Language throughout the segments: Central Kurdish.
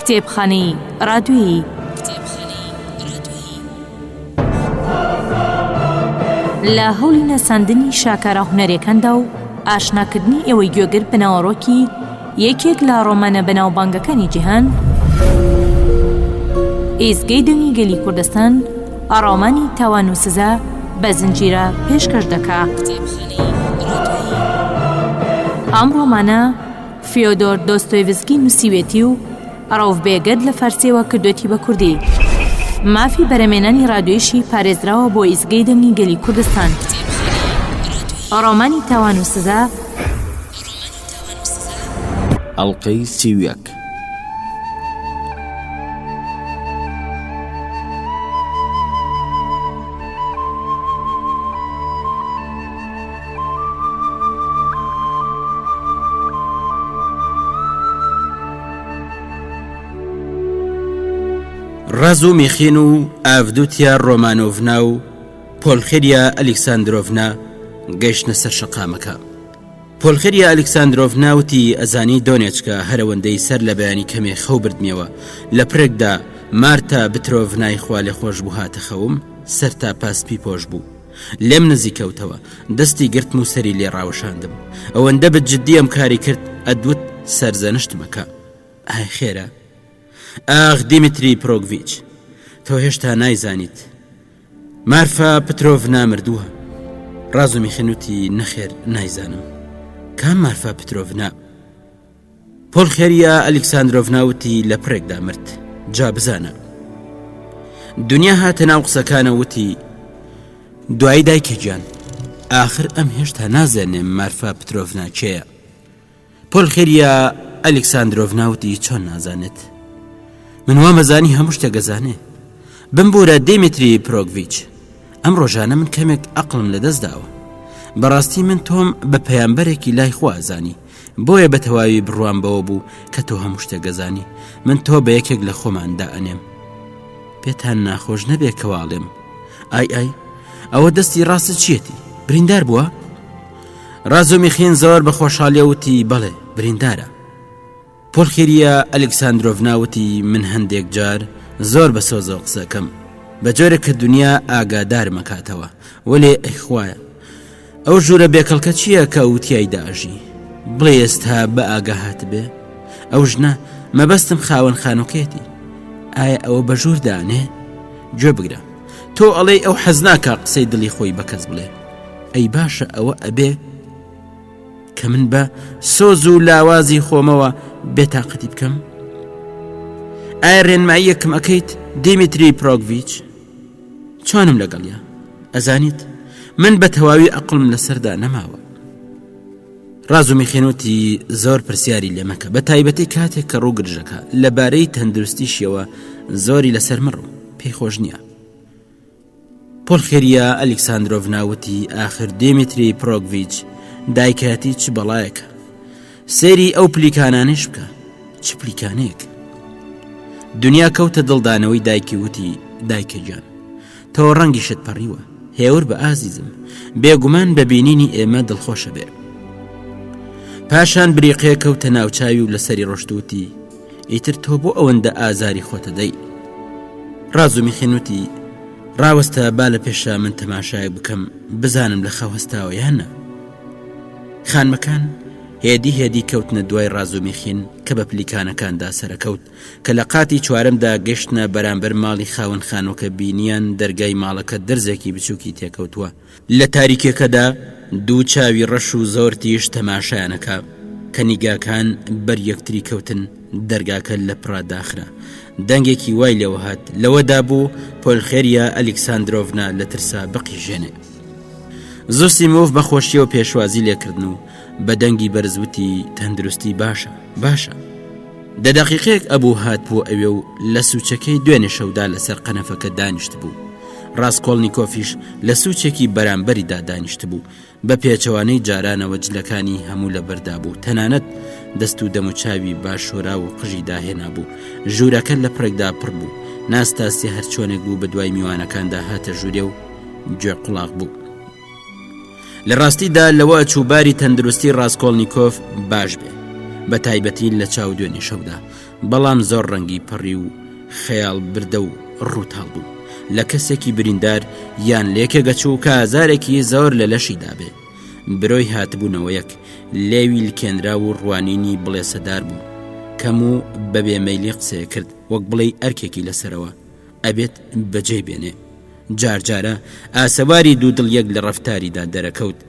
کتێبخانەی ڕادیۆیی. لە هەوڵی ناساندنی شاکارە هونەریەکاندا و ئاشناکردنی ئێوەی گوێگر بە ناوەڕۆکی یەکێک لە ڕۆمانە بەناوبانگەکانی جیهان، ئێزگەی دەنگی گەلی کوردستان ڕۆمانی تاوان و سزا بە زنجیرە پێشکەش دەکا. ئەم ڕۆمانە فیۆدۆر دۆستۆیڤسکی نووسیوێتی و ڕەوف بێگەرد لە فارسیەوە کردوێتی بە کوردی. مافی بەرەمێنانی ڕادیۆیشی پارێزراوە بۆ ئیزگەی دەنگی گەلی کوردستان. ڕۆمانی تاوان و سزا. ئەڵقەی 31. ڕازومیخین و ئاڤدوتیا ڕۆمانۆڤنا و پۆلخیریا ئەلیکساندرۆڤنا گەیشتنە سەر شەقامەکە. پۆلخیریا ئەلیکساندرۆڤنا وتی ئەزانی دۆنێچکە هەرەوەندەی سەر لە بەیانی کەمێ خەو بردمیەوە لە پرێکدا مارتا بترۆڤنای خوالێخۆشبوو هاتە خەوم سەر تا پا سپی پۆش بوو. لێم نزیک کەوتەوە دەستی گرتم و سەری لێ ڕاوەشاندم ئەوەندە بە جددی ئەم کاری کرد ئەدوت سەرزەنشتم ئەکا ئای خێرە ئاخ دیمیتری پرۆگڤیچ تۆ هێشتا نایزانیت مارفا پترۆڤنا مردووە ڕازومیخین وتی نەخێر نایزانم کام مارفا پترۆڤنا پۆلخێریا ئەلیکساندرۆڤنا وتی لە پڕێکدا مرد جا بزانە دنیا هاتە ناو قسەکانە وتی دوایی دایکە گیان ئاخر ئەم هێشتا نازێنێ مارفا پترۆڤنا کێیە پۆلخێریا ئەلیکساندرۆڤنا وتی چۆن نازانێت من وامەزانی هەموو شتێک ئەزانێ بمبورە دیمیتری پرۆگڤیچ ئەم ڕۆژانە من کەمێک ئەقڵم لەدەست داوە بەڕاستی من تۆم بە پەیامبەرێکی لای خوا ئەزانی بۆیە بە تەواوی بڕوام بەوە بوو کە تۆ هەموو شتێک ئەزانی من تۆ بە یەکێک لە خۆمان دائەنێم پێتان ناخۆش نەبێ کە واڵێم ئای ئای ئەوە دەستی ڕاستت چیەتی بریندار بووە ڕازومیخین زۆر بە خۆشحالیە وتی بەڵێ بریندارە پۆلخیریا ئەلکساندرۆڤنا وتی من هەندێک جار زۆر بە سۆزەوە قسەکەم بە جۆرێک کە دنیا ئاگادارم ئەکاتەوە وەلێ ئەی خوایە ئەو ژوورە بێکەڵکە چییە کە ئەو تیایدا ئەژی بڵێ ئێستا بە ئاگا هاتبێ ئەو ژنە مەبەستم خاوەن خانووکەیەتی ئایا ئەوە بە ژوور دانێ گوێ بگرە تۆ ئەڵێی ئەو حەز ناکا قسەی دڵی خۆی بە کەس بڵێ ئەی باشە ئەوە ئەبێ کە من بە سۆز و لاوازی خۆمەوە بێتاقەتی بکەم ئایا ڕێنماییەکم ئەەکەیت دیمیتری پرۆگڤچ چۆنم لەگەڵیا ئەزانیت من بە تەواوی ئەقڵم لەسەردا نەماوە ڕازومیخین وتی زۆر پرسیاری لێ مەکە بە تایبەتی کاتێک کە ڕوو گرژەکە لەبارەی تەندروستیشیەوە زۆری لەسەر مڕ پێی خۆش نییە پۆلخێریا ئەلیکساندرۆڤنا وتی ئاخر دێمیتری پرۆگڤیچ دایکایەتی چ بەڵایەکە سەیری ئەو پلیکانانەش بکە چ پلیکانەیەک دنیا کەوتە دڵدانەوەی دایکی وتی دایکە گیان تۆ ڕەنگیشت پەڕیوە هێور بە ئازیزم بێگومان بە بینینی ئێمە دڵخۆشە بێ پاشان بریقێ کەوتە ناوچوی و لەسەری ڕۆشتوتی ئیتر تۆ بۆ ئەوەندە ئازاری خۆتە دەی ڕازومیخین وتی ڕاوەستە با لە پێشا من تەماشایەک بکەم بزانم لە خەو هەستاوە یان نا خانمەکان هێدی هێدی کەوتنە دوای ڕازومیخین کە بە پلیکانەکاندا سەرەکەوت کە لە قاتی چوارەمدا گەشتنە بەرامبەر ماڵی خاوەن خانووەکە بینیان دەرگای ماڵەکە درزێکی بچووکی تێکەوتووە لە تاریکیەکەدا دوو چاوی ڕەش و زۆر تیژ تەماشایان ئەکا کە نیگاکان بەر یەکتری کەوتن دەرگاکە لە پڕا داخرا دەنگێکی وای لێوە هات لەوەدا بوو پۆلخێریا ئەلیکساندرۆڤنا لە ترسا بقیژێنێ زۆسیمۆڤ بە خۆشیەوە پێشوازی لێکردن و بە دەنگی بەرز وتی تەندروستی باشە باشە دە دەقیقەیەک ئەبوو هاتبووە ئەوێ و لە سوچەکەی دوێنێ شەودا لەسەر قەنەفەکە دانیشتبوو. ڕاسکۆڵنیکۆفیش لە سوچێکی بەرامبەریدا دانیشتبوو، بە پێچەوانەی جارانەوە جلەکانی هەموو لەبەردا بوو، تەنانەت دەست و دەموچاوی باش شۆراو و قژی داهێنابوو. ژوورەکە لە پڕێکدا پڕ بوو. ناستاسیا هەرچۆنێک بوو بەدوای میوانەکاندا هاتە ژوورێ و گوێ قوڵاغ بوو. لە ڕاستیدا لەوە ئەچوو باری تەندروستی ڕاسکۆڵنیکۆف باش بێ. بە تایبەتی لە چاو دوێنێ شەودا بەڵام زۆر ڕەنگی پەڕی و خەیاڵ بردە و ڕووتاڵ بوو لە کەسێکی بریندار یان لێکێک ئەچوو کە ئازارێکی زۆر لە لەشی دابێ برۆی هاتبوونەوە یەک لێوی لکێنراو و ڕوانینی بڵێسەدار بوو کەم و بە بێمەیلی قسەیە کرد وەک بڵێی ئەرکێکی لەسەرەوە ئەبێت بەجێی بێنێ جار جارە ئاسەواری دوودڵیەک لە ڕەفتاریدا دەرەکەوت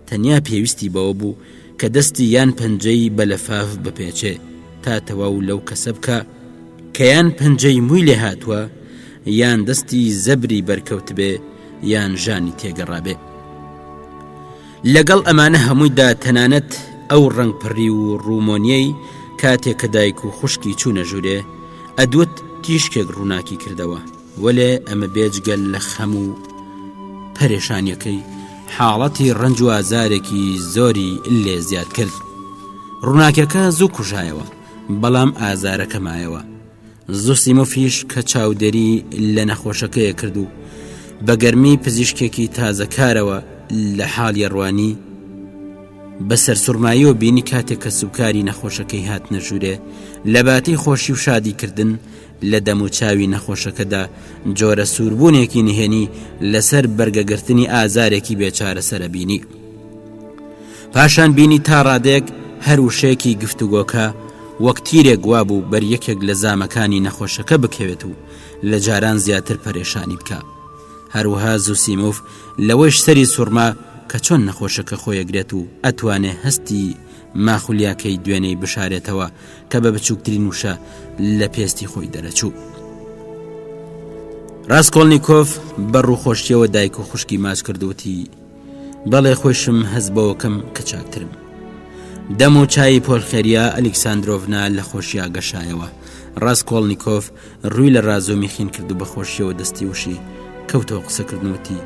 تەنیا پێویستی بەوە بوو کە دەستی یان پەنجەی بە لەفاف بپێچێ تا تەواو لەو کەسە بکا کە یان پەنجەی مووی لێ هاتووە یان دەستی زەبری بەرکەوتبێ یان ژانی تێگەڕابێ. لەگەڵ ئەمانە هەموویدا تەنانەت ئەو ڕەنگ پڕی و ڕوومۆنیەی کاتێ کە دایک و خوشکی چوونە ژوورێ ئەدوت تیشکێک ڕووناکی کردەوە. وەلێ ئەمە بێجگە لە خەم و پەرێشانیەکەی حاڵەتی ڕەنج و ئازارێکی زۆری لێ زیاد کرد. ڕووناکیەکە زوو کوژایەوە، بەڵام ئازارەکە مایەوە. زوسیمۆفیش کە چاودێری لە نەخۆشەکەیە کرد و بە گەرمی پزیشکێکی تازەکارەوە لە حاڵیە ڕوانی، بە سەرسوڕماییەوە بینی کاتێک کەسوکاری نەخۆشەکەی هاتنە ژوورێ، لەباتی خۆشی و شادیکردن، لە دەموچاوی نەخۆشەکەدا جۆرە سووربوونێکی نهێنی لەسەر بەرگەگرتنی ئازارێکی بێچارەسەرە بینی. پاشان بینی تا ڕادەیەک هەر وشەیەکی گفتوگۆکە وەک تیرێک وابوو بەر یەکێک لە زامەکانی نەخۆشەکە بکەوێت و لە جاران زیاتر پەرێشانی بکا. هەروەها زوسیموف لەوەیش سەری سوڕما کە چۆن نەخۆشەکە خۆیەگرێت و ئەتوانێ هەستی ماخولیاکەی دوێنێی بشارێتەوە کە بە بچووکترین وشە لە پێستی خۆی دەرەچوو. ڕاستکۆڵنییکۆف بە ڕووخۆشیەوە دایک و خوشکی ماچ کردوتی بەڵێ خۆشم هەز بەوەکەم کە چاکترم. دەم و چای پۆلخێریا ئەلیکساندرۆڤنا لە خۆشیا گەشایەوە. ڕاستکۆڵنییکۆف ڕووی لە ڕازۆمیخین کرد و بەخۆشیەوە دەستی وشی کەوتەوە قسەکردنوتی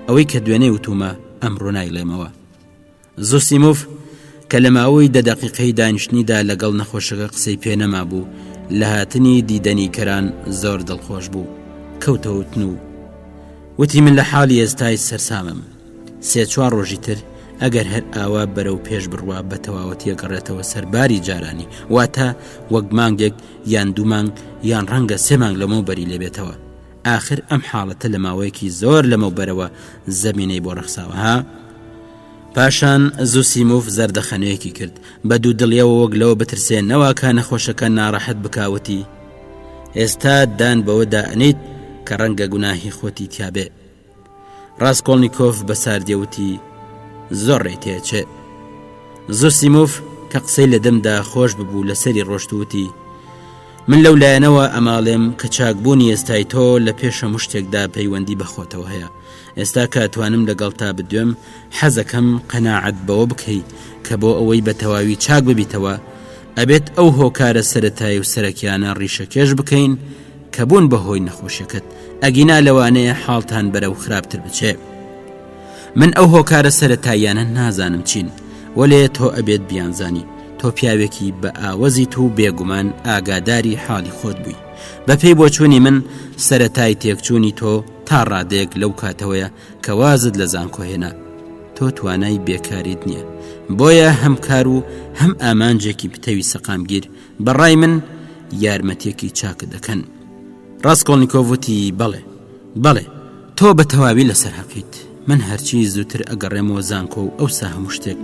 ئەوەی کە دوێنێ وتومە ئەمڕۆ نایڵێمەوە. زۆسیمۆف کە لە ماوەی دە دەقیقەی دانیشتنیدا لەگەڵ نەخۆشەکە قسەی پێ نەمابوو، لە هاتنی دیدەنی کەران زۆر دڵخۆش بوو. کەوتە وتن و وتی من لە حاڵی ئێستای سەرسامم. سێ چوار ڕۆژی تر ئەگەر هەر ئاوا بەرەو پێش بڕوا بە تەواوەتی ئەگەڕێتەوە سەر باری جارانی، واتە وەک مانگێک یان دوو مانگ یان ڕەنگە سێ مانگ لەمەوبەری لێ بێتەوە. ئاخر ئەم حاڵەتە لە ماوەیەکی زۆر لەمەوبەرەوە زەمینەی بۆ ڕەخساوە ها؟ پاشان زوسیموف زەردەخەنەیەکی کرد بە دوودڵیەوە وەک لەوە بترسێ نەواکە نەخۆشەکە ناڕەحەت بکاوتی ئێستا دان بەوەدا ئەنیت کە ڕەنگە گوناهی خۆتی تیابێ ڕاستکۆڵنییکۆف بە ساردیەوتی زۆر ڕێی تێچێ زوسیموف کە قسەی لە دەمدا خۆش ببوو لەسەری ڕۆشتوتی من لەو لایەنەوە ئەماڵێم کە چاکبوونی ئێستای تۆ لە پێش هەموو شتێکدا پەیوەندی بە خۆتەوە هەیە. ئێستا کە ئەتوانم لەگەڵتا بدوێم، حەزەکەم قەناعەت بەوە بکەی کە بۆ ئەوەی بە تەواوی چاک ببیتەوە، ئەبێت ئەو هۆکارە سەرەتایی و سەرەکیانە ڕیشەکێش بکەین کە بوون بە هۆی نەخۆشیەکەت، ئەگینا لەوانەیە حاڵتان بەرەو خراپتر بچێ. من ئەو هۆکارە سەرەتاییانە نازانم چین، وەلێ تۆ ئەبێت بیانزانی. تۆ پیاوێکی بە ئاوەزیت و بێگومان ئاگاداری حاڵی خۆت بووی. بە پێی بۆچوونی من سەرەتای تێکچوونی تۆ تا ڕادەیەک لەو کاتەوەیە کە وازت لە زانکۆ هێنا. تۆ توانای بێکاریت نییە. بۆیە هەم کار و هەم ئامانجێکی پتەوی سەقامگیر بە ڕای من یارمەتییەکی چاکت دەکەن. ڕاسکۆڵنیکۆڤ وتی، بەڵێ. بەڵێ. تۆ بە تەواوی لەسەر هەقیت. من هەرچی زووتر ئەگەڕێمەوە زانکۆ و ئەوسا هەموو شتێک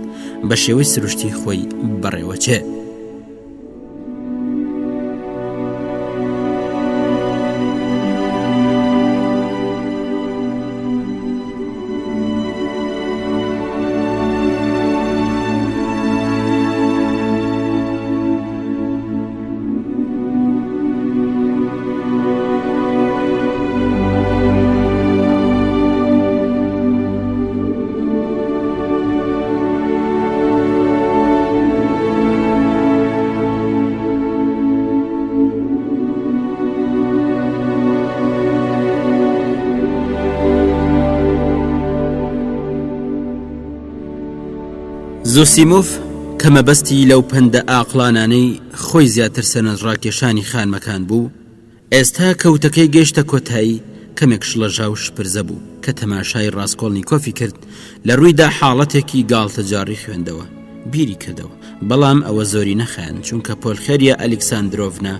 بە شێوەی سروشتی خۆی بەڕێوەچێ. زۆسیمۆف کە مەبەستی لەو پەندە ئاقڵانانەی خۆی زیاتر سەرنجڕاکێشانی خانمەکان بوو، ئێستا کە وتەکەی گەیشتە کۆتایی، کەمێک شڵەژا و شپرزە بوو، کە تەماشای ڕاسکۆڵنیکۆفی کرد، لە ڕوویدا حاڵەتێکی گاڵتەجاڕی خوێندەوە. بیری کردەوە. بەڵام ئەوە زۆری نەخایاند چونکە پۆلخێریا ئەلیکساندرۆڤنا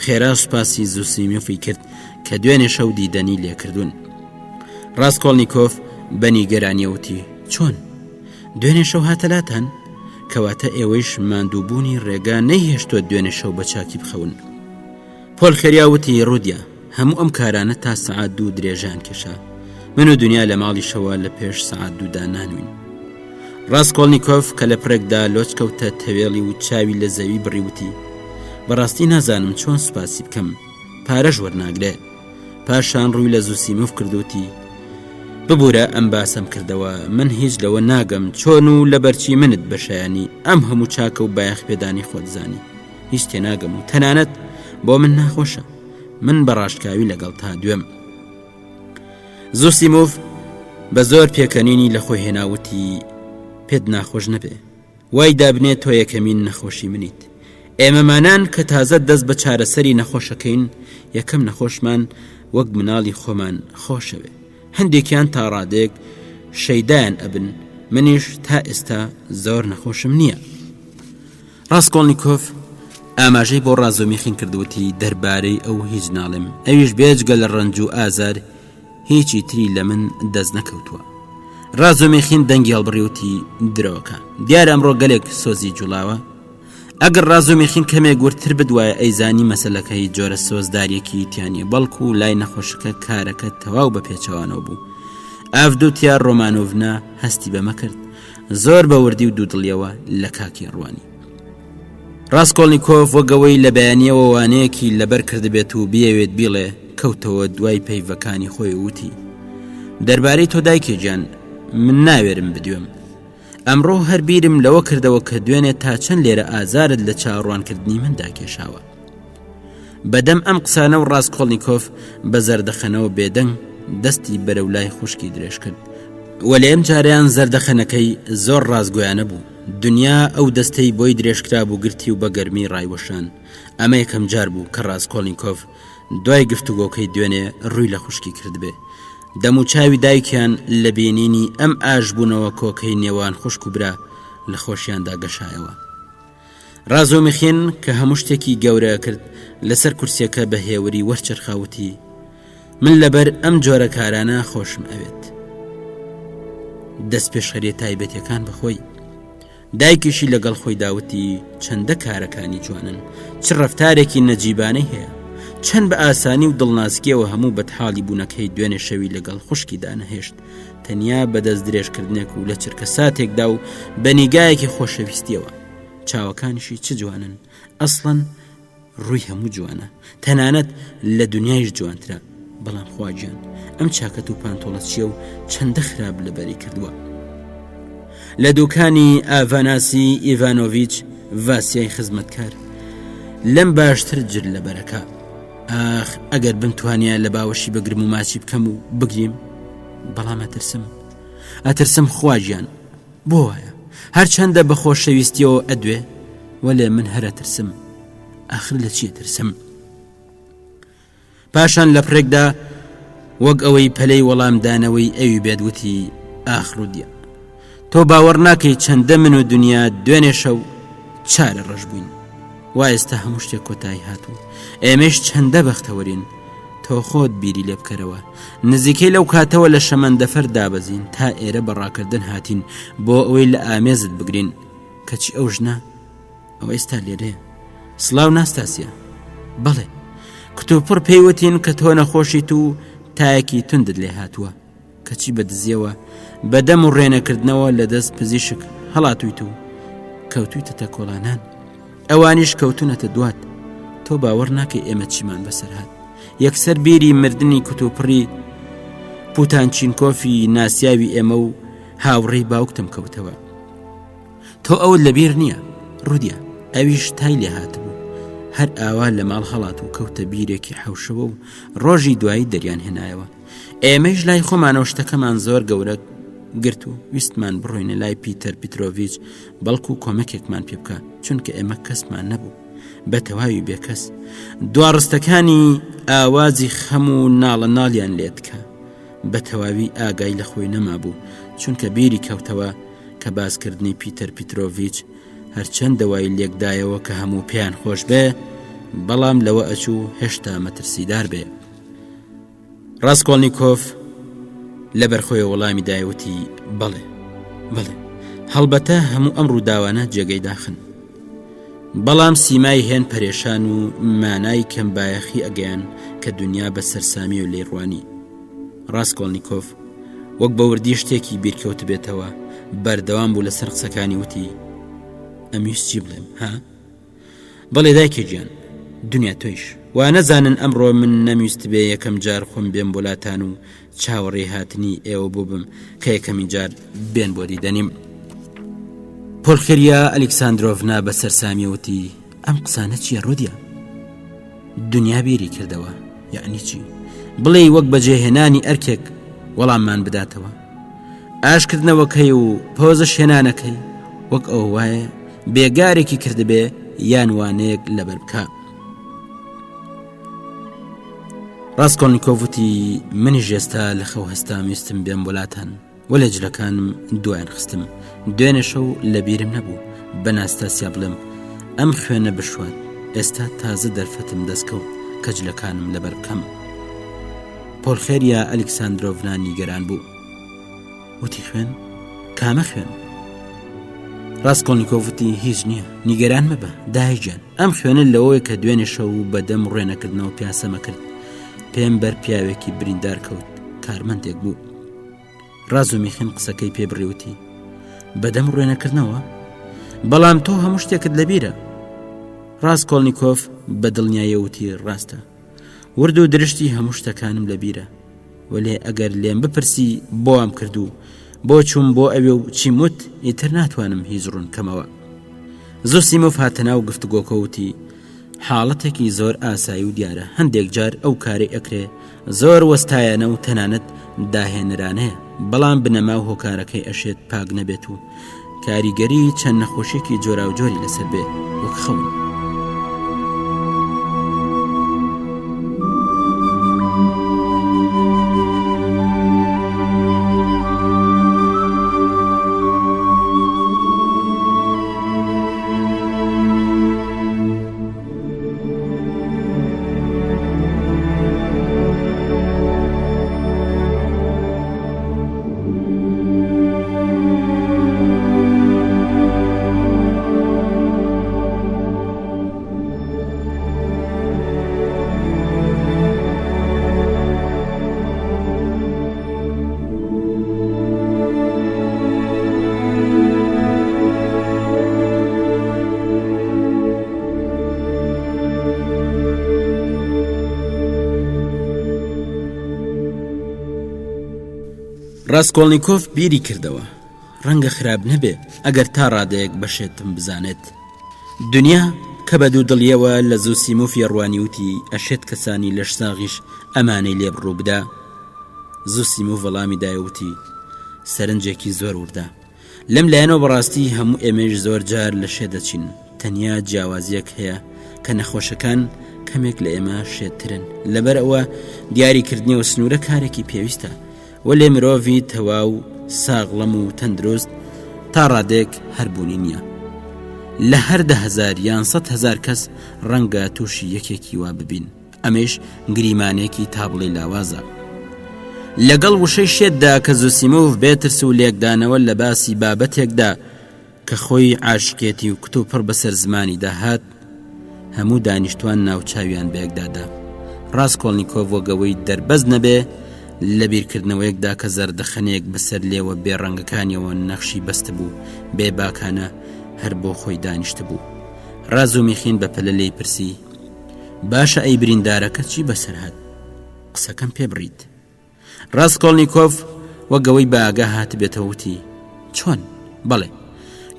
خێرا سوپاسی زوسیمۆفی کرد کە دوێنێ شەو دیدەنی لێکردوون. ڕاسکۆڵنیکۆف بە نیگەرانییە وتی، چۆن؟ دوێنێ شەو هاتە لاتان؟ کەواتە ئێوەیش ماندووبوونی ڕێگا نەیهێشتووە دوێنێ شەو بە چاکی بخەون. پۆلخێریا وتی، ڕودیا، هەموو ئەم کارانە تا سەعات دوو درێژەیان کێشا. من و دنیا لە ماڵیشەوە لە پێش سەعات دوودا نانوین. ڕاسکۆڵنیکۆف کە لە پڕێکدا لۆچ کەوتە تەوێڵی و چاوی لە زەوی بڕی وتی، بەڕاستی نازانم چۆن سوپاسی بکەم، پارەش وەرناگرێ. پاشان ڕووی لە زوسیمۆف کرد وتی، ببورە ئەم باسەم کردەوە، من هیچ لەوە ناگەم چۆن و لەبەرچی منت بە شایانی ئەم هەموو چاکە و بایەخ پێدانی خۆت زانی. هیچ تێناگەم و تەنانەت بۆ من ناخۆشە. من بە ڕاشکاوی لەگەڵ تا دوێم. زوسیمۆف بە زۆر پێکەنینی لە خۆی هێنا وتی، پێت ناخۆش نەبێ. وای دابنێ تۆ یەکەمین نەخۆشی منیت. ئێمەمانان کە تازە دەست بە چارەسەری نەخۆشەکەین، یەکەم نەخۆشمان وەک مناڵی خۆمان خۆشەوێ. هەندێکیان تا ڕادەیەک شەیدایان ئەبن، منیش تا ئێستا زۆر نەخۆشم نییە. ڕاسکۆڵنیکۆف ئاماژەی بۆ ڕازۆمیخین کرد وتی، دەربارەی ئەو هیچ ناڵێم، ئەویش بێجگە لە ڕەنج و ئازار هیچی تری لە من دەست نەکەوتووە. ڕازۆمیخین دەنگی هەڵبڕی وتی، درۆکە. دیارە ئەمڕۆ گەلێک سۆزی جوڵاوە. ئەگەر ڕازۆمیخین کەمێک وردتر بدوایە ئەیزانی مەسەلەکە هیچ جۆرە سۆزدارییەکی تیا نییە، بەڵکو لای نەخۆشەکە کارەکە تەواو بە پێچەوانەوە بوو. ئاڤدوتیا ڕۆمانۆڤنا هەستی بەمە کرد. زۆر بە وردی و دوودڵیەوە لە کاکی ڕوانی. ڕاسکۆڵنیکۆف وەک ئەوەی لە بەیانیەوە وانەیەکی لەبەر کردبێت و بیەوێت بیڵێ کەوتەوە دوای پەیڤەکانی خۆی و وتی دەربارەی تۆ دایکێ گیان من ناوێرم بدوێم ئەمڕۆ هەر بیرم لەوە کردەوە کە دوێنێ تا چەند لێرە ئازارت لە چاوەڕوانکردنی مندا کێشاوە بەدەم ئەم قسانە و ڕاستکۆڵنییکۆف بە زەردەخەنەوە بێدەنگ دەستی بەرەو لای خوشکی درێژ کرد وەلێ ئەم جارەیان زەردەخەنەکەی زۆر ڕاستگۆیانە بوو دنیا ئەو دەستەی بۆی درێژکرا بوو گرتی و بە گەرمی ڕایوەشان ئەمە یەکەم جار بوو کە ڕاستکۆڵنییکۆف دوای گفتوگۆکەی دوێنێ ڕووی لە خوشکی کردبێ دەموچاوی دایکیان لە بینینی ئەم ئاشبوونەوە کۆکەی نێوان خوشک و برا لە خۆشیاندا گەشایەوە ڕازۆمیخین کە هەموو شتێکی گەورە کرد لەسەر کورسیەکە بە هێوری وەرچەرخا وتی من لەبەر ئەم جۆرە کارانە خۆشم ئەوێت دەست پێشخەریە تایبەتەکان بەخۆی دایکیشی لەگەڵ خۆی داوتی چەندە کارەکانی جوانن چ ڕفتارێکی نەجیبانەی هەیە چەند بە ئاسانی و دڵناسکیەوە هەموو بەتحاڵی بوونەکەی دوێنێ شەوی لەگەڵ خوشکی دانەهێشت تەنیا بە دەست درێژکردنێک و لە چرکە ساتێکدا و بە نیگایەکی خۆشەویستیەوە چاوەکانیشی چ جوانن ئەسڵەن ڕووی هەموو جوانە تەنانەت لە دنیایش جوانترە بەڵام خواگیان ئەم چاکەت و پانتۆڵە چییە و چەندە خراپ لەبەری کردووە لە دوکانی ئاڤاناسی ئیڤانۆڤچ ڤاسیای خزمەتکار لەم باشتر جل لەبەرەکە ئاخ ئەگەر بمتوانیا لە باوەشی بگرم و ماچی بکەم و بگریم بەڵام ئەترسم ئەترسم خواگیان بۆ وایە هەرچەندە بە خۆشەویستیەوە ئەدوێ وەلێ من هەرە ترسم ئاخر لە چیە ترسم پاشان لە پرێکدا وەک ئەوەی پەلەی وەڵامدانەوەی ئەوی بێت وتی ئاخرودیە تۆ باوەڕ ناکەی چەندە من و دنیا دوێنێ شەو چارە ڕەش بووین وا ئێستا هەموو شتێک کۆتایی هاتوو ئێمەش چەندە بەختەوەرین تۆ خۆت بیری لێ بکەرەوە نزیکەی لەو کاتەوە لە شەمەندەفەر دابەزین تا ئێرە بە ڕاکردن هاتین بۆ ئەوەی لە ئامێزت بگرین کەچی ئەو ژنە ئەو ئێستا لێرەیە سڵاو ناستاسیا بەڵێ کتوپڕ پێیوتین کە تۆ نەخۆشیت و تایەکی توندت لێ هاتووە کەچی بە دزیەوە بە دەم و ڕێنەکردنەوە لە دەست پزیشک هەڵاتویت و کەوتویتەتە کۆڵانان ئەوانیش کەوتونەتە دوات تۆ باوەڕ ناکەی ئێمە چیمان بەسەر هات یەکسەر بیری مردنی کوتوپڕی پوتانچینکۆفی ناسیاوی ئێمە و هاوڕێی باوکتم کەوتەوە تۆ ئەوت لەبیر نییە ڕودیا ئەویش تای لێ هاتبوو هەر ئاوا لە ماڵ هەڵات و کەوتە بیرێکی حەوشەوە و ڕۆژی دوایی دەریان هێنایەوە ئێمەیش لای خۆمانەوە شتەکەمان زۆر گەورە گرت و ویستمان بڕۆینە لای پیتەر پیتۆڤچ بەڵکو کۆمەکێکمان پێ بکە چونکە ئێمە کەسمان نەبوو بە تەواوی بێکەس دواڕستەکانی ئاوازی خەم و ناڵە ناڵیان لێتکە بە تەواوی ئاگای لە خۆی نەمابوو چونکە بیری کەوتەوە کە باسکردنی پیتەر پیتۆڤچ. هەرچەندە وای لێکدایەوە کە هەموو پێیان خۆش بێ بەڵام لەوە ئەچوو هێشتا مەترسیدار بێ. ڕاسکۆڵنیکۆف لەبەر خۆی وەڵامی دایوتی بەڵێ بەڵێ هەڵبەتە هەموو ئەم ڕووداوانە جێگەی داخن بەڵام سیمای هێن پەرێشان و مانای کەم بایەخی ئەگەیان کە دنیا بە سەرسامی و لێڕوانی ڕاستکۆڵنییکۆف وەک بە وردی شتێکی بیرکەوت بێتەوە بەردەوام بوو لەسەر قسەکانی وتی ئەمیش چی بڵێم ها بەڵێ دایکە گیان دنیا تۆیش وا نەزانن ئەمڕۆ من نەمویستبێ یەکەم جار خۆم بێم بۆ لاتان و چاوەڕێی هاتنی ئێوە بووبم کە یەکەمین جار بێن بۆ دیدەنیم. پۆلخریا ئەلیکساندرۆڤنا بە سەرسامیە وتی ئەم قسانە چییە ڕۆدیا؟ دنیا بیری کردەوە یعنی چی؟ بڵێ وەک بەجێهێنانی ئەرکێک وەڵاممان بداتەوە ئاشکردنەوەکەی و پۆزش هێنانەکەی وەک ئەو وایە بێگارێکی کردبێ یان وانەیەک لەبەر بکە ڕاستکۆنیکۆڤ وتی منیش ئێستا لە خەو هەستام ویستم بێم بۆلاتان وەلێ جلەکانم دوایان خستم دوێنێ شەو لە بیرم نەبوو بە ناستاسیا بڵێم ئەم خوێنە بشوات ئێستا تازە دەرفەتم دەستکەوت کە جلەکانم لەبەر بکەم پۆلخێریا ئەلیکساندرۆڤنا نیگەران بوو وتی خوێن کامە خوێن ڕاستکۆنیکۆڤ وتی هیچ نییە نیگەران مەبە دایجان ئەم خوێنە لەوەیە کە دوێنێ شەو بەدەم ڕێنەکردنەوە پیاسەمە کرد پێم بەر پیاوێکی بریندار کەوت کارمەندێک بوو ڕازومیخین قسەکەی پێ بڕیوتی بەدەم ڕێنەکردنەوە بەڵام تۆ هەموو شتێکت لەبیرە ڕاستکۆلنییکۆف بە دڵنیایەوتی ڕاستە ورد و درشتی هەموو شتەکانم لەبیرە وەلێ ئەگەر لێم بپرسی بۆ وام کرد و بۆ چووم بۆ ئەوێ و چیم وت ئیتر ناتوانم هیچ ڕوون کەمەوە. زوسیمۆف هاتە ناو گفتوگۆکە وتی حاڵەتێکی زۆر ئاسایی و دیارە هەندێک جار ئەو کارەی ئەکرێ زۆر وەستایانە و تەنانەت داهێنەرانەیە بەڵام بنەما و هۆکارەکەی ئەشێت پاک نەبێت و کاریگەری چەند نەخۆشیێکی جۆراوجۆری لەسەر بێ وەک خەون. ڕاسکۆڵنیکۆف بیری کردەوە، ڕەنگە خراپ نەبێ ئەگەر تا ڕادەیەک بە شێتم بزانێت. دنیا کە بە دوودڵییەوە لە زوسیمۆفی ڕوانی وتی، ئەشێت کەسانی لەشساغیش ئەمانەی لێ بڕوو بدا؟ زوسیمۆف وەڵامی دایە وتی، سەرنجێکی زۆر وردە. لەم لایەنەوە بەڕاستی هەموو ئێمەیش زۆر جار لە شێت دەچین، تەنیا جیاوازییەک هەیە کە نەخۆشەکان کەمێک لە ئێمە شێتترن، لەبەر ئەوە دیاریکردنی ئەو سنوورە کارێکی پێویستە، وەلێ مرۆڤی تەواو ساغڵەم و تەندروست تا ڕادەیەک هەر بوونی نییە. لە هەر 10هزار یان 100 هەزار کەس ڕەنگە تووشی یەکێکی وا ببین. ئەمەیش گریمانەیەکی تا بڵێی لاوازە. لەگەڵ وشەی شێتدا کە زوسیمۆڤ بێ ترس و لێکدانەوە لە باسی بابەتێکدا کە خۆی عاشقیەتی و کتوپڕ بەسەر زمانیدا هات، هەموو دانیشتوان ناوچاویان بەیەکدا دا. ڕاسکۆڵنیکۆڤ وەک ئەوەی دەربەست نەبێ لە بیرکردنەوەیەکدا کە زەردەخەنەیەک بەسەر لێوە بێ ڕەنگەکانیەوە نەخشی بەستبوو، بێباکانە هەر بۆ خۆی دانیشتبوو. ڕازومیخین بەپەلە لێی پرسی، باشە ئەی بریندارەکە چی بەسەر هات قسەکەم پێ بڕیت ڕاستکۆڵنییکۆف وەک ئەوەی بە ئاگا هاتبێتەوە وتی چۆن بەڵێ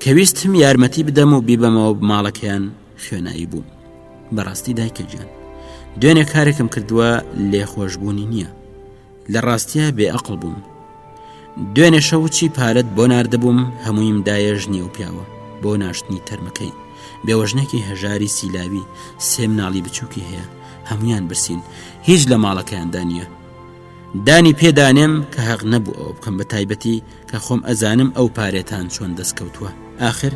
کە ویستم یارمەتی بدەم و بیبەمەوە ماڵەکەیان خوێنایی بووم بەڕاستی دایکە گیان دوێنێ کارێکم کردووە لێخۆشببوونی نییە لە ڕاستیا بێ ئەقڵ بووم دوێنێ شەو چی پارەت بۆ ناردبووم هەموویم دایە ژنی ئەو پیاوە بۆ ناشتنی تەرمەکەی بێوەژنێکی هەژاری سیلاوی سێ مناڵی بچووکی هەیە هەمویان برسین هیچ لە ماڵەکەیاندا نییە دانی پێدانێم کە هەق نەبوو ئەوە بکەم بە تایبەتی کە خۆم ئەزانم ئەو پارێتان چۆن دەستکەوتووە ئاخر.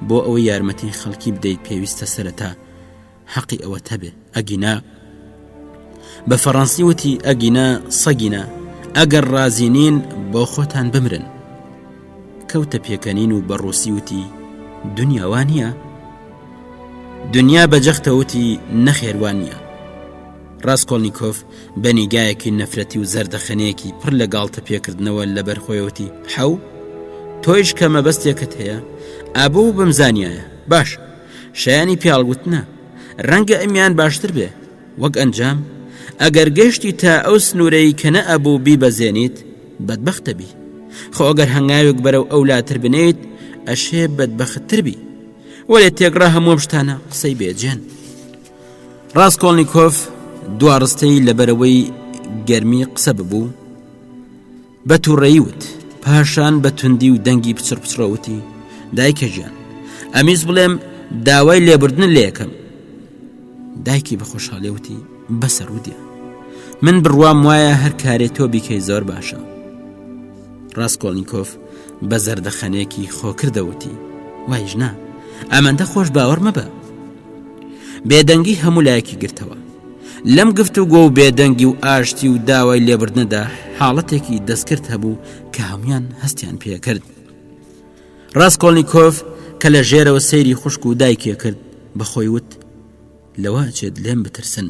بۆ ئەوەی یارمەتی خەڵکی بدەیت پێویستە سەرەتا حەقی ئەوەت هەبێ ئەگینا بە فەڕەنسی وتی ئەگینا سەگینا ئەگەر ڕازی نین بۆ خۆتان بمرن کەوتە پێکەنین و بە ڕوسی وتی دنیا وانە دنیا بە جەختەوتی نەخێروان نییە ڕاستکۆڵنییکۆف بە نیگایەکی نەفرەتی و زەردەخەنەیەکی پڕ لە گاڵتە پێکردنەوە لەبەر خۆیەوتی حەو تۆیش کە مەبەستێکت هەیە ئابوو بمزانایە باش شایانی پیاڵگوتنە ڕەنگە ئەمیان باشتر بێ وەک ئەنجام ئەگەر گەشتی تا ئەو سنوورەی کە نەئەبوو بیبەزێنیت بەدبەختە بی خۆ ئەگەر هەنگاوێک بەرەو ئەو لاتر بنێیت ئەشێ بەدبەختتر بی وەلێ تێکڕا هەموو ئەم شتانە قسەی بێجێن ڕاستکۆڵنیکۆف دوا ڕستەی لەبەرەوەی گەرمی قسە ببوو بە تووڕەیی وت. پاشان بە توندی و دەنگی پچڕ پچڕەوە وتی، دایکە گیان، ئەمیست بڵێم داوای لێبوردنت لێ ئەکەم. دایکی بە خۆشحاڵی وتی، بەسە ڕوودیا. من بڕوام وایە هەر کارێ تۆ بیکەی زۆر باشە. ڕاسکۆڵنیکۆف بە زەردەخەنەیەکی خۆکردە وتی، وایش نا، ئەمەندە خۆش باوەڕ مەبە. بێدەنگی هەموو لایەکی گرتەوە. لەم گفتوگۆ و بێدەنگی و ئاشتی و داوای لێبردنەدا حاڵەتێکی دەستکرد هەبوو کە هەمویان هەستیان پێکرد. ڕاستکۆڵنییکۆف کە لە ژێرەوە سەیری خوشک و دایکێ کرد بە خۆی وت لەوە ئەچێت لێم بترسن.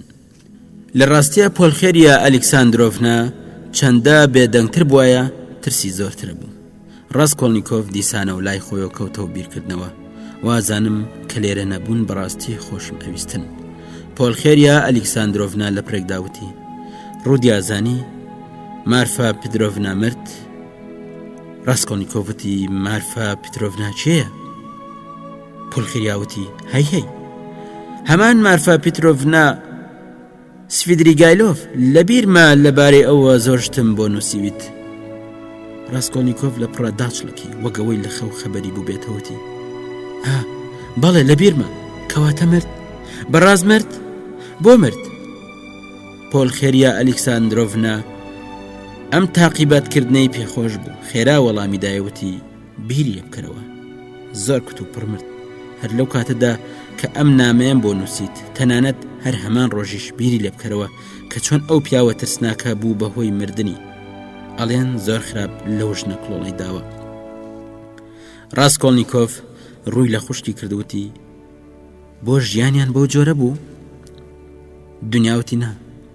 لە ڕاستیە پۆلخێریا ئەلیکساندرۆڤنا چەندە بێدەنگتر بواە ترسی زۆرترە بوو. ڕاسکۆڵنیکۆف دیسانەوە لای خۆیەوە کەوتەوە بیرکردنەوە، وازانم کە لێرە نەبوون بەڕاستی خۆشم ئەویستن. پۆلخێریا ئەلیکساندرۆڤنا لە پرێکدا وتی، ڕودیا زانی مارفا پترۆڤنا مرد؟ ڕاسکۆڵنیکۆف وتی، مارفا پترۆڤنا کێیە؟ پۆلخیریا وتی، هەی هەی. هەمان مارفا پترۆڤنا سڤیدریگایلۆف، لەبیرمە لەبارەی ئەوە زۆر شتم بۆ نووسیویت. ڕاسکۆلنیکۆف لە پڕا داچڵەکی، وەک ئەوەی لە خەو خەبەری بووبێتەوە وتی، ئا، بەڵێ لەبیرمە، کەواتە مرد؟ بەڕاست مرد؟ بۆ مرد؟ پۆلخێریا ئەلیکساندرۆڤنا ئەم تاقیباتکردنەی پێخۆش بوو، خێرا وەڵامی دایە وتی، بیری لێ بکەرەوە زۆر کتوپڕ مرد هەر لەو کاتەدا کە ئەم نامەیەم بۆ نووسیت تەنانەت هەر هەمان ڕۆژیش بیری لێ بکەرەوە کە چۆن ئەو پیاوە ترسناکە بوو بەهۆی مردنی ئەڵێن زۆر خراپ لەو ژنە کڵۆڵەی داوە ڕاستکۆڵنییکۆف ڕووی لە خوشکی کردوتی بۆ ژیانیان بەو جۆرە بوو دنیاوتی نا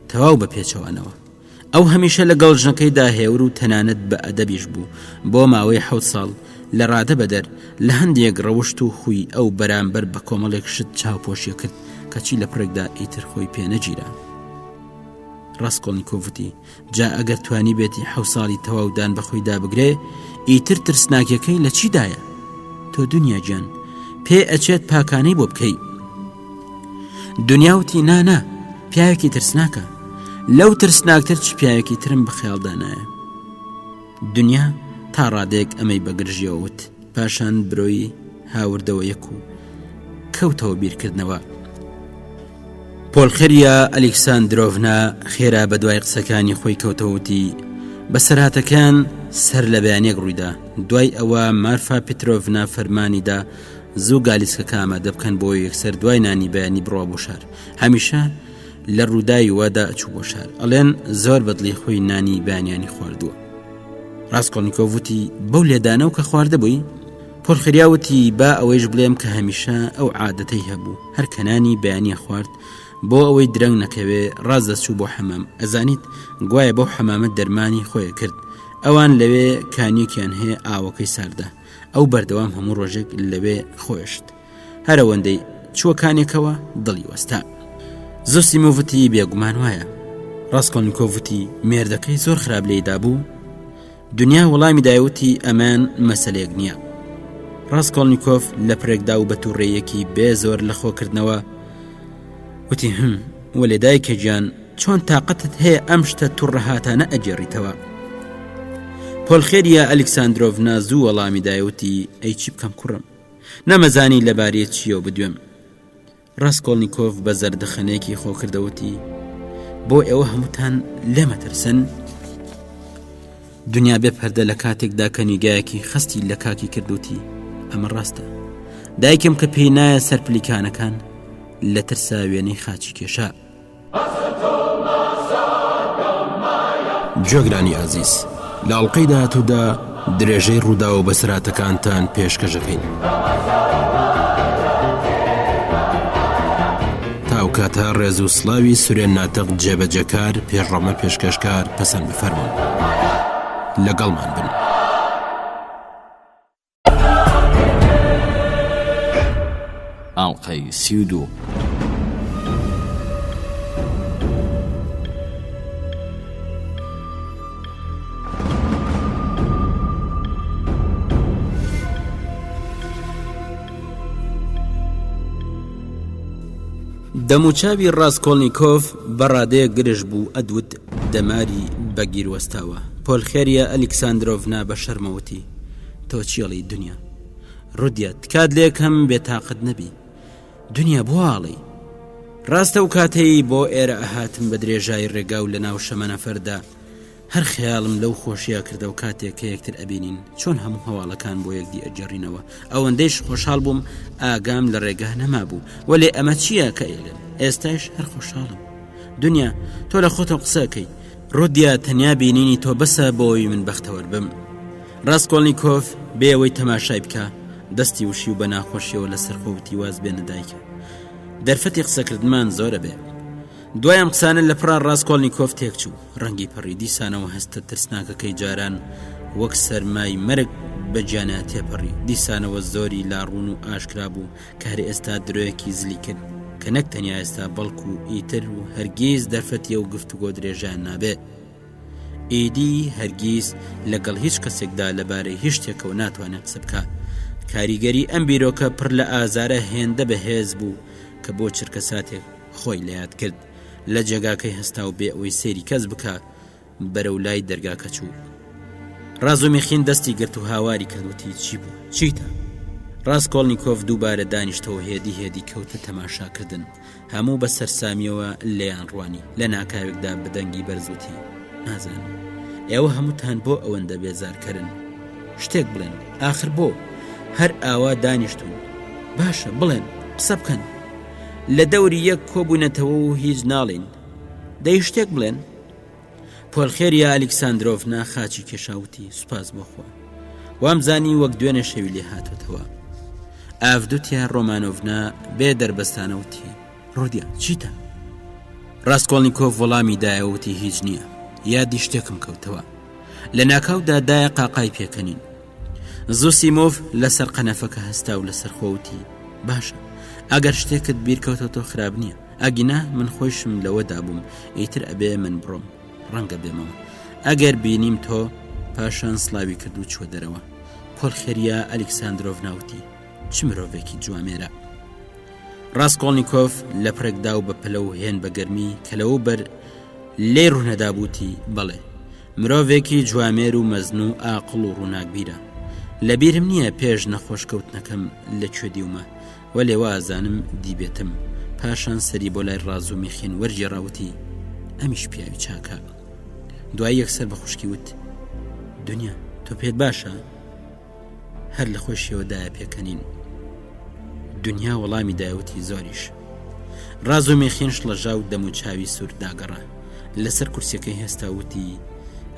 تەواو بە پێچەوانەوە ئەو هەمیشە لەگەڵ ژنەکەیدا هێور و تەنانەت بە ئەدەبیش بوو، بۆ ماوەی حەوت ساڵ لە ڕادە بەدەر لە هەندێک ڕەوشت و خووی ئەو بەرامبەر بە کۆمەڵێک شت چاوپۆشیە کرد، کەچی لە پڕێکدا ئیتر خۆی پێ نەگیرا. ڕاسکۆڵنیکۆف وتی، جا ئەگەر توانیبێتی حەوت ساڵی تەواو دان بە خۆیدا بگرێ، ئیتر ترسناکیەکەی لە چیدایە؟ تۆ دونیا گیان، پێ ئەچێت پاکانەی بۆ بکەی. دنیا وتی نا نا پیاوێکی ترسناکە لەو ترسناکتر چ پیاوێکی ترم بە خەیاڵدا نایە دنیا تا ڕادێک ئەمەی بە گرژیەوە وت پاشان برۆی هاوردەوە یەک و کەوتەوە بیرکردنەوە پۆلخریا ئەلیکساندرۆڤنا خێرا بە دوای قسەکانی خۆی کەوتەوتی بەسەرهاتەکان سەر لە بەیانێک ڕوویدا دوای ئەوە مارفا پترۆڤنا فەرمانیدا زوو گالیسکەکە ئامادە بکەن بۆ یەکسەر دوای نانی بەیانی بڕوا بۆ شار هەمیشە لە ڕووداوی وادا ئەچوو بۆ شار ئەڵێن زۆر بەدڵی خۆی نانی بەیانیانی خواردووە ڕاستکۆڵنییکۆڤ وتی بەو لێدانەوە کە خواردەبووی پۆلخریا وتی با ئەوەیش بڵێم کە هەمیشە ئەو عادەتەی هەبوو هەر کەنانی بەیانە خوارد بۆ ئەوەی درەنگ نەکەوێ ڕاست دەچوو بۆ حەمام ئەزانیت گوایە بەو حەمامە دەرمانی خۆی کرد ئەوان لەوێ کانیەکیان هەیە ئاوەکەی ساردە ئەو بەردەوام هەموو ڕۆژێک لەوێ خۆشت هەرەوەندەی چووە کانێکەوە دڵی وەستا زۆسیمۆڤتی بێگومان وایە ڕاستکۆنیکۆڤتی مێردەکەی زۆر خراپ لێیدا بوو دنیا وەڵامی دایوتی ئەمان مەسلێک نییە ڕاستکۆڵنییکۆف لە پرێکدا و بە تووڕێیەکی بێ زۆر لە خۆکردنەوە وتی هم وەلێ دایکە گیان چۆن تاقەتت هەیە ئەم شتە توڕەهاتانە ئەگێڕیتەوە؟ پۆلخێریا ئەلیکساندرۆڤنا زوو وەڵامی دایەوتی ئەی چی بکەم کوڕم؟ نەمەزانی لەبارەی چییەوە بدوێم. ڕاسکۆڵنیکۆف بە زەردەخەنەیەکی خۆ کردەوتی بۆ ئێوە هەمووتان لێمەترسن؟ دنیا بێ پەردە لە کاتێکدا کە نیگایەکی خەستی لە کاکی کردوتی ئەمە ڕاستە. دایکم کە پێی نایە سەر پلیکانەکان لە ترسا وێنەی خاچی کێشا. گوێگرانی ئازیز لە ئەڵقەی داهاتوودا درێژەی ڕووداو و بەسەرهاتەکانتان پێشکەشەکەین. تا ئەو کاتە ڕێز و سڵاوی سورێن ناتق جێبەجێکار پێشڕەمە پێشکەشکار پەسەند بفەرموون. لەگەڵمان بن. ئەڵقەی 32. دەموچاوی ڕاسکۆڵنیکۆف بە ڕادەیەک گرژ بوو ئەدوت دەماری بە گیر وەستاوە. پۆلخێریا ئەلیکساندرۆڤنا بە شەرمەوە وتی، تۆ چی ئەڵێی دنیا؟ ڕودیا، تکات لێکەم بێتاقەت نەبی. دنیا بۆ ئاڵێی؟ ڕاستە ئەو کاتەی بۆ ئێرە ئەهاتم بە درێژای ڕێگا و لەناو شەمەنەفەردا هەر خەیاڵم لەو خۆشیە کردەوە کاتێک کە یەکتر ئەبینین چۆن هەموو هەواڵەکان بۆ یەکدی ئەگێڕینەوە ئەوەندەیش خۆشحاڵ بووم ئاگام لە ڕێگا نەمابوو وەلێ ئەمە چییە کە ئەیڵێم ئێستایش هەر خۆشحاڵم دنیا تۆ لە خۆتەوە قسەکەی ڕودیا تەنیا بینینی تۆ بەسە بۆی من بەختەوەر بم ڕاستکۆڵنییکۆف بێ ئەوەی تەماشای بکە دەستی وشی و بە ناخۆشیەوە لەسەر خۆوتی واز بێنە دایکە دەرفەتی قسەکردمان زۆرە بێ دوای ئەم قسانە لە پڕا ڕاستکۆڵنییکۆف تێکچوو ڕەنگی پەڕی دیسانەوە هەستە ترسناکەکەی جاران وەک سەرمای مەرگ بە گیانە تێپەڕی دیسانەوە زۆری لاڕوون و ئاشکرا بوو کە هەر ئێستا درۆیەکی زلی کرد کە نەک تەنیا ئێستا بەڵکو و ئیتر و هەرگیز دەرفەتی ئەو گفتوگۆ درێژەیان نابێ ئیدی هەرگیز لەگەڵ هیچ کەسێکدا لەبارەی هیچ شتێکەوە ناتوانێت قسە بکە کاریگەری ئەم بیرۆکە پڕ لە ئازارە هێندە بەهێز بوو کە بۆ چرکە ساتێک خۆی لە یاد کرد لە جێگاکەی هەستا و بێ ئەوەی سەیری کەس بکا بەرەو لای دەرگاکە چوو. ڕازومیخین دەستی گرت و هاواری کرد وتی چی بوو؟ چیتە؟ ڕاسکۆڵنیکۆف دووبارە دانیشتەوە هێدی هێدی کەوتە تەماشاکردن. هەموو بە سەرسامیەوە لێیان ڕوانی. لە ناکاوێکدا بە دەنگی بەرز وتی نازانم ئێوە هەمووتان بۆ ئەوەندە بێزارکەرن؟ شتێک بڵێن ئاخر بۆ هەر ئاوا دانیشتون؟ باشە بڵێن قسە بکەن. لە دەوری یەک کۆبوونەتەوە و هیچ ناڵین دەی شتێک بڵێن پۆلخێریا ئەلیکساندرۆڤنا خاچی کێشاوتی سوپاس بۆخوا وامزانی وەک دوێنێ شەوی لێ هاتوتەوە ئاڤدوتیا ڕۆمانۆڤنا بێ دەربەستانەوتی ڕۆدیا چیتە ڕاستکۆڵنییکۆف وەڵامی دایەوتی هیچ نییە یادی شتێکم کەوتەوە لە ناکاودا دایە قاقای پێکەنین زوسیمۆڤ لەسەر قەنەفەکە هەستا و لەسەر خۆوتی باشە ئەگەر شتێکت بیرکەوتە تۆ خراپ نییە ئەگینا من خۆیشم لەوەدا بووم ئیتر ئەبێ من بڕۆم ڕەنگە بێمەوە ئەگەر بینیم تۆ پاشان سلاوی کرد و چوە دەرەوە پۆلخێریا ئەلیکساندرۆڤ ناوتی چ مرۆڤێکی جوامێرە ڕاستکۆڵنییکۆف لە پرێکدا و بە پەلە و هێن بە گەرمی کە لەوە بەر لێی ڕوونەدابووتی بەڵێ مرۆڤێکی جوامێر و مەزن و ئاقڵ و ڕووناکبیرە. لە بیرم نییە پێش نەخۆش کەوتنەکەم لە کوێ دیومە، وەلێ وا ئەزانم دیبێتم. پاشان سەری بۆ لای ڕازومیخین وەرگێڕا وتی، ئەمیش پیاوی چاکە. دوایی یەکسەر بە خوشکی وت، دنیا، تۆ پێت باشە؟ هەر لە خۆشیەوە دایە پێکەنین دنیا وەڵامی دایوتی زۆریش ڕاز و مێخین شڵەژا و دەم و چاوی سوور داگەڕا لەسەر کورسەکەی هێستا وتی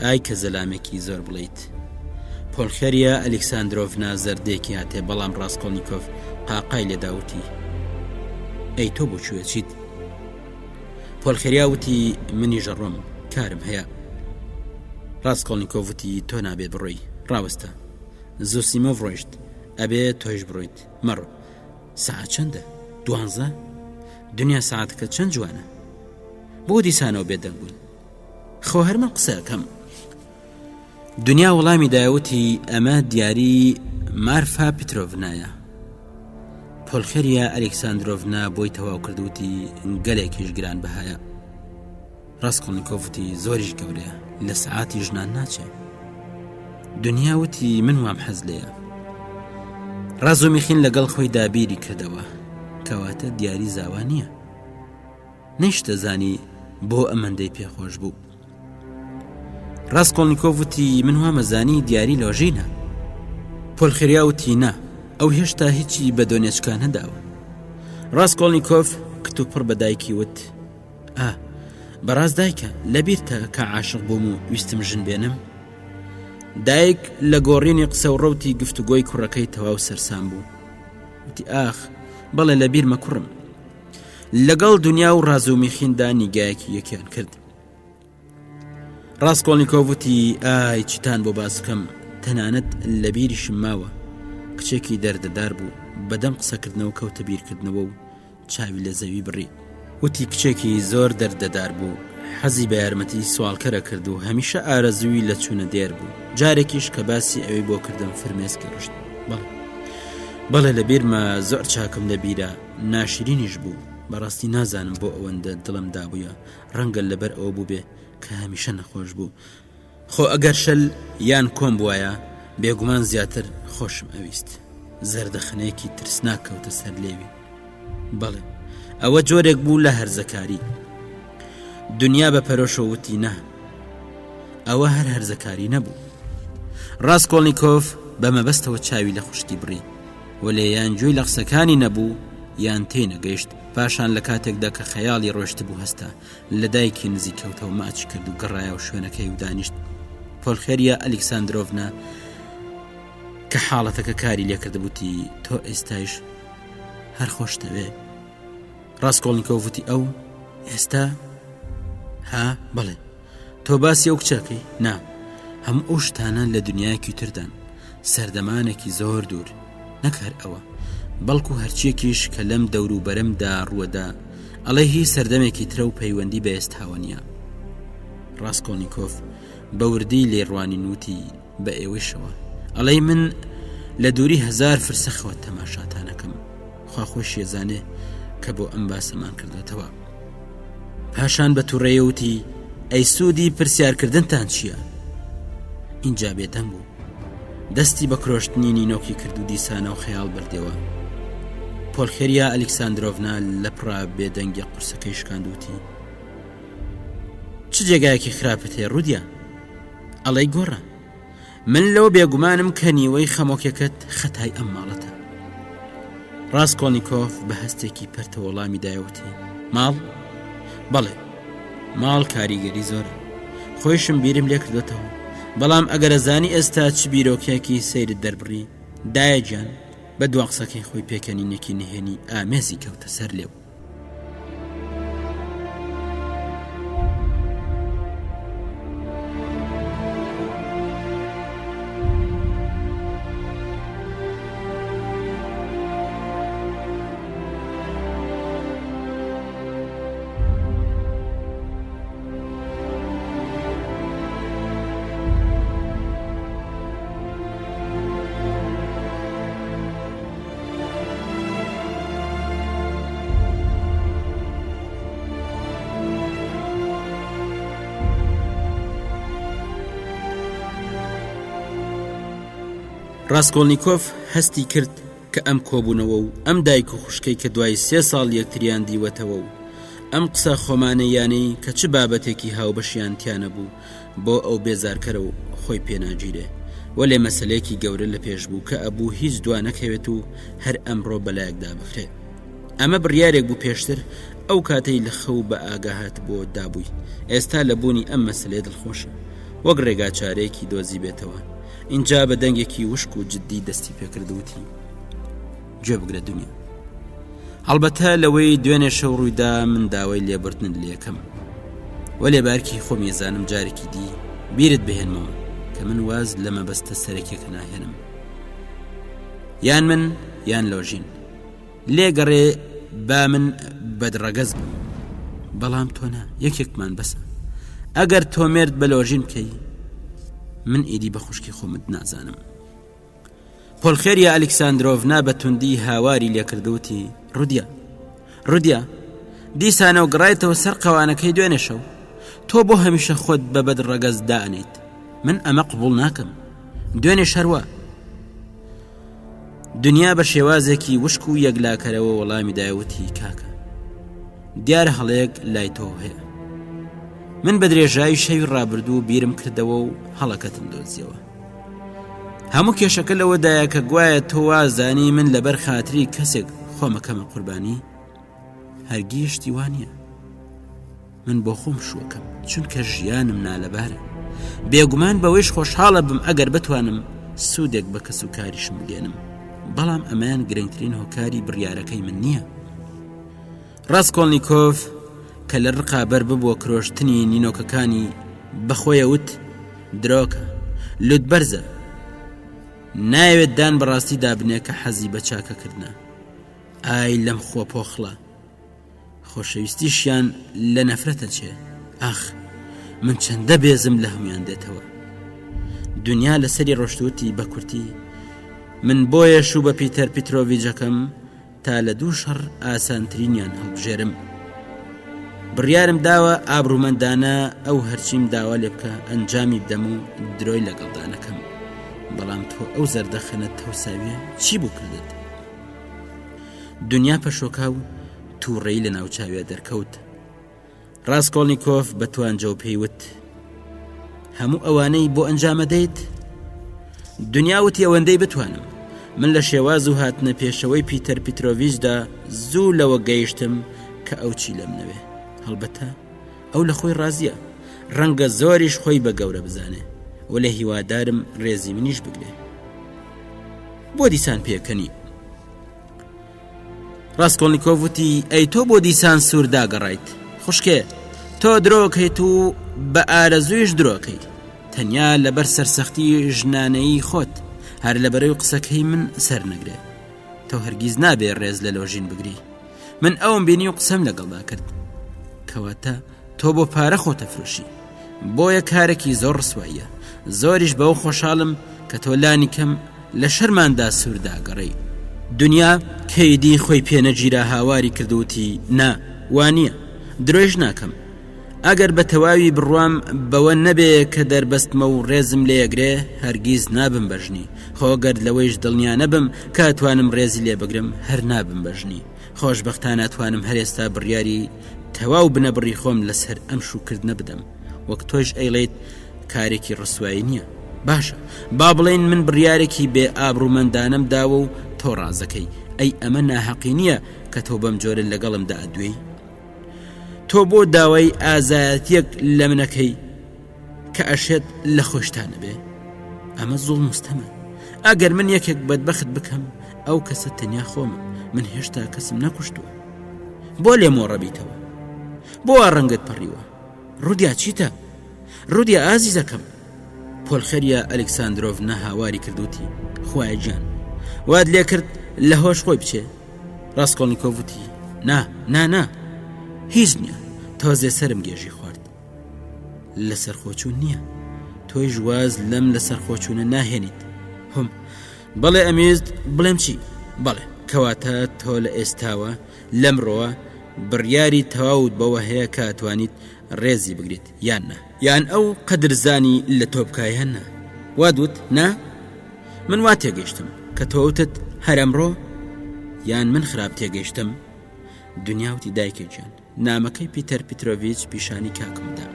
ئای کە زەلامێکی زۆر بڵیت پۆلخێریە ئەلیکساندرۆڤنا زەردێکی هاتێ بەڵام ڕاستکۆلنییکۆف قاقای لێداوتی ئەی تۆ بۆ کوێ چیت پۆلخێریا وتی منیش ئەڕۆم کارم هەیە ڕاستکۆڵنییکۆف وتی تۆ نابێ بڕۆی ڕاوەستە زۆسیمۆڤ ڕۆیشت ئەبێ تۆیش بڕۆیت مەڕۆ سەعات چەندە دوانزە دنیا سەعاتەکە چەند جوانە بۆ دیسانەوە بێدەنگ بوون خۆ هەر من قسەکەم دنیا وەڵامی دایوتی ئەمە دیاری مارفا پترۆڤنایە پۆلخەریا ئەلکسسانندرۆڤنا بۆی تەواو کردوتی گەلێکیش گران بەهایە ڕاستکۆڵنییکۆڤ وتی زۆریش گەورەیە لە سەعاتی ژنان ناچێ دنیا وتی من وام حەز لێیە ڕازۆمیخین لەگەڵ خۆی دابیری کردەوە کەواتە دیاری زاوا نییە نەیشتەزانی بۆ ئەمەندەی پێخۆش بوو ڕاستکۆڵنییکۆڤ وتی من وامەزانی دیاری لۆژینە پۆلخریا وتی نا. ئەو هێشتا هیچی بە دۆنێچکا نەداوە. ڕاسکۆڵنیکۆف کتوپڕ بە دایکی وت، ئا، بەڕاست دایکە، لەبیرتە کە عاشق بووم و ویستم ژن بێنم؟ دایک لە گۆڕینی قسە و ڕەوتی گفتوگۆی کوڕەکەی تەواو سەرسام بوو. وتی ئاخ، بەڵێ لەبیرمە کوڕم. لەگەڵ دنیا و ڕازومیخیندا نیگایەکی یەکیان کرد. ڕاسکۆڵنیکۆڤ وتی ئای چیتان بۆ باس بکەم تەنانەت لە بیریشم ماوە کچێکی دەردەدار بوو بەدەم قسەکردنەوە کەوتە بیرکردنەوە و چاوی لە زەوی بڕی وتی کچێکی زۆر دەردەدار بوو حەزی بە یارمەتی سواڵکەرە کرد و هەمیشە ئارەزووی لە چوونە دێر بوو جارێکیش کە باسی ئەوی بۆ کردم فرمێسکی ڕشت بەڵێ بەڵێ لە بیرمە زۆر چاکم لە بیرە ناشرینیش بوو بەڕاستی نازانم بۆ ئەوەندە دڵم دابووە ڕەنگە لەبەر ئەوە بووبێ کە هەمیشە نەخۆش بوو. خۆ ئەگەر شەل یان کۆم بوایە، بێگومان زیاتر خۆشم ئەویست. زەردەخەنەیەکی ترسناک کەوتە سەر لێوی. بەڵێ، ئەوە جۆرێک بوو لە هەرزەکاری. دنیا بە پەرۆشەوە وتی نا. ئەوە هەر هەرزەکاری نەبوو. ڕاسکۆڵنیکۆف بە مەبەستەوە چاوی لە خوشکی بڕی. وەلێ یان گوێی لە قسەکانی نەبوو یان تێینەگەیشت، پاشان لە کاتێکدا کە خەیاڵی ڕۆیشتبوو هەستا، لە دایکی نزیک کەوتەوە ماچی کرد و گەڕایەوە شوێنەکەی و دانیشت. پۆلخێریا ئەلیکساندرۆڤنا کە حاڵەتەکە کاری لێکردبووتی تۆ ئێستایش هەر خۆشتەوێ؟ ڕاستکۆڵنیکۆڤ وتی ئەو ئێستا ها بەڵێ تۆ باسی ئەو کچەکەی نا هەموو ئەو شتانە لە دنیایەکی تردان سەردەمانێکی زۆر دوور نەک هەر ئەوە بەڵکو هەرچیەکیش کە لەم دەور و بەرەمدا ڕووەدا ئەڵێ هی سەردەمێکی ترە و پەیوەندی بە ئێستاوە نییە ڕاستکۆنییکۆف بە وردی لێ ڕوانین وتی بە ئێوەیشەوە ئەڵێی من لە دووری هەزار فرسەخەوە تەماشاتانەکەم خوا خۆشیە زانێ کە بۆ ئەم باسەمان کردوێتەوە پاشان بە تووڕێوتی ئەی سوودی پرسیارکردنتان چییە؟ اینجا بێدەنگ بوو دەستی بە کرۆشتنی نینۆکی کرد و دیسانەوە خەیاڵ بردەوە پۆلخێریا ئەلیکساندرۆڤنا لە پڕا بێدەنگی قورسەکەی شکاندوتی چ جێگایەکی خراپت هەیە ڕودیا ئەڵێی گۆڕە من لەوە بێگومانم کە نیوەی خەمۆکێکت خەتای ئەم ماڵەتە ڕاستکۆنییکۆف بە هەستێکی پەرتە وەڵامی دایوتی ماڵ بەڵێ ماڵ کاریگەری زۆرە خۆیشم بیرم لێ کردوێتەوە بەڵام ئەگەرەزانی ئێستا چ بیرۆکێکی سەیرت دەربڕی دایە گیان بە دوا قسەکەی خۆی پێکەنینێکی نهێنی ئامێزی کەوتە سەر لێو. ڕاسکۆڵنیکۆف هەستی کرد کە ئەم کۆبوونەوە و ئەم دایک و خوشکەی کە دوای سێ ساڵ یەکتریان دیوەتەوە و ئەم قسە خۆمانەییانەی کە چ بابەتێکی هاوبەشیان تیا نەبوو بۆ ئەو بێزارکەرە و خۆی پێ ناگیرێ وەلێ مەسەلەیەکی گەورە لە پێش بوو کە ئەبوو هیچ دوا نەکەوێت و هەر ئەمڕۆ بەلایەکدا بخرێ ئەمە بڕیارێک بوو پێشتر ئەو کاتەی لە خەو بە ئاگا هاتبووە دابووی ئێستا لە بوونی ئەم مەسەلەیە دڵخۆشە وەک ڕێگاچارەیەکی دۆزیبێتەوە ئینجا بە دەنگێکی وشک و جددی دەستی پێکرد وتی گوێ بگرە دنیا هەڵبەتە لەوەی دوێنێ شەو ڕوویدا من داوای لێبوردنت لێکەم وەلێ بارکی خۆم یەزانم جارێکی دی بیرت بهێنمەوە کە من واز لە مەبەستە سەرەکیەکە ناهێنم یان من یان لۆژین لێگەڕێ با من بەدڕەگەز بم بەڵام تۆ نا یەکێکمان بەسە ئەگەر تۆ مێرد بە لۆژین بکەی من ئیدی بە خوشکی خۆمت نازانم پۆلخێریا ئەلیکساندرۆڤنا بە توندی هاواری لێکرد وتی ڕودیا ڕودیا دیسانەوە گڕایتەوە سەر قەوانەکەی دوێنێ شەو تۆ بۆ هەمیشە خۆت بە بەد ڕەگەز دانیت من ئەمە قبول ناکەم دوێنێ شەروە دنیا بە شێوازێکی وشک و یەکلاکەرەوە وەڵامی داوتی کاکە دیارە هەڵەیەک لای تۆ هەیە من بە درێژایی شەوی ڕابردوو بیرم کردەوە و هەڵەکەتم دۆزیەوە. هەموو کێشەکە لەوەدایە کە گوایە تۆ وازانی من لەبەر خاتری کەسێک خۆمەکەمە قوربانی هەرگیز شتی وا نییە من بۆ خۆم شوەکەم چونکە ژیانم نالەبارە بێگومان بەوەیش خۆشحاڵە بم ئەگەر بتوانم سوودێک بە کەس و کاریشم بگەێنم بەڵام ئەمەیان گرنگترین هۆکاری بڕیارەکەی من نییە ڕاستکۆڵنییکۆف کە لە ڕقا بەر ببووە کرۆشتنی نینۆکەکانی بەخۆیە وت درۆکە لوت بەرزە ناوێت دان بەڕاستی دابنێ کە حەزی بە چاکەکردە ئای لەم خووە پۆخڵە خۆشەویستیشیان لە نەفرەتە چێ ئاخ من چەندە بێزم لە هەمویان دێتەوە دنیا لەسەری ڕۆشتوتی بە کورتی من بۆیە شوو بە پیتەر پیتۆڤیجەکەم تا لە دوو شەڕ ئاسانترینیان هەڵبژێرم بڕیارم داوە ئابرومەندانە ئەو هەرچیم داوا لێ بکە ئەنجامی بدەم و درۆی لەگەڵدا نەکەم بەڵام تۆ ئەو زەردەخەنە تەوساویە چی بۆ کردت دنیا پەشۆکا و تووڕەی لە ناوچاوێ دەرکەوت ڕاستکۆڵنییکۆف بە توانجەوە پێیوت هەموو ئەوانەی بۆ ئەنجامە دەیت دنیا وتی ئەوەندەی بتوانم من لە شێواز و هاتنە پێشەوەی پیتەر پیتۆڤیچدا زوو لەوە گەیشتم کە ئەو چی لەم نەوێ هەڵبەتە ئەو لە خۆی ڕازیە ڕەنگە زۆریش خۆی بە گەورە بزانێ و لە هیوادارم ڕێزی منیش بگرێ بۆ دیسان پێکەنی ڕاستکۆڵنییکۆڤ وتی ئەی تۆ بۆ دیسان سوور داگەڕایت خوشکێ تۆ درۆکەیت و بە ئارەزوویش درۆکەیت تەنیا لەبەر سەرسەختی ژنانەیی خۆت هەر لە بەرەوی قسەکەی من سەر نەگرێ تۆ هەرگیز نابێ ڕێز لە لۆژین بگری من ئەوم بینی و قسەم لەگەڵدا کرد کەواتە تۆ بۆ پارە خۆتە فرۆشی بۆیە کارێکی زۆر ڕسواییە زۆریش بەوە خۆشحاڵم کە تۆ لانی کەم لە شەرماندا سوور داگەڕێی. دنیا کەیدی خۆی پێ نەگیرا هاواری کرد و وتی، نا، وا نییە، درۆیش ناکەم. ئەگەر بە تەواوی بڕوام بەوە نەبێ کە دەربەستمە و ڕێزم لێ ئەگرێ، هەرگیز نابم بە ژنی. خۆ گەر لەوەیش دڵنیا نەبم کە ئەتوانم ڕێزی لێ بگرم، هەر نابم بە ژنی. خۆشبەختانە ئەتوانم هەر ئێستا بڕیاری تەواو بنەبڕی خۆم لەسەر ئەم شووکردنە بدەم. وەک تۆیش ئەیڵێیت کارێکی ڕسوایی نییە باشە با بڵێن من بڕیارێکی بێ ئابرومەندانم داوە و تۆ ڕازەکەی ئەی ئەمە ناهەقی نییە کە تۆ بەم جۆرە لەگەڵمدا ئەدوێی تۆ بۆ داوای ئازایەتیەک لە منەکەی کە ئەشێت لە خۆشتانە بێ ئەمە زوڵ مستەمە ئەگەر من یەکێک بەدبەخت بکەم ئەو کەسە تەنیا خۆمە من هێشتا کەسم نەکوشتووە بۆ لێ مۆڕەبیتەوە بۆ ڕەنگت پەڕیوە ڕودیا چیتە؟ ڕودیا ئازیزەکەم! پۆلخەریا ئەلکساندرۆڤنا هاواری کرد وتی، خوایە گیان، وات لێ کرد لە هۆش خۆی بچێ. ڕاسکۆڵنیکۆف وتی، نا، نا، نا، هیچ نییە، تۆزێ سەرم گێژی خوارد. لەسەرخۆچوون نییە. تۆیش واز لەم لەسەرخۆچوونە ناهێنیت. هم، بەڵێ ئەمویست بڵێم چی؟ بەڵێ، کەواتە تۆ لە ئێستاوە لەمڕۆوە بڕیاری تەواوت بەوە هەیە کە ئەتوانیت ڕێزی بگریت یان نا؟ یان ئەو قەدرزانی لە تۆ بکا یان نا؟ وات وت نا؟ من وا تێگەیشتم کە تۆ وتت هەر ئەمڕۆ؟ یان من خراپ تێگەیشتم؟ دنیا وتی دایکە گیان نامەکەی پیتەر پیترۆڤیچ پیشانی کاکم دا.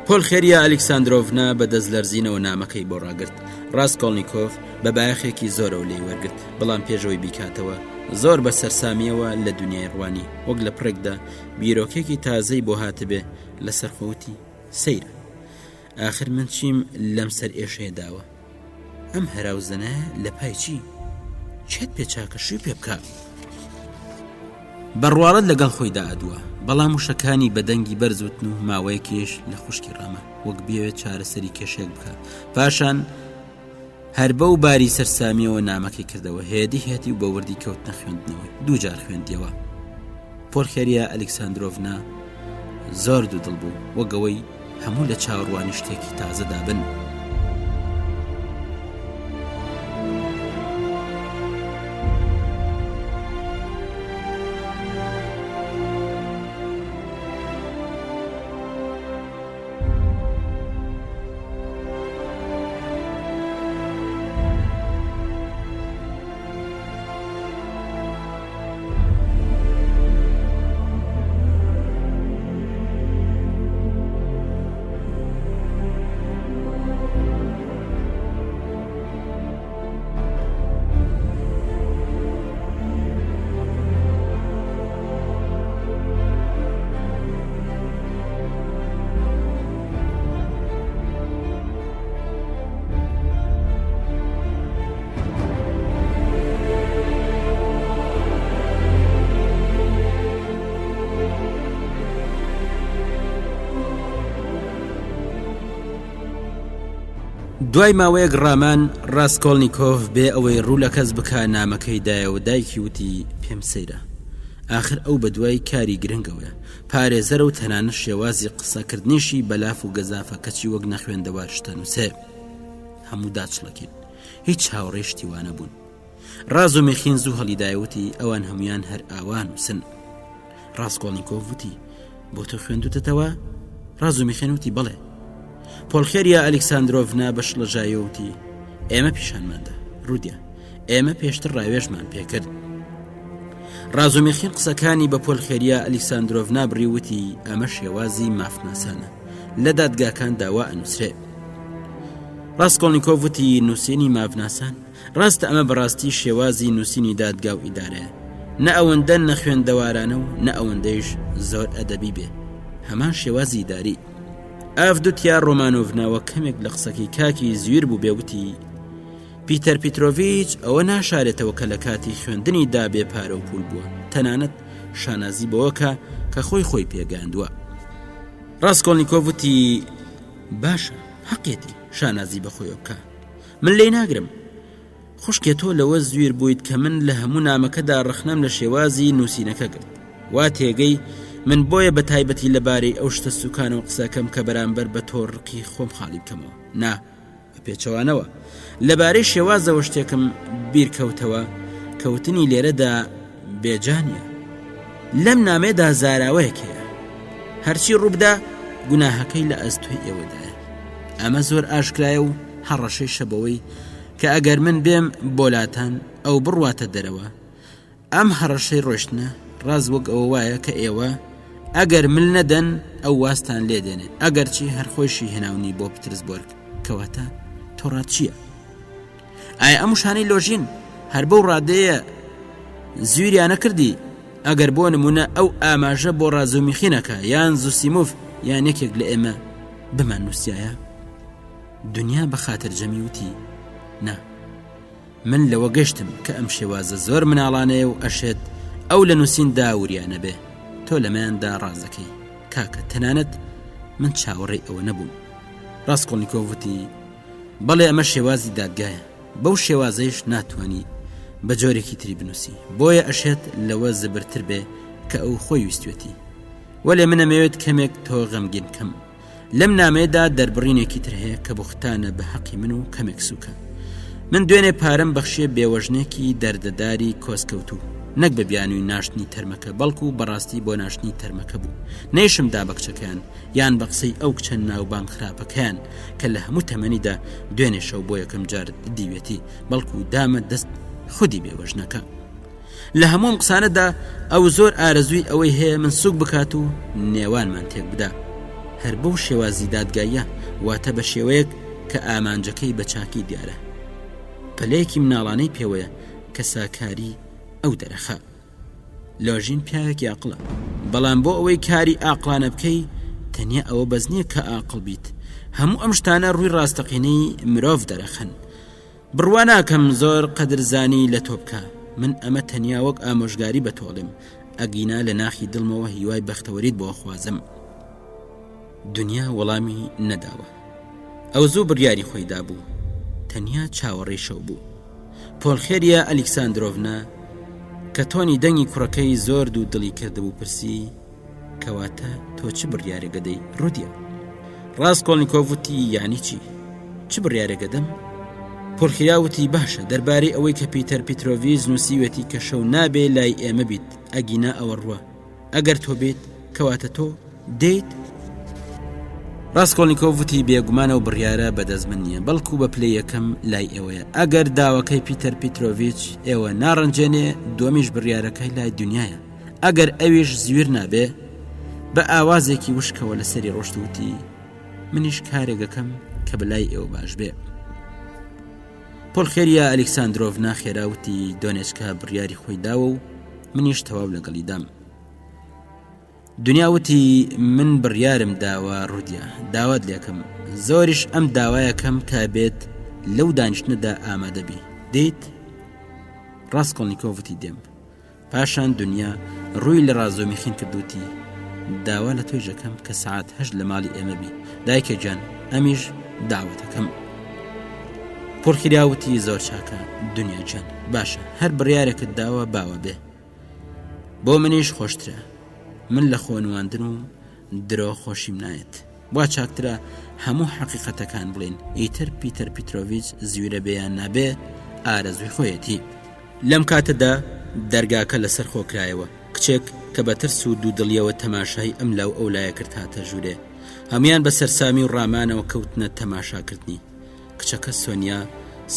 پۆلخێریا ئەلیکساندرۆڤنا بە دەست لەرزینەوە نامەکەی بۆ ڕاگرت. ڕاسکۆڵنیکۆف بە بایەخێکی زۆرەوە لێی وەرگرت، بەڵام پێش ئەوەی بیکاتەوە، زۆر بە سەرسامییەوە لە دونیای ڕوانی، وەک لە پڕێکدا بیرۆکەیەکی تازەی بۆ هاتبێ، لەسەرخۆ وتی، سەیرە! ئاخر من چیم لەم سەرئێشەیە داوە؟ ئەم هەرا و زەنایە لە پای چی؟ کێت پێ چاکە شووی پێ بکە؟ بە ڕواڵەت لەگەڵ خۆیدا ئەدوا، بەڵام وشەکانی بە دەنگی بەرز وتن و ماوەیەکیش لە خوشکی ڕاما، وەک بیەوێت چارەسەری کێشەیەک بکا. پاشان هەر بەو باری سەرسامییەوە نامەکەی کردەوە، هێدی هێدی و بە وردی کەوتنە خوێندنەوەی. دووجار خوێندیەوە. پۆلخێریا ئەلیکساندرۆڤنا زۆر دوودڵ بوو، وەک ئەوەی هەموو لە چاوەڕوانی شتێکی تازەدا بن. دوای ماوەیەک ڕامان، ڕاسکۆڵنیکۆف بێ ئەوەی ڕوو لە کەس بکا نامەکەی دایەوە دایکی وتی پێم سەیرە. ئاخر ئەو بە دوای کاری گرنگەوەیە، پارێزەرە و تەنانەت شێوازی قسەکردنیشی بە لاف و گەزافە کەچی وەک نەخوێندەوار شتە نووسێ. هەموو داچڵەکین. هیچ هاوڕێی شتی وا نەبوون. ڕازومیخین زوو هەڵیدایە وتی ئەوان هەمویان هەر ئاوا نووسن. ڕاستکۆڵنییکۆف وتی بۆ تۆ خوێندوتەتەوە؟ ڕازومیخێن وتی بەڵێ. پۆلخێریا ئەلیکساندرۆڤنا بە شڵەژایەوە وتی ئێمە پیشانماندا ڕودیا ئێمە پێشتر ڕاوێژمان پێکرد. ڕازومیخین قسەکانی بە پۆلخێریا ئەلیکساندرۆڤنا بڕی وتی ئەمە شێوازی مافناسانە لە دادگاکان داوا ئەنووسرێ. ڕاستکۆڵنییکۆف وتی نووسینی مافناسان ڕاستە ئەمە بەڕاستی شێوازی نووسینی دادگا و ئیدارەیە نە ئەوەندە نەخوێندەوارانە و نە ئەوەندەیش زۆر ئەدەبی بێ هەمان شێوازی ئیداری ئەڤدوتیا ڕۆمانۆڤناوە کەمێک لە قسەکەی کاکی زویر بوو بێوتی پیتەر پیتۆڤیچ ئەوە ناشارێتەوە کە لە کاتی خوێندنی دا بێ پارە و پول بووە تەنانەت شانازی بەوەکە کە خۆی خۆی پێگەاندووە ڕاستکۆلنییکۆڤ وتی باشە حەقێتی شانازی بەخۆیەوە بکە من لێی ناگرم. خوشکێ تۆ لەوە زویر بوویت کە من لە هەموو نامەکەدا ڕەخنەم لە شێوازی نووسینەکە گرت. وا تێگەی من بۆیە بە تایبەتی لەبارەی ئەو شتە سوکانەوە قسەکەم کە بەرامبەر بە تۆ ڕقی خۆم خاڵی بکەمەوە. نا، بە پێچەوانەوە. لەبارەی شێوازەوە شتێکم بیر کەوتەوە، کەوتنی لێرەدا بێجا نییە. لەم نامەیەدا زاراوەیەک هەیە. هەرچی ڕووبدا گوناهەکەی لە ئەستۆی ئێوەدایە. ئەمە زۆر ئاشکرایە و هەڕەشەیشە بەوەی کە ئەگەر من بێم بۆلاتان ئەو بڕواتە دەرەوە ئەم هەڕەشەی ڕۆشتنە ڕاست وەک ئەوە وایە کە ئێوە ئەگەر مل نەدەن ئەو واستان لێ دێنێ ئەگەرچی هەر خۆیشی هێناونی بۆ پترسبۆرگ کەواتە تۆڕات چییە؟ ئایا ئەم وشانەی لۆژین هەر بەو ڕادەیە زویریانە کردی ئەگەر بۆ نمونە ئەو ئاماژە بۆ ڕازومیخینەکە یان زوسیموف یان یەکێک لە ئێمە بمان نووسایە دنیا بە خاتر جەمی وتی نا من لەوە گەشتم کە ئەم شێوازە زۆر مناڵانەیە و ئەشێت ئەو لە نووسیندا وریانە بێ تۆ لەمەیاندا ڕازەکەی کاکە تەنانەت من چاوەڕێی ئەوە نەبووم ڕاستکۆڵنییکۆڤ وتی بەڵێ ئەمە شێوازی دادگایە بەو شێوازەیش ناتوانی بە جۆرێکی تری بنووسی بۆیە ئەشێت لەوە زبرتر بێ کە ئەو خۆی ویستێتی وەلێ من ئەمەوێت کەمێک تۆ غەمگین کەم لەم نامەیەدا دەربڕینێکی تر هەیە کە بوختانە بە حەقی من و کەمێک سوکە من دوێنێ پارەم بەخشیە بێوەژنێکی دەردەداری کۆسکەوتوو نەک بە بیانووی ناشتنی تەرمەکە بەڵکو بەڕاستی بۆ ناشتنی تەرمەکە بوو نەیشم دا بە کچەکەیان یان بە قسەی ئەو کچە ناوبانگ خراپەکەیان کە لە هەموو تەمەنیدا دوێنێ شەو بۆ یەکەم جار دیوێتی بەڵکو دامە دەست خودی بێوەژنەکە لە هەموو ئەم قسانەدا ئەو زۆر ئارەزووی ئەوەی هەیە من سوک بکات و نێوانمان تێک بدا هەر بەو شێوازی دادگاییە واتە بە شێوەیەک کە ئامانجەکەی بە چاکی دیارە پەلەیەکی مناڵانەی پێوەیە کە ساکاری ئەو دەرەخە لۆژین پیاوێکی ئاقڵە بەڵام بۆ ئەوەی کاری ئاقلانە بکەی تەنیا ئەوە بەس نییە کە ئاقڵ بیت هەموو ئەم شتانە ڕووی ڕاستەقینەی مرۆڤ دەرەخەن بڕوا ناکەم زۆر قەدرزانی لە تۆ بکا من ئەمە تەنیا وەک ئامۆژگاری بە تۆڵێم ئەگینا لە ناخی دڵمەوە هیوای بەختەوەریت بۆ خوازم دنیا وەڵامی نەداوە ئەو زوو بڕیاری خۆی دابوو تەنیا چاوەڕێی شەو بوو پۆلخێریا ئەلیکساندرۆڤنا کە تۆنی دەنگی کوڕەکەی زۆر دوو دڵی کردبوو پرسی کەواتە تۆ چ بڕیارێک دەدەی ڕودیا ڕاستکۆڵنییکۆڤ وتی یانی چی چ بڕیارێک دەدەم پۆلخیرا وتی باشە دەربارەی ئەوەی کە پیتەر پیتۆڤیز نووسیوێتی کە شەو نابێ لای ئێمە بیت ئەگینا ئەوە ڕوە ئەگەر تۆ بیت کەواتە تۆ دێیت؟ ڕاستکۆلنییکۆڤ وتی بێگومانە و بڕیارە بەدەست من نییە بەڵکو بە پلەی یەکەم لای ئێوەیە ئەگەر داوەکەی پیتەر پیتۆڤیچ ئێوە ناڕەنجێنێ دووەمیش بڕیارەکەی لای دنیاە ئەگەر ئەویش زویر نابێ بە ئاوازێکی وشکەوە لەسەری ڕۆشت وتی منیش کارێک ئەکەم کە بەلای ئێوە باش بێ. پۆلخێریا ئەلیکساندرۆڤنا خێرا وتی دۆنێچکا بڕیاری خۆی داوە و منیش تەواو لەگەڵیدام. دنیا وتی من بڕیارم داوە ڕودیا داوات لێکم زۆریش ئەم داوایەکەم کە بێت لەو دانیشتنەدا ئامادەبی دێیت ڕاستکۆڵنییکۆڤ وتی دێم پاشان دنیا ڕووی لە ڕازۆمیخین کرد وتی داوا لە تۆیش ئەکەم کە سەعات هەشت لە ماڵی ئێمە بی دایکە گیان ئەمیش داوەتەکەم. پۆرفیریا وتی زۆر چاکە دنیا گیان باشە هەر بڕیارێکت داوە باوە بێ بۆ منیش خۆشترە من لە خۆنواندن و درۆ خۆشیم نایەت وا چاکترە هەموو حەقیقەتەکان بڵێن ئیتر پیتەر پیتۆڤچ زویرە بێیان نابێ ئارەزوی خۆیەتی لەم کاتەدا دەرگاکە لەسەر خۆ کرایەوە کچێک کە بە ترس و دوودڵیەوە تەماشای ئەم لاو ئەو لایە کرد هاتە ژوورێ هەموان بە سەرسامی و ڕامانەوە کەوتنە تەماشاکردنی کچەکە سۆنیا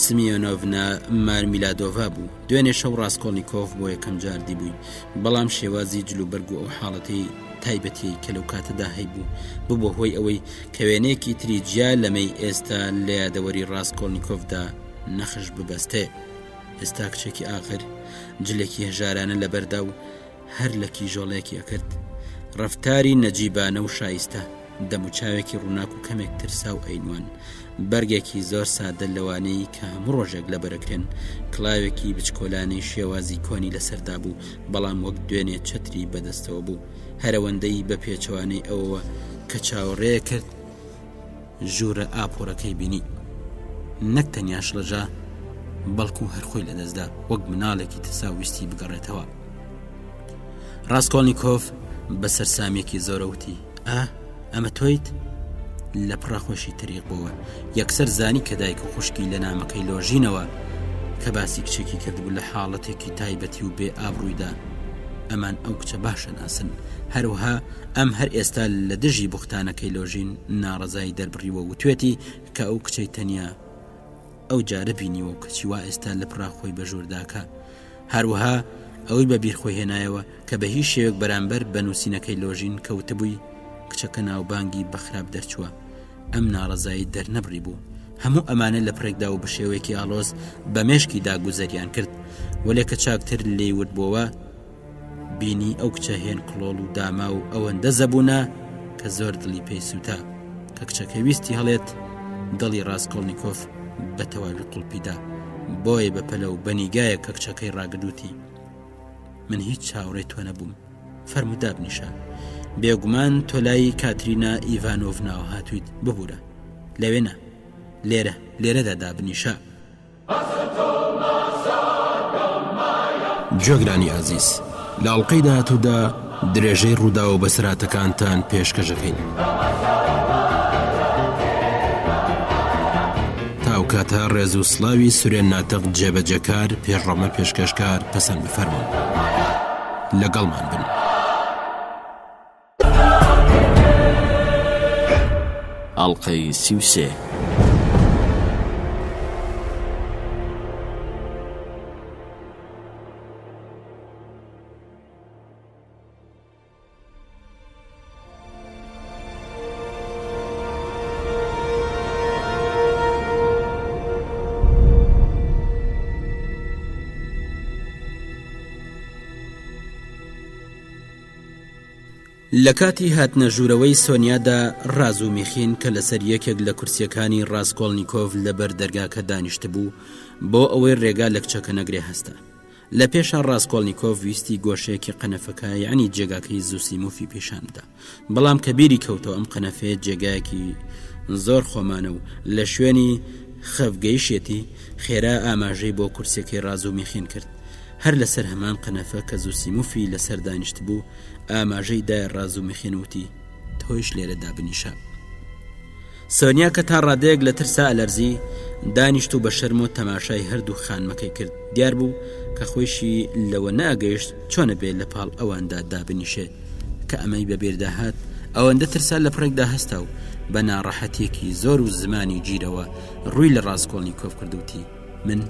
سمیۆنۆڤنا مارمیلادۆڤا بوو دوێنێ شەو ڕاستکۆڵنییکۆف بۆ یەکەم جار دیبووی بەڵام شێوازی جلوبەرگ و ئەو حاڵەتی تایبەتیی کە لەو کاتەدا هەیبوو ببووە هۆی ئەوەی کە وێنەیەکی تری جیا لەمەی ئێستا لە یادەوەری ڕاستکۆڵنییکۆفدا نەخش ببەستێ ئێستا کچێکی ئاغر جلێکی هەژارانە لەبەردا و هەر لە کیژۆڵەیەکی ئەکرد. ڕەفتاری نەجیبانە و شایستە، دەموچاوێکی ڕووناک و کەمێک ترساو ئەینوان. بەرگێکی زۆر سادە لەوانەی کە هەموو ڕۆژێک لەبەرەکرێن، کڵاوێکی بچکۆلانەی شێوازی کۆنی لەسەردا بوو، بەڵام وەک دوێنێ چەتری بەدەستەوە بوو. هەرەوەندەی بە پێچەوانەی ئەوەوە کە چاوەڕێ کرد، ژوورە ئاپۆرەکەی بینی نەک تەنیا شڵەژا بەڵکو هەر خۆی لەدەستدا وەک مناڵێکی ترسا ویستی بگەڕێتەوە ڕاستکۆڵنییکۆف بە سەرسامیەکی زۆرەوتی ئا ئەمە تۆیت لە پڕە خۆشی تریق بووە یەکسەر زانی کە دایک و خوشکی لە نامەکەی لۆژینەوە کە باسی کچێکی کردبوو لە حاڵەتێکی تایبەتی و بێ ئابڕوویدا ئەمان ئەو کچە باشە ناسن هەروها ئەم هەر ئێستا لە دژی بوختانەکەی لۆژین ناڕەزایی دەربڕیوە وتوێتی کە ئەو کچەی تەنیا ئەو جارە بینیوە و کەچی وا ئێستا لە پڕا خۆی بە ژوورداکە هەروەها ئەوەی بە بیر خۆی هێنایەوە کە بە هیچ شێوێک بەرامبەر بە نووسینەکەی لۆژین کەوتبووی کچەکە ناوبانگی بە خراپ دەرچووە ئەم ناڕەزایی دەرنەبڕی بوو هەموو ئەمانە لە پرێکدا و بە شێوەیەکی ئاڵۆز بە مێشکیدا گوزەریان کرد وەلێ کە چاکتر لێی ورد بۆوە بینی ئەو کچە هێن کڵۆڵ و داما و ئەوەندە زەبوونە کە زۆر دڵی پێی سووتا کە کچەکە ویستی هەڵێت دڵی ڕاستکۆڵنییکۆف بە تەواوی قوڵپیدا بۆیە بە پەلە و بەنیگایە کە کچەکەی ڕاگردوتی من هیچ چاوەڕێ تۆ نەبووم فەرموو دابنیشە بێگومان تۆ لای کاترینا ئیڤانۆڤناوە هاتوویت ببوورە لەوێ نا لێرە لێرەدا دابنیشە گوێگرانی ئازیز لە ئەڵقەی داهاتوودا درێژەی ڕووداو و بەسەرهاتەکانتان پێشکەشەکەین. تا ئەو کاتە ڕێز و سڵاوی سورێن ناتق جێبەجێکار پێشڕەمە پێشکەشکار پەسەند بفەرموون. لەگەڵمان بن. ئەڵقەی 33. لە کاتی هاتنە ژوورەوەی سۆنیادا ڕازومیخین کە لەسەر یەکێک لە کورسیەکانی ڕاستکۆڵنییکۆف لەبەر دەرگاکە دانیشتبوو بۆ ئەوەی ڕێگا لە کچەکە نەگرێ هەستا لە پێشا ڕاستکۆڵنییکۆف ویستی گۆشەیەکی قەنەفەکە یعنی جێگاکەی زوسیموفی پیشان بدا بەڵام کە بیری کەوتەوە ئەم قەنەفەیە جێگایەکی زۆر خۆمانە و لە شوێنی خەفگەیشێتی خێرا ئاماژەی بۆ کورسیەکەی ڕازومیخین کرد هەر لەسەر هەمان قەنەفە کە زوسیموفی لەسەر دانیشتبوو ئاماژەی دایە ڕازومیخین وتی تۆیش لێرە دابنیشە. سۆنیا کە تا ڕادەیەک لە ترسا ئەلەرزی دانیشت و بە شەرم و تەماشای هەردوو خانمەکەی کرد دیار بوو کە خۆیشی لەوە نەئەگەیشت چۆنە بێ لە پاڵ ئەواندا دابنیشێ کە ئەمەی بە بیردا هات ئەوەندە ترسا لە پڕێکدا هەستا و بە ناڕەحەتیەکی زۆر و زمانی گیرەوە ڕووی لە ڕاستکۆڵنیکۆف کردوتی من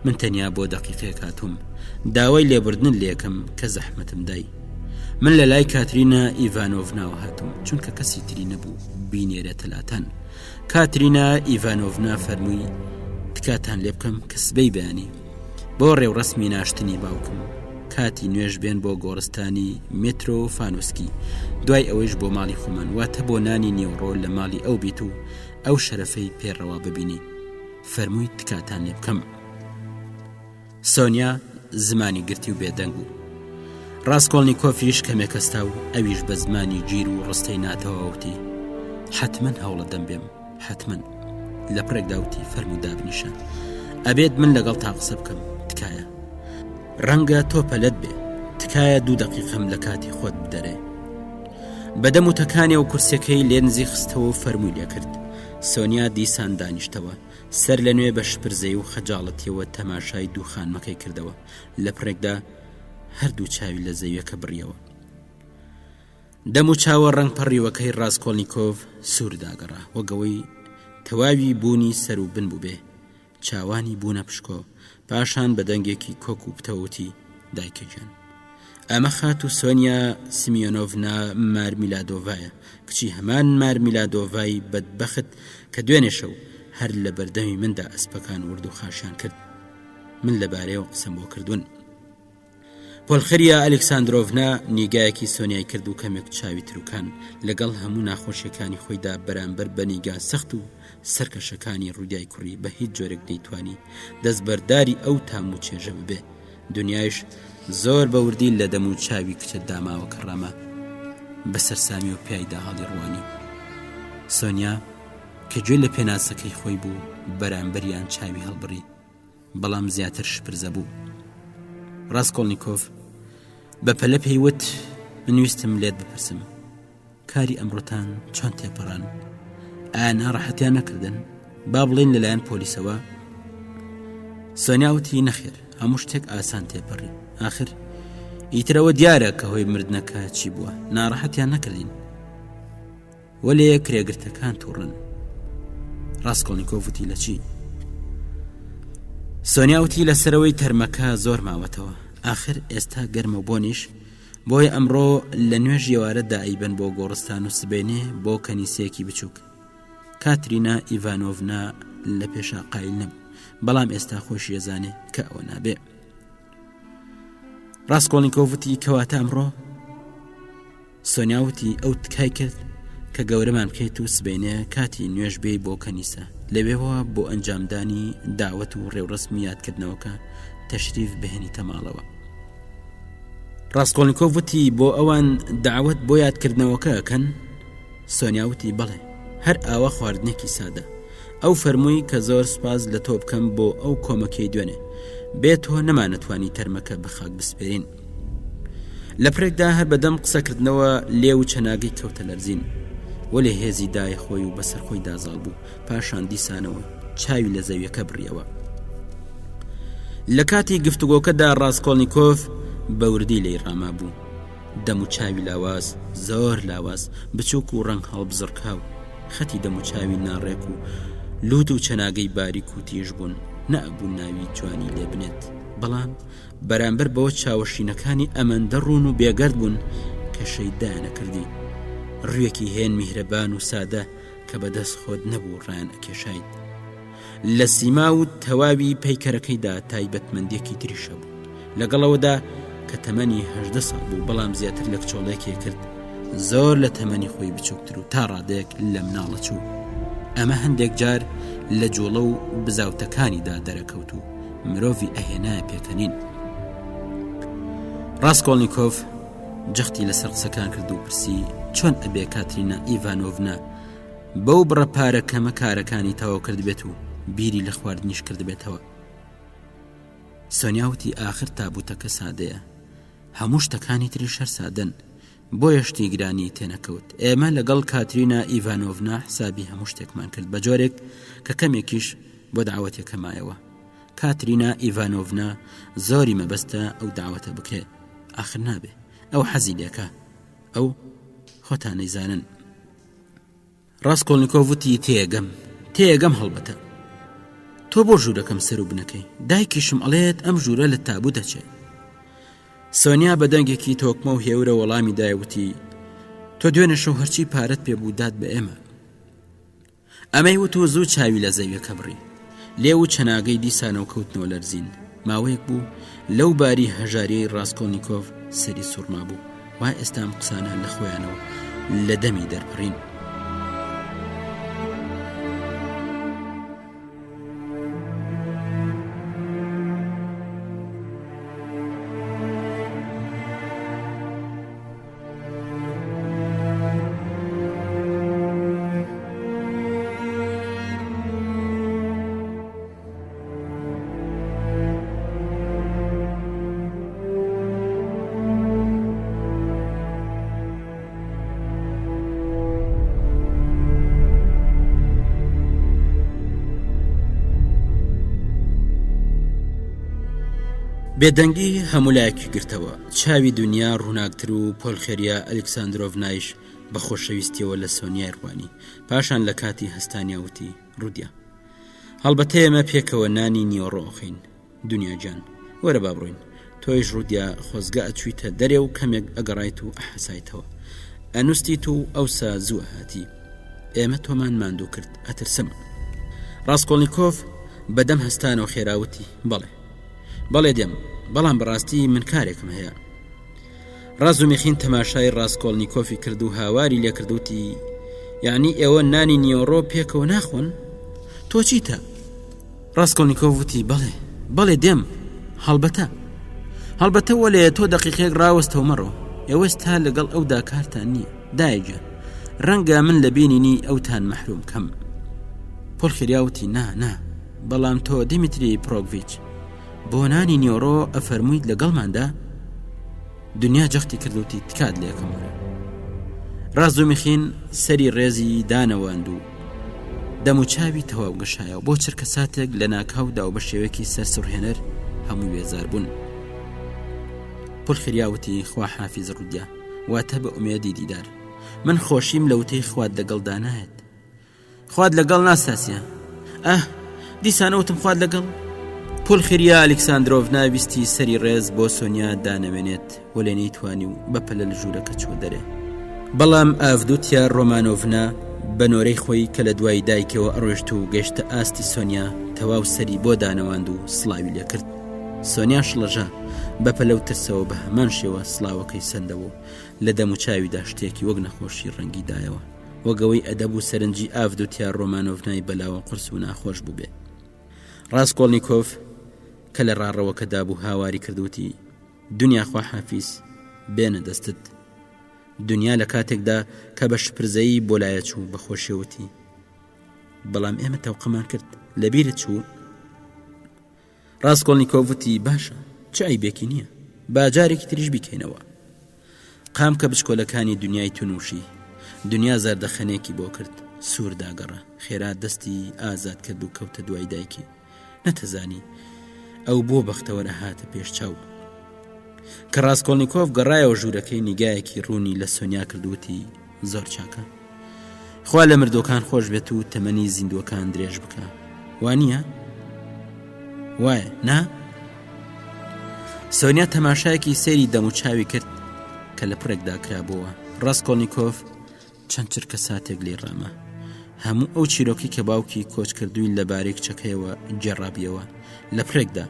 من تەنیا بۆ دەقیقەیەک هاتووم داوای لێبوردنت لێکەم کە زەحمەتم دای من لە لای کاترینا ئیڤانۆڤناوە هاتووم چونکە کەسی تری نەبوو بینێرێتە لاتان کاترینا ئیڤانۆڤنا فەرمووی تکاتان لێ بکەم کە سبەی بەیانی بۆ ڕێوڕەسمی ناشتنی باوکم کاتی نوێژ بێن بۆ گۆڕستانی مترۆ فانوسکی دوای ئەوەیش بۆ ماڵی خۆمان واتە بۆ نانی نیوەڕۆ لە ماڵی ئەو بیت و ئەو شەرەفەی پێڕەوا ببینی فەرمووی تکاتان لێ بکەم. سۆنیا زمانی گرتی و بێدەنگ بوو. ڕاستکۆڵنیکۆفیش کەمێک هەستا و ئەویش بە زمانی گیر و ڕستەی ناتەواوتی حەتمەن هەوڵە دەم بێم حەتمەن. لە پڕێکدا وتی فەرموو دابنیشە ئەبێت من لەگەڵ تا قسە بکەم تکایە ڕەنگە تۆ پەلت بێ تکایە دوو دەقیقەم لە کاتی خۆت بدەرێ بەدەم و تەکانێ و کورسەکەی لێ نزی خستەوە و فەرمووی لێکرد سۆنیا دیسان دانیشتەوە سەر لە نوێ بە شپرزەی و خەجاڵەتیەوە تەماشای دوو خانمەکەی کردەوە لە پڕێکدا هەردوو چاوی لە زەویەکە بڕیەوە دەم و چاوە ڕەنگ پەڕیوەکەی ڕاستکۆڵنییکۆف سوور داگەڕا وەگەوەی تەواوی بوونی سەر و بن بووبێ چاوانی بوونە پشکۆ پاشان بە دەنگێکی کۆک و پتەوتی دایکە گیان ئەمە خاتوو سۆنیا سیمیۆنۆڤنا مارمیلادۆڤایە کچی هەمان مارمیلادۆڤای بەدبەخت کە دوێنێ شەو هەر لە بەردەمی مندا ئەسپەکان ورد و خاشیان کرد من لەبارەیەوە قسەم بۆ کردوون. پۆلخریا ئەلکساندرۆڤنا نیگایەکی سۆنیای کرد و کەمێک چاوی تروکان لەگەڵ هەموو ناخۆشیەکانی خۆیدا بەرامبەر بە نیگا سەخت و سەرکەشەکانی ڕودیای کوڕی بە هیچ جۆرێک نەیتوانی دەستبەرداری ئەو تام و چێژە ببێ دنیایش زۆر بە وردی لە دەم و چاوی کچە داماوەکە ڕاما بە سەرسامی و پیایدا هەڵی ڕوانی سۆنیا کە گوێ لە پێناسەکەی خۆی بوو بەرامبەریان چاوی هەڵبڕی بەڵام زیاتر شپرزە بوو. ڕاسکۆڵنیکۆف بە پەلە پێی وت من ویستم لێت بپرسم کاری ئەمڕۆتان چۆن تێپەڕان ئایا ناڕەحەتیان نەکردن با بڵێن لەلایەن پۆلیسەوە سۆنیا وتی نەخێر هەموو شتێک ئاسان تێپەڕی آخر ئیترەوە دیارە کە هۆی مردنەکە چی بووە ناڕەحەتیان نەکردین وەلێ کرێگرتەکان تووڕن ڕاستکۆڵنییکۆڤ وتی لە چی؟ سۆنیا وتی لە سەرەوەی تەرمەکە زۆر ماوەتەوە ئاخر ئێستا گەرمە بۆنیش بۆیە ئەمڕۆ لە نوێژ یێوارەدا ئەیبەن بۆ گۆڕستان و سبێنێ بۆ کەنیسەیەکی بچووک کاترینا ئیڤانۆڤنا لە پێشا قایل نەبوو بەڵام ئێستا خۆشی ئەزانێ کە ئەوە نابێ ڕاستکۆڵنییکۆڤ وتی کەواتە ئەمڕۆ سۆنیا وتی، ئەو تکای کرد کە گەورەمان بکەیت و سبەینێ کاتی نوێژ بێی بۆ کەنیسە، لەوێوە بۆ ئەنجامدانی داوەت و ڕێوڕەسمی یادکردنەوەکە تەشریف بهێنیتە ماڵەوە. ڕاسکۆڵنیکۆف وتی، بۆ ئەوان داوەت بۆ یادکردنەوەکە ئەکەن؟ سۆنیا وتی، بەڵێ، هەر ئاوا خواردنێکی سادە. ئەو فەرمووی کە زۆر سوپاس لە تۆ بکەم بۆ ئەو کۆمەکەی دوێنێ. بێ تۆ نەمانەتوانی تەرمەکە بە خاک بسپێرین. لە پرێکدا هەر بەدەم قسەکردنەوە لێو و چەناگەی کەوتە لەرزین وەلێ هێزی دای خۆی و بەسەر خۆی دازاڵ بوو پاشان دیسانەوە چاوی لە زەویەکە بڕیەوە لە کاتی گفتوگۆکەدا ڕاستکۆڵنییکۆف بەوردی لی ڕاما بوو دەم و چاوی لاواز زۆر لاواز بچووک و ڕەنگ هەڵبزڕکاو خەتی دەم و چاوی ناڕێک و لوت و چەناگەی باریک و تیژ بوون نەبوو ناوی جوانی لێبنێت بەڵام بەرامبەر بەوە چاوە شینەکانی ئەمەندە ڕوون و بێگەرد بوون کە شەیدایان ئەکردی. ڕوویەکی هێن میهرەبان و سادە کە بە دەست خۆت نەبوو ڕایان ئەکێشایت. لە سیما و تەواوی پەیکەرەکەیدا تایبەتمەندییەکی تریش هەبوو. لەگەڵ ئەوەدا کە تەمەنی 18 ساڵ بوو بەڵام زیاتر لە کچۆڵێکی کرد زۆر لە تەمەنی خۆی بچووکتر و تا ڕادەیەک لە مناڵە چوو. ئەمە هەندێک جار لە جوڵە و بزاوتەکانیدا دەرەکەوت و مرۆڤی ئەهێنایە پێکەنین. ڕاسکۆڵنیکۆف جەختی لەسەر قسەکان کرد و پرسی چۆن ئەبێ کاترینا ئیڤانۆڤنا بەو بڕە پارە کەمە کارەکانی تەواو کردبێت و بیری لە خواردنیش کردبێتەوە. سۆنیا وتی ئاخر تابوتەکە سادەیە هەموو شتەکانی تریش هەر سادەن بۆیە شتی گرانی تێنەکەوت ئێمە لەگەڵ کاترینا ئیڤانۆڤنا حسابی هەموو شتێکمان کرد بە جۆرێک کە کەمێکیش بۆ داوەتێکە مایەوە کاترینا ئیڤانۆڤنا زۆری مەبەستە ئەو داوەتە بکرێ ئاخر نابێ ئەو حەزی لێکە ئەو خۆتان نەیزانن ڕاسکۆڵنیکۆف وتی تێگەم تێگەم هەڵبەتە تۆ بۆ ژوورەکەم سەر و بنەکەی دایکیشم ئەڵێت ئەم ژوورە لە تابوو دەچێت سۆنیا بە دەنگێکی تۆکمە و هێورە وەڵامی دایوتی تۆ دوێنێ شەو هەرچی پارەت پێ بوو دات بە ئێمە ئەمەی وت و زوو چاوی لە زەویەکە بڕی. لێو و چەناگەی دیسانەوە کەوتنەوە لەرزین. ماوەیەک بوو لەو باری هەژاریەی ڕاسکۆڵنیکۆف سەری سوڕمابوو. وا ئێستا ئەم قسانە لە خۆیانەوە لە دەمی دەرپەڕین. بێدەنگی هەموو لایەکی گرتەوە، چاوی دونیا ڕووناکتر و پۆلخێریا ئەلیکساندرۆڤنایش بە خۆشەویستیەوە لە سۆنیای ڕوانی، پاشان لە کاتی هەستانیا وتی، ڕودیا. هەڵبەتە ئێمە پێکەوە نانی نیوەڕۆ ئەخۆین. دونیا گیان، وەرە با بڕۆین. تۆیش ڕودیا خۆزگە ئەچوویتە دەرێ و کەمێک ئەگەڕایت و ئەحەسایتەوە. ئەنوستیت و ئەوسا زوو ئەهاتی. ئێمە تۆمان ماندوو کرد، ئەترسم. ڕاسکۆڵنیکۆف بە دەم هەستانەوە خێرا وتی، بەڵێ. بەڵێ دێم، بەڵام بەڕاستی من کارێکم هەیە. ڕازومیخین تەماشای ڕاسکۆڵنیکۆفی کرد و هاواری لێکرد وتی، یعنی ئێوە نانی نیوەڕۆ پێکەوە ناخۆن؟ تۆ چیتە؟ ڕاسکۆڵنیکۆف وتی، بەڵێ، بەڵێ دێم، هەڵبەتە. هەڵبەتە وەلێ تۆ دەقیقەیەک ڕاوەستە و مەڕۆ. ئێوە ئێستا لەگەڵ ئەودا کارتان نییە. دایە گیان، ڕەنگە من لە بینینی ئەوتان مەحروم کەم. پۆلخیریا وتی، نا، نا، بەڵام تۆ دیمیتری پرۆگڤیچ، بۆ نانی نیوەڕۆ ئەفەرموویت لەگەڵماندا؟ دنیا جەختی کرد وتی تکات لێکەم وەرە. ڕازومیخین سەری ڕێزی دانەواند و دەموچاوی تەواو گەشایەوە بۆ چرکە ساتێک لە ناکاودا و بە شێوەیەکی سەرسوڕهێنەر هەموو وێزار بوون. پولخریا وتی خوا حافیز ڕودیا واتە بە ئومێدی دیدار من خۆشیم لە وتەی خوات لەگەڵدا نایەت خوات لەگەڵ ناستاسیا ئەه دیسانە وتم خوات لەگەڵ پولخریا ئەلیکساندرۆڤنا ویستی سەری ڕێز بۆ سۆنیا دانەوێنێت وەلێ نەیتوانی و بەپەلە لە ژوورەکە چووە دەرێ بەڵام ئاڤدوتیا ڕۆمانۆڤنا بە نۆرەی خۆی کە لە دوای دایکەوە ئەڕۆشت و گەشتە ئاستی سۆنیا تەواو سەری بۆ دانەواند و سڵاوی لێکرد سۆنیا شڵەژا بە پەلە و ترسەوە بە هەمان شێوە سڵاوەکەی سەندەوە و لە دەموچاویدا شتێکی وەک نەخۆشی ڕەنگی دایەوە وەک ئەوەی ئەدەب و سەرنجی ئاڤدوتیا ڕۆمانۆڤنای بەلاوە قورس و ناخۆش بووبێ. ڕاسکۆڵنیکۆف کە لە ڕاڕەوەکەدا بوو هاواری کرد وتی، دونیا خواحافیز، بێنە دەستت. دونیا لە کاتێکدا کە بە شپرزەیی بۆ لایە چوو بە خۆشیەوە وتی، بەڵام ئێمە تەوقەمان کرد، لەبیرت چوو؟ ڕاسکۆڵنیکۆف وتی، باشە، چ عەیبێکی نییە، با جارێکی تریش بیکەینەوە. قامکە بچکۆلەکانی دنیای تونوشی، دنیا زەردەخەنێکی بۆ کرد، سوور داگەڕا، خێرا دەستی ئازاد کرد و کەوتە دوای دایکی. نەتەزانی ئەو بۆ بەختەوەر ئەهاتە پێش چاو. کە ڕاسکۆڵنیکۆف گەڕایەوە ژوورەکەی نیگایەکی ڕوونی لە سۆنیا کرد وتی، زۆر چاکە. خوا لە مردووەکان خۆش بێت و تەمەنی زیندووەکان درێژ بکە وانە؟ وایە نا؟ سۆنیا تەماشایەکی سەیری دەموچاوی کرد کە لە پڕێکدا کرابووە ڕاستکۆلنییکۆف چەند چرکە ساتێک لێ ڕامە هەموو ئەو چیرۆکی کە باوکی کۆچکردووی لەبارەی کچەکەیەوە گێڕابیەوە لە پرێکدا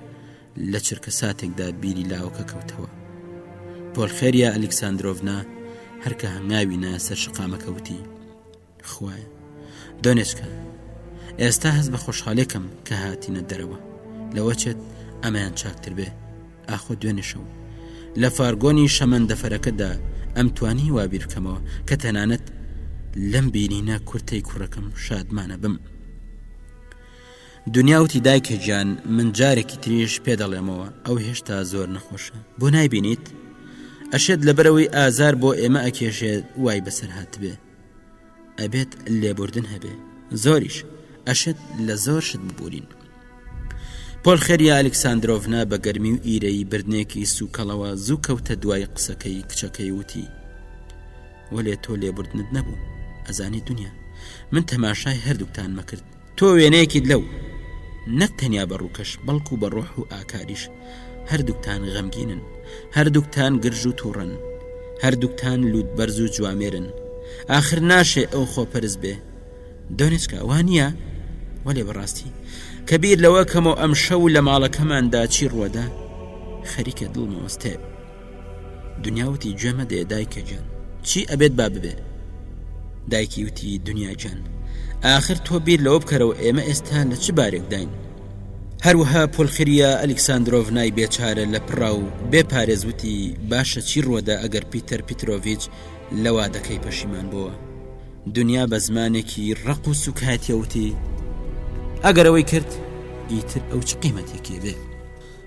لە چرکە ساتێکدا بیری لاوەکە کەوتەوە. پۆلخێریا ئەلیکساندرۆڤنا هەرکە هەنگاوی نایە سەر شەقامەکە وتی خوایە دۆنێچکە ئێستا هەست بە خۆشحاڵێکم کە هاتینە دەرەوە لەوە چێت ئەمەیان چاکتر بێ ئاخۆ دوێنێ شەو لە فارگۆنی شەمەندەفەرەکەدا ئەم توانی وا بیر بکەمەوە کە تەنانەت لەم بینینە کورتەی کوڕەکەم شادمانە بم. دنیا وتی دایکە گیان من جارێکی تریش پێ دەڵێمەوە ئەو هێشتا زۆر نەخۆشە بۆ نایبینیت؟ ئەشێت لەبەرەوەی ئازار بۆ ئێمە ئەکێشێت وای بەسەر هاتبێ ئەبێت لێبوردن هەبێ زۆریش ئەشێت لە زۆر شت ببورین پۆلخێریا ئەلیکساندرۆڤنا بە گەرمی و ئیرەیی بردنێکی سوکەڵەوە زوو کەوتە دوای قسەکەی کچەکەی وتی وەلێ تۆ لێبوردنت نەبوو ئەزانی دنیا من تەماشای هەردووکتان مەکرد تۆ وێنەیەکیت لەو، نەک تەنیا بە ڕووکەش، بەڵکو بە ڕۆح و ئاکاریش، هەردووکتان غەمگینن، هەردووکتان گرژ و تووڕەن، هەردووکتان لووتبەرز و جوامێرن. ئاخر ناشێ ئەو خۆپەرست بێ. دۆنێچکا، وا نییە؟ وەلێ بەڕاستی، کە بیر لەوە کەمەوە ئەمشەو لە ماڵەکەماندا چی ڕووەدا، خەریکە دڵم ئەوەستێ. دنیا وتی گوێ مەدەیە دایکە گیان چی ئەبێت با ببێ دایکی وتی دنیا گیان ئاخر تۆ بیر لەوە بکەرەوە ئێمە ئێستا لە چ بارێکداین هەروەها پۆلخریا ئەلیکساندرۆڤنای بێچارە لە پڕا و بێ پارێز وتی باشە چی ڕوەدا ئەگەر پیتەر پیترۆڤیچ لە وادەکەی پەشیمان بووە دنیا بە زمانێکی ڕق و سوکایەتیە وتی ئەگەر ئەوەی کرد ئیتر ئەو چ قیمەتێکی بێ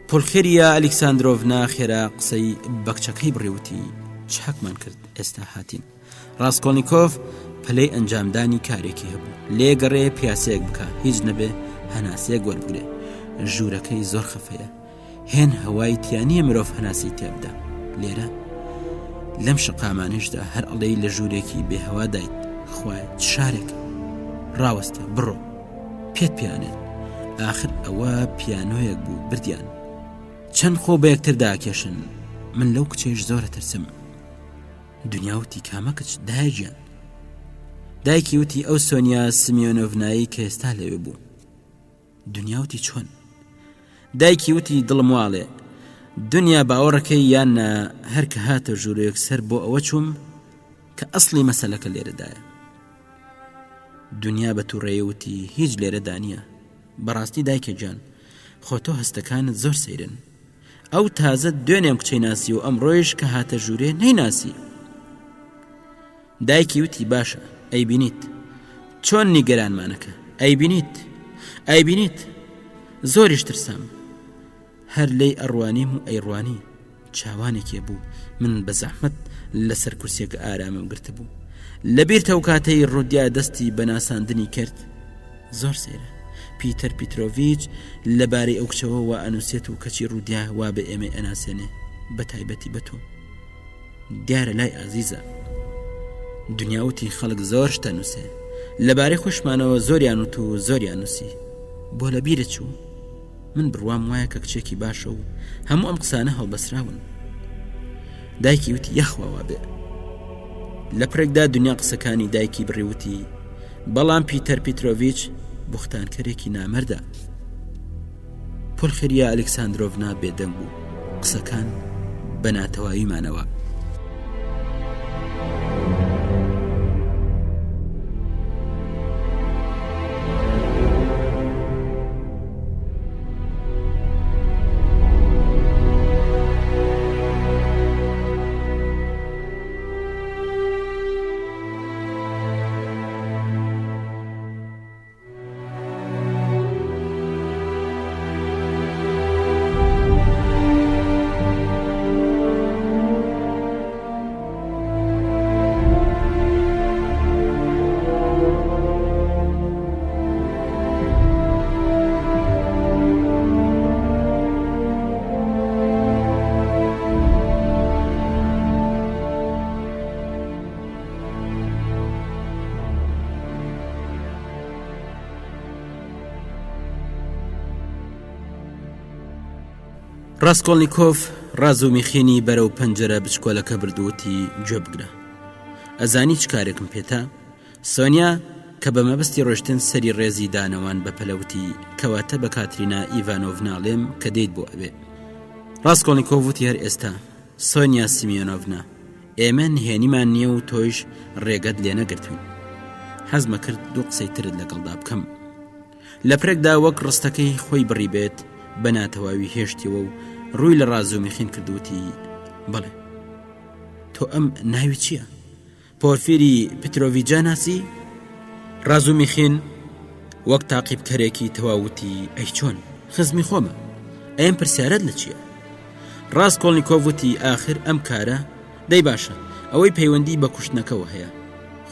پولخێریا ئەلیکساندرۆڤنا خێرا قسەی بە کچەکەی بڕی وتی، چاکمان کرد ئێستا هاتین. ڕاسکۆڵنیکۆف پەلەی ئەنجامدانی کارێکی هەبوو. لێ گەڕێ پیاسەیەک بکا، هیچ نەبێ هەناسەیەک وەربگرێ. ژوورەکەی زۆر خەفەیە. هێن هەوای تیا نییە مرۆڤ هەناسەی تێبدا لێرە لەم شەقامانەشدا هەر ئەڵێی لە ژوورێکی بێ هەوادایت خوایە چ شارێکە ڕاوەستە بڕۆ پێت پیانێن ئاخر ئەوە پیانۆیەک بوو بردیان چەند خۆ بە یەکتر داکێشن من لەو کچێش زۆرە ترسم دنیا وتی کامە کچ دایگیان دایکی وتی ئەو سۆنیا سمیۆنۆڤنایی کە ئێستا لەوێ بوو دنیا وتی چۆن؟ دایکی وتی دڵم واڵێ دنیا باوەڕەکەی یان نا هەر کە هاتە ژوورە یەکسەر بۆ ئەوە چووم کە ئەسڵی مەسەلەکە لێرەدایە دنیا بە تووڕەیە وتی هیچ لێرەدا نییە بەڕاستی دایکە گیان خۆ تۆ هەستەکانت زۆر سەیرن ئەو تازە دوێنێ ئەم کچەی ناسی و ئەمڕۆیش کە هاتە ژوورێ نەیناسی دایکی وتی باشە ئەیبینیت چۆن نیگەرانمانەکە ئەیبینیت ئەیبینیت زۆریش ترسام هەر لێی ئەڕوانیم و ئەیڕوانی چاوانێکێ بوو من بە زەحمەت لەسەر کورسیەکە ئارامم گرتبوو لەبیرتە و کاتەی ڕودیا دەستی بە ناساندنی کرد زۆر سەیرە پیتەر پیترۆڤیچ لەبارەی ئەو کچەوە وا ئەنووسێت و کەچی ڕودیا وا بە ئێمەی ئەناسێنێ بە تایبەتی بە تۆ دیارە لای ئازیزە دنیا وتی خەڵک زۆر شتە نووسێ لەبارەی خۆشمانەوە زۆریان وت و زۆریان نووسی بۆ لە بیرە چوو من بڕوام وایە کە کچێکی باشە و هەموو ئەم قسانە هەڵبەسراون دایکی وتی یەخوا وابێ لە پرێکدا دنیا قسەکانی دایکی بڕیوتی بەڵام پیتەر پیتۆڤچ بوختانکەرێکی نامەردە پولخریا ئەلکساندرۆڤنا بێدەنگ بوو قسەکان بە ناتەواوی مانەوە. ڕاسکۆڵنیکۆف ڕازومیخینی بەرەو پەنجەرە بچکۆلەکە برد و وتی، گوێ بگرە. ئەزانی چ کارێکم پێتە؟ سۆنیا کە بە مەبەستی ڕۆیشتن سەری ڕێزی دانەوان بە پەلە وتی، کەواتە بە کاترینا ئیڤانۆڤنا ئەڵێم کە دێیت بۆ ئەوێ. ڕاسکۆڵنیکۆف وتی، هەر ئێستا، سۆنیا سیمیۆنۆڤنا. ئێمە نهێنیمان نییە و تۆیش ڕێگەت لێ نەگرتوین. حەزمەکرد دوو قسەی ترت لەگەڵدا بکەم. لە پرێکدا وەک ڕستەکەی خۆی بڕیبێت بە ناتەواوی هێشتیەوە و ڕووی لە ڕازومیخین کرد وتی، بەڵێ. تۆ ئەم ناوی چییە؟ پۆرفیری پترۆڤیجا ناسی؟ ڕازومیخین وەک تاقیبکەرێکی تەواو وتی، ئەی چۆن؟ خزمی خۆمە. ئەی ئەم پرسیارەت لە چییە؟ ڕاسکۆڵنیکۆڤ وتی، ئاخر ئەم کارە، دەی باشە، ئەوەی پەیوەندی بە کوشتنەکەوە هەیە.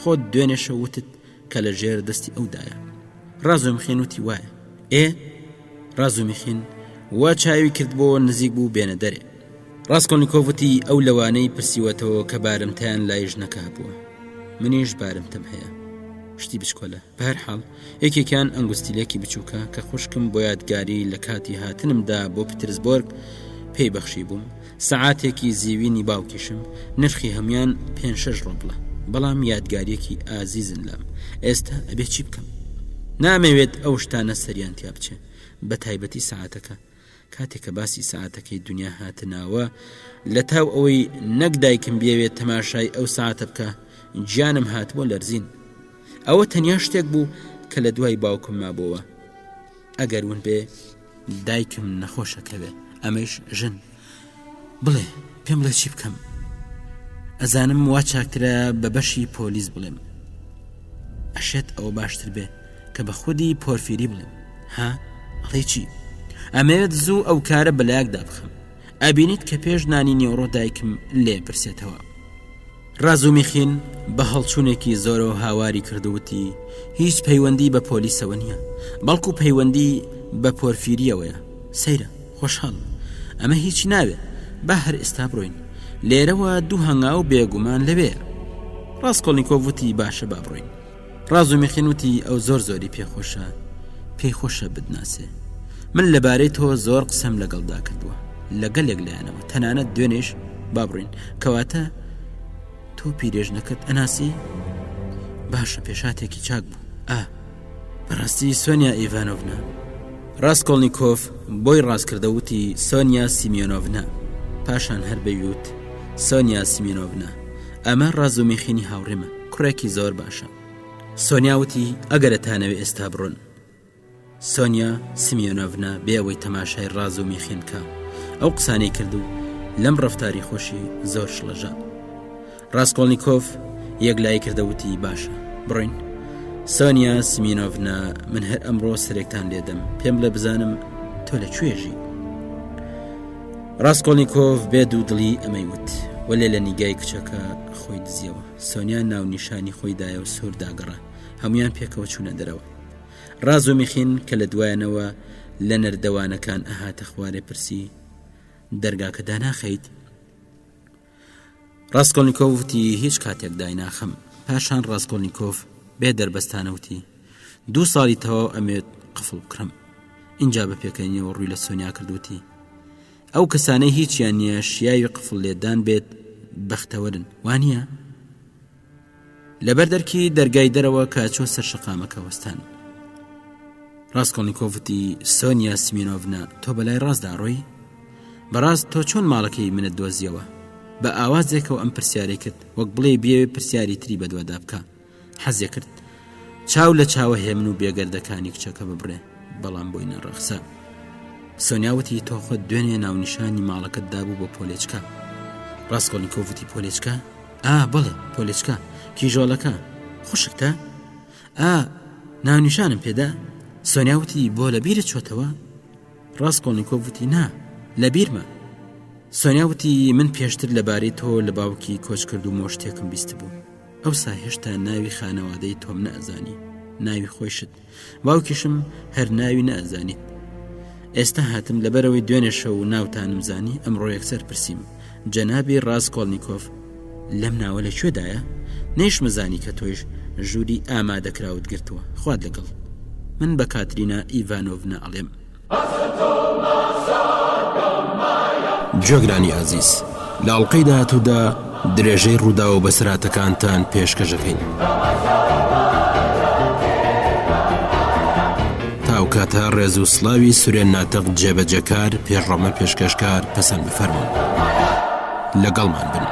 خۆت دوێنێ شەو وتت کە لە ژێر دەستی ئەودایە. ڕازومیخین وتی، وایە. ئێ؟ ڕازومیخین وا چاوی کردبۆوە نزیک بوو بێنە دەرێ. ڕاسکۆڵنیکۆڤ وتی، ئەو لەوانەی پرسیوەتەوە کە بارمتەیان لای ژنەکە هەبووە. منیش بارمتەم هەیە. شتی بچکۆلە. بەهەرحاڵ، یەکێکیان ئەنگوستیلەکی بچووکە کە خوشکم بۆ یادگاری لە کاتی هاتنمدا بۆ پترسبۆرگ پێی بەخشیبووم، سەعاتێکی زیوینی باوکیشم، نرخی هەموویان پێنج شەش ڕۆبڵە، بەڵام یادگارییەکی ئازیزن لام. ئێستا ئەبێ چی بکەم؟ نامەوێت ئەو شتانە سەریان تیا بچێ، بە تایبەتی سەعاتەکە. کاتێ کە باسی سەعاتەکەی دونیا هاتە ناوە لە تاو ئەوەی نەک دایکم بیەوێت تەماشای ئەو سەعاتە بکا گیانم هاتبووە لەرزین ئەوە تەنیا شتێک بوو کە لە دوای باوکم مابۆوە ئەگەر ون بێ دایکم نەخۆشەکەوێ ئەمەیش ژن بڵێ پێم بڵێ چی بکەم ئەزانم وا چاکترە بە بەشی پۆلیس بڵێم ئەشێت ئەوە باشتر بێ کە بە خودی پۆرفیری بڵێم ها ئەڵێ چی ئەمەوێت زوو ئەو کارە بەلایەکدا بخەم ئەبینیت کە پێش نانی نیوەڕۆ دایکم لێ پرسێتەوە ڕازومیخین بە هەڵچوونێکی زۆرەوە هاواری کرد و وتی، هیچ پەیوەندی بە پۆلیسەوە نییە، بەڵکو پەیوەندی بە پۆرفیرییەوەیە. سەیرە، خۆشحاڵم. ئەمە هیچی ناوێ با هەر ئێستا بڕۆین لێرەوە دوو هەنگاو بێگومان لەوێیە. ڕاسکۆڵنیکۆف وتی باشە با بڕۆین. ڕازومیخین وتی ئەو زۆر زۆری پێخۆشە پێی خۆشە بتناسێ. من لەبارەی تۆ زۆر قسەم لەگەڵدا کردووە لە گەلێک لایەنەوە تەنانەت دوێنێش با بڕۆین کەواتە تۆ پیرێژنەکەت ئەناسی؟ باشە پێشاتێکی چاک بوو ئا بەڕاستی سۆنیا ئیڤانۆڤنا ڕاستکۆڵنییکۆف بۆی ڕاستکردە وتی سۆنیا سیمیۆنۆڤنا پاشان هەر بەویوت سۆنیا سیمینۆڤنا ئەمە ڕازومیخینی هاوڕێمە کوڕێکی زۆر باشە سۆنیا وتی ئەگەرە تانەوێ ئێستا بڕۆن سۆنیا سمیۆنۆڤنا بێ ئەوەی تەماشای ڕازومیخین بکا ئەو قسانەی کرد و لەم ڕەفتاری خۆشی زۆر شڵەژا. ڕاسکۆڵنیکۆف یەکلایی کردە وتی باشە بڕۆین. سۆنیا سمینۆڤنا من هەر ئەمڕۆ سەرێکتان لێدەم پێم بڵێ بزانم تۆ لە کوێ ژی. ڕاسکۆڵنیکۆف بێ دوو دڵی ئەمەی وت وەلێ لە نیگای کچەکە خۆی دزیەوە. سۆنیا ناونیشانی خۆی دایە و سوور داگەڕا. هەمویان پێکەوە چوونە دەرەوە. ڕازومیخین کە لە دوایانەوە لە نەردەوانەکان ئەهاتە خوارێ پرسی، دەرگاکە داناخەیت؟ ڕاسکۆلنیکۆف وتی، هیچ کاتێک دایناخەم. پاشان ڕاسکۆلنیکۆف بێ دەربەستانە وتی، دوو ساڵی تەواو ئەمێت قفڵ بکڕم. ئینجا بە پێکەنینەوە ڕووی لە سۆنیا کرد وتی، ئەو کەسانەی هیچیان نییە شیاوی قفڵ لێدان بێت بەختەوەرن، وانییە؟ لەبەر دەرکی دەرگای دەرەوە کە چوە سەر شەقامەکە وەستان. ڕاستکۆڵنیکۆف وتی سۆنیا سمینۆڤنا تۆ بەلای ڕاستدا ڕۆی؟ بەڕاست تۆ چۆن ماڵەکەی منت دۆزیەوە؟ بە ئاوازێکەوە ئەم پرسیارەی کرد وەک بڵێ بیەوێ پرسیاری تری بەدوادا بکا. حەزێ کرد چاو لە چاوە هێمن و بێگەردەکانی کچەکە ببڕێ بەڵام بۆی نەڕەخسا. سۆنیا وتی تۆ خۆت دوێنێ ناونیشانی ماڵەکەت دابوو بۆ پۆلێچکە. ڕاستکۆڵنیکۆف وتی پۆلێچکە؟ ئا بەڵێ پۆلێچکە کیژۆڵەکە خوشکتە؟ ئا ناونیشانم پێدا؟ سۆنیا وتی بۆ لە بیرت چۆتەوە؟ ڕاستکۆڵنیکۆف وتی نا لە بیرمە. سۆنیا وتی من پێشتر لەبارەی تۆ لە باوکی کۆچکردوومەوە شتێکم بیستبوو. ئەوسا هێشتا ناوی خانەوادەی تۆم نەئەزانی ناوی خۆیشت باوکیشم هەر ناوی نەئەزانیت ئێستا هاتم لەبەرەوەی دوێنێ شەو ناوتانم زانی ئەمڕۆ یەکسەر پرسیم جەنابی ڕاستکۆڵنییکۆف لەم ناوە لە کوێدایە نەیشمەزانی کە تۆیش ژووری ئامادەکراوت گرتووە خوات لەگەڵ من بە کاترینا ئیڤانۆڤنا ئەڵێم گوێگرانی ئازیز لە ئەڵقەی داهاتوودا درێژەی ڕووداو و بەسەرهاتەکانتان پێشکەشەکەین. تا ئەو کاتە ڕێز و سڵاوی سورێن ناتق جێبەجێکار پێشڕەمە پێشکەشکار پەسەند بفەرموون. لەگەڵمان بن.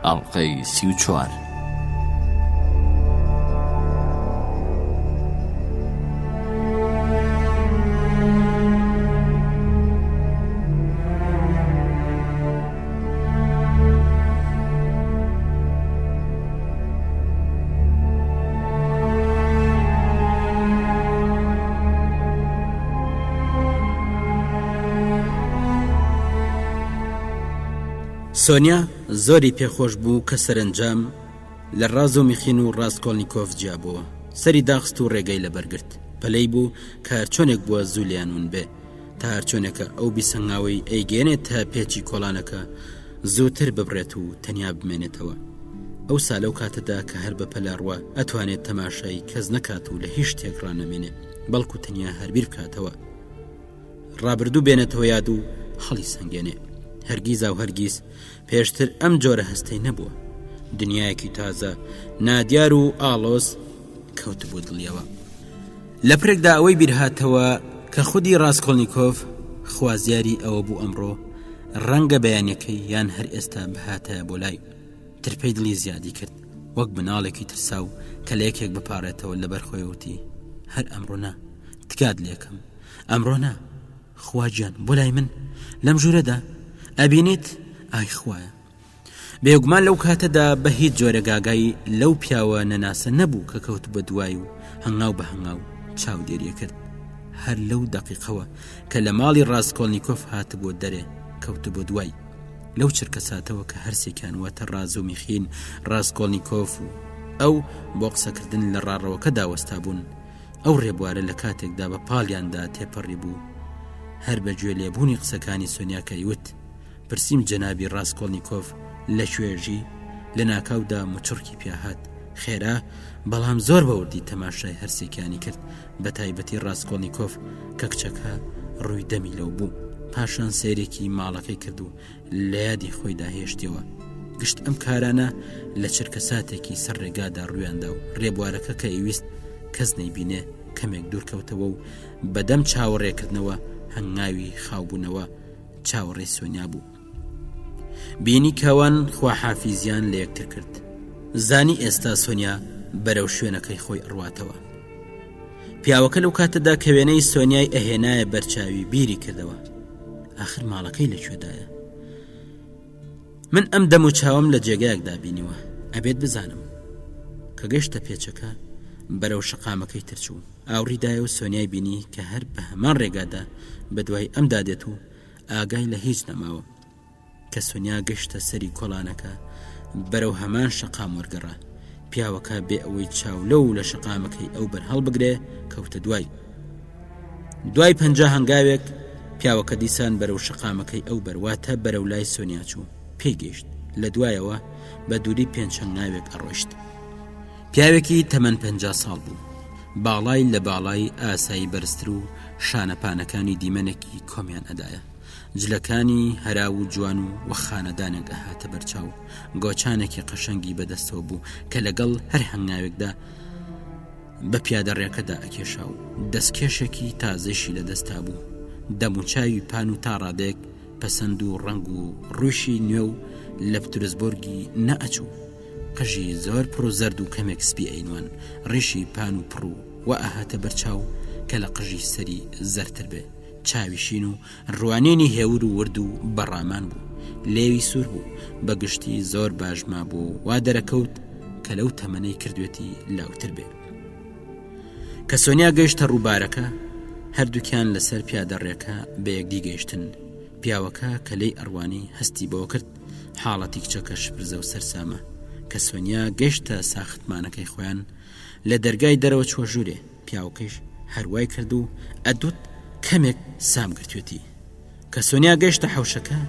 ئەڵقەی 34. سۆنیا زۆری پێخۆش بوو کە سەرەنجام لە ڕازومیخین و ڕاستکۆڵنیکۆف جیابۆوە. سەری داخست و ڕێگەی لەبەر گرت. پەلەی بوو کە هەرچۆنێک بووە زوو لێیان ون بێ. تا هەرچۆنێکە ئەو بیسەنگاوەی ئەیگەیەنێتە پێچی کۆڵانەکە زووتر ببڕێت و تەنیا بمێنێتەوە. ئەوسا لەو کاتەدا کە هەر بە پەلە ڕوا ئەتوانێت تەماشای کەس نەکات و لە هیچ شتێک ڕانەمێنێ، بەڵکو تەنیا هەر بیر بکاتەوە. ڕابردوو بێنێتەوە یاد و هەڵی سەنگێنێ هەرگیزا و هەرگیز پێشتر ئەم جۆرە هەستەی نەبووە دنیایەکی تازە نادیار و ئاڵۆز کەوتبوو دڵیەوە لە پرێکدا ئەوەی بیرهاتەوە کە خودی ڕاستکۆلنییکۆف خوازیاری ئەوە بوو ئەمڕۆ ڕەنگە بەیانەکەی یان هەر ئێستا بهاتایە بۆ لای ترپەی دڵی زیادی کرد وەک مناڵێکی ترساو کە لە یەکێک بپارێتەوە لەبەر خۆیوتی هەر ئەمڕۆ نا تکات لێکم ئەمڕۆ نا خوا گیان بۆ لای من لەم ژوورەدا ئەبینیت ئای خوایە بێگومان لەو کاتەدا بە هیچ جۆرە گاگای لەو پیاوە نەناسە نەبوو کە کەوت بە دوای و هەنگاو بە هەنگاو چاودێریە کرد هەر لەو دەقیقەوە کە لە ماڵی ڕاستکۆلنییکۆف هاتبووە دەرێ کەوت بۆ دوای لەو چرکە ساتەوە کە هەرسێکیان واتە ڕازومیخین ڕاستکۆلنییکۆف و ئەو بۆ قسەکردن لە ڕاڕەوەکەدا وەستا بوون ئەو ڕێبوارە لە کاتێکدا بە پاڵیاندا تێپەڕیبوو. هەر بە گوێ لێبوونی قسەکانی سۆنیا کە ئەیوت پرسیم جەنابی ڕاسکۆڵنیکۆف لە کوێ ژی؟ لە ناکاودا موچڕکی پیا هات. خێرا، بەڵام زۆر بە وردی تەماشای هەرسێکیانی کرد، بە تایبەتی ڕاسکۆڵنیکۆف کە کچەکە ڕووی دەمی لەو بوو. پاشان سەیرێکی ماڵەکەی کرد و لە یادی خۆیدا هێشتیەوە. گشت ئەم کارانە لە چرکەساتێکی سەر ڕێگادا ڕوویاندا و ڕێبوارەکە کە ئەیویست کەس نەیبینێ کەمێک دوورکەوتەوە و بەدەم چاوەڕێکردنەوە هەنگاوی خاوبوونەوە چاوەڕێی سۆنیا بوو بینی کەوان خواحافیزیان لە یەکتر کرد زانی ئێستا سۆنیا بەرەو شوێنەکەی خۆی ئەڕواتەوە پیاوەکە لەو کاتەدا کە وێنەی سۆنیای ئەهێنایە بەرچاوی بیری کردەوە ئاخر ماڵەکەی لەکوێدایە من ئەم دەم و چاوم لە جێگایەکدا بینیوە ئەبێت بزانم کە گەشتە پێچەکە بەرەو شەقامەکەی ترچوو ئاوڕی دایە و سۆنیای بینی کە هەر بە هەمان ڕێگادا بە دوای ئەمدا دێت و ئاگای لە هیچ نەماوە. کە سۆنیا گەشتە سەری کۆڵانەکە بەرەو هەمان شەقام وەرگەڕا. پیاوەکە بێ ئەوەی چاو لەو لە شەقامەکەی ئەو بەر هەڵبگرێ کەوتە دوای. دوای 50 هەنگاوێک پیاوەکە دیسان بەرەو شەقامەکەی ئەو بەر واتە بەرەو لای سۆنیا چوو پێی گەیشت لە دوایەوە بە دووری پێنج هەنگاوێک ئەڕۆیشت. پیاوێکی تەمەن 50 ساڵ بوو باڵای لە باڵای ئاسایی بەرزتر و شانە پانەکانی دیمەنێکی کۆمیان ئەدایە جلەکانی هەراو و جوان و وە خانەدانێک ئەهاتە بەرچاو گۆچانێکی قەشەنگی بەدەستەوە بوو کە لەگەڵ هەر هەنگاوێکدا بە پیادە ڕێکەدا ئەکێشا و دەستکێشێکی تازەشی لە دەستا بوو دەموچاوی پان و تا ڕادەیەک پەسەند و ڕەنگ و ڕووشی نوێ و لە پترسبۆرگی نەئەچوو قژی زۆر پڕ و زەرد و کەمێک سپی ئەینوان، ڕیشی پان و پڕ و وا ئەهاتە بەر چاو کە لە قژی سەری زەردتر بێ، چاوی شین و ڕوانینی هێور و ورد و بە ڕامان بوو، لێوی سوور بوو، بە گشتی زۆر باش مابوو و وا دەرەکەوت کە لەو تەمەنەی کردوێتی لاوتر بێ. کە سۆنیا گەیشتە ڕووبارەکە، هەردووکیان لەسەر پیادەڕێکە بە یەکدی گەیشتن، پیاوەکە کە لێی ئەڕوانی هەستی بەوە کرد حاڵەتی کچەکە شپرزە و سەرسامە کە سۆنیا گەشتە ساختمانەکەی خۆیان لە دەرگای دەرەوە چوە ژوورێ پیاوکەیش هەروای کرد و ئەدوت کەمێک سام گرتوێتی کە سۆنیا گەشتە حەوشەکە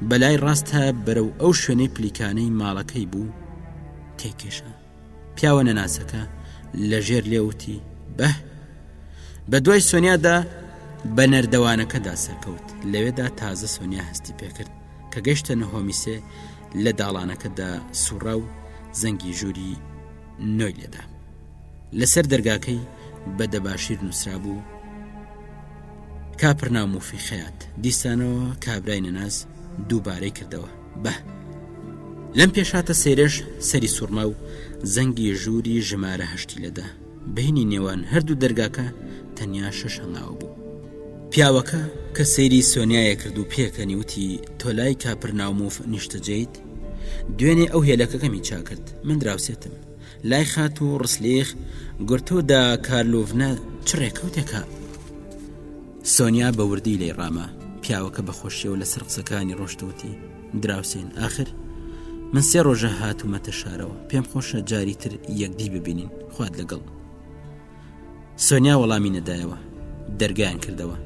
بەلای ڕاستە بەرەو ئەو شوێنەی پلیکانەی ماڵەکەی بوو تێکێشا پیاوە نەناسەکە لە ژێر لێوتی بە بە دوای سۆنیادا بە نەردەوانەکەدا سەرکەوت لەوێدا تازە سۆنیا هەستی پێکرد کە گەشتە نهۆمی سێ لە داڵانەکەدا سوڕا و زەنگی ژووری نۆی لێدا لەسەر دەرگاکەی بە دەباشیر نووسرابوو کاپرناموفی خەیات دیسانەوە کابرای نەناس دووبارەی کردەوە بە لەم پێشاتە سەیرەش سەری سوڕما و زەنگی ژووری ژمارە هەشتی لەدا بەینی نێوان هەردوو دەرگاکە تەنیا شەش هەنگاو بوو. پیاوەکە کە سەیری سۆنیایە کرد و پێکەنی وتی تۆ لای کاپرناوموف نیشتەجێیت؟ دوێنێ ئەو هێلەکەکەمی چاکرد من دراوسێتم لای خاتوو ڕسلیخ گورتۆدا کارلۆڤنە چ ڕێکەوتێکە؟ سۆنیا بە وردی لێی ڕاما پیاوەکە بە خۆشیەوە لەسەر قسەکانی ڕۆشتوتی دراوسێن ئاخر من سێ ڕۆژە هاتوومەتە شارەوە پێم خۆشە جاری تر یەکدی ببینین خوات لەگەڵ سۆنیا وەڵامی نەدایەوە دەرگایان کردەوە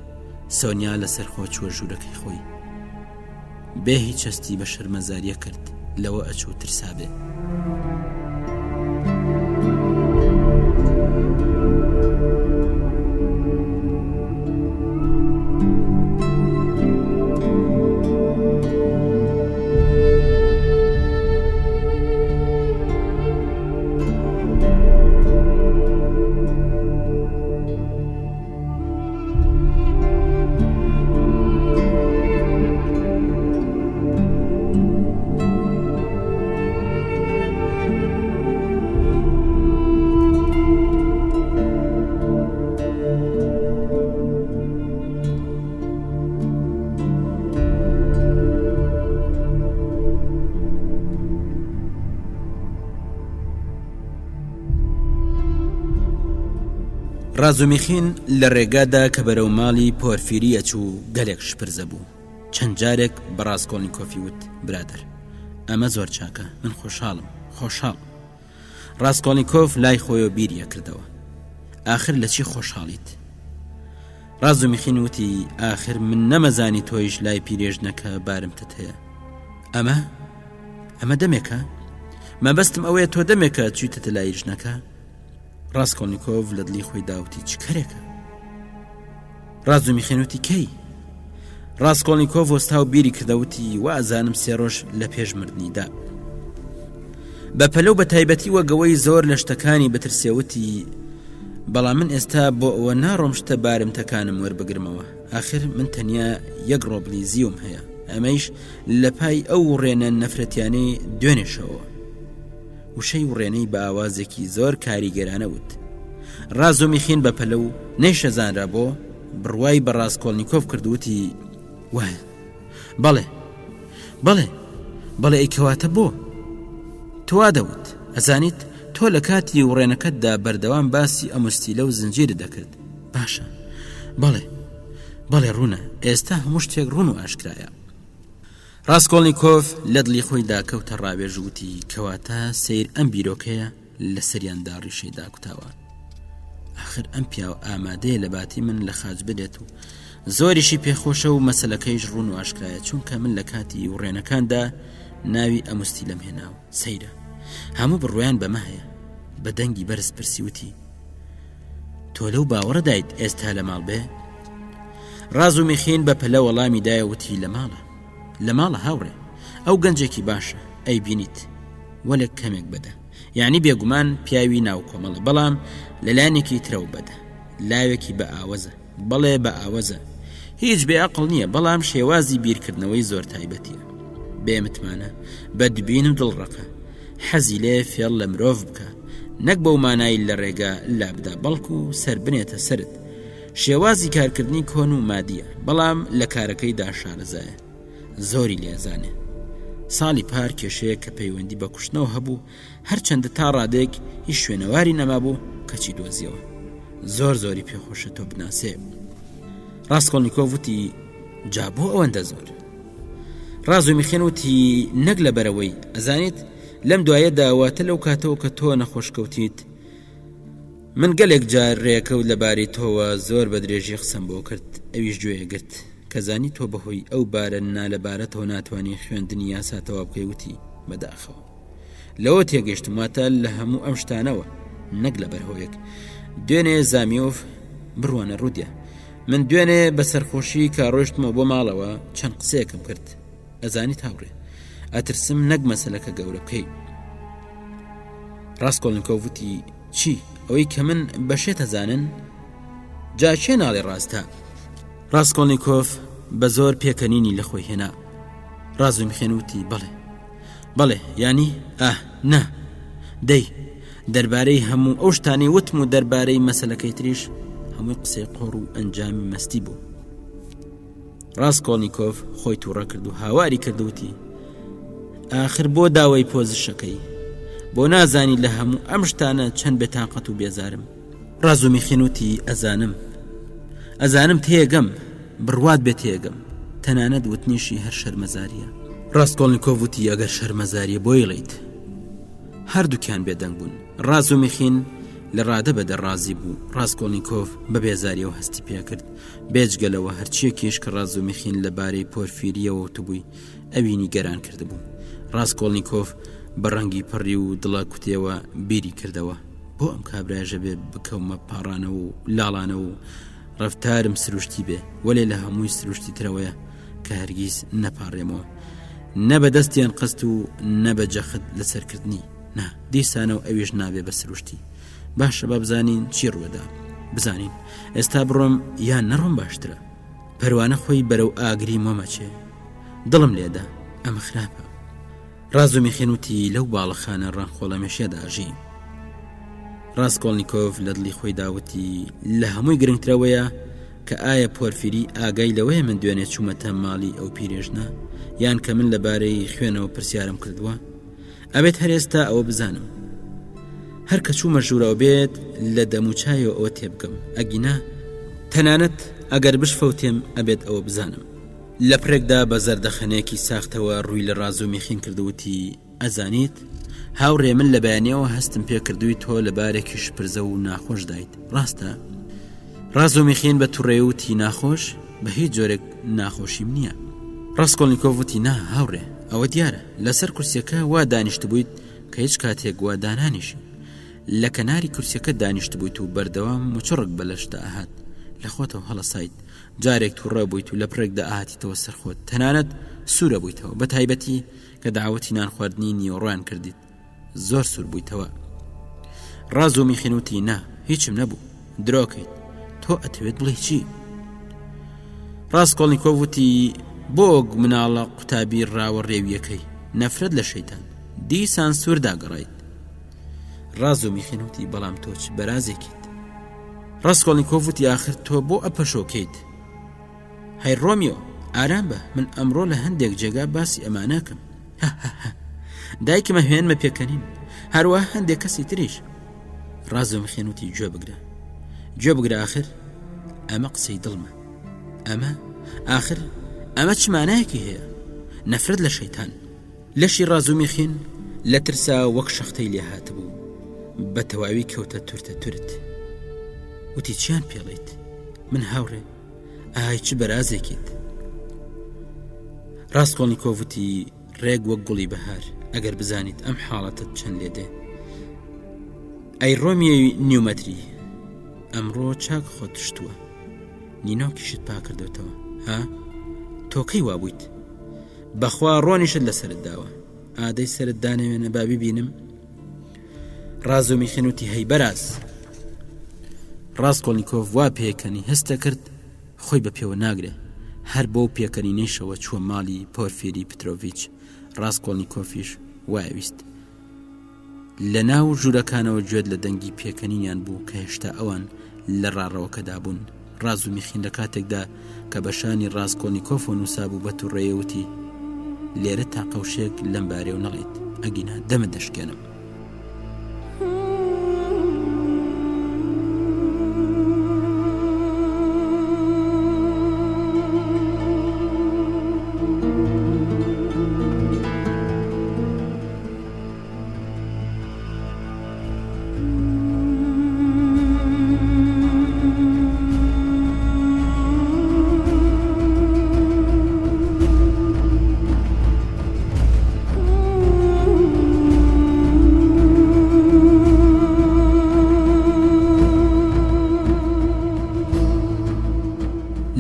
سۆنیا لەسەر خۆ چووە ژوورەکەی خۆی بێ هیچ هەستی بە شەرمەزاریە کرد لەوە ئەچوو ترسابێ. ڕازومیخین لە ڕێگادا کە بەرەو ماڵی پۆرفیری ئەچوو گەلێک شپرزە بوو چەند جارێک بە ڕاستکۆڵنیکۆفی وت برادەر ئەمە زۆر چاکە من خۆشحاڵم خۆشحاڵ ڕاستکۆڵنیکۆف لای خۆیەوە بیری ئەکردەوە ئاخر لە چی خۆشحاڵیت؟ ڕازومیخین وتی ئاخر من نەمەزانی تۆیش لای پیرێژنەکە بارمتەت هەیە. ئەمە؟ ئەمە دەمێکە؟ مەبەستم ئەوەیە تۆ دەمێکە چویتەتە لای ژنەکە؟ ڕاستکۆلنییکۆف لە دڵی خۆی داوتی چ کەرێکە؟ ڕازومیخین وتی کەی؟ ڕاستکۆلنییکۆف وەستا و بیری کردەوتی وازانم سێ ڕۆژ لە پێش مردنیدا. بە پەلە و بە تایبەتی وەگەوەی زۆر لە شتەکانی بترسێوتی بەڵام من ئێستا بۆ ئەوە ناڕۆم شتە بارمتەکانم وەربگرمەوە ئاخر من تەنیا یەک ڕۆبلی زیوم هەیە ئەمەیش لە پای ئەو وڕێنە نەفرەتیانەی دوێنێشەوە وشەی وڕێنەی بە ئاوازێکی زۆر کاریگەرانە وت ڕازۆمیخین بە پەلە و نەیشەزانرا بۆ بڕوای بە ڕاستکۆلنییکۆف کردوتی وایە بەڵێ بەڵێ بەڵێ ئەی کەواتە بۆ توا دەوت ئەزانیت تۆ لە کاتی وڕێنەکەتدا بەردەوام باسی ئەموستیلە و زنجیرت دەکرد باشە بەڵێ بەڵێ ڕوونە ئێستا هەموو شتێک ڕوون و ئاشکرایە ڕاستکۆڵنییکۆف لە دڵی خۆیدا کەوتە ڕاوێژ وتی کەواتە سیر ئەم بیرۆکەیە لەسەریاندا ڕیشەی داکوتاوە ئاخر ئەم پیاو ئامادەیە لە باتی من لە خاچ بدێت و زۆریشی پێخۆشە و مەسلەکەیش ڕوون و ئاشکرایە چونکە من لە کاتی وڕێنەکاندا ناوی ئەموستی لەم هێناوە سەیرە هەموو بڕوایان بەمە هەیە بە دەنگی بەرز پرسی وتی تۆ لەو باوەڕەدایت ئێستا لە ماڵ بێ ڕاز و میخین بە پەلە وەڵامی دایە وتی لە ماڵە لە ماڵە هاوڕێ ئەو گەنجێکی باشە ئەی بینیت وەلێک کەمێک بەدە یعنی بێگومان پیاوی ناو کۆمەڵە بەڵام لەلایەنێکی ترەوە بەدە لاوێکی بە ئاوەزە بەڵێ بە ئاوەزە هیچ بێ ئەقڵ نییە بەڵام شێوازی بیرکردنەوەی زۆر تایبەتیە بێ متمانە بەدبین و دڵڕەقە حەزی لێ فێڵ لە مرۆڤ بکە نەک بەو مانای لە ڕێگا لابدا بەڵکو سەر بنێتە سرت شێوازی کارکردنی کۆن و مادیە بەڵام لە کارەکەیدا شارەزایە زۆری لێزانێ ساڵی پار کێشەیە کە پەیوەندی بە کوشتنەوە هەبوو هەرچەندە تا ڕادەیەک هیچ شوێنەواری نەمابوو کەچی دۆزیەوە زۆر زۆری پێخۆشە تۆ بناسێ ڕاستکۆلنییکۆڤ وتی جا بۆ ئەوەندە زۆر ڕازومیخێن وتی نەک لەبەرەوەی ئەزانیت لەم دوایەدا واتە لەو کاتەوە کە تۆ نەخۆشکەوتیت من گەلێک جار ڕێکەوت لەبارەی تۆوە زۆر بە درێژی قسەم بۆ کرد ئەویش گوێ گرت کە زانی تۆ بەهۆی ئەو بارە نالەبارەتەوە ناتوانانی خوێندنی یاسا تەواو بکەی وتی بەداخەوە لەوە تێگەشتم واتە لە هەموو ئەم شتانەوە نەک لەبەر هۆیەک دوێنێ زامیۆف بڕوانە ڕوودیا من دوێنێ بە سەرخۆشی کە ڕۆشتمەوە بۆ ماڵەوە چەند قسەیەکم کرد ئەزانی تاوڕێ ئەترسم نەک مەسلەکە گەورە بکەی ڕاستکۆڵنیکۆڤ وتی چی ئەوەی کە من بەشێت ئەزانن جا کێ ناڵێ ڕاستە ڕاستکۆڵنیکۆف بە زۆر پێکەنینی لە خۆی هێنا ڕازومیخێن وتی بەڵێ بەڵێ یانی ئاه نا دەی دەربارەی هەموو ئەو شتانەی وتم و دەربارەی مەسەلەکەی تریش هەمووی قسەی قۆڕ و ئەنجامی مەستی بوو ڕاستکۆڵنیکۆف خۆی تووڕە کرد و هاواری کرد وتی ئاخر بۆ داوای پۆزشەکەی بۆ نازانی لە هەموو ئەم شتانە چەند بێتاقەت و بێزارم ڕازومیخین وتی ئەزانم ئەزانم تێگەم بڕوات بێ تێگەم تەنانەت وتنیشی هەر شەرمەزاریە ڕاستکۆڵنیکۆف وتی ئەگەر شەرمەزاریە بۆی ڵیت هەردووکیان بێدەنگ بوون ڕازومیخین لە ڕادە بەدەر ڕازی بوو ڕاستکۆڵنیکۆف بە بێزاریەوە هەستی پێکرد بێجگەلەوە هەرچیەکیش کە ڕازومیخین لەبارەی پۆرفیریەوە وتبووی ئەوی نیگەران کردبوو ڕاستکۆڵنیکۆف بە ڕەنگی پڕی و دڵە کوتێوە بیری کردەوە بۆ ئەم کابرایەژە بێ بکەومە پاڕانەوە و لاڵانە و ڕەفتارم سروشتی بێ وەلێ لە هەمووی سروشتی ترەوەیە کە هەرگیز نەپاڕێمەوە نە بە دەستیان قەست و نە بە جەخت لەسەرکردنی نا دیسانەوە ئەویش نابێ بە سروشتی باشە با بزانین چی ڕووەدا بزانین ئێستا بڕۆم یان نەڕۆم باشترە پەروانە خۆی بەرەو ئاگری مۆمەچێ دڵم لێدا ئەمە خراپە ڕازومیخین وتی لەو باڵەخانە ڕەنگخۆڵەمێشیەدا ئەژی. ڕاسکۆڵنیکۆف لە دڵی خۆیدا وتی لە هەمووی گرنگترەوەیە کە ئایا پۆرفیری ئاگای لەوەیە من دوێنێ چوومەتە ماڵی ئەو پیرێژنە یان کە من لەبارەی خوێنەوە پرسیارم کردووە ئەبێت هەر ئێستا ئەوە بزانم هەر کە چوومە ژوورەوە بێت لە دەموچایەوە ئەوە تێبگەم ئەگینا تەنانەت ئەگەر بشفەوتێم ئەبێت ئەوە بزانم لە پرێکدا بە زەردەخەنەیەکی ساختەوە ڕووی لە ڕازومیخین کرد و وتی، ئەزانیت؟ هاوڕێ من لە بەیانیەوە هەستم پێ کردووی تۆ لە بارێکی شپرزە و ناخۆشدایت، ڕاستە؟ ڕازومیخین بە توڕەیی وتی ناخۆش؟ بە هیچ جۆرێک ناخۆشیم نییە. ڕاسکۆڵنیکۆف وتی نا هاوڕێ، ئەوە دیارە، لەسەر کورسییەکە وا دانیشتبوویت کە هیچ کاتێک وا دانانیشی. لە کەناری کورسییەکە دانیشتبوویت و بەردەوام موچڕک بە لەشتدا ئەهات. لە خۆتەوە هەڵەسایت. جارێک تووڕە بوویت و لەپڕێکدا ئەهاتیتەوە سەر خۆت. تەنانەت سوورە بوویتەوە، بە تایبەتی کە داوەتی نانخواردنی نیوەڕۆیان کردیت. زۆر سوور بوویتەوە ڕازومیخین وتی نا هیچم نەبوو درۆکەیت تۆ ئەتەوێت بڵێ چی ڕاستکۆڵنییکۆڤ وتی بۆ مناڵە قوتابی ڕاوە ڕێویەکەی نەفرەت لە شەیتان دیسان سوور داگەڕیت ڕازومیخین وتی بەڵام تۆ چ بەرازێکیت ڕاستکۆڵنییکۆڤ وتی ئاخر تۆ بۆ ئەپەشۆکەیت هەی ڕۆمیۆ ئارام بە من ئەمڕۆ لە هەندێک جێگا باسی ئەمانەکەم دایکمە هێنمە پێکەنین هەروە هەندێک کەسی تریش ڕازم خێنوتی گوێ بگرە گوێ بگرە آخر ئەمە قسەی دڵمە ئەمە آخر ئەمە چ مانایەکی هەیە نەفرەت لە شەیتان لەشی ڕازومیخین لە ترسا وەک شەختەی لێ هاتبوو بە تەواوی کەوتە تورتە تورت وتی چیان پێڵیت من هاوڕێ ئای چ بەرازێکیت ڕاستکۆڵنییکۆڤ وتی ڕێک وەک گوڵی بەهار ئەگەر بزانیت ئەم حاڵەتت چەند لێ دێ ئەی ڕۆمیەوی نیومەتری ئەمڕۆ چاک خۆت شتووە نینۆکیشت پاکردوتەوە ها تۆکەی وابوویت بەخوا ڕۆنیشت لەسرت داوە ئادەی سرت دانەوێنە با ببینم ڕازومیخین وتی هەی بەراز ڕاستکۆڵنییکۆف وا پێکەنی هەستە کرد خۆی بە پێوە ناگرێ هەر بۆ پێکەنینەیشەوە چووە ماڵی پۆرفیری پترۆڤچ ڕاستکۆڵنییکۆفیش وایویست لە ناو ژوورەکانەوە گوێت لە دەنگی پێکەنینیان بوو کە هێشتا ئەوان لە ڕاڕەوەکەدا بوون. ڕازومیخین لە کاتێکدا کە بە شانی ڕاسکۆڵنیکۆفەوە نووسابوو بە تووڕەیی وتی، لێرە تا قەوشێک لەم بارەیەوە نەڵێیت، ئەگینا دەمت دەشکێنم.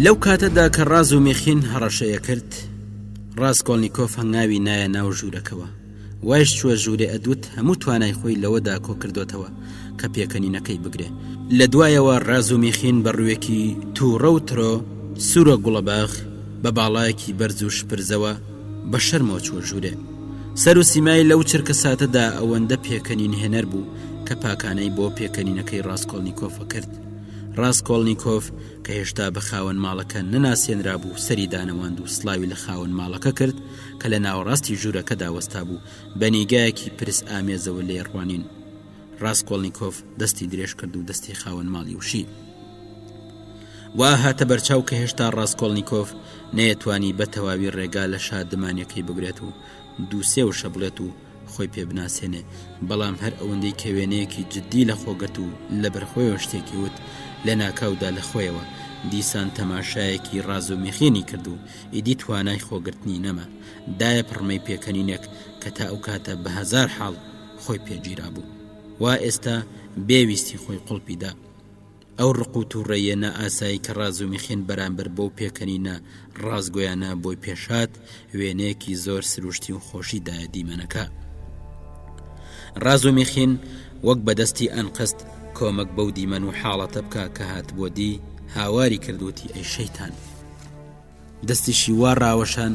لەو کاتەدا کە ڕاز و مێخین هەڕەشەیە کرد ڕاستکۆلنییکۆف هەنگاوی نایە ناو ژوورەکەوە وایش چووە ژوورێ ئەدوت هەموو توانای خۆی لەوەدا کۆکردۆتەوە کە پێکەنینەکەی بگرێ. لە دوایەوە ڕازومیخین بە ڕووێکی تووڕە و ترۆ سوورە گوڵەباخ بە باڵایەکی بەرز و شپرزەوە بە شەرمەوە چووە ژوورێ. سەر و سیمای لەو چرکەساتەدا ئەوەندە پێکەنینهێنەر بوو کە پاکانەی بۆ پێکەنینەکەی ڕاسکۆڵنیکۆف ئەکرد. ڕاسکۆڵنیکۆف کە هێشتا بە خاوەن ماڵەکە نەناسێنرابوو سەری دانەواند و سڵاوی لە خاوەن ماڵەکە کرد کە لە ناوەڕاستی ژوورەکەدا وەستابوو، بە نیگایەکی پرس ئامێزەوە لێی ڕوانین. ڕاسکۆڵنیکۆف دەستی درێژ کرد و دەستی خاوەن ماڵی وشی. وا هاتە بەرچاو کە هێشتا ڕاسکۆڵنیکۆف نەیەتوانی بە تەواوی ڕێگا لە شادمانیەکەی بگرێت و دووسێ وشە بڵێت و خۆی پێ بناسێنێ، بەڵام هەر ئەوەندەی کە وێنەیەکی جددی لە خۆ گرت و لەبەرخۆیەوە شتێکی وت، لە ناکاودا لە خۆیەوە، دیسان تەماشایەکی ڕازومیخینی کرد و ئیدی توانای خۆگرتنی نەما، دایە پڕمەی پێکەنینێک کە تا ئەو کاتە بە هەزار حاڵ خۆی پێ گیرابوو. وا ئێستا بێ ویستی خۆی قوڵپی دا. ئەو ڕق و تووڕەییە نائاسایی کە ڕازومیخین بەرامبەر بەو پێکەنینە ڕاستگۆیانە بۆی پێش هات، وێنەیەکی زۆر سروشتی و خۆشی دایە دیمەنەکە. ڕازومیخین وەک بە دەستی ئەنقەست کۆمەک بەو دیمەن و حاڵەتە بکا کە هاتبووە دی، هاواری کرد وتی ئەی شەیتان! دەستیشی وا ڕاوەشان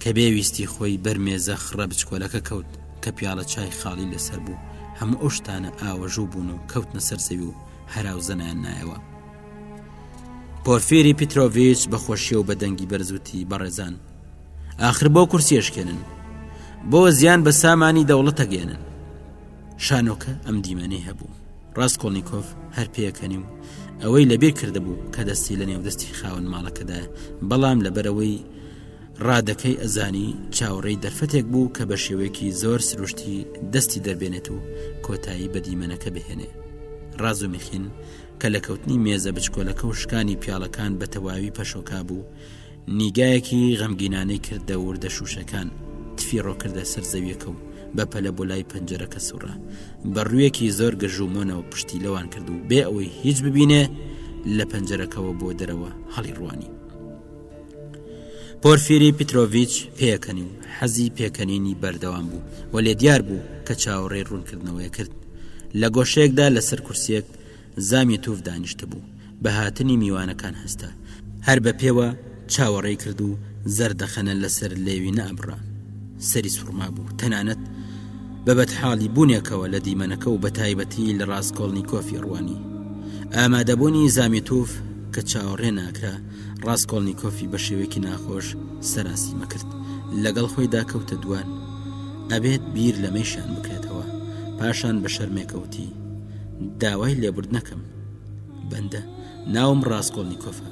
کە بێ ویستی خۆی بەر مێزە خڕە بچکۆلەکە کەوت کە پیاڵە چای خاڵی لەسەر بوو هەموو ئەو شتانە ئاوەژوو بوون و کەوتنە سەر زەوی و هەراو زەنایان نایەوە پۆرفیری پیتۆڤچ بە خۆشیە و بە دەنگی بەرزوتی بەڕێزان ئاخر بۆ کورسیشکێنن بۆ زیان بە سامانی دەوڵەتەگەێنن شانۆکە ئەم دیمەنەی هەبوو ڕاسکۆڵنیکۆف هەر پێکەنی و ئەوەی لەبیر کردبوو کە دەستی لە نێو دەستی خاوەن ماڵەکەدایە، بەڵام لەبەرئەوەی ڕادەکەی ئەزانی چاوەڕێی دەرفەتێک بوو کە بە شێوەیەکی زۆر سروشتی دەستی دەربێنێت و کۆتایی بە دیمەنەکە بهێنێ. ڕازومیخین کە لە کەوتنی مێزە بچکۆلەکە و شکانی پیاڵەکان بە تەواوی پەشۆکا بوو، نیگایەکی غەمگینانەی کردە وردە شووشەکان، تفی ڕۆکردە سەر زەویەکە و بە پەلە بۆ لای پەنجەرەکە سوڕا. بە ڕوویەکی زۆر گرژ و مۆنەوە پشتی لەوان کرد و بێ ئەوەی هیچ ببینێ لە پەنجەرەکەوە بۆ دەرەوە هەڵی ڕوانی. پۆرفیری پیترۆڤیچ پێکەنی و حەزی پێکەنینی بەردەوام بوو و لێ دیار بوو کە چاوەڕێی ڕوونکردنەوەی کرد. لە گۆشەیەکدا لەسەر کورسیەک زامیتوف دانیشتبوو، بە هاتنی میوانەکان هەستا. هەر بە پێوە چاوەڕێی کرد و زەردەخەنە لەسەر لێوی نەئەبڕا. سەری سوڕمابوو، تەنانەت بە بەدحاڵی بوونێکەوە لە دیمەنەکە و بەتایبەتی لە ڕاسکۆڵنیکۆفی ڕوانی. ئامادەبوونی زامیتوف کە چاوەڕێ ناکرا، ڕاسکۆڵنیکۆفی بە شێوەیەکی ناخۆش سەراسیمە کرد. لەگەڵ خۆیدا کەوتە دوان. ئەبێت بیر لەمەیشیان بکرێتەوە. پاشان بە شەرمێکە وتی. داوای لێبوردنەکەم بەندە ناوم ڕاستکۆڵنییکۆفە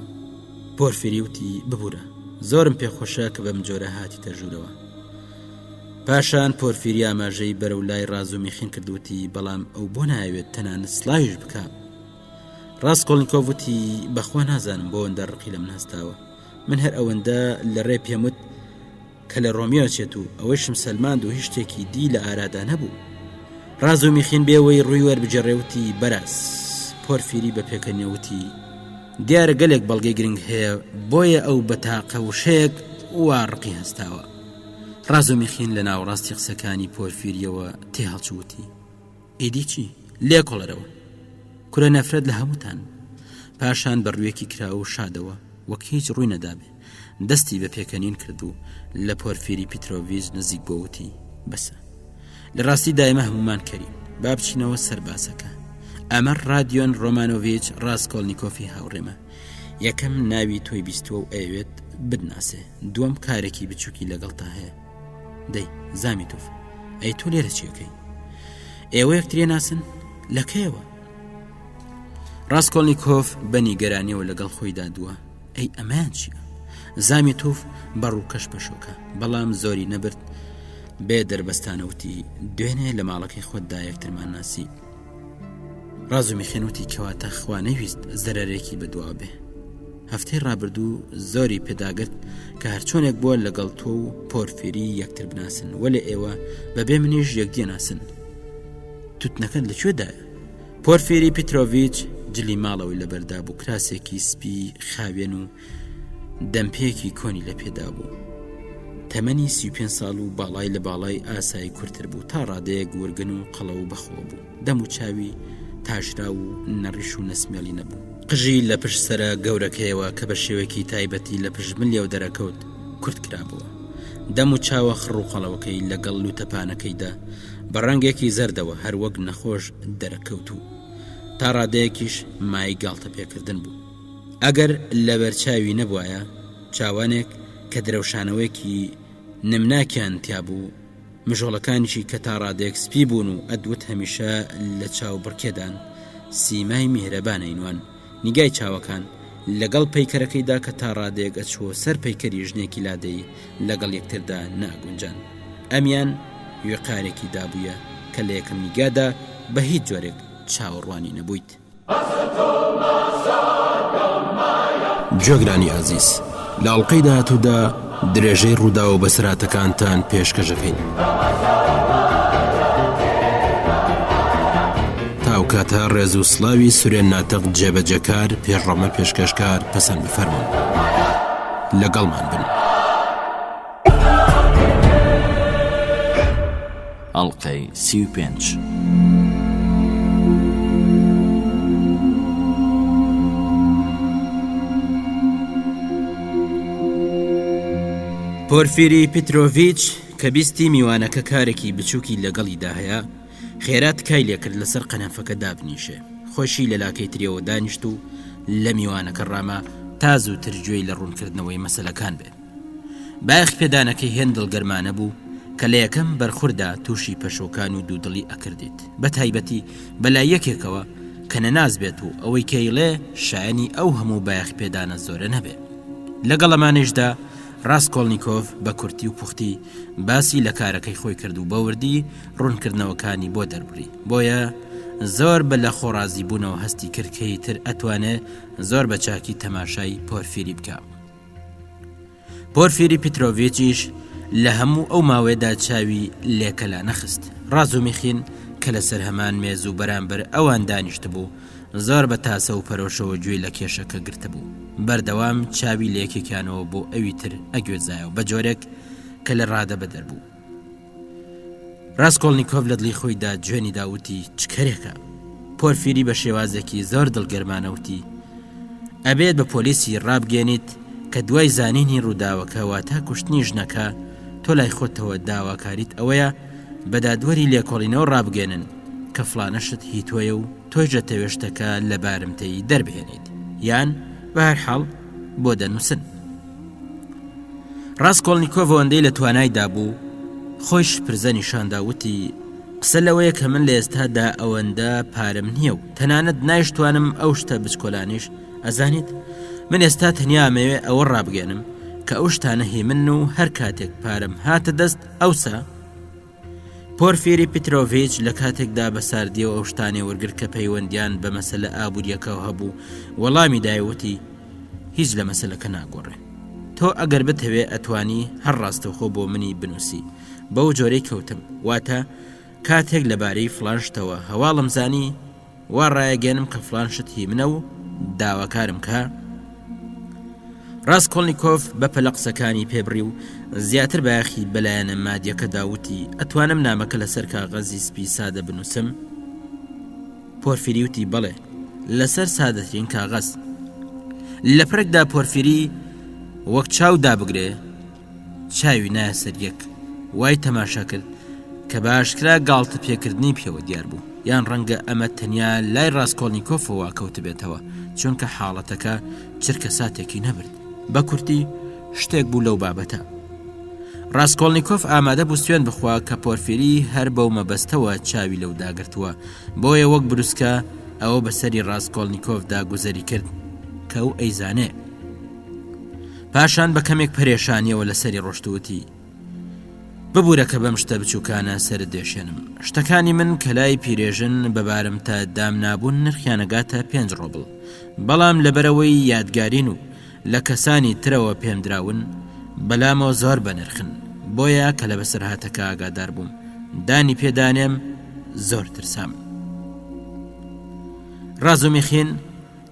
پۆرفری وتی ببوورە زۆرم پێخۆشە کە بەم جۆرە هاتیتە ژوورەوە پاشان پۆرفیری ئاماژەی بەرەو لای ڕازومیخین کردوتی بەڵام ئەو بۆ ناوێت تەنانەت سلاویش بکە ڕاستکۆڵنیکۆف وتی بەخوا نازانم بۆ ئەوەندە ڕقی لە من هەستاوە من هەر ئەوەندە لە ڕێ پێموت کە لە ڕۆمیۆ چێت و ئەوەیشم سەلماند و هیچ شتێکی دی لە ئارادا نەبوو. ڕازومیخین بێ وەی ڕووی وەربگێڕێ وتی، بەراز. پۆرفیری بە پێکەنینەوە وتی، دیارە گەلێک بەڵگەی گرنگ هەیە بۆیە ئەو بە تاقە وشەیەک وا ڕقی هەستاوە. ڕازومیخین لە ناوەڕاستی قسەکانی پۆرفیرییەوە تێهەڵچوو وتی، ئیدی چی؟ لێکۆڵەرەوە. کورە نەفرەت لە هەمووتان. پاشان بە ڕوویەکی کراوە و شادەوە وەک هیچ ڕووی نەدابێ دەستی بە پێکەنین کرد و لە پۆرفیری پیترۆڤیچ نزیک بۆ وتی بەسە لە ڕاستی دایمە هەمومان کەرین با بچینەوە سەر باسەکە ئەمە ڕادیۆن ڕۆمانۆڤیچ ڕاستکۆلنییکۆفی هاوڕێمە یەکەم ناوی تۆی بیستووە و ئەیەوێت بتناسێ دووەم کارێکی بچووکی لەگەڵتا هەیە دەی زامیتۆف ئەی تۆ لێرە چیەکەی ئێوە یەکتریە ناسن لە کەیەوە ڕاستکۆلنییکۆف بە نیگەرانیەوە لەگەڵ خۆیدا دووە ئەی ئەمەیان چییە؟ زامیتوف بە ڕووکەش پەشۆکا، بەڵام زۆری نەبرد بێ دەربەستانە وتی، دوێنێ لە ماڵەکەی خۆتدا یەکترمان ناسی. ڕازومیخێن وتی کەواتە خوا نەیویست زەرەرێکی بەدواوە بێ. هەفتەی ڕابردوو زۆری پێداگرت کە هەرچۆنێک بووە لەگەڵ تۆ و پۆرفیری یەکتر بناسن، وەلێ ئێوە بەبێ منیش یەکدی ناسن. توتنەکەت لە کوێدایە؟ پۆرفیری پیترۆڤیچ جلی ماڵەوەی لەبەردا بوو کراسێکی سپی خاوێن و دەمپێکی کۆنی لە پێدا بوو تەمەنی 35 ساڵ و باڵای لە باڵای ئاسایی کورتتر بوو تا ڕادەیەک ورگن و قەڵەو و بەخۆ بوو دەم و چاوی تاشرا و نەڕیش و نەسمێڵی نەبوو قژی لە پشت سەرە گەورەکەیەوە کە بە شێوەیەکی تایبەتی لە پشت ملیەوە دەرەکەوت کورت کرابووە دەم و چاوە خڕ و قەڵەوەکەی لەگەڵ لوتە پانەکەیدا بە ڕەنگێکی زەردەوە هەر وەک نەخۆش دەرەکەوت و تا ڕادەیەکیش مایەی گاڵتە پێکردن بوو. ئەگەر لەبەر چاوی نەبوایە، چاوانێک کە درەوشانەوەیەکی نمناکیان تیا بوو، مژۆڵەکانیشی کە تا ڕادەیەک سپی بوون و ئەدوت هەمیشە لە چاو بڕکێدان، سیمای میهرەبان ئەینوان. نیگای چاوەکان، لەگەڵ پەیکەرەکەیدا کە تا ڕادەیەک ئەچووە سەر پەیکەری ژنێکی لادێی لەگەڵ یەکتردا نەئەگونجان. ئەمیان وێقارێکی دابوویە کە لە یەکەم نیگادا بە هیچ جۆرێک چاوەڕوانی نەبوویت. گوێگرانی ئازیز لە ئەڵقەی داهاتوودا درێژەی ڕووداو و بەسەرهاتەکانتان پێشکەش ئەکەین. تا ئەو کاتە ڕێز و سڵاوی سورێن ناتق جێبەجێکار پێشڕەمە پێشکەشکار پەسەند بفەرموون. لەگەڵمان بن. ئەڵقەی 35. پۆرفیری پیترۆڤیچ کە بیستی میوانەکە کارێکی بچووکی لەگەڵیدا هەیە، خێرا تکای لێکرد لەسەر قەنەفەکە دابنیشێ، خۆشی لە لاکەی تریەوە دانیشت و لە میوانەکە ڕاما تا زووتر گوێی لە ڕوونکردنەوەی مەسەلەکان بێ. بایەخ پێدانەکەی هێند دڵگەرمانە بوو کە لە یەکەم بەرخوردا تووشی پەشۆکان و دوودڵی ئەکردیت، بە تایبەتی بە لای یەکێکەوە کە نەناس بێت و ئەوەی کە ئەیڵێ شایەنی ئەو هەموو بایەخ پێدانە زۆرە نەبێ. لەگەڵ ئەمانەیشدا ڕاسکۆڵنیکۆف بە کورتی و پوختی باسی لە کارەکەی خۆی کرد و بە وردی ڕوونکردنەوەکانی بۆ دەربڕی. بۆیە. زۆر بە لە خۆڕازی بوونەوە هەستی کرد کە ئیتر ئەتوانێ زۆر بە چاکی تەماشای پۆرفیری بکا. پۆرفیری پیترۆڤیچیش لە هەموو ئەو ماوەیەدا چاوی لێکەلا نەخست. ڕازومیخین کە لەسەر هەمان مێز و بەرامبەر ئەوان دانیشتبوو، زۆر بە تاسە و پەرۆشەوە گوێی لە کێشەکە گرتبوو. بەردەوام چاوی لە یەکێکیانەوە بۆ ئەوی تر ئەگوێزایەوە، بە جۆرێک کە لە ڕادەبەدەر بوو. ڕاسکۆڵنیکۆف لە دڵی خۆیدا جوێنی دا وتی چ کەرێکە؟ پۆرفیری بە شێوازێکی زۆر دڵگەرمانە وتی ئەبێت بە پۆلیسی ڕابگەێنیت کە دوای زانینی ڕووداوەکە واتە کوشتنی ژنەکە تۆ لای خۆتەوە داواکاریت ئەوەیە بە دادوەری لێکۆڵینەوە ڕابگەێنن کە فڵانەشت هی تۆیە و تۆش دەتەوێ شتەکە لە بارمتەیی دەربهێنیت یان بەهەرحاڵ بۆ دەنووسن. ڕاسکۆڵنیکۆڤ ئەوەندەی لە توانایدا بوو خۆی شپرزە نیشاندا وتی قسە لەوەیە کە من لە ئێستادا ئەوەندە پارەم نییە و تەنانەت نایشتوانم ئەو شتە بچکۆلانیش ئەزانیت من ئێستا تەنیا ئەمەوێ ئەوە ڕابگەێنم کە ئەو شتانە هی من و هەر کاتێک پارەم هاتە دەست ئەوسا پۆرفیری پیترۆڤیچ لە کاتێکدا بە ساردیەوە ئەو شتانەی وەرگرت کە پەیوەندیان بە مەسەلە ئابووریەکەوە هەبوو، وەڵامی دایە وتی، هیچ لە مەسەلەکە ناگۆڕێ. تۆ ئەگەر بتەوێ ئەتوانی هەر ڕاستەوخۆ بۆ منی بنووسی. بەو جۆرەی کەوتم. واتە کاتێک لەبارەی فڵان شتەوە هەواڵم زانی، وا ڕایەگەیەنم کە فڵان شت هی منە و داواکارم کە. ڕاسکۆڵنیکۆف بە پەلە قسەکانی پێبڕی و زیاتر بایەخی بە لایەنە مادیەکەدا وتی ئەتوانم نامەکە لەسەر کاغەزی سپی سادە بنووسم؟ پۆرفیری وتی بەڵێ لەسەر سادەترین کاغەز. لە پرێکدا پۆرفیری وەک چاو دابگرێ چاوی نایە سەر یەک وای تەماشا کرد کە بە ئاشکرا گاڵتە پێکردنی پێوە دیار بوو یان ڕەنگە ئەمە تەنیا لای ڕاستکۆڵنییکۆفەوە کەوتبێتەوە چونکە حاڵەتەکە چرکە ساتێکی نەبرد بە کورتی شتێک بوو لەو بابەتە ڕاستکۆڵنییکۆف ئامادە بوو سوێن بخوا کە پۆرفیری هەر بەو مەبەستەوە چاوی لەو داگرتووە بۆیە وەک بروسکە ئەوە بەسەری ڕاستکۆڵنییکۆفدا گوزەری کرد کە ئەو ئەیزانێ پاشان بە کەمێک پەرێشانیەوە لەسەری ڕۆشت وتی ببوورە کە بەم شتە بچووکانە سەرت دێشێنم شتەکانی من کە لای پیرێژن بە بارمتە دامنابوون نرخیانەگاتە پێنج ڕۆبڵ بەڵام لەبەرەوەی یادگارین و لە کەسانی ترەوە پێمدراون بەلامەوە زۆر بەنرخن بۆیە کە لە بەسەرهاتەکە ئاگادار بووم دانی پێدانێم زۆر ترسام ڕازومیخین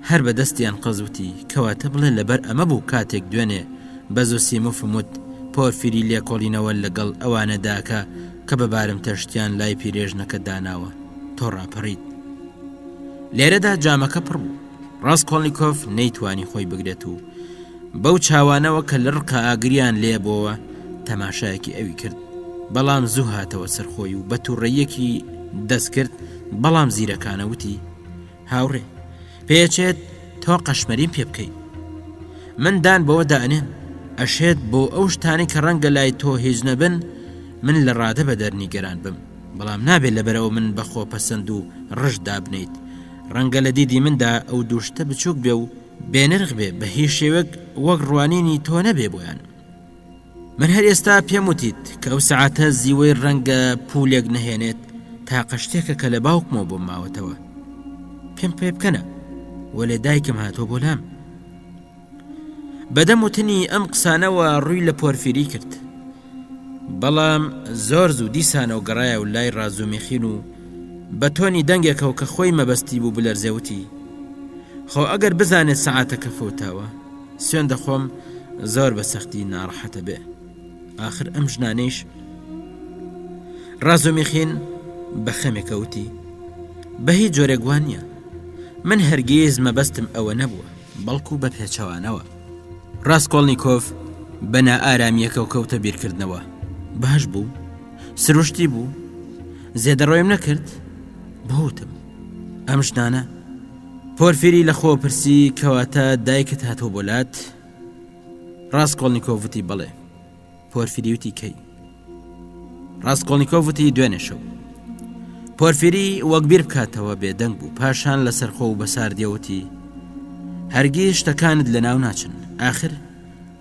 هەر بە دەستی ئەنقەز وتی، کەواتە بڵێ لەبەر ئەمە بوو کاتێک دوێنێ بە زۆسیمۆفم وت پۆرفیری لێکۆڵینەوە لەگەڵ ئەوانەدا کە کە بە بارمتە شتیان لای پیرێژنەکە داناوە، تۆ ڕاپەڕیت. لێرەدا جامەکە پڕ بوو. ڕاسکۆڵنیکۆف نەیتوانی خۆی بگرێت و بەو چاوانەوە کە لە ڕقا ئاگریان لێ بۆوە تەماشایەکی ئەوی کرد. بەڵام زوو هاتەوە سەر خۆی و بە تووڕەییەکی دەستکرد بەڵام زیرەکانە وتی، هاوڕێ، پێچێت تۆ قەشمەریم پێ بکەی. من دان بەوە دائەنێم، ئەشێت بۆ ئەو شتانەی کە ڕەنگە لای تۆ هیچ نەبن، من لە ڕادە بەدەر نیگەران بم، بەڵام نابێت لەبەرئەوە من بە خۆپەسەند و ڕژد دابنێیت. ڕەنگە لە دیدی مندا ئەو دوو شتە بچووک بێ و بێنرخ بێ، بە هیچ شێوەک وەک ڕوانینی تۆ نەبێ بۆیان. من هەر ئێستا پێم وتیت کە ئەو سەعاتە زیوەی ڕەنگە پولێک نەهێنێت تاقە شتێکە کە لە باوکمەوە بۆم ماوەتەوە پێم پێ بکەنە وەلێ دایکم هاتۆ بۆ لام بەدەم وتنی ئەم قسانەوە ڕووی لە پۆرفیری کرد بەڵام زۆر زوو دیسانەوە گەڕایە و لای ڕازومیخین و بە تۆنی دەنگێکەوە کە خۆی مەبەستی بوو بلەرزێوتی خۆ ئەگەر بزانێت سەعاتەکە فەوتاوە سوێند دەخۆم زۆر بە سەختی ناڕەحەتە بێ ئاخر ئەم ژنانەیش ڕازۆمیخین بە خەمێکە وتی بە هیچ جۆرێک وان نییە من هەرگیز مەبەستم ئەوە نەبووە بەڵکو بە پێچەوانەوە ڕاستکۆڵنییکۆف بە نائارامیەکەو کەوتە بیرکردنەوە باش بوو سروشتی بوو زێدەڕۆیم نەکرد بۆوتم ئەم ژنانە پۆرفیری لە خۆوە پرسی، کەواتە دایکت هاتووە بۆ لات؟ ڕاسکۆڵنیکۆڤ وتی، بەڵێ. پۆرفیری وتی، کەی؟ ڕاسکۆڵنیکۆڤ وتی، دوێنێ شەو. پۆرفیری وەک بیر بکاتەوە بێدەنگ بوو، پاشان لەسەرخۆ و بە ساردییەوە وتی، هەرگیز شتەکانت لەناو ناچن، ئاخر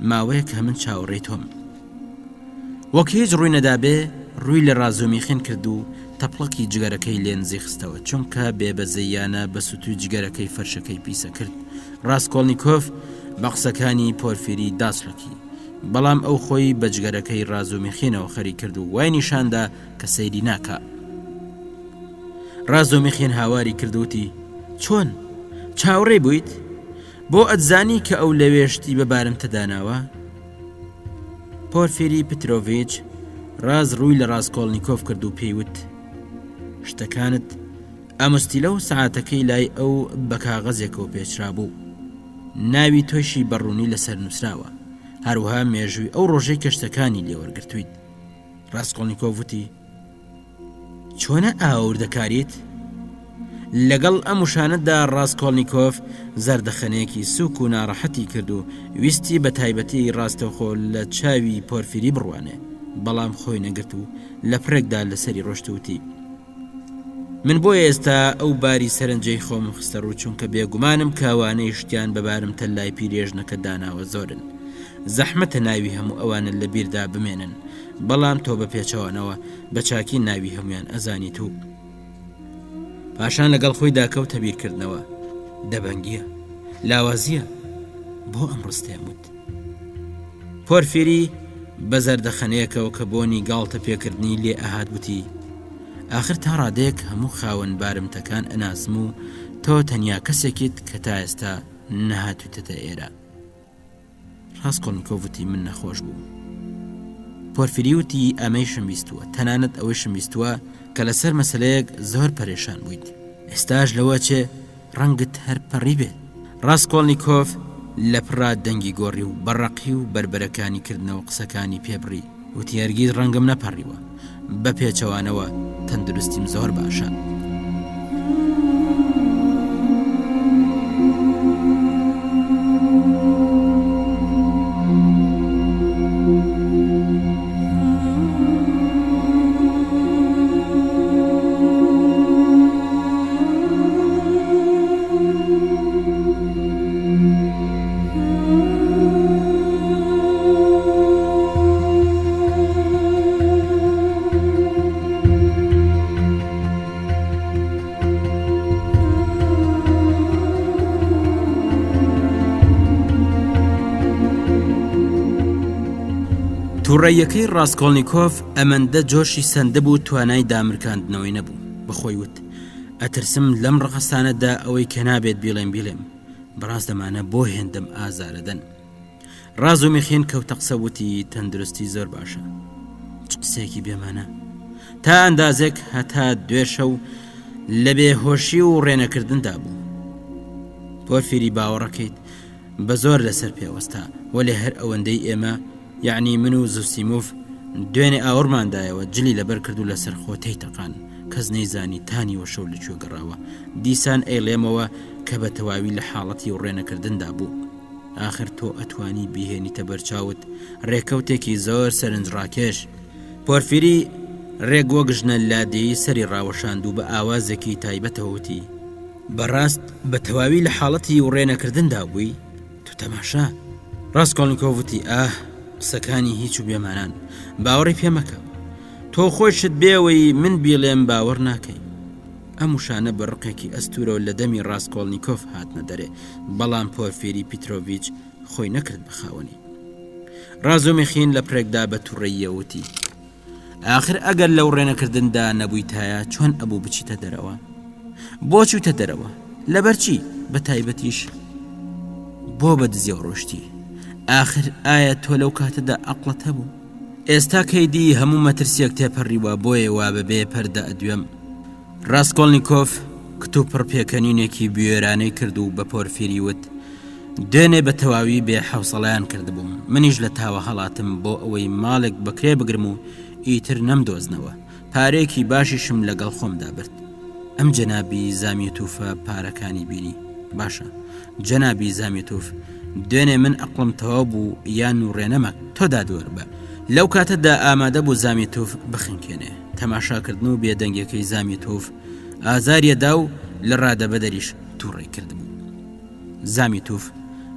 ماوەیەکە من چاوەڕێی تۆم. وەک هیچ ڕووی نەدابێ ڕووی لە ڕازومیخین کرد و تەپڵەکی جگەرەکەی لێ نزیک خستەوە، چونکە بێبەزەییانە بە سوتوی جگەرەکەی فەرشەکەی پیسە کرد. ڕاسکۆڵنیکۆف بە قسەکانی پۆرفیری داچڵەکی. بەڵام ئەو خۆی بە جگەرەکەی ڕازومیخینەوە خەریک کرد و وای نیشان دا کە سەیری ناکا. ڕازومیخین هاواری کرد و وتی، چۆن؟ چاوەڕێ بوویت؟ بۆ ئەتزانی کە ئەو لەوێ شتی بە بارمتە داناوە؟ پۆرفیری پترۆڤیچ ڕاز ڕووی لە ڕاسکۆڵنیکۆف کرد و پێی وت، شتەکانت ئەمستیلە و سەعاتەکەی لای ئەو بە کاغەزێکەوە پێچرابوو. ناوی تۆیشی بە ڕوونی لەسەر نووسراوە، هەروەها مێژووی ئەو ڕۆژەی کە شتەکانی لێ وەرگرتوویت. ڕاسکۆڵنیکۆف وتی، چۆنە ئاوا وردەکاریت؟ لەگەڵ ئەم وشانەدا ڕاسکۆڵنیکۆف زەردەخەنەیەکی سووک و ناڕەحەتی کرد و ویستی بە تایبەتی ڕاستەوخۆ لە چاوی پۆرفیری بڕوانێ، بەڵام خۆی نەگرت و لە پڕێکدا لەسەری ڕۆشت و وتی، من بۆیە ئێستا ئەو باری سەرنجەی خۆمم خستە ڕوو چونکە بێگومانم کە ئەوانەی شتیان بە بارمتە لای پیرێژنەکە داناوە زۆرن. زەحمەتە ناوی هەموو ئەوانە لە بیردا بمێنن. بەڵام تۆ بە پێچەوانەوە بە چاکی ناوی هەموویان ئەزانیت و پاشان لەگەڵ خۆیدا کەوتە بیرکردنەوە دەبەنگیە لاوازیە بۆ ئەم ڕستەیەم وت پۆرفیری بە زەردەخەنەیەکەوە کە بۆنی گاڵتە پێکردنی لێ ئەهات وتی ئاخر تا ڕادەیەک هەموو خاوەن بارمتەکان ئەناسم و تۆ تەنیا کەسێکیت کە تا ئێستا نەهاتوویتەتە ئێرە ڕاسکۆڵنیکۆڤ وتی من نەخۆش بووم. پۆرفیری وتی ئەمەیشم بیستووە، تەنانەت ئەوەیشم بیستووە کە لەسەر مەسەلەیەک زۆر پەرێشان بوویت. ئێستاش لەوە ئەچێ ڕەنگت هەر پەڕیبێت. ڕاسکۆڵنیکۆف لەپڕا دەنگی گۆڕی و بە ڕەقی و بەربەرەکانی کردنەوە قسەکانی پێ بڕی. وتی هەرگیز ڕەنگم نەپەڕیوە، بە پێچەوانەوە تەندروستیم زۆر باشە. تووڕەیەکەی ڕاستکۆڵنییکۆف ئەمەندە جۆشی سندبوو توانای دامرکاندنەوەی نەبوو بەخۆی وت ئەترسم لەم ڕقستانەدا ئەوەی کە نابێت بیڵێم بیڵێم بەڕاست ئەمانە بۆ هێندەم ئازارەدەن ڕازومیخین کەوتە قسە وتی تەندروستی زۆر باشە چ قسەیەکی بێمانە تا ئەندازێک هەتا دوێشە و لە بێهۆشی و ڕێنەکردندا بوو پۆرفیری باوەڕەکەیت بە زۆر لەسەر پێوەستا وەلێ هەر ئەوەندەی ئێمە یەعنی من و زوسیموف دوێنێ ئاوڕمان دایەوە جلی لەبەر کرد و لەسەر خۆ تێی تەقان کەس نەیزانی تا نیوەشەو لە کوێ گەڕاوە دیسان ئەیڵێمەوە کە بە تەواوی لە حاڵەتی وڕێنەکردندا بوو ئاخر تۆ ئەتوانی بیهێنیتە بەرچاوت ڕێکەوتێکی زۆر سەرنجڕاکێش پۆرفیری ڕێک وەک ژنە لادێی سەری ڕاوەشاند و بە ئاوازێکی تایبەتەوە وتی بەڕاست بە تەواوی لە حاڵەتی وڕێنەکردندا بووی؟ تو تەماشا. ڕاسکۆڵنیکۆڤ وتی، ئاه، قسەکانی هیچ و بێمانان. باوەڕی پێ مەکە. تۆ خۆیشت بێ ئەوەی من بیڵێم باوەڕ ناکەی. ئەم وشانە بە ڕقێکی ئەستوورەوە لە دەمی ڕاسکۆڵنیکۆف هاتنە دەرێ، بەڵام پۆرفیری پیترۆڤیچ خۆی نەکرد بە خاوەنی. ڕازومیخین لە پڕێکدا بە تووڕەییەوە وتی، ئاخر ئەگەر لەو ڕێنەکردندا نەبوویتایە چۆن ئەبوو بچیتە دەرەوە؟ بۆ چوویتە دەرەوە؟ لەبەر چی؟ بە تایبەتیش بۆ بە دزیەوە ڕۆشتی؟ ئاخر ئایا تۆ لەو کاتەدا ئەقڵت هەبوو؟ ئێستا کەیدی هەموو مەترسیەک تێپەڕیوە بۆیە وا بەبێ پەردە ئەدوێم. ڕاسکۆڵنیکۆف کتوپڕ پێکەنینێکی بوێرانەی کرد و بە پۆرفیری وت، دوێنێ بە تەواوی بێ حەوسەڵەیان کردبووم، منیش لە تاوە هەڵاتم بۆ ئەوەی ماڵێک بە کرێ بگرم و ئیتر نەمدۆزنەوە، پارەیەکی باشیشم لەگەڵ خۆمدا برد. ئەم جەنابی زامیتوفە پارەکانی بینی. باشە، جەنابی زامیتوف، دوێنێ من ئەقڵم تەواو بوو یان وڕێنەمە، تۆ دادوەر بە. لەو کاتەدا ئامادە بوو زامیتوف بخنکێنێ. تەماشاکردن و بێدەنگیەکەی زامیتوف ئازاریەدا و لە ڕادەبەدەریش تووڕەی کردبوو. زامیتوف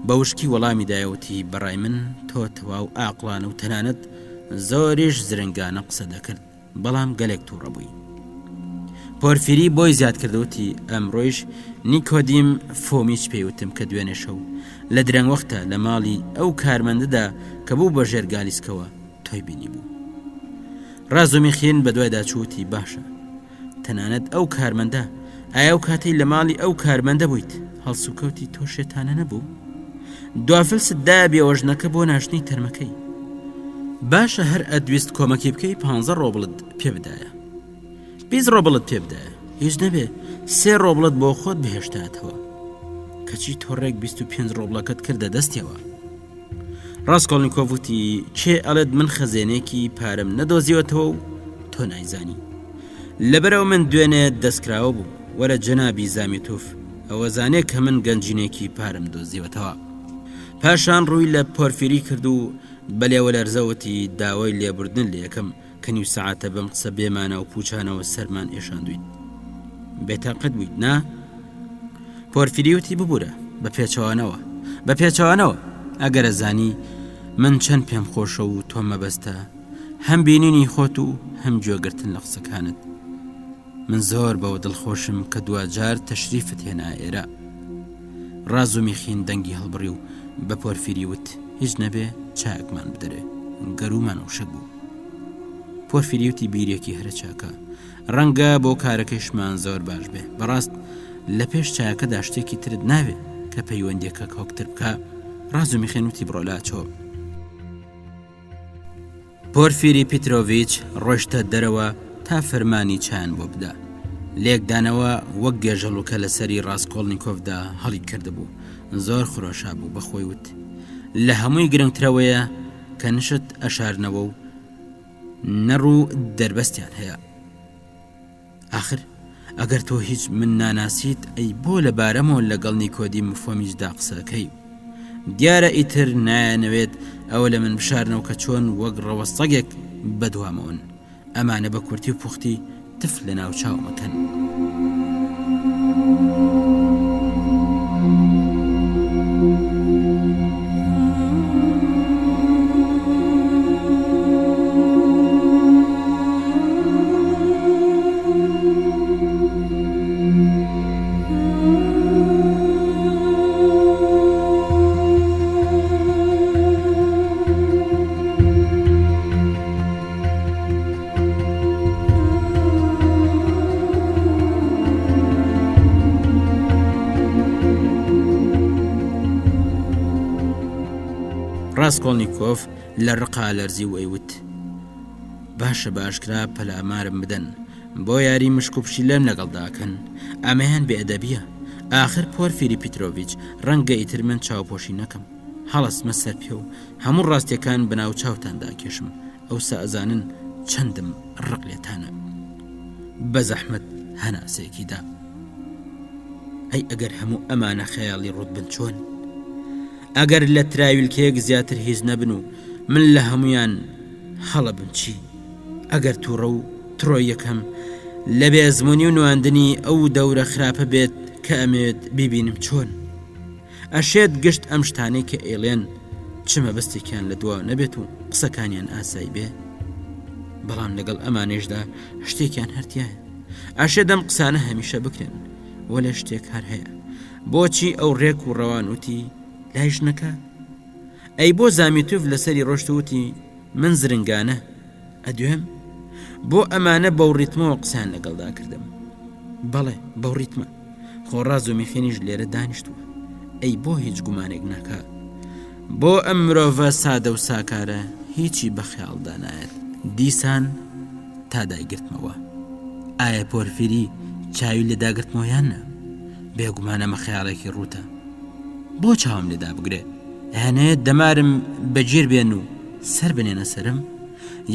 بە وشکی وەڵامی دایە وتی بەڕای من تۆ تەواو ئاقڵانە و تەنانەت زۆریش زرنگانە قسە دەکرد بەڵام گەلێک تووڕە بووی. پۆرفیری بۆی زیاد کرد وتی، ئەمڕۆیش نیکۆدیم فۆمیچ پێی وتم کە دوێنێ شەو لە درەنگوەختە لە ماڵی ئەو کارمەندەدا کە بوو بە ژێر گالیسکەوە تۆی بینیبوو. ڕازومیخین بەدوایدا چوو وتی، باشە، تەنانەت ئەو کارمەندە، ئایا ئەو کاتەی لە ماڵی ئەو کارمەندە بوویت هەڵسوکەوتی تۆ شێتانە نەبوو؟ دوافلست دایە بێوەژنەکە بۆ ناشتنی تەرمەکەی. باشە هەر ئەتویست کۆمەکی بکەی پانزە ڕۆبڵت پێ بدایە. 20 ڕۆبڵت پێ بدایە هیچ نەبێ سێ ڕۆبڵت بۆ خۆت بهێشتاتەوە کەچی تۆ ڕێک 25 ڕۆبڵەکەت کردە دەستیەوە ڕاستکۆڵنییکۆڤ وتی کێ ئەڵێت من خەزێنێکی پارەم نەدۆزیوەتەوە و تۆ نایزانی لەبەرەوە من دوێنێ دەستکراوە بوو وەرە جەنابی زامیتوف ئەوە زانێ کە من گەنجینێکی پارەم دۆزیوەتەوە پاشان ڕووی لە پۆرفیری کرد و بەلێوە لەرزەوتی داوای لێبوردن لەکەم کە نیو سەعاتە بەم قسە بێمانا و پوچانەوە سەرمان ئێشاندویت بێتاقەت بوویت نا؟ پۆرفیری وتی ببورە بە پێچەوانەوە بە پێچەوانەوە ئەگەرە زانی من چەند پێم خۆشە و تۆ مەبەستە هەم بینینی خۆت و هەم گوێگرتن لە قسەکانت من زۆر بەوە دڵخۆشم کە دواجار تەشریفت هێنا ئێرە. ڕازومیخین دەنگی هەڵبڕی و بە پۆرفیری وت، هیچ نەبێ چایەکمان بدەرێ، گەروومان وشک بوو. پۆرفیری وتی بیرێکی هەرە چاکە، ڕەنگە بۆ کارەکەیشمان زۆر باش بێ. بەڕاست لە پێش چایەکەدا شتێکی ترت ناوێ کە پەیوەندییەکە کۆکتر بکا؟ ڕازومیخین وتی بڕۆ لاچۆ. پۆرفیری پیترۆڤیچ ڕۆیشتە دەرەوە تا فەرمانی چایان بۆ بدا. لێکدانەوە وەک گێژەڵوکە لە سەری ڕاسکۆڵنیکۆفدا هەڵی کردبوو. زۆر خرۆشابوو، بە خۆی وت، لە هەمووی گرنگترەوەیە کە نشت ئەشارنەوە و نەڕ و دەربەستیان هەیە. ئاخر ئەگەر تۆ هیچ من ناناسیت ئەی بۆ لە بارەمەوە لەگەڵ نیکۆدیم فۆمیچدا قسەکەی؟ دیارە ئیتر نایانەوێت ئەوە لە من بشارنەوە کە چۆن وەک ڕەوە سەگێک بەدوامەوەن. ئەمانە بە کورتی و پوختی تف لە ناو چاوم ئەکەن. ڕاسکۆڵنیکۆف لە ڕقا لەرزی و ئەیوت، باشە بە ئاشکرا پەلامارم بدەن، بۆ یاری مشک و پشیلەم لەگەڵدا ئەکەن، ئەمەیان بێئەدەبییە. ئاخر پۆرفیری پیترۆڤیچ، ڕەنگە ئیتر من چاوپۆشی نەکەم. هەڵەسمە سەر پێ و هەموو ڕاستییەکان بەناو چاوتاندا ئەکێشم، ئەوسا ئەزانن چەندم ڕق لێتانە. بە زەحمەت هەناسەیەکی دا. ئەی ئەگەر هەموو ئەمانە خەیاڵی ڕووت بن چۆن؟ ئەگەر لە تراویلکەیەک زیاتر هیچ نەبن و من لە هەموویان هەڵە بم چی؟ ئەگەر تووڕە و ترۆیەکەم لە بێزموونی و نواندنی ئەو دەورە خراپە بێت کە ئەمەوێت بیبینم چۆن؟ ئەشێت گشت ئەم شتانەی کە ئەیڵێن چ مەبەستێکیان لە دوا نەبێت و قسەکانیان ئاسایی بێ بەڵام لەگەڵ ئەمانەیشدا شتێکیان هەرتایە ئەشێ دەم قسانە هەمیشە بکرێن وەلێ شتێک هەر هەیە بۆچی ئەو ڕێک و ڕەوان وتی لای ژنەکە ئەی بۆ زامیتوف لەسەری ڕۆشت وتی من زرنگانە ئەدوێم بۆ ئەمانە بەو ڕیتمەوە قسەیان لەگەڵدا کردم بەڵێ بەو ڕیتمە خۆ ڕاز و میخێنیش لێرە دانیشتووە ئەی بۆ هیچ گومانێک ناکا بۆ ئەم مرۆڤە سادە و ساکارە هیچی بە خەیاڵدا نایەت دیسان تا دایگرتمەوە ئایا پۆرفیری چاوی لێ داگرتمەوە یان نا بێگومان ئەمە خەیاڵێکی ڕووتە بۆ چاوم لێ دابگرێ ئەیانەوێت دەمارم بەگیر بێن و سەر بنێنە سەرم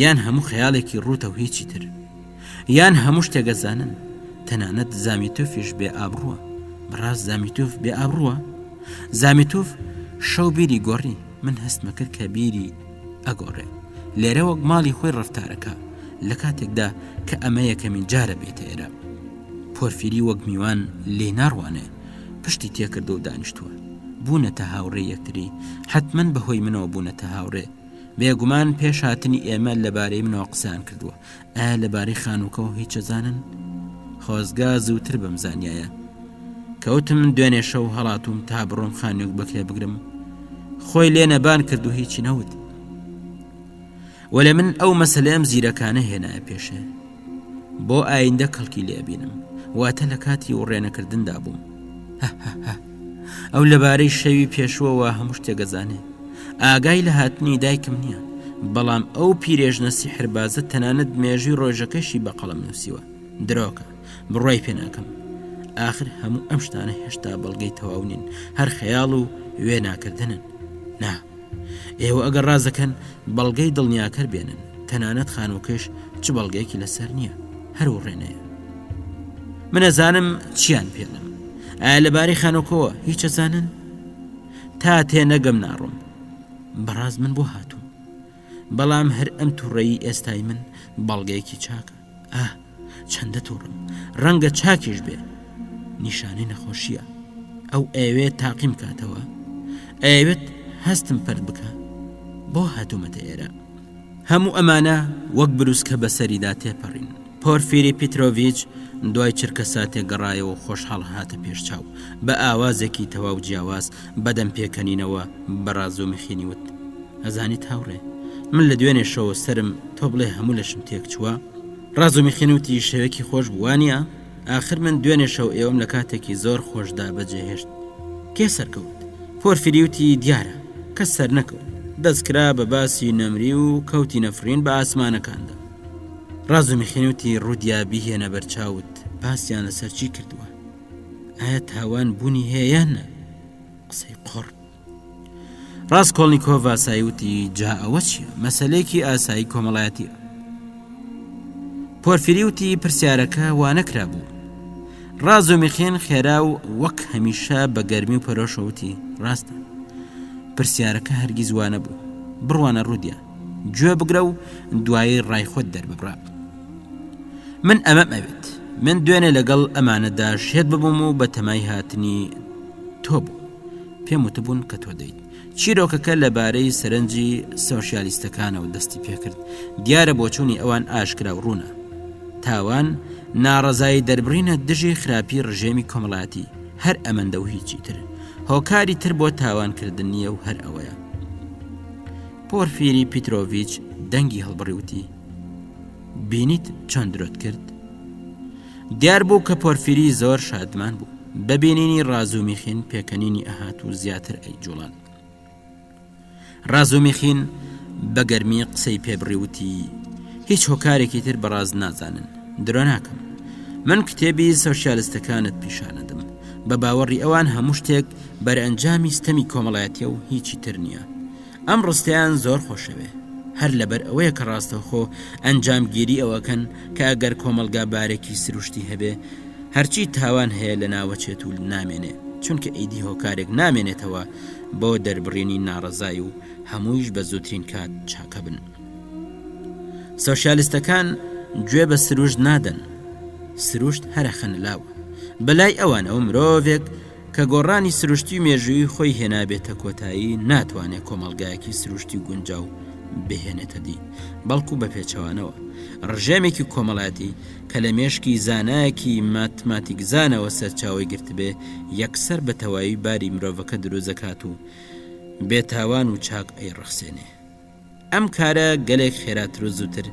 یان هەموو خەیاڵێکی ڕووتە و هیچی تر یان هەموو شتێک ئەزانن تەنانەت زامیتۆفیش بێ ئابڕووە بەڕاست زامیتۆف بێ ئابڕووە زامیتۆف شەو بیری گۆڕی من هەستمە کرد کە بیری ئەگۆڕێ لێرە وەک ماڵی خۆی ڕفتارەکە لە کاتێکدا کە ئەمە یەکەمین جارە بێتە ئێرە پۆرفیری وەک میوان لێ ناڕوانێ پشتی تێکردو و دانیشتووە بوونەتە هاوڕێ یەکتری حتمما بەهۆی منەوە بوونەتە هاوڕێ بێگومان پێش هاتنی ئێمە لەبارەی منەوە قسەیان کردووە ئایا لەبارەی خانووکەوە هیچ ئەزانن؟ خۆزگا زووتر بمزانیایە. کەوتم دوێنێ شەو هەڵاتووم تا بڕۆم خانووێک بەکرێ بگرم. خۆی لێ نەبان کرد و هیچی نەوت. وەلێ من ئەو مەسەلەیەم زیرەکانە هێنایە پێشێ. بۆ ئایندە کەڵکی لێ ئەبینم. واتە لە کاتی وڕێنەکردندا بووم. هەهەهە. ئەو لەبارەی شەوی پێشووەوە هەموو شتێک ئەزانێ. ئاگای لە هاتنی دایکم نییە. بەڵام ئەو پیرێژنە سیحربازە تەنانەت مێژووی ڕۆژەکەشی بە قەڵەم نووسیوە. درۆکە. بڕوای پێ ناکەم. ئاخر هەموو ئەم شتانە هێشتا بەڵگەی تەواو نین، هەر خەیاڵ و وێناکردنن. نا. ئێوە ئەگەر ڕازەکەن بەڵگەی دڵنیاکەر بێنن تەنانەت خانووکەش چ بەڵگەیەکی لەسەر نییە هەر وڕێنەیە من ئەزانم چیان پێڵم ئایا لەبارەی خانووکەوە هیچ ئەزانن تا تێ نەگەم ناڕۆم بەڕاست من بۆ هاتووم بەڵام هەر ئەم تووڕەیی ئێستای من بەڵگەیەکی چاکە ئاه چەندە توڕم ڕەنگە چاکیش بێ نیشانەی نەخۆشیە ئەو ئەیەوێت تاقیم کاتەوە ئەیەوێت هەستم پرد بکە بۆ هاتوومەتە ئێرە هەموو ئەمانە وەک بروسکە بەسەریدا تێپەڕین پۆرفیری پیتۆڤچ دوای چرکە ساتێک گەڕایەوە خۆشحاڵ هاتە پێش چاو بە ئاوازێکی تەواو جیاواز بەدەم پێکەنینەوە بە ڕازومیخینی وت ئەزانیت هاوڕێ من لە دوێنێ شەوە سەرم تۆ بڵێ هەموو لەشم تێک چووە ڕازومیخین وتی شەوێکی خۆش بوو وانییە؟ ئاخر من دوێنێ شەو ئێوەم لە کاتێکی زۆر خۆشدا بەجێهێشت. کێ سەرکەوت؟ پۆرفیری وتی دیارە کەس سەرنەکەوت. دەست کرا بە باسی نەمری و کەوتینە فڕین بە ئاسمانەکاندا. ڕازومیخین وتی ڕودیا بیهێنە بەرچاوت باسیان لەسەر چی کردووە؟ ئایا تاوان بوونی هەیە یان نا؟ قسەی قۆڕ. ڕاسکۆڵنیکۆڤ ئاسایی وتی، جا ئەوە چییە؟ مەسەلەیەکی ئاسایی کۆمەڵایەتییە. پۆرفیری وتی، پرسیارەکە وا نەکرابوو. ڕازومیخین خێرا و وەک هەمیشە بە گەرمی و پەرۆشەوە وتی، ڕاستە. پرسیارەکە هەرگیز وا نەبوو. بڕوانە ڕودیا. گوێ بگرە و دوایی ڕای خۆت دەرببڕە. من ئەمەم ئەوێت. من دوێنێ لەگەڵ ئەمانەدا شێت ببووم و بە تەمای هاتنی تۆ بووم. پێم وتبوون کە تۆ دێیت. چیرۆکەکە لەبارەی سەرنجی سۆشیالیستەکانەوە دەستی پێکرد. دیارە بۆچوونی ئەوان ئاشکرا و ڕوونە. تاوان، ناڕەزایی دەربڕینە دژی خراپی ڕژێمی کۆمەڵایەتی، هەر ئەمەندە و هیچی تر. هۆکاری تر بۆ تاوانکردن نییە و هەر ئەوەیە. پۆرفیری پیترۆڤیچ دەنگی هەڵبڕی وتی، بینیت چۆن درۆت کرد؟ دیار بوو کە پۆرفیری زۆر شادمان بوو بە بینینی ڕازومیخین پێکەنینی ئەهات و زیاتر ئەیجوڵان. ڕازومیخین بە گەرمی قسەی پێبڕی وتی هیچ هۆکارێکی تر بەڕاز نازانن درۆ ناکەم من کتێبی سۆسیالستەکانت پیشانەدم بە باوەڕی ئەوان هەموو شتێک بەرئەنجامی ستەمی کۆمەڵایەتیە و هیچی تر نییە ئەم ڕستەیان زۆر خۆشەوێ هەر لەبەر ئەوەیە کە ڕاستەوخۆ ئەنجامگیری ئەوەکەن کە ئەگەر کۆمەڵگا بارێکی سروشتی هەبێ هەرچی تاوان هەیە لەناوەچێت و نامێنێ چونکە ئیدی هۆکارێک نامێنێتەوە بۆ دەربڕینی ناڕەزای و هەموویش بە زووترین کات چاکە بن. سۆشیالیستەکان گوێ بە سروشت نادەن سروشت هەرە خەنلاوە بەلای ئەوانەوە مرۆڤێک کە گۆڕانی سروشتی و مێژوویی خۆی هێنابێتە کۆتایی ناتوانێت کۆمەڵگایەکی سروشتی گونجاو بهێنێتە دی بەڵکو بە پێچەوانەوە ڕژێمێکی کۆمەڵایەتی کە لە مێشکی زانایەکی ماتماتیکزانەوە سەرچاوەی گرتبێ یەکسەر بە تەواوی باری مرۆڤەکە دروست دەکات و بێتاوان و چاک ئەیڕەخسێنێ. ئەم کارە گەلێک خێراتر و زووتر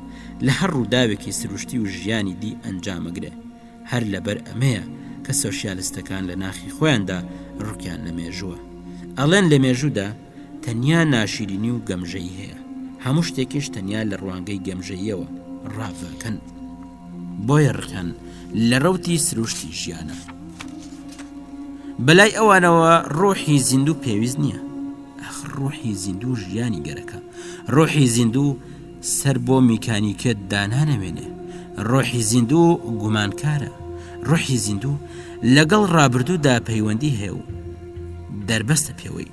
لە هەر ڕووداوێکی سروشتی و ژیانی دی ئەنجامەگرێ، هەر لەبەر ئەمەیە کە سۆشیالستەکان لە ناخی خۆیاندا ڕکیان لە مێژووە. ئەڵێن لە مێژوودا تەنیا ناشیرینی و گەمژەیی هەیە، هەموو شتێکیش تەنیا لە ڕوانگەی گەمژەییەوە ڕاڤەکەن. بۆیە ڕقیان لە ڕەوتی سروشتی ژیانە. بەلای ئەوانەوە ڕۆحی زیندوو پێویست نییە. ئاخر ڕۆحی زیندوو ژیانی گەرەکە. ڕۆحی زیندوو سەر بۆ میکانیکێت دانانەوێنێ. ڕۆحی زیندوو گومانکارە. ڕۆحی زیندوو لەگەڵ ڕابردوودا پەیوەندی هەیە و دەربەستە پێوەی.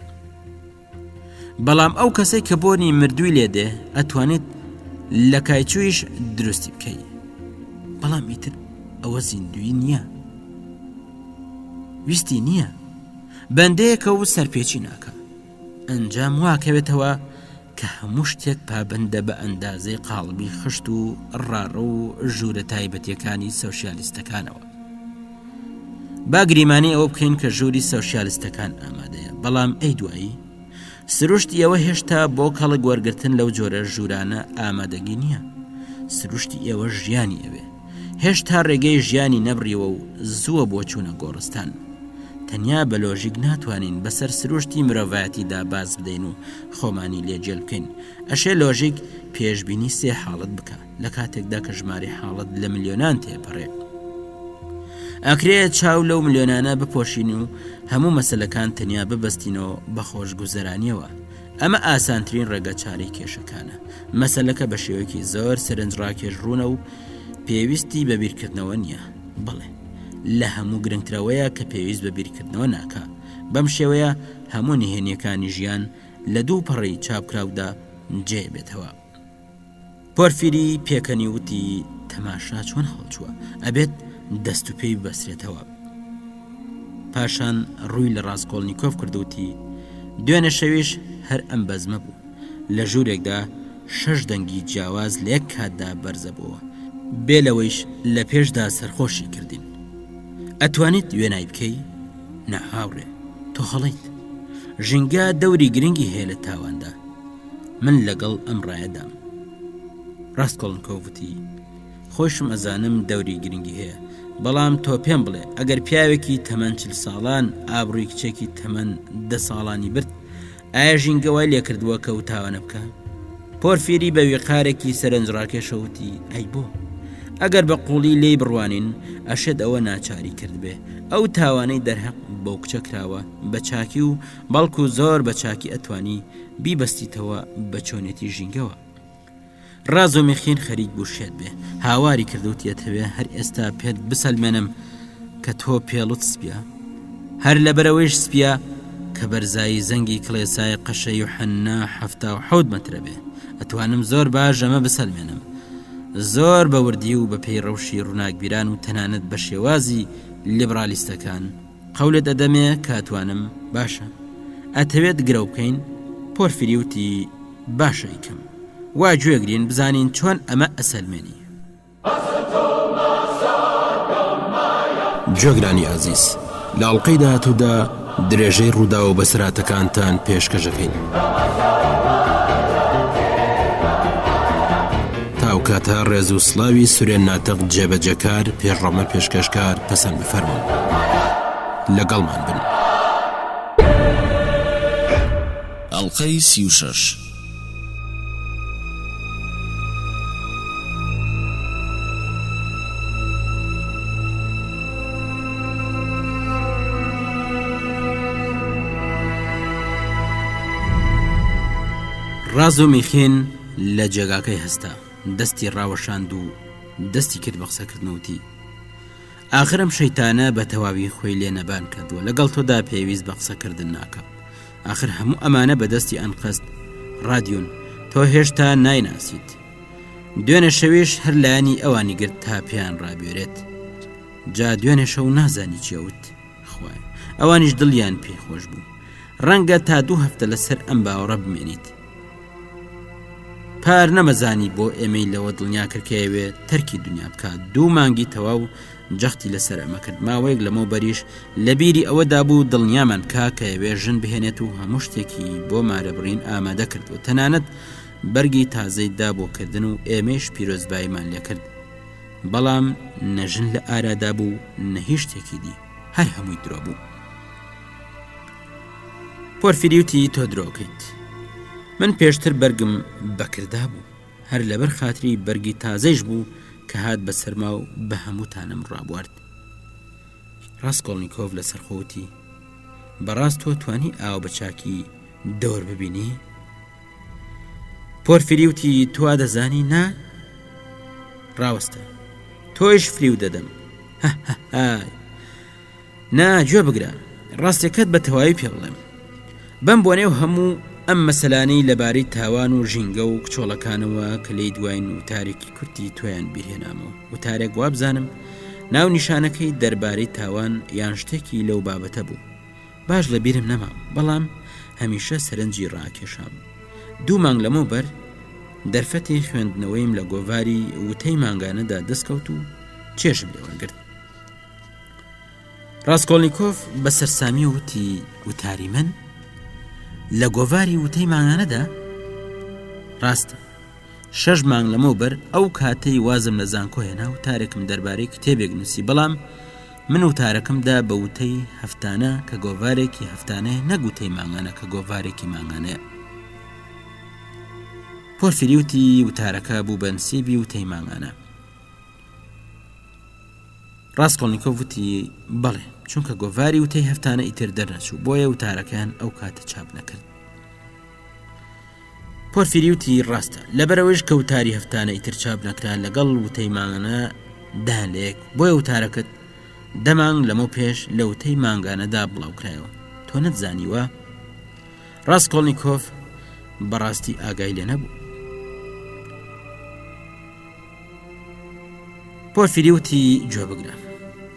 بەڵام ئەو کەسەی کە بۆنی مردووی لێ دێ ئەتوانیت لە کایچویش دروستی بکەی بەڵام ئیتر ئەوە زیندوی نییە ویستی نییە بەندەیەکە و سەرپێچی ناکە ئەنجام واکەوێتەوە کە هەموو شتێک پابندە بە ئەندازەی قاڵبی خشت و ڕاڕە و ژوورە تایبەتیەکانی سۆسیالیستەکانەوە. با گریمانەی ئەوە بکەین کە ژووری سۆسیالستەکان ئامادەیە، بەڵام ئەی دوایی؟ سروشتی ئێوە هێشتا بۆ کەڵک وەرگرتن لەو جۆرە ژوورانە ئامادەگی نییە. سروشتی ئێوە ژیانی ئەوێ. هێشتا ڕێگەی ژیانی نەبڕیوە و زووە بۆ چوونە گۆڕستان. تەنیا بە لۆژیک ناتوانین بەسەر سروشتی مرۆڤایەتیدا باز بدەین و خۆمانی لێ جێل بکەین. ئەشێ لۆژیک پێشبینی سێ حاڵەت بکا لە کاتێکدا کە ژمارەی حاڵەت لە ملیۆنان تێپەڕێ. ئەکرێ چاو لەو ملیۆنانە بپۆشین و هەموو مەسەلەکان تەنیا ببەستینەوە بە خۆشگوزەرانیەوە. ئەمە ئاسانترین ڕێگە چارەی کێشەکانە. مەسەلەکە بە شێوەیەکی زۆر سەرنجڕاکێش ڕوونە و پێویستی بە بیرکردنەوە نییە. بەڵێ، لە هەموو گرنگترەوەیە کە پێویست بە بیرکردنەوە ناکا. بەم شێوەیە هەموو نهێنییەکانی ژیان لە دوو پەڕەی چاپکراودا جێ بێتەوە. پۆرفیری پێکەنی وتی تەماشا چۆن هەڵچووە ئەبێت دەست و پێی ببەسرێتەوە. پاشان ڕووی لە ڕاستکۆڵنییکۆف کردوتی دوێنێ شەویش هەر ئەم بەزمە بوو لە ژوورێکدا شەش دەنگی جیاواز لە یەک کاتدا بەرزەبۆوە بێ لەوەیش لە پێشدا سەرخۆشی کردین ئەتوانیت وێنای بکەی؟ نا هاوڕێ تۆ هەڵەیت ژینگە دەوری گرنگی هەیە لە تاواندا من لەگەڵ ئەم ڕایەدام. ڕاستکۆڵنکۆڤ وتی، خۆیشم ئەزانم دەوری گرنگی هەیە، بەڵام تۆ پێم بڵێ ئەگەر پیاوێکی تەمەن چل ساڵان ئابڕووی کچێکی تەمەن دە ساڵانی برد، ئایا ژینگە وای لێکردووە کە ئەو تاوانە بکا؟ پۆرفیری بە ویقارێکی سەرنجڕاکێشەوە وتی، ئەی بۆ؟ ئەگەر بە قووڵی لێی بڕوانین، ئەشێت ئەوە ناچاری کردبێ. ئەو تاوانەی دەرهەق بەو کچە کراوە بە چاکی و بەڵکو زۆر بە چاکی ئەتوانی بیبەستیتەوە بە چۆنێتی ژینگەوە. ڕازۆمیخین خەریک بوو شێت بێ، هاواری کرد وتی ئەتەوێ هەر ئێستا پێت بسەلمێنم کە تۆ پێڵوت سپیە؟ هەر لەبەرئەوەیش سپیە کە بەرزایی زەنگی کڵێسای قەشە یوحەننا 77 مەترە بێ. ئەتوانم زۆر باش ئەمە بسەلمێنم. زۆر بە وردی و بە پێی ڕەوشی ڕووناکبیران و تەنانەت بە شێوازی لیبڕالیستەکان. قەولت ئەدەمێ کە ئەتوانم باشە ئەتەوێت گرەو بکەین پۆرفیری وتی باشە ئیکەم وا گوێگرین بزانین چۆن ئەمە ئەسەلمێنی. گوێگرانی ئازیز لە ئەڵقەی داهاتوودا درێژەی ڕووداو و بەسەرهاتەکانتان پێشکەش ئەکەین. تا ئەو کاتە ڕێز و سڵاوی سورێن ناتق جێبەجێکار پێشڕەمە پێشکەشکار پەسەند بفەرموون. لەگەڵمان بن. ئەڵقەی 36. ڕازومیخین لە جێگاکەی هەستا، دەستی ڕاوەشاند و دەستی کرد بە قسەکردن و وتی، ئاخر ئەم شەیتانە بە تەواوی خۆی لێ نەبان کردووە، لەگەڵ تۆدا پێویست بە قسەکردن ناکا. ئاخر هەموو ئەمانە بە دەستی ئەنقەست ڕادیون، تۆ هێشتا نایناسیت. دوێنێ شەویش هەر لایەنی ئەوانی گرت تا پێیان ڕابوێرێت. جا دوێنێ شەو نازانی چی ئەوت. خوایە ئەوانیش دڵیان پێی خۆش بوو. ڕەنگە تا دوو هەفتە لەسەر ئەم باوەڕە بمێنیت. پار نەمەزانی بۆ ئێمەی لەوە دڵنیا کرد کە ئەوێ تەرکی دنیا بکات دوو مانگی تەواو جەختی لەسەر ئەمە کرد ماوەیەک لەمەو بەریش لە بیری ئەوەدا بوو دڵنیامان کا کە ئەوێ ژن بهێنێت و هەموو شتێکی بۆ مارەبڕین ئامادە کرد و تەنانەت بەرگی تازەی دا بۆ کردن و ئێمەیش پیرۆزباییمان لێکرد بەڵام نە ژن لە ئارادا بوو نە هیچ شتێکی دی هەر هەمووی درۆ بوو. پۆرفیری وتی تۆ درۆکەیت من پێشتر بەرگم بەکردا بوو هەر لەبەر خاتری بەرگی تازەیش بوو کە هات بە سەرما و بە هەمووتانم ڕابوارد ڕاستکۆڵنییکۆف لەسەر خۆوتی بەڕاست تۆ توانی ئاو بە چاکی دەور ببینی پۆرفیری وتی تۆ دەزانی نا ڕاوەستە تۆیش فریو دەدەم نا گوێ بگرە ڕاستەکەت بە تەواوی پێ بڵێم بەم بۆنێ و هەموو ئەم مەسەلانەی لەبارەی تاوان و ژینگە و کچۆڵەکانەوە کە لی دواین وتارێکی کورتی تۆیان بیرهێنامەوە وتارێک وابزانم ناو نیشانەکەی دەربارەی تاوان یان شتێکی لەو بابەتە بوو باش لە بیرم نەما بەڵام هەمیشە سەرنجی ڕاکێشام دوو مانگ لەمەوبەر دەرفەتی خوێندنەوەیم لە گۆڤاری وتەی مانگانەدا دەستکەوت و چێژم لێ وەرگرت. ڕاستکۆڵنییکۆف بە سەرسامی وتی وتاری من لە گۆڤاری وتەی مانگانەدا ڕاستە شەش مانگ لەمەوبەر ئەو کاتەی وازم لە زانکۆ هێنا وتارێکم دەربارەی کتێبێک نووسی بەڵام من وتارەکەم دا بە وتەی هەفتانە کە گۆڤارێکی هەفتانەیە نەک وتەی مانگانە کە گۆڤارێکی مانگانەیە. پۆرفیری وتی وتارەکە بوو بە نسیبی وتەی مانگانە. ڕاستکۆڵنیکۆف وتی بەڵێ چونکە گۆڤاری وتەی هەفتانە ئیتر دەرنەچوو بۆیە وتارەکەیان ئەو کاتە چاپ نەکرد. پۆرفیری وتی ڕاستە لەبەرئەوەیش کە وتاری هەفتانە ئیتر چاپ نەکرا لەگەڵ وتەی مانگانە دایان لەیەک بۆیە وتارەکەت دە مانگ لەمەو پێش لە وتەی مانگانەدا بڵاوکرایەوە تۆ نەتزانیوە؟ ڕاستکۆڵنیکۆف بەڕاستی ئاگای لێ نەبوو. پۆرفیری وتی گوێ بگرە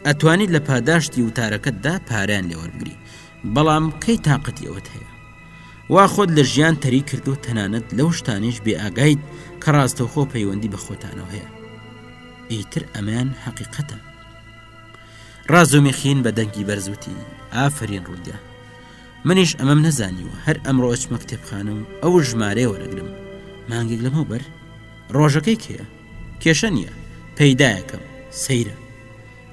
ئەتوانیت لە پاداشتی وتارەکەتدا پارەیان لێ وەربگری بەڵام کەی تاقەتی ئەوەت هەیە وا خۆت لە ژیان تەریک کردووە تەنانەت لەو شتانەیش بێ ئاگایت کە ڕاستەوخۆ پەیوەندی بە خۆتانەوە هەیە ئیتر ئەمەیان حەقیقەتە ڕازۆمیخین بە دەنگی بەرز وتی ئافرین ڕودیا منیش ئەمەم نەزانیوە هەر ئەمڕۆ ئەچمە کتێبخانە و ئەو ژمارەیە وەرەگرم مانگێک لەمەوبەر ڕۆژەکەی کێیە کێشە نییە پەیدایەکەم سەیرە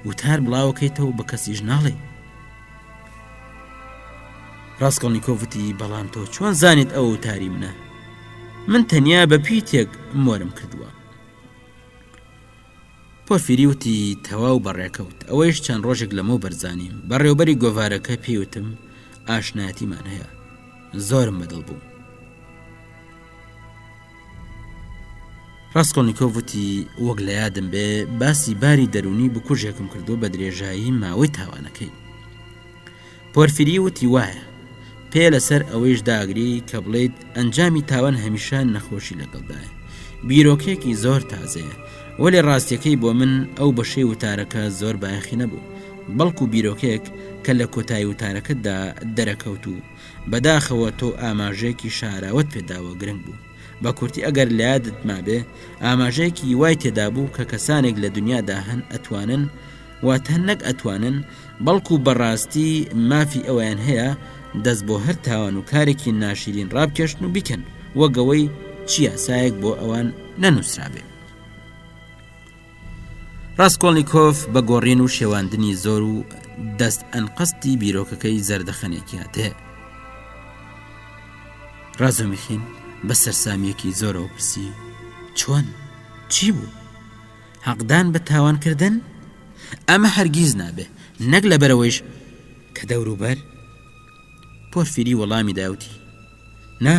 وتار بڵاوەکەیتەوە بە کەسیش ناڵێی ڕاسکۆڵنیکۆف وتی، بەڵام تۆ چۆن زانیت ئەوە وتاری منە؟ من تەنیا بە پیتێک مۆرم کردووە. پۆرفیری وتی، تەواو بەڕێکەوت. ئەوەیش چەند ڕۆژێک لەمەوبەر زانیم. بەڕێوەبەری گۆڤارەکە پێی وتم ئاشنایەتیمان هەیە. زۆرم بەدڵ بوو. ڕاسکۆڵنیکۆف وتی، وەک لە یادم بێ باسی باری دەروونی بکوژێکم کردووە بە درێژایی ماوەی تاوانەکەی. پۆرفیری وتی، وایە. پێ لەسەر ئەوەیش داگری کە بڵێیت ئەنجامی تاوان هەمیشە نەخۆشی لەگەڵدایە. بیرۆکەیەکی زۆر تازەیە. وەلێ ڕاستیەکەی بۆ من ئەو بەشەی وتارەکە زۆر بایەخی نەبوو. بەڵکو بیرۆکەیەک کە لە کۆتایی وتارەکەتدا دەرەکەوت و بەداخەوە تۆ ئاماژەیەکی شاراوەت پێداوە گرنگ بوو. بە کورتی ئەگەر لە یادت مابێ ئاماژەیەکی وای تێدابوو کە کەسانێک لە دنیادا هەن ئەتوانن واتە نەک ئەتوانن بەڵکو بەڕاستی مافی ئەوەیان هەیە دەست بۆ هەر تاوان و کارێکی ناشیرین ڕابکێشن و بیکەن وەک ئەوەی چ یاسایەک بۆ ئەوان نەنووسرابێ. ڕاسکۆڵنیکۆف بە گۆڕین و شێواندنی زۆر و دەست ئەنقەستی بیرۆکەکەی زەردەخەنێکی هاتێ. ڕازۆمیخین بە سەرسامییەکی زۆرەوە پرسی، چۆن؟ چی بوو؟ حەقدان بە تاوانکردن؟ ئەمە هەرگیز نابێ، نەک لەبەرئەوەیش کە دەوروبەر؟ پۆرفیری وەڵامی داوتی، نا،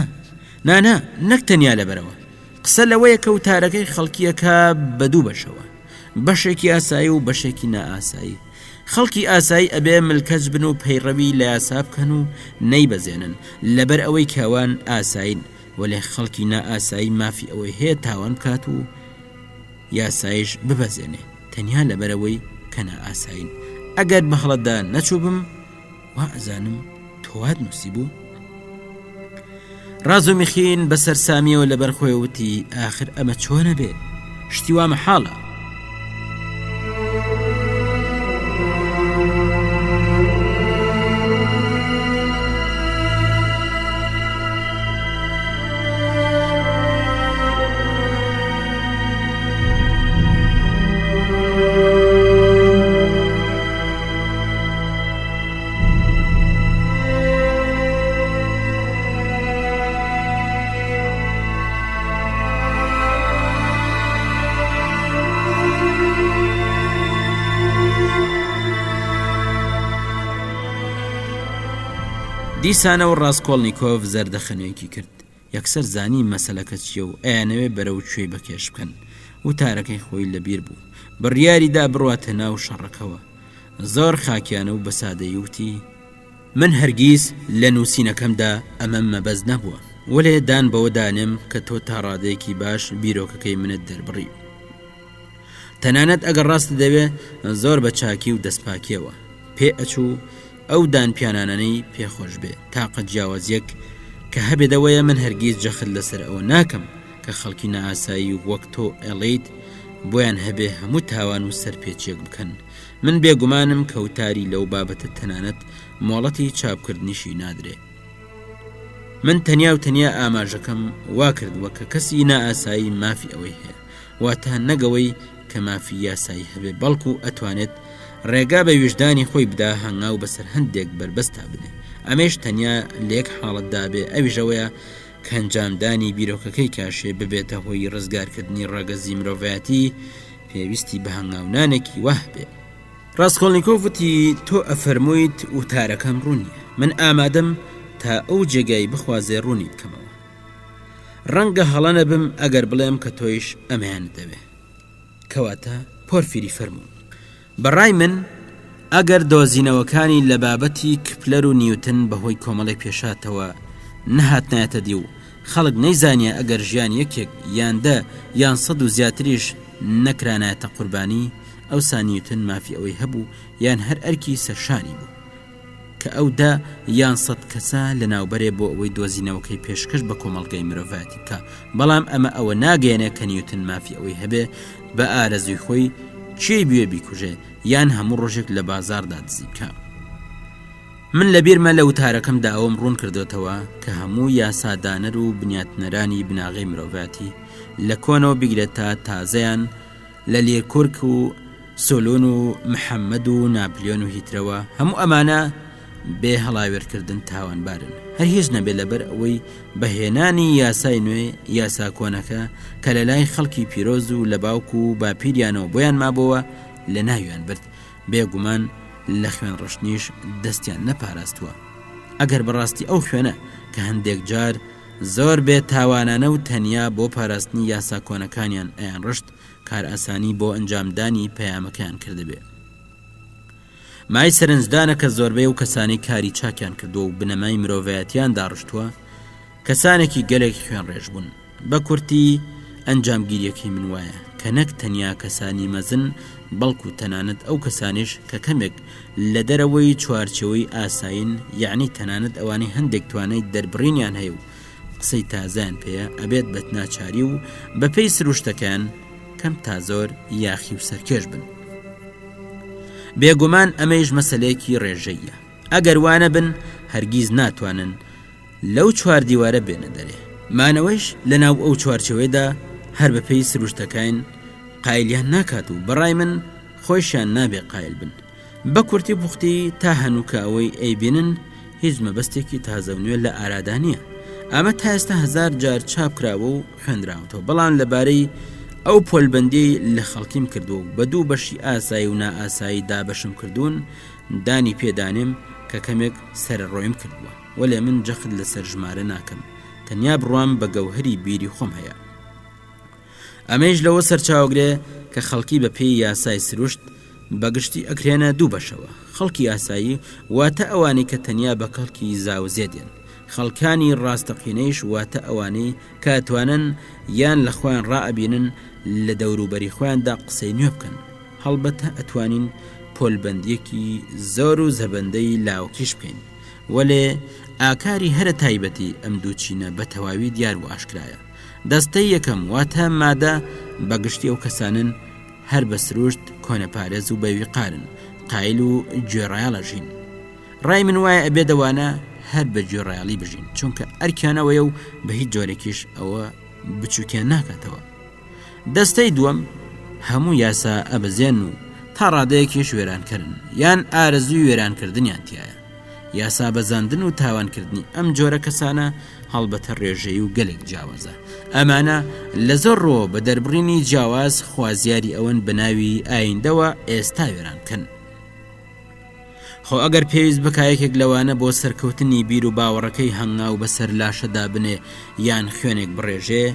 نا، نا، نەک تەنیا لەبەرئەوە. قسە لەوەیە کە وتارەکەی خەڵکییەکە بە دوو بەشەوە، بەشێکی ئاسایی و بەشێکی نائاسایی. خەڵکی ئاسایی ئەبێ ملکەچ بن و پەیڕەوی لە یاسا بکەن و نەیبەزێنن، لەبەر ئەوەی کە ئەوان ئاسایین، وەلێ خەڵکی نائاسایی مافی ئەوەی هەیە تاوان بکات و یاسایش ببەزێنێ، تەنیا لەبەرئەوەی کە نائاسایین. ئەگەر بە هەڵەدا نەچووبم، وا ئەزانم تۆ وات نووسیبوو؟ ڕازومیخین بە سەرسامیەوە لەبەر خۆی وتی ئاخر ئەمە چۆنە بێ شتی وا مەحاڵە. دیسانەوە ڕاستکۆڵنییکۆف زەردەخەنەیەکی کرد یەکسەر زانی مەسەلەکە چییە و ئەیانەوێ بەرەو کوێی بەکێش بکەن وتارەکەی خۆی لەبیر بوو بڕیاری دا بڕواتە ناو شەڕەکەوە زۆر خاکیانە و بە سادەیی وتی، من هەرگیز لە نووسینەکەمدا ئەمەم مەبەست نەبووە، وەلێ دان بەوەدا نێم کە تۆ تا ڕادەیەکی باش بیرۆکەکەی منت دەربڕی. تەنانەت ئەگەر ڕاستت دەوێ زۆر بە چاکی و دەستپاکییەوە. پێ ئەچوو ئەو دانپیانانانەی پێ خۆش بێ. تاقە جیاوازییەک کە هەبێت ئەوەیە من هەرگیز جەخت لەسەر ئەوە ناکەم کە خەڵکی نائاسایی وەک تۆ ئەڵێیت بۆیان هەبێ هەموو تاوان و سەرپێچییەک بکەن. من بێگومانم کە وتاری لەو بابەتە تەنانەت مۆڵەتی چاپکردنیشی نادرێ. من تەنیا و تەنیا ئاماژەکەم وا کردووە کە کەسی نائاسایی مافی ئەوەی هەیە، واتە نەک ئەوەی کە مافی یاسایی هەبێ بەڵکو ئەتوانێت ڕێگا بە ویژدانی خۆی بدا هەنگاو بەسەر هەندێک بەربەستا بنێ، ئەمەیش تەنیا لە یەک حاڵەتدا بێ ئەویش ئەوەیە کە ئەنجامدانی بیرۆکەکەی کاشێ ببێتە هۆی ڕزگارکردنی ڕەگەزی مرۆڤایەتی پێویستی بە هەنگاونانێکی وا هەبێ. ڕاسکۆڵنیکۆف وتی، تۆ ئەفەرموویت وتارەکەم ڕوون نییە. من ئامادەم تا ئەو جێگای بخوازێ ڕوونی بکەمەوە. ڕەنگە هەڵە نەبم ئەگەر بڵێم کە تۆیش ئەمەیانت دەوێ. کەواتە پۆرفیری فەرموو. بە ڕای من ئەگەر دۆزینەوەکانی لە بابەتی کپلەر و نیوتن بە هۆی کۆمەڵێک پێشهاتەوە نەهاتنایەتە دی و خەڵک نەیزانیا ئەگەر ژیان یەکێک یان دە یان سەد و زیاتریش نەکرانایەتە قوربانی ئەوسا نیوتن مافی ئەوەی هەبوو یان هەر ئەرکی سەرشانی بوو کە ئەو دە یان سەت کەسە لەناوبەرێ بۆ ئەوەی دۆزینەوەکەی پێشکەش بە کۆمەڵگەی مرۆڤایەتی بکا، بەڵام ئەمە ئەوە ناگەیەنێ کە نیوتن مافی ئەوەی هەبێ بە ئارەزووی خۆی کێی بوێ بیکوژێ یان هەموو ڕۆژێک لە بازاڕدا دزی بکا. من لەبیرمە لە وتارەکەمدا ئەوەم ڕوون کردۆتەوە کە هەموو یاسادانەر و بنیاتنەرانی بناغەی مرۆڤایەتی لە کۆنەوە بیگرە تا تازەیان لە لیرکورک و سۆلۆن و محەممەد و ناپلیۆن و هیترەوە هەموو ئەمانە بێ هەڵاوێرکردن تاوانبارن هەر هیچ نەبێ لەبەر ئەوەی بە هێنانی یاسای نوێ یاسا کۆنەکە کە لە لای خەڵکی پیرۆز و لە باوک و باپیریانەوە بۆیان مابۆوە لە ناویان برد بێگومان لە خوێن ڕشتنیش دەستیان نەپاراستووە ئەگەر بەڕاستی ئەو خوێنە کە هەندێک جار زۆر بێ تاوانانە و تەنیا بۆ پاراستنی یاسا کۆنەکانیان ئەیانڕشت کارئاسانی بۆ ئەنجامدانی پەیامەکەیان کردبێ. مای سەرنجدانە کە زۆربەی ئەو کەسانەی کاری چاکیان کردووە و بنەمای مرۆڤایەتیان داڕشتووە کەسانێکی گەلێک خوێنڕێژ بوون. بە کورتی ئەنجامگیریەکەی من وایە کە نەک تەنیا کەسانی مەزن بەڵکو تەنانەت ئەو کەسانیش کە کەمێک لە دەرەوەی چوارچێوەی ئاسایین یەعنی تەنانەت ئەوانەی هەندێک توانای دەربڕینیان هەیە و قسەی تازەیان پێیە ئەبێت بە ناچاری و بەپێی سروشتەکەیان کەم تا زۆر یاخی و سەرکێش بن. بێگومان ئەمەیش مەسەلەیەکی ڕێژەییە ئەگەر وانەبن هەرگیز ناتوانن لەو چواردیوارە بێنە دەرێ. مانەوەیش لە ناو ئەو چوارچێوەیەدا هەر بە پێی سروشتەکاین قایلیان ناکات و بە ڕای من خۆیشیان نابێ قایل بن. بە کورتی و پوختی تا هەنووکە ئەوەی ئەیبینن هیچ مەبەستێکی تازە و نوێ لە ئارادا نییە. ئەمە تا ئێستا هەزار جار چاپ کراوە و خوێندراوەتەوە، بەڵام لە بارەی ئەو پۆلبەندیەی لە خەڵکیم کردووە و بە دوو بەشی ئاسایی و نائاسایی دابەشم کردوون دانی پێ دانێم کە کەمێک سەرەڕۆیم کردووە. وەلێ من جەخت لەسەر ژمارە ناکەم، تەنیا بڕوام بە گەوهەری بیری خۆم هەیە. ئەمەیش لەوە سەرچاوەگرێ کە خەڵکی بە پێی یاسای سروشت بە گشتی ئەکرێنە دوو بەشەوە، خەڵکی ئاسایی واتە ئەوانەی کە تەنیا بە کەڵکی زاوزێ دێن، خەڵکانی ڕاستەقینەیش واتە ئەوانەی کە ئەتوانن یان لە خۆیان ڕائەبینن لە دەوروبەری خۆیاندا قسەی نوێ بکەن. هەڵبەتە ئەتوانین پۆلبەندییەکی زۆر و زەبەندەی لاوەکیش بکەین. وەلێ ئاکاری هەرە تایبەتی ئەم دوو چینە بە تەواوی دیار و ئاشکرایە. دەستەی یەکەم واتە مادە بە گشتی ئەو کەسانەن هەر بە سروشت کۆنەپارێز و بەویقارن، قایل و گوێڕایەڵ ئەژین. ڕای من وایە ئەبێ دەوانە هەر بە گوێڕایەڵی بژین، چونکە ئەرکیان ئەوەیە و بە هیچ جۆرێکیش ئەوە بچووکیان ناکاتەوە. دەستەی دووەم هەموو یاسا ئەبەزێن و تا ڕادەیەکیش وێرانکەرن یان ئارەزووی وێرانکردنیان تایە یاسا بەزاندن و تاوانکردنی ئەم جۆرە کەسانە هەڵبەتە ڕێژەی و گەلێک جیاوازە ئەمانە لە زۆر ڕۆ بە دەربڕینی جیاواز خوازیاری ئەوەن بە ناوی ئایندەوە ئێستا وێران بکەن. خۆ ئەگەر پێویست بکا یەکێک لەوانە بۆ سەرکەوتنی بیر و باوەڕەکەی هەنگاو بەسەر لاشەدا بنێ یان خوێنێک بڕێژێ،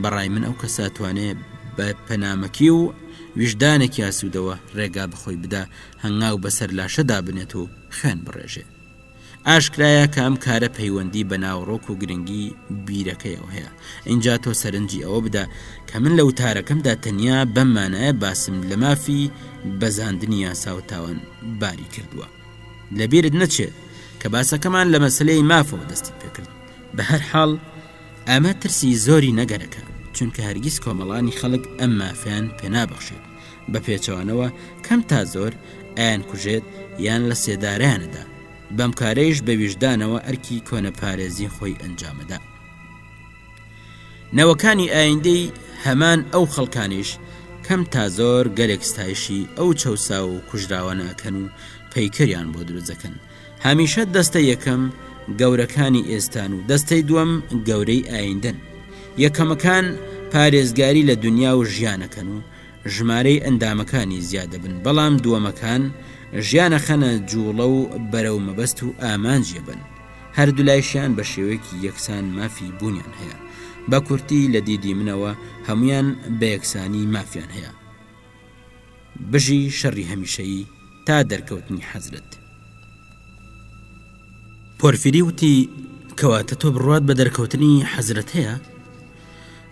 بەڕای من ئەو کەسە ئەتوانێ بە پەنامەکی و ویژدانێکی ئاسوودەوە ڕێگا بەخۆی بدا هەنگاو بەسەر لاشەدا بنێت و خوێن بڕێژێ. ئاشکرایە کە ئەم کارە پەیوەندی بە ناوەڕۆک و گرنگی بیرەکەیەوە هەیە. ئینجا تۆ سەرنجی ئەوە بدە کە من لە وتارەکەمدا تەنیا بەم مانایە باسم لە مافی بەزاندنی یاسا و تاوان باری کردووە. لە بیرت نەچێت کە باسەکەمان لە مەسەلەی مافەوە دەستی پێکرد. بە هەر حاڵ ئەمە ترسی زۆری نەگەرەکە، چونکە هەرگیز کۆمەڵانی خەڵک ئەم مافەیان پێنابەخشێت. بە پێچەوانەوە کەم تا زۆر. ئەیان کوژێت یان لە سێدارەیانەدا بەم کارەیش بە ویژدانەوە ئەرکی کۆنەپارێزی خۆی ئەنجامەدا. نەوەکانی ئایندەی هەمان ئەو خەڵکانیش کەم تا زۆر گەلێک ستایشی ئەو چەوساو و کوژراوانە ئەکەن و پەیکەریان بۆ دروست دەکەن. هەمیشە دەستەی یەکەم گەورەکانی ئێستان و دەستەی دووەم گەورەی ئایندەن. یەکەمەکان پارێزگاری لە دونیا و ژیان ئەکەن و ژمارەی ئەندامەکانی زیاد دەبن، بەڵام دووەمەکان ژیان ئەخەنە جووڵە و بەرەو مەبەست و ئامانجی ئەبەن. هەردوولایشیان بە شێوەیەکی یەکسان مافی بوونیان هەیە. بە کورتی لە دیدی منەوە هەموویان بە یەکسانی مافیان هەیە. بژی شەڕی هەمیشەیی تا دەرکەوتنی حەزرەت. پۆرفیری وتی، کەواتە تۆ بڕوات بە دەرکەوتنی حەزرەت هەیە؟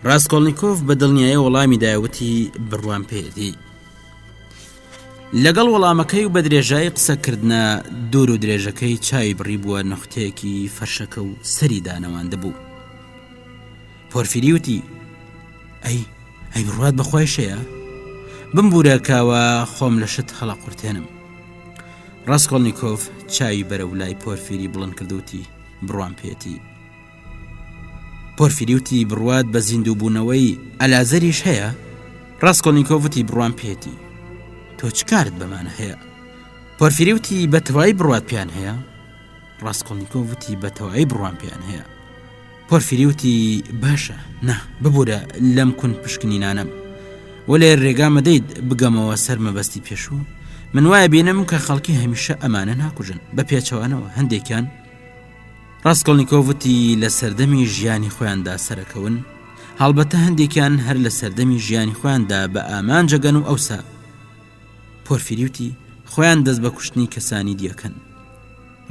ڕاسکۆڵنیکۆف بە دڵنیایە وەڵامی دایە وتی، بڕوام پێیەتی. لەگەڵ وەڵامەکەی و بە درێژایی قسەکردنە دوور و درێژەکەی چاوی بڕیبووە نوختەیەکی فەرشەکە و سەری دانەواندبوو. پۆرفیری وتی، ئەی ئەی بڕوات بە خوایش هەیە؟ بمبوورە کاوە خۆم لە شت هەڵەقورتێنم. ڕاسکۆڵنیکۆف چاوی بەرەو لای پۆرفیری بڵند کرد و وتی، بڕوام پێیەتی. پۆرفیری وتی، بڕوات بە زیندووبوونەوەی ئەلازەریش هەیە؟ ڕاسکۆڵنیکۆف وتی، بڕوام پێیەتی. تۆ چ کارت بەمانە هەیە؟ پۆرفیری وتی، بە تەواوی بڕوات پێیان هەیە؟ ڕاسکۆڵنیکۆف وتی، بە تەواوی بڕوام پێیان هەیە. پۆرفیری وتی، باشە، نا، ببورە لەم کون پشکنینانەم. وەلێ رێگا مەدەیت بگەمەوە سەر مەبەستی پێشوو؟ من وایە بینم کە خەڵکی هەمیشە ئەمانە ناکوژن، بە پێچەوانەوە هەندێکیان. ڕاسکۆڵنیکۆف وتی، لە سەردەمی ژیانی خۆیاندا سەرەکەون، هەڵبەتە هەندێکیان هەر لە سەردەمی ژیانی خۆیاندا بە ئامانجەگەن و ئەوسا. پۆرفیری وتی، خۆیان دەست بە کوشتنی کەسانی دیەکەن.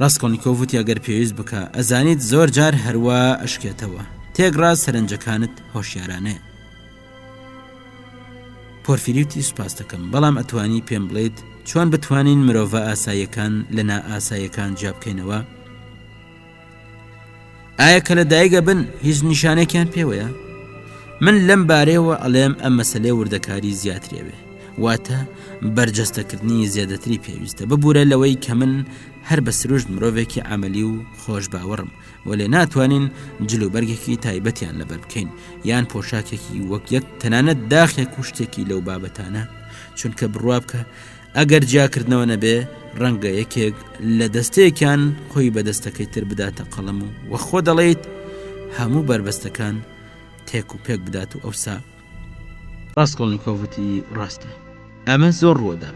ڕاسکۆڵنیکۆف وتی ئەگەر پێویست بکا، ئەزانیت زۆر جار هەروا ئەشکێتەوە. تێکڕا سەرنجەکانت هۆشیارانەیە. پۆرفیری وتی سوپاست دەکەم، بەڵام ئەتوانی پێم بڵێیت چۆن بتوانین مرۆڤە ئاساییەکان لە نائاساییەکان جیا بکەینەوە؟ ئایا کە لە دایک ئەبن هیچ نیشانێکیان پێوەیە؟ من لەم بارەیەوە ئەڵێم ئەم مەسلەیە وردەکاری زیاتری ئەوێ واتە بەرجەستەکردنی زێدەتری پێویستە ببوورە لەوەی کە من هەر بە سروشت مرۆڤێکی عملی و خۆش باوەڕم وەلێ ناتوانین جلوبەرگێکی تایبەتیان لەبەر بکەین یان پۆشاکێکی وەک یەک تەنانەت داخێک و شتێکی لەو بابەتانە چونکە بڕوا بکە ئەگەر جیاکردنەوە نەبێ ڕەنگە یەکێک لە دەستەیەکیان خۆی بە دەستەکەی تر بداتە قەڵەم و وە خۆ دەڵێیت هەموو بەربەستەکان تێک و پێک بدات و ئەوسا ڕاسکۆڵنیکۆف وتی ڕاستە ئەمە زۆر ڕووەدا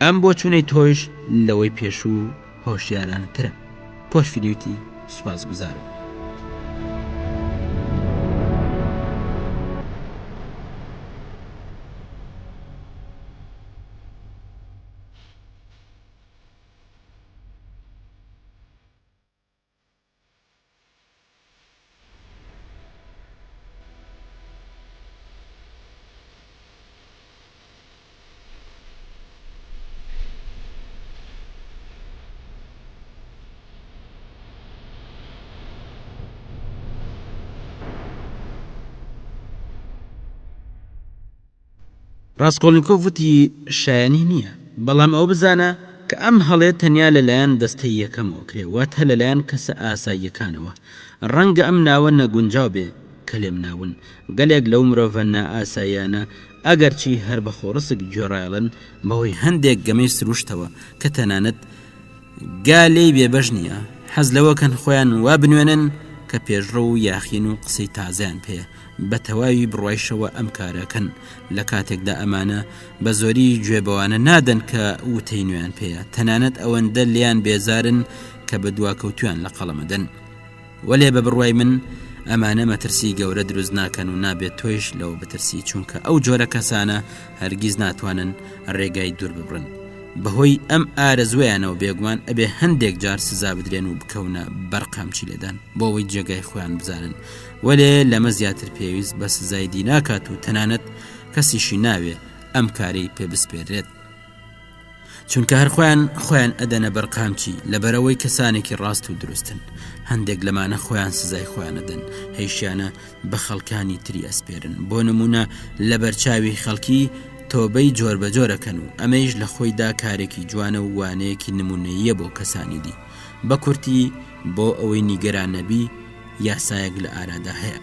ئەم بۆچوونەی تۆیش لەوەی پێشوو هۆشیارانەترە پۆرفیری وتی سوپاسگوزارم. ڕاسکۆڵنیکۆف وتی، شایەنی نییە، بەڵام ئەوە بزانە کە ئەم هەڵەیە تەنیا لەلایەن دەستەی یەکەمەوە کرێ، واتە لەلایەن کەسە ئاساییەکانەوە. ڕەنگە ئەم ناوە نەگونجاو بێ کە لێم ناون. گەلێک لەو مرۆڤە نائاساییانە ئەگەرچی هەر بە خۆڕسک گوێڕایەڵن، بەهۆی هەندێک گەمەی سروشتەوە کە تەنانەت گا لێی بێبەش نییە، حەز لەوە کەن خۆیان وا بنوێنن کە پێشڕەو و یاخین و قسەی تازەیان پێیە، بە تەواوی بڕوایشەوە ئەم کارە کەن، لە کاتێکدا ئەمانە بە زۆری گوێ بەوانە نادەن کە وتەی نوێیان پێیە، تەنانەت ئەوەندە لێیان بێزارن کە بە دواکەوتوویان لە قەڵەم ئەدەن. وەلێ بە بڕوای من ئەمانە مەترسی گەورە دروست ناکەن و نابێت تۆیش لەوە بترسی چونکە ئەو جۆرە کەسانە هەرگیز ناتوانن ڕێگای دوور ببڕن بەهۆی ئەم ئارەزویانەوە بێگومان ئەبێ هەندێک جار سزا بدرێن و بکەونە بەر قامچی لێدان بۆ ئەوەی جێگای خۆیان بزانن وەلێ لەمە زیاتر پێویست بە سزای دی ناکات و تەنانەت کەسیشی ناوێ ئەم کارەی پێ بسپێرێت. چونکە هەر خۆیان خۆیان ئەدەنە بەر قامچی لەبەرئەوەی کەسانێکی ڕاست و دروستن هەندێک لەمانە خۆیان سزای خۆیان ئەدەن هەیشیانە بە خەڵکانی تری ئەسپێرن بۆ نمونە لەبەرچاوی خەڵکی. تۆبەی جۆربەجۆر ئەکەن و ئەمەیش لە خۆیدا کارێکی جوانە و وانەیەکی نموونەییە بۆ کەسانی دی. بە کورتی بۆ ئەوەی نیگەران نەبی یاسایەک لە ئارادا هەیە.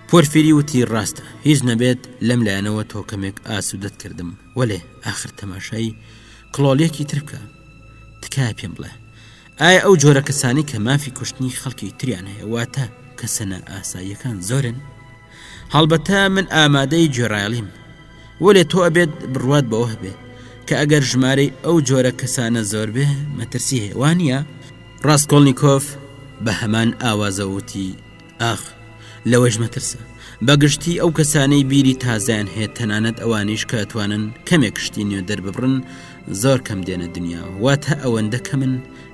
پۆرفیری وتی ڕاستە، هیچ نەبێت لەم لایەنەوە تۆ کەمێک ئاسوودەت کردم، وەلێ ئاخر تەماشای کڵۆڵیەکی تر بکە. تکایە پێم بڵێ ئایا ئەو جۆرە کەسانەی کە مافی کوشتنی خەڵکی تریان هەیە واتە کەسە نائاساییەکان زۆرن؟ هەڵبەتە من ئامادەی گوێڕایەڵیم، وەلێ تۆ ئەبێت بڕوات بەوە هەبێ کە ئەگەر ژمارەی ئەو جۆرە کەسانە زۆر بێ مەترسی هەیە وا نییە؟ ڕاسکۆڵنیکۆف بە هەمان ئاوازەوە وتی، ئاخ، لەوەیش مەترسە. بە گشتی ئەو کەسانەی بیری تازەیان هەیە تەنانەت ئەوانەیش کە ئەتوانن کەمێک شتی نوێ دەرببڕن زۆر کەم دێنە دنیاوە، واتە ئەوەندە کەمن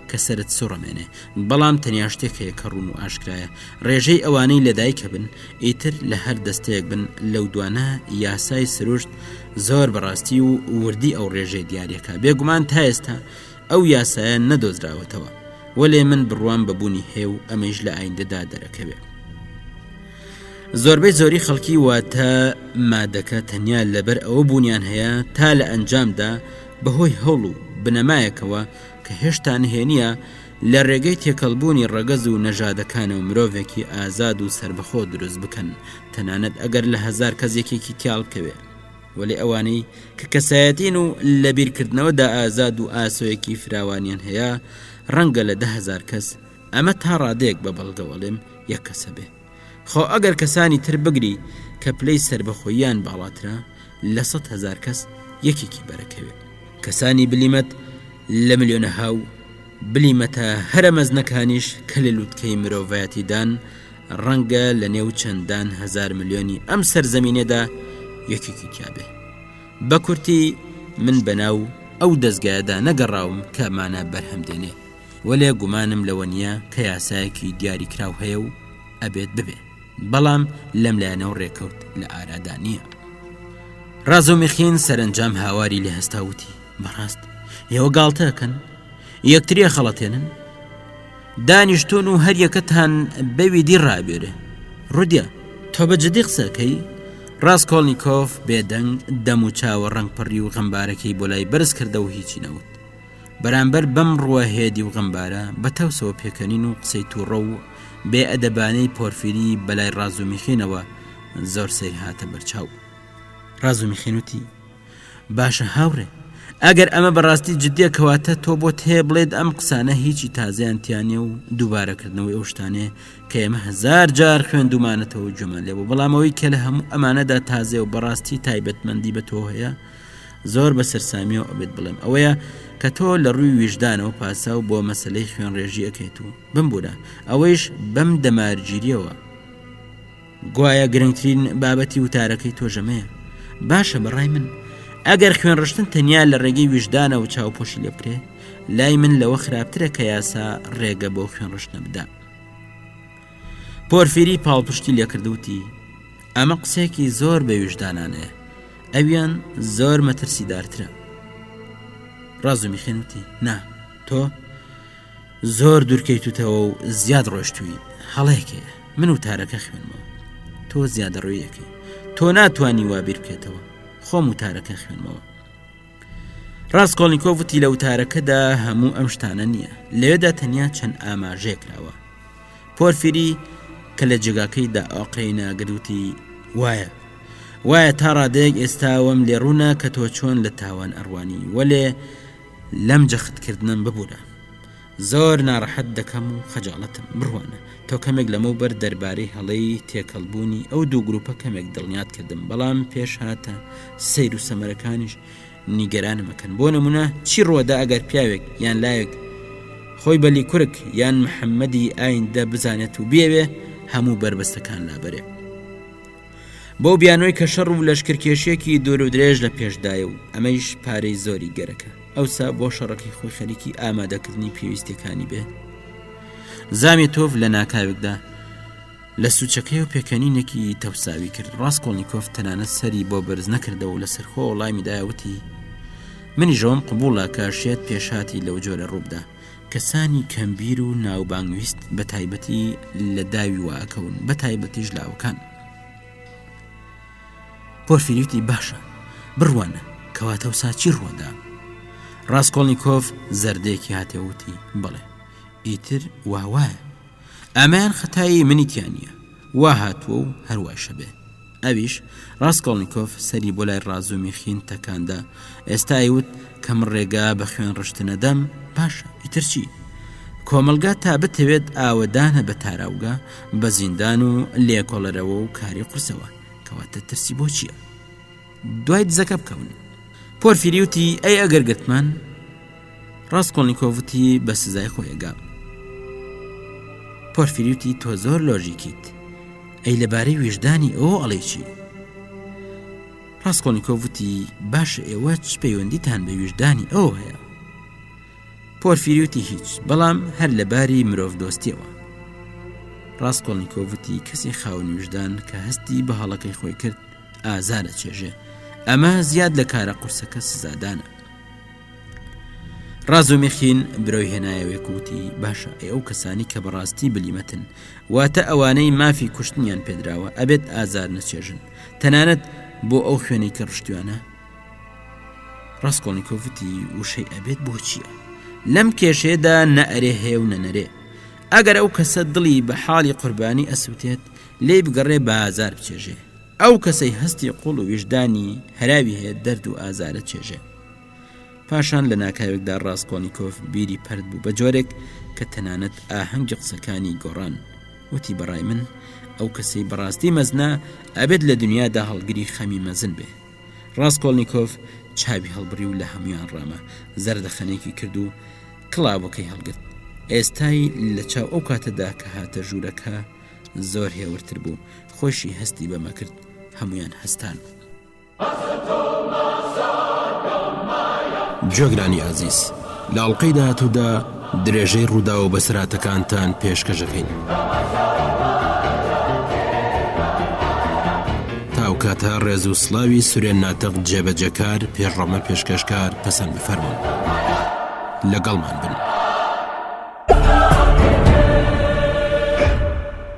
کە سەرت سوڕەمێنێ. بەڵام تەنیا شتێک هەیە کە ڕوون و ئاشکرایە، ڕێژەی ئەوانەی لەدایکەبن، ئیتر لە هەر دەستەیەک بن لەو دوانە، یاسای سروشت زۆر بە ڕاستی و وردی ئەو ڕێژەیە دیاریەکا. بێگومان تا ئێستا ئەو یاسایە نەدۆزراوەتەوە، وەلێ من بڕوام بە بوونی هەیە و ئەمەیش لە ئایندەدا دەرەکەوێ. زۆربەی زۆری خەڵکی واتە مادەکە تەنیا لەبەر ئەوە بوونیان هەیە تا لە ئەنجامدا بەهۆی هەوڵ و بنەمایەکەوە کە هێشتا نهێنییە، لە رێگەی تێکەڵبوونی رەگەز و نەژادەکانەوە مرۆڤێکی ئازاد و سەربەخۆ دروست بکەن، تەنانەت ئەگەر لە هەزار کەس یەکێکی تیاڵبکەوێ. وەلێ ئەوانەی کە کەسایەتین و لە بیرکردنەوەدا ئازاد و ئاسۆیەکی فراوانیان هەیە، رەنگە لە 10,000 کەس، ئەمە تا رادەیەک بە بەڵگەوە ئەڵێم، یەک کەس هەبێ. خۆ ئەگەر کەسانی تر بگری کە پلەی سەربەخۆییان باڵاترە، لە 100,000 کەس یەکێکی بەرەکەوێ. کەسانی بلیمەت لە ملیۆنەها و بلیمەتە هەرە مەزنەکانیش کە لە لوتکەی مرۆڤایەتیدان، ڕەنگە لە نێو چەندان هەزار ملیۆنی ئەم سەرزەمینەدا یەکێکی تیابێ. بە کورتی من بەناو ئەو دەزگایەدا نەگەڕاوم کە مانا بەرهەم دێنێ، وەلێ گومانم لەوە نییە کە یاسایەکی دیاریکراو هەیە و ئەبێت ببێ. بەڵام لەم لایەنەوە ڕێکەوت لە ئارادا نییە. ڕازۆمیخین سەرەنجام هاواری لێ هەستا وتی، بەڕاست ئێوە گاڵتە ئەکەن؟ یەکتری ئەخەڵەتێنن؟ دانیشتوون و هەر یەکەتان بەوی دی ڕابێرێ. ڕودیا، تۆ بە جدی قسە ئەکەی؟ ڕاسکۆڵنیکۆف بێدەنگ دەم و چاوە ڕەنگ پەڕی و غەمبارەکەی بۆ لای بەرز کردەوە و هیچی نەوت. بەرامبەر بەم ڕووە هێدی و غەمبارە، بە تەوسەوە پێکەنین و قسەی تووڕە و بێ ئەدەبانەی پۆرفیری بەلای ڕازومیخینەوە زۆر سەیر هاتە بەرچاو. ڕازومیخین وتی، باشە هاوڕێ، ئەگەر ئەمە بەڕاستی جدیە کەواتە تۆ بۆت هەیە بڵێت ئەم قسانە هیچی تازەیان تیا نیە و دووبارەکردنەوەی ئەو شتانەیە کە ئێمە هەزار جار خوێندومانەتەوە و گوێمان لێ بوو، بەڵام ئەوەی کە لە هەموو ئەمانەدا تازەیە و بەڕاستی تایبەتمەندی بە تۆ هەیە زۆر بە سەرسامیەوە ئەبێت بڵێم ئەوەیە کە تۆ لە ڕووی ویژدانەوە پاساو بۆ مەسەلەی خوێنڕێژی ئەکەیت و بمبورە ئەوەیش بەم دەمارگیریەوە گوایە گرنگترین بابەتی وتارەکەی تۆش ئەمەیە. باشە بە ڕای من ئەگەر خوێنڕشتن تەنیا لە ڕێگەی ویژدانەوە چاوپۆشی لێ بکرێ لای من لەوە خراپترە کە یاسا ڕێگە بۆ خوێنڕشتنە بدا. پۆرفیری پاڵپشتی لێکردوتی ئەمە قسەیەکی زۆر بە ویژدانانەیە ئەویان زۆر مەترسیدارترە. ڕازومیخین وتی نا تۆ زۆر دوورکەیتوتەوە و زیاد ڕۆشتووی هەڵەیەک هەیە من وتارەکە خوێنمەوە تۆ زیادەڕۆیەکەی تۆ ناتوانی وا بیر بکەیتەوە خۆم وتارەکە خوێنمەوە ڕاستکۆڵنییکۆڤ وتی لە وتارەکەدا هەموو ئەم شتانە نییە لەوێدا تەنیا چەند ئاماژەیە کراوە پۆرفیری کە لە جێگاکەیدا ئۆقرەی ناگرت وتی وایە وایە تا ڕادەیەک ئێستاوەم لێڕوونە کە تۆ چۆن لە تاوان ئەڕوانی وەلێ لەم جەخت کردنەم ببورە زۆر ناڕەحەت دەکەم و خەجاڵەتم، بڕوانە تۆ کەمێک لەمەوبەر دەربارەی هەڵەی تێکەڵبوونی ئەو دوو گروپە کەمێک دڵنیات کردم، بەڵام پێشهاتە سەیر و سەمەرەکانیش نیگەرانم ئەکەن، بۆ نمونە چی ڕووەدا ئەگەر پیاوێک یان لاوێک خۆی بە لیکورک یان محەمەدی ئایندە بزانێت و بیەوێ هەموو بەربەستەکان لابەرێ؟ بەو بیانۆی کە شەڕ و لەشکرکێشیەکی دوور و درێژ لە پێشدایە و ئەمەیش پارەی زۆری گەرەکە ئەوسا بۆ شەڕەکەی خۆی خەریکی ئامادەکردنی پێویستیەکانی بێ زامیتۆڤ لە ناکاوێکدا لە سوچەکەی و پێکەنینێکی تەوساوی کرد ڕاستکۆڵنییکۆف تەنانەت سەری بۆ بەرز نەکردەوە و لەسەر خۆ وەڵامی دایوتی منی ژەوم قوبوڵە کە شێت پێشاتی لەو جۆرە ڕووبدا کەسانی کەمبیر و ناوبانگویست بە تایبەتی لە داوی وا ئەکەون بە تایبەتیش لاوەکان. پۆرفیری وتی باشە. بڕوانە کەواتە ئەوسا چی ڕووەدا؟ ڕاسکۆڵنیکۆف زەردەیەکی هاتێ وتی، بەڵێ، ئیتر وا وایە. ئەمەیان خەتای منی تیا نییە. وا هاتووە و هەر وایشە بێ. ئەویش، ڕاسکۆڵنیکۆف سەری بۆ لای ڕازومیخین تەکان دا، ئێستا ئەیوت کە من ڕێگا بە خوێن ڕشتن ئەدەم، باشە، ئیتر چی؟ کۆمەڵگا تا بتەوێت ئاوەدانە بە تاراوگە، بە زیندان و لێکۆڵەرەوە و کاری قورسەوە، کەواتە ترسی بۆ چییە؟ دوای دزەکە بکەون. پۆرفیری وتی، ئەی ئەگەر گرتمان؟ ڕاسکۆڵنیکۆف وتی، بە سزای خۆی ئەگا. پۆرفیری وتی، تۆ زۆر لۆژیکیت. ئەی لەبارەی ویژدانی ئەوە ئەڵێی چی؟ ڕاسکۆڵنیکۆف وتی، باشە ئێوە چ پەیوەندیتان بە ویژدانی ئەوە هەیە؟ پۆرفیری وتی هیچ، بەڵام هەر لە باری مرۆڤدۆستیەوە. ڕاسکۆڵنیکۆف وتی کەسی خاوەن ویژدان کە هەستی بە هەڵەکەی خۆی کرد ئازار ئەچێژێ، ئەمە زیاد لە کارە قورسەکە سزادانە. ڕازومیخین برۆی هێنایەوێک وتی باشە ئەی ئەو کەسانی کە بەڕاستی بلیمەتن واتە ئەوانەی مافی کوشتنیان پێدراوە ئەبێت ئازار نەچێژن تەنانەت بۆ ئەو خوێنەی کە ڕشتویانە ڕاسکۆڵنیکۆف وتی وشەی ئەبێت بۆ چییە؟ لەم کێشەیەدا نە ئەرێ هەیە و نە نەرێ. ئەگەر ئەو کەسە دڵی بە حاڵی قوربانی ئەسووتێت، لێی بگەڕێ با ئازار بچێژێ. ئەو کەسەی هەستی قووڵ و ویژدانی هەراوی هەیە دەرد و ئازار ئەچێژێ. پاشان لە ناکاوێکدا ڕاسکۆڵنیکۆف بیری پەرت بوو بە جۆرێک کە تەنانەت ئاهەنگی قسەکانی گۆڕان. وتی بەڕای من ئەو کەسەی بەڕاستی مەزنە ئەبێت لە دنیادا هەڵگری خەمی مەزن بێ. ڕاسکۆڵنیکۆف چاوی هەڵبڕی و لە هەموویان ڕاما، زەردەخەنەیەکی کرد و کڵاوەکەی هەڵگرت. ئێستای لە چاو ئەو کاتەدا کە هاتە ژوورەکە زۆر هێورتر بوو، خۆیشی هەستی بەمە کرد. هەموویان هەستان. گوێگرانی ئازیز لە ئەڵقەی داهاتوودا درێژەی ڕووداو و بەسەرهاتەکانتان پێشکەش ئەکەین. تا ئەو کاتە ڕێز و سڵاوی سورێن ناتق جێبەجێکار پێشڕەمە پێشکەشکار پەسەند بفەرموون. لەگەڵمان بن.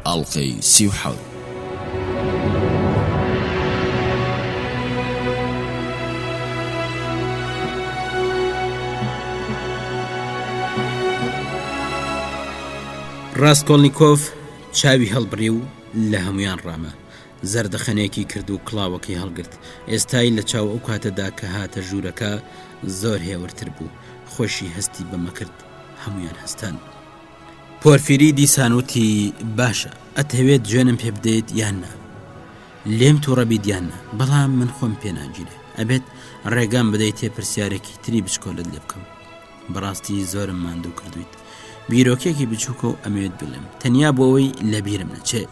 ئەڵقەی 37. ڕاسکۆڵنیکۆف چاوی هەڵبڕی و لە هەموویان ڕاما. زەردەخەنەیەکی کرد و کڵاوەکەی هەڵگرت. ئێستای لە چاو ئەو کاتەدا کە هاتە ژوورەکە زۆر هێورتر بوو. خۆیشی هەستی بەمە کرد. هەموویان هەستان. پۆرفیری دیسان وتی، باشە، ئەتهەوێت جوێنم پێ بدەیت یان نا؟ لێم تووڕە بیت یان نا، بەڵام من خۆم پێ ناگیرێ. ئەبێت ڕێگام بدەیتێ پرسیارێکی تری بچکۆلەت لێ بکەم. بەڕاستی زۆرم ماندوو کردوویت. بیرۆکەیەکی بچووکە و ئەمەوێت بڵێم، تەنیا بۆ ئەوەی لەبیرم نەچێ.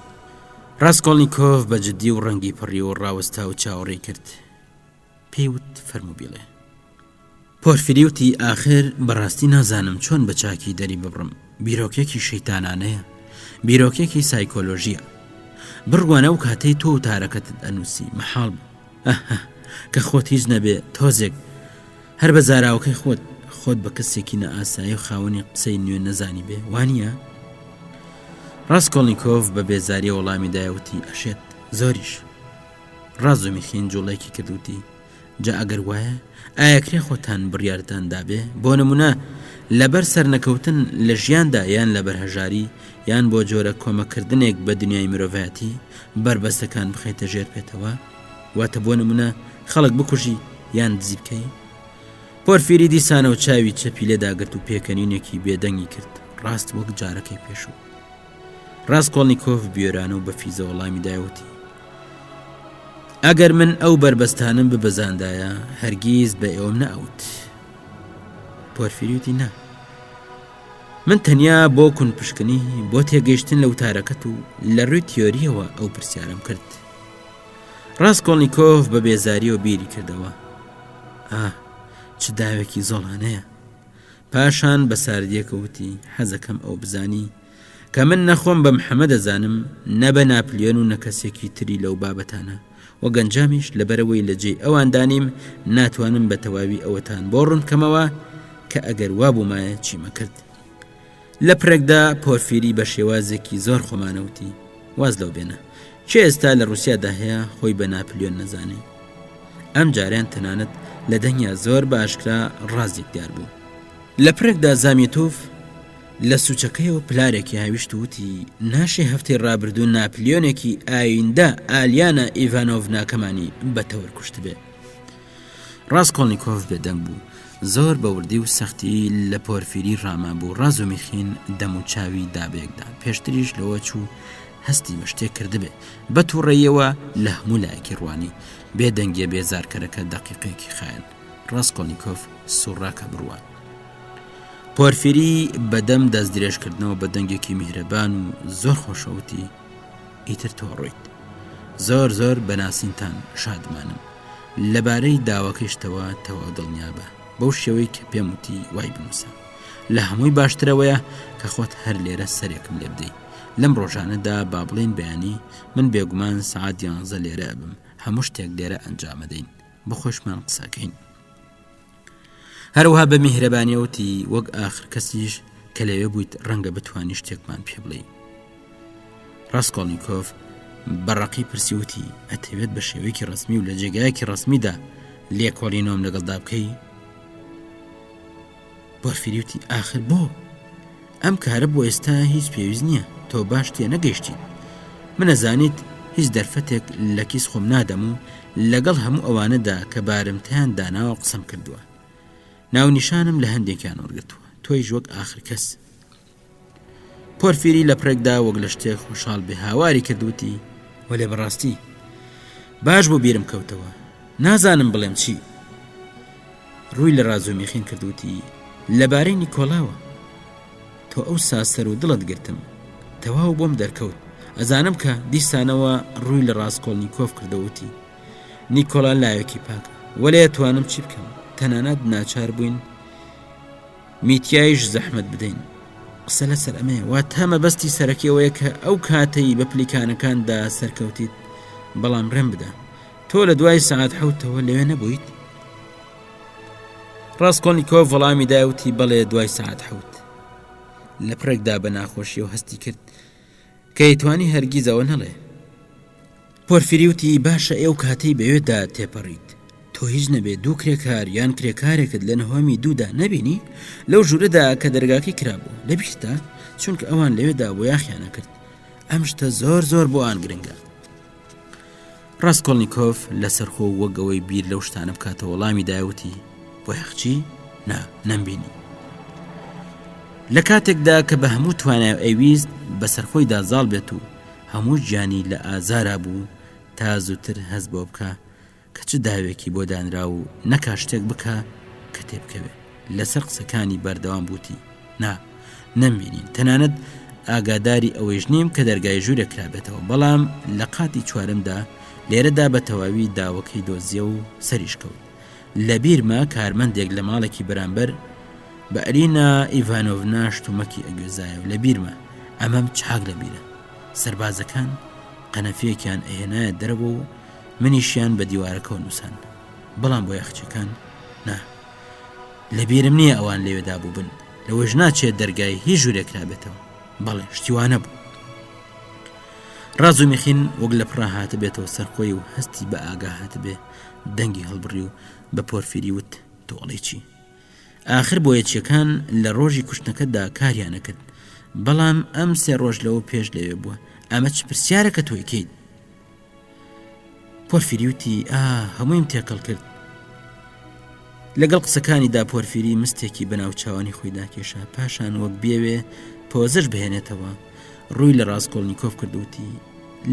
ڕاسکۆڵنیکۆف بە جددی و ڕەنگی پڕی و ڕاوەستا و چاوەڕێی کرد. پێی وت، فەرموو بیڵێ. پۆرفیری وتی، ئاخر بەڕاستی نازانم چۆن بە چاکی دەری ببڕم. بیرۆکێکی شەیتانانەیە. بیرۆکێکی سایکۆلۆژییە. بڕوانە ئەو کاتەی تۆ وتارەکەتت ئەنووسی، مەحاڵ بوو. ئەه، کە خۆت هیچ نەبێ، تۆزێک، هەر بە زاراوەکەی خۆت، خۆت بە کەسێکی نائاسایی و خاوەنی قسەی نوێ نەزانیبێ، وا نییە؟ ڕاسکۆڵنیکۆف بە بێزارییەوە وەڵامی دایە وتی، ئەشێت، زۆریش. ڕازومیخین جووڵەیەکی کرد وتی، جا ئەگەر وایە، ئایا کرێ خۆتان بڕیارتان دابێ، بۆ نموونە لەبەر سەرنەکەوتن لە ژیاندا یان لەبەر هەژاری یان بۆ جۆرە کۆمەککردنێک بە دنیای مرۆڤایەتی، بەربەستەکان بخەیتە ژێر پێتەوە؟ واتە بۆ نموونە خەڵک بکوژی یان دزی بکەی؟ پۆرفیری دیسانەوە چاوی چەپی لێ داگرت و پێکەنینێکی بێدەنگی کرد، ڕاست وەک جارەکەی پێشوو. ڕاسکۆڵنیکۆف بوێرانە و بە فیزە وەڵامی دایە وتی، ئەگەر من ئەو بەربەستانەم ببەزاندایە هەرگیز بە ئێوەم نەئەوت. پۆرفیری وتی، نا. من تەنیا بۆ کونپشکنی، بۆ تێگەیشتن لە وتارەکەت و لە ڕووی تیۆرییەوە ئەو پرسیارەم کرد. ڕاسکۆڵنیکۆف بە بێزارییەوە بیری کردەوە. ئاه، چ داوێکی زۆڵانەیە! پاشان بە ساردییەکە وتی، حەزەکەم ئەوە بزانی کە من نە خۆم بە محەمەد ئەزانم، نە بە ناپلیۆن و نە کەسێکی تری لەو بابەتانە و گەنجامیش لەبەرئەوەی لە جێی ئەواندا نیم ناتوانم بە تەواوی ئەوەتان بۆ ڕوون بکەمەوە کە ئەگەر وا بوومایە چیمە کرد. لە پرێکدا پۆرفیری بە شێوازێکی زۆر خۆمانە وتی، واز لەو بێنە. کێ ئێستا لە ڕووسیادا هەیە خۆی بە ناپلیۆن نەزانێ؟ ئەم جارەیان تەنانەت لە دەنگیا زۆر بە ئاشکرا ڕازێک دیار بوو. لە پرێکدا زامیتوف لە سوچەکەیەوە پلارێکی هاویشت و وتی، ناشێ هەفتەی ڕابردوو ناپلیۆنێکی ئایندە ئالیانا ئیڤانۆڤناکەمانی بە تەور کوشتبێ. ڕاسکۆڵنیکۆف بێدەنگ بوو. زۆر بە وردی و سەختی لە پۆرفیری ڕامابوو. ڕازومیخین دەم و چاوی دا بەیەکدا. پێشتریش لەوە چوو هەستی بە شتێک کردبێ. بە تووڕەییەوە لە هەموو لایەکی ڕوانی. بێدەنگییە بێزارکەرەکە دەقیقەیەکی خایاند. ڕاسکۆڵنیکۆف سوڕا کە بڕوات. پۆرفیری بە دەم دەست درێژکردنەوە بە دەنگێکی میهرەبان و زۆر خۆشەوە وتی، ئیتر تۆ ڕۆیت. زۆر زۆر بە ناسینتان شادمانم. لەبارەی داواکەیشتەوە تەواو دڵنیابە، بەو شێوەی کە پێم وتی وای بنووسە. لە هەمووی باشتر ئەوەیە کە خۆت هەر لێرە سەرێکم لێ بدەی. لەم ڕۆژانەدا با بڵێین بەیانی، من بێگومان سەعات یانزە لێرە ئەبم، هەموو شتێک لێرە ئەنجامەدەین. بۆ خۆشمان قسەکەین. هەروەها بە میهرەبانیەوە وتی، وەک ئاخر کەسیش کە لەوێ بوویت ڕەنگە بتوانی شتێکمان پێ بڵێی. ڕاسکۆڵنیکۆف بە ڕەقی پرسی وتی، ئەتەوێت بە شێوەیەکی ڕەسمی و لە جێگایەکی ڕەسمیدا لێکۆڵینەوەم لەگەڵدا بکەی؟ پۆرفیری وتی، ئاخر بۆ؟ ئەم کارە بۆ ئێستا هیچ پێویست نییە، تۆ باش تێنەگەیشتیت. من ئەزانیت هیچ دەرفەتێک لە کیس خۆم نادەم و لەگەڵ هەموو ئەوانەدا کە بارمتەیان داناوە قسەم کردووە. ناونیشانم لە هەندێکیان وەرگرتووە، تۆیش وەک ئاخر کەس. پۆرفیری لە پرێکدا وەک لە شتێک خۆشحاڵ بێ هاواری کرد وتی، وەلێ بەڕاستی باش بوو بیرم کەوتەوە، نازانم بڵێم چی. ڕووی لە ڕازومیخین کرد وتی، لەبارەی نیکۆلاوە، تۆ ئەوسا سەر و دڵت گرتم، تەواو بۆم دەرکەوت، ئەزانم کە، دیسانەوە ڕووی لە ڕاسکۆڵنیکۆف کردەوە وتی، نیکۆلا لاوێکی پاکە، وەلێ ئەتوانم چی بکەم، تەنانەت ناچار بووین میتیایش زەحمەت بدەین. قسە لەسەر ئەمەیە، واتە مەبەستی سەرەکی ئەوەیە کە ئەو کاتەی بە پلیکانەکاندا سەرکەوتیت، بەڵام ڕێم بدە، تۆ لە دوای سەعات حەوتەوە لەوێ نەبوویت؟ ڕاستکۆنیکۆف وەڵامی داوتی بەڵێ دوای سەعات حەوت. لە پڕێکدا بە ناخۆشیەوە هەستی کرد کە ئەیتوانی هەرگیز ئەوە نەڵێ. پۆرفیری وتی باشە ئێو کاتەی بەوێدا تێپەڕیت تۆ هیچ نەبێ دوو کرێکار یان کرێکارێکت لە نهۆمی دوودا نەبینی لەو ژوورەدا کە دەرگاکەی کرابوو لەبیرتە چونکە ئەوان لەوێدا بۆ یاخیانە کرد ئەم شتە زۆر زۆر بۆ ئان گرنگە ڕاسکۆڵنیکۆف لەسەرخۆ و وەک ئەوەی بیر لەو شتانە بکاتەوە وەڵامی دایە وتی، بۆیاخچی؟ نا، نەمبینی. لە کاتێکدا کە بە هەموو توانای ئەیویست بەسەر خۆیدا زاڵ بێت و هەموو گیانی لە ئازارا بوو تا زووتر هەست بەوە بکا کە چ داوێکی بۆ دانرا و نەکا شتێک بکا کە تێبکەوێ، لەسەر قسەکانی بەردەوام بوو وتی، نا، نەمبینین، تەنانەت ئاگاداری ئەوەیش نیم کە دەرگای ژوورێک کرابێتەوە، بەڵام لە قاتی چوارەمدا لێرەدا بە تەواوی داوەکەی دۆزییە و سەریش کەوت. لە بیرمە کارمەندێک لە ماڵێکی بەرامبەر بە ئەلینا ئیڤانۆڤنا شتومەکی ئەگوێزایەوە، لە بیرمە، ئەمەم چاک لە بیرە، سەربازەکان قەنەفەیەکیان ئەهێنایە دەرەوە و منیشیان بە دیوارەکەوە نووساند، بەڵام بۆیاخچیەکان نا. لە بیرم نییە ئەوان لەوێدا بووبن، لەوەیش ناچێت دەرگای هیچ ژوورێک کرابێتەوە. بەڵێ، شتی وا نەبوو. ڕازومیخین وەک لە پڕا هاتبێتەوە سەر خۆی و هەستی بە ئاگا هاتبێ، دەنگی هەڵبڕی و بە پۆرفیری وت، تۆ ئەڵێی چی؟ ئاخر بۆیەچییەکان لە ڕۆژی کوشتنەکەتدا کاریان ئەکرد، بەڵام ئەم سێ ڕۆژ لەوە پێش لەوێ بووە. ئەمە چ پرسیارێکە تۆ ئەیکەیت؟ پۆرفیری وتی، ئا، هەموویم تێکەڵ کرد. لەگەڵ قسەکانیدا پۆرفیری مستێکی بە ناوچاوانی خۆیدا کێشا، پاشان وەک بیەوێ پۆزش بهێنێتەوە، ڕووی لە ڕاسکۆڵنیکۆف کرد و وتی،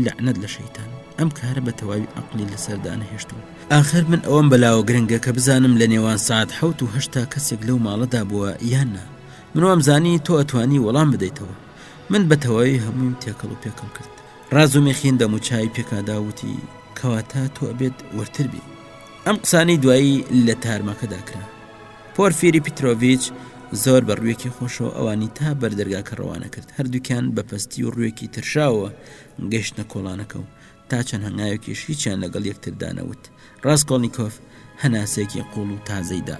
لەعنەت لە شەیتان، ئەم کارە بە تەواوی عەقڵی لەسەردا نەهێشتووم. ئاخر من ئەوەم بەلاوە گرنگە کە بزانم لە نێوان سەعات حەوت و هەشتا کەسێک لەو ماڵەدا بووە یان نا. من وامزانی تۆ ئەتوانی وەڵام بدەیتەوە. من بە تەواوی هەموویم تێکەڵ و پێکەڵ کرد. ڕازومیخین دەموچاوی پێکادا و وتی، کەواتە تۆ ئەبێت وردتر بی. ئەم قسانەی دوایی لە تارمەکەدا کرا. پۆرفیری پیترۆڤیچ زۆر بە ڕوویەکی خۆشەوە ئەوانی تا بەر دەرگاکە ڕەوانە کرد. هەردووکیان بە پەستی و ڕوویەکی ترشاوەوە گەیشتنە کۆڵانەکە و تا چەند هەنگاوێکیش هیچیان لەگەڵ یەکتردا نەوت. ڕاسکۆڵنیکۆف هەناسەیەکی قووڵ و تازەی دا.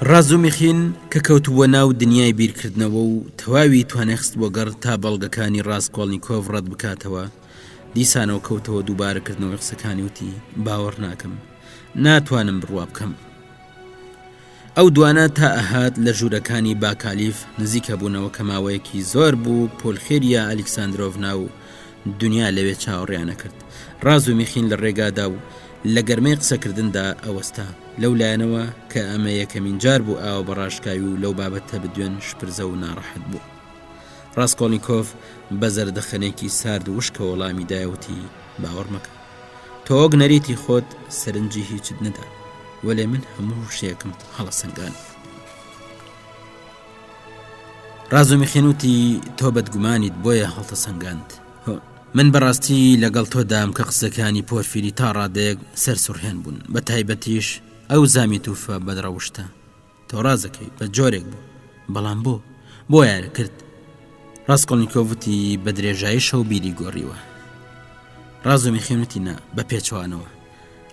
ڕازومیخین کە کەوتبووە ناو دنیای بیرکردنەوە و تەواوی توانای خستبووە گەڕ تا بەڵگەکانی ڕاسکۆڵنیکۆڤ ڕەت بکاتەوە، دیسانەوە کەوتەوە دووبارەکردنەوەی قسەکانی وتی، باوەڕ ناکەم. ناتوانم بڕوا بکەم. ئەو دوانە تا ئەهات لە ژوورەکانی باکالیف نزیک ئەبوونەوە کە ماوەیەکی زۆر بوو پۆلخێریا ئەلیکساندرۆڤنا و دنیا لەوێ چاوەڕێیان ئەکرد. ڕازومیخین لە ڕێگادا و لە گەرمەی قسەکردندا ئەوەستا. لەو لایەنەوە کە ئەمە یەکەمین جار بوو ئاوا بە ڕاشکاوی و لەو بابەتە بدوێن شپرزە و ناڕەحەت بوو. ڕاسکۆڵنیکۆف بە زەردەخەنەیەکی سارد و وشکەوە وەڵامی دایە وتی، باوەڕ مەکە. تۆ وەک نەریتی خۆت سەرنجی هیچت نەدا. وەلێ من هەموو شتێکم هەڵەسەنگاند. ڕازومیخین وتی، تۆ بەدگومانیت بۆیە هەڵتەسەنگاند. من بەڕاستی لەگەڵ تۆدام کە قسەکانی پۆرفیری تا ڕادەیەک سەرسوڕهێن بوون، بە تایبەتیش ئەو زامیتوفە بەدڕەوشتە. تۆ ڕاست دەکەی، بە جۆرێک بوو. بەڵام بۆ؟ بۆ وایان کرد؟ ڕاسکۆڵنیکۆڤ وتی بە درێژایی شەو بیری گۆڕیوە. ڕازومیخین وتی نا، بە پێچەوانەوە.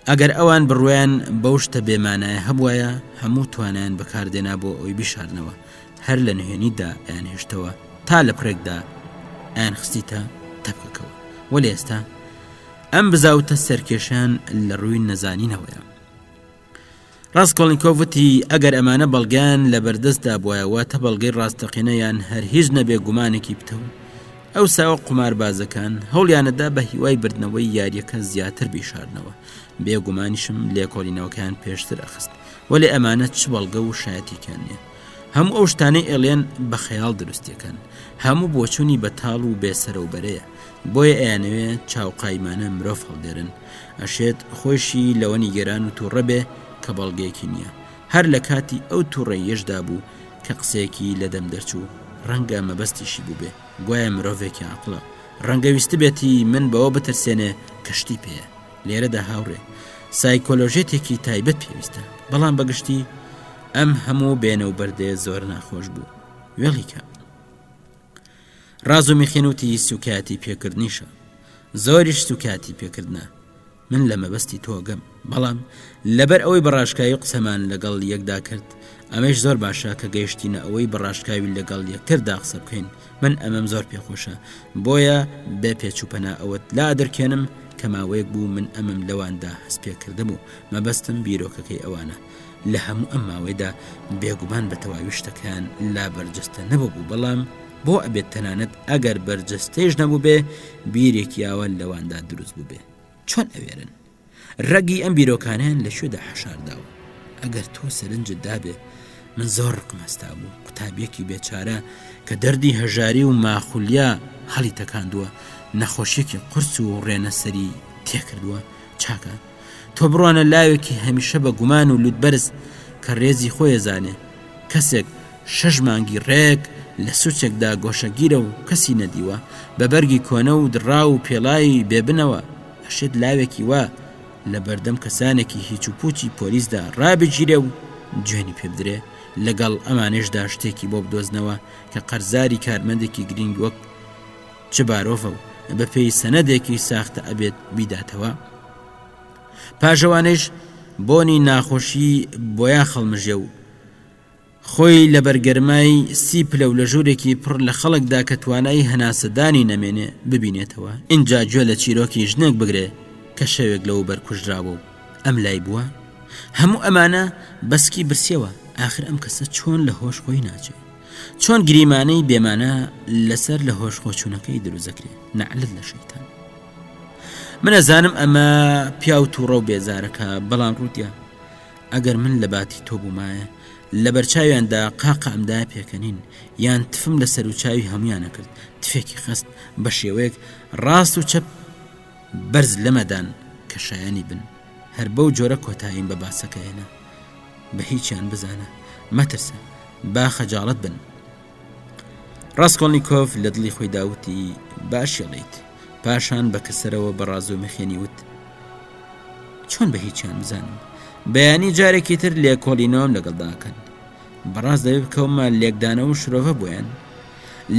ئەگەر ئەوان بڕوایان بەو شتە بێمانایە هەبوایە، هەموو توانایان بەکاردێنا بۆ ئەوەی بیشارنەوە، هەر لە نهێنیدا ئەیانهێشتەوە تا لە پڕێکدا ئەیانخستیتە تەپکەکەوە. وەلێ ئێستا ئەم بزاوتە سەرکێشیان لە ڕووی نەزانینەوەیە. ڕاسکۆڵنیکۆڤ وتی، ئەگەر ئەمانە بەڵگەیان لەبەردەستدا بوایە، واتە بەڵگەی ڕاستەقینە یان هەر هیچ نەبێ گومانێکی پتەو، ئەوسا قوماربازەکان هەوڵیانەدا بە هیوای بردنەوەی یارییەکە زیاتر بیشارنەوە، بێ گومانیشم لێکۆڵینەوەکەیان پێشتر ئەخست، وەلێ ئەمانە چ بەڵگە و شایەتێکیان نییە. هەموو ئەو شتانەی ئەیڵێن بە خەیاڵ دروستیەکەن، هەموو بۆچوونی بەتاڵ و بێ سەرەوبەرەیە، بۆیە ئەیانەوێ چاوقایمانە مرۆڤ هەڵدێرن. ئەشێت خۆیشی لەوە نیگەران و تووڕە بێ کە بەڵگەیەکی نییە. هەر لە کاتی ئەو تووڕەییەشدا بوو کە قسەیەکی لە دەم دەرچوو، ڕەنگە مەبەستیشی بووبێ، گوایە مرۆڤێکی عاقڵە، ڕەنگە ویستبێتی من بەوە بترسێنێ کە شتی پێیە. لێرەدا هاوڕێ، سایکۆلۆژێتێکی تایبەت پێویستە. بەڵام بە گشتی ئەم هەموو بێنە و بەردەیە زۆر ناخۆش بوو. وێڵی کە. ڕازومیخین وتی سوکایەتی پێکردنیشە. زۆریش سوکایەتی پێکردنە. من لە مەبەستی تۆ گەم. بەڵام لەبەر ئەوەی بە ڕاشکاوی قسەمان لەگەڵ یەکدا کرد، ئەمەیش زۆر باشە کە گەیشتینە ئەوەی بە ڕاشکاوی لەگەڵ یەکتردا قسە بکەین. من ئەمەم زۆر پێخۆشە. بۆیە بێ پێچ و پەنا ئەوەت لا ئەدرکێنم کە ماوەیەک بوو من ئەمەم لەواندا هەست پێکردبوو. مەبەستم بیرۆکەکەی ئەوانە. لە هەموو ئەم ماوەیەدا بێگومان بە تەواوی شتەکەیان لا بەرجەستە نەببوو، بەڵام بۆ ئەبێت تەنانەت ئەگەر بەرجەستەیش نەبووبێ بیرێکی ئاوا لەواندا دروست بووبێ؟ چۆن ئەوێرن؟ ڕەگی ئەم بیرۆکانەیان لە کوێدا حەشار داوە؟ ئەگەر تۆ سەرنجت دابێ من زۆر ڕقم هەستابوو، قوتابیەکی بێچارە کە دەردی هەژاری و ماخولیا هەڵی تەکاندووە، نەخۆشیەکی قورس و ڕێنەسەری تێکردووە، چاکە تۆ بڕوانە لاوێکی هەمیشە بە گومان و لوتبەرز کە ڕێزی خۆی ئەزانێ، کەسێک شەش مانگی ڕێک لە سوچێکدا گۆشەگیرە و کەسی نەدیوە، بە بەرگی کۆنە و دڕاو و پێڵاوی بێبنەوە، ئەشێت لاوێکی وا لە بەردەم کەسانێکی هیچ و پوچی پۆلیسدا ڕابگیرێ و جوێنی پێ بدرێ، لەگەڵ ئەمانەیشدا شتێکی بۆ بدۆزنەوە کە قەرزاری کارمەندێکی گرینگ وەک چبارۆڤە و بەپێی سەنەدێکی ساختە ئەبێت بیداتەوە. پاش ئەوانەیش بۆنی ناخۆشی بۆیاخ هەڵمژێ و خۆی لە بەرگەرمای سی پلە و لە ژوورێکی پڕ لە خەڵکدا کە توانای هەناسەدانی نەمێنێ ببینێتەوە، ئینجا گوێ لە چیرۆکی ژنێک بگرێ کە شەوێک لەوەوبەر کوژراوە و ئەم لای بووە. هەموو ئەمانە بە سکی برسیەوە، ئاخر ئەم کەسە چۆن لە هۆش خۆی ناچێ؟ چۆن گریمانەی بێمانا لەسەر لە هۆش خۆچوونەکەی دروست دەکرێ؟ نەعلەت لە شەیتان. من ئەزانم ئەمە پیاو تووڕە و بێزارەکە بەڵام ڕوودیا ئەگەر من لە باتی تۆ بوومایە لە بەرچاویاندا قاقا ئەمدایە پێکەنین یان تفم لە سەر و چاوی هەمویانە کرد تفێکی خست بە شێوەیەک ڕاست و چەپ بەرز لەمەدان کە شایانی بن هەر بەو جۆرە کۆتاییم بە باسەکە هێنا بە هیچیان بزانە مەترسە با خەجاڵەت بن ڕاسکۆڵنیکۆف لە دڵی خۆیدا وتی، باشی ئەڵێیت. پاشان بە کەسەرەوە بە ڕازومیخێنی وت، چۆن بە هیچیان بزانم؟ بەیانی جارێکی تر لێکۆڵینەوەم لەگەڵدا ئەکەن. بەڕاست دەبێ بکەومە لێکدانەوە و شرۆڤە بۆیان؟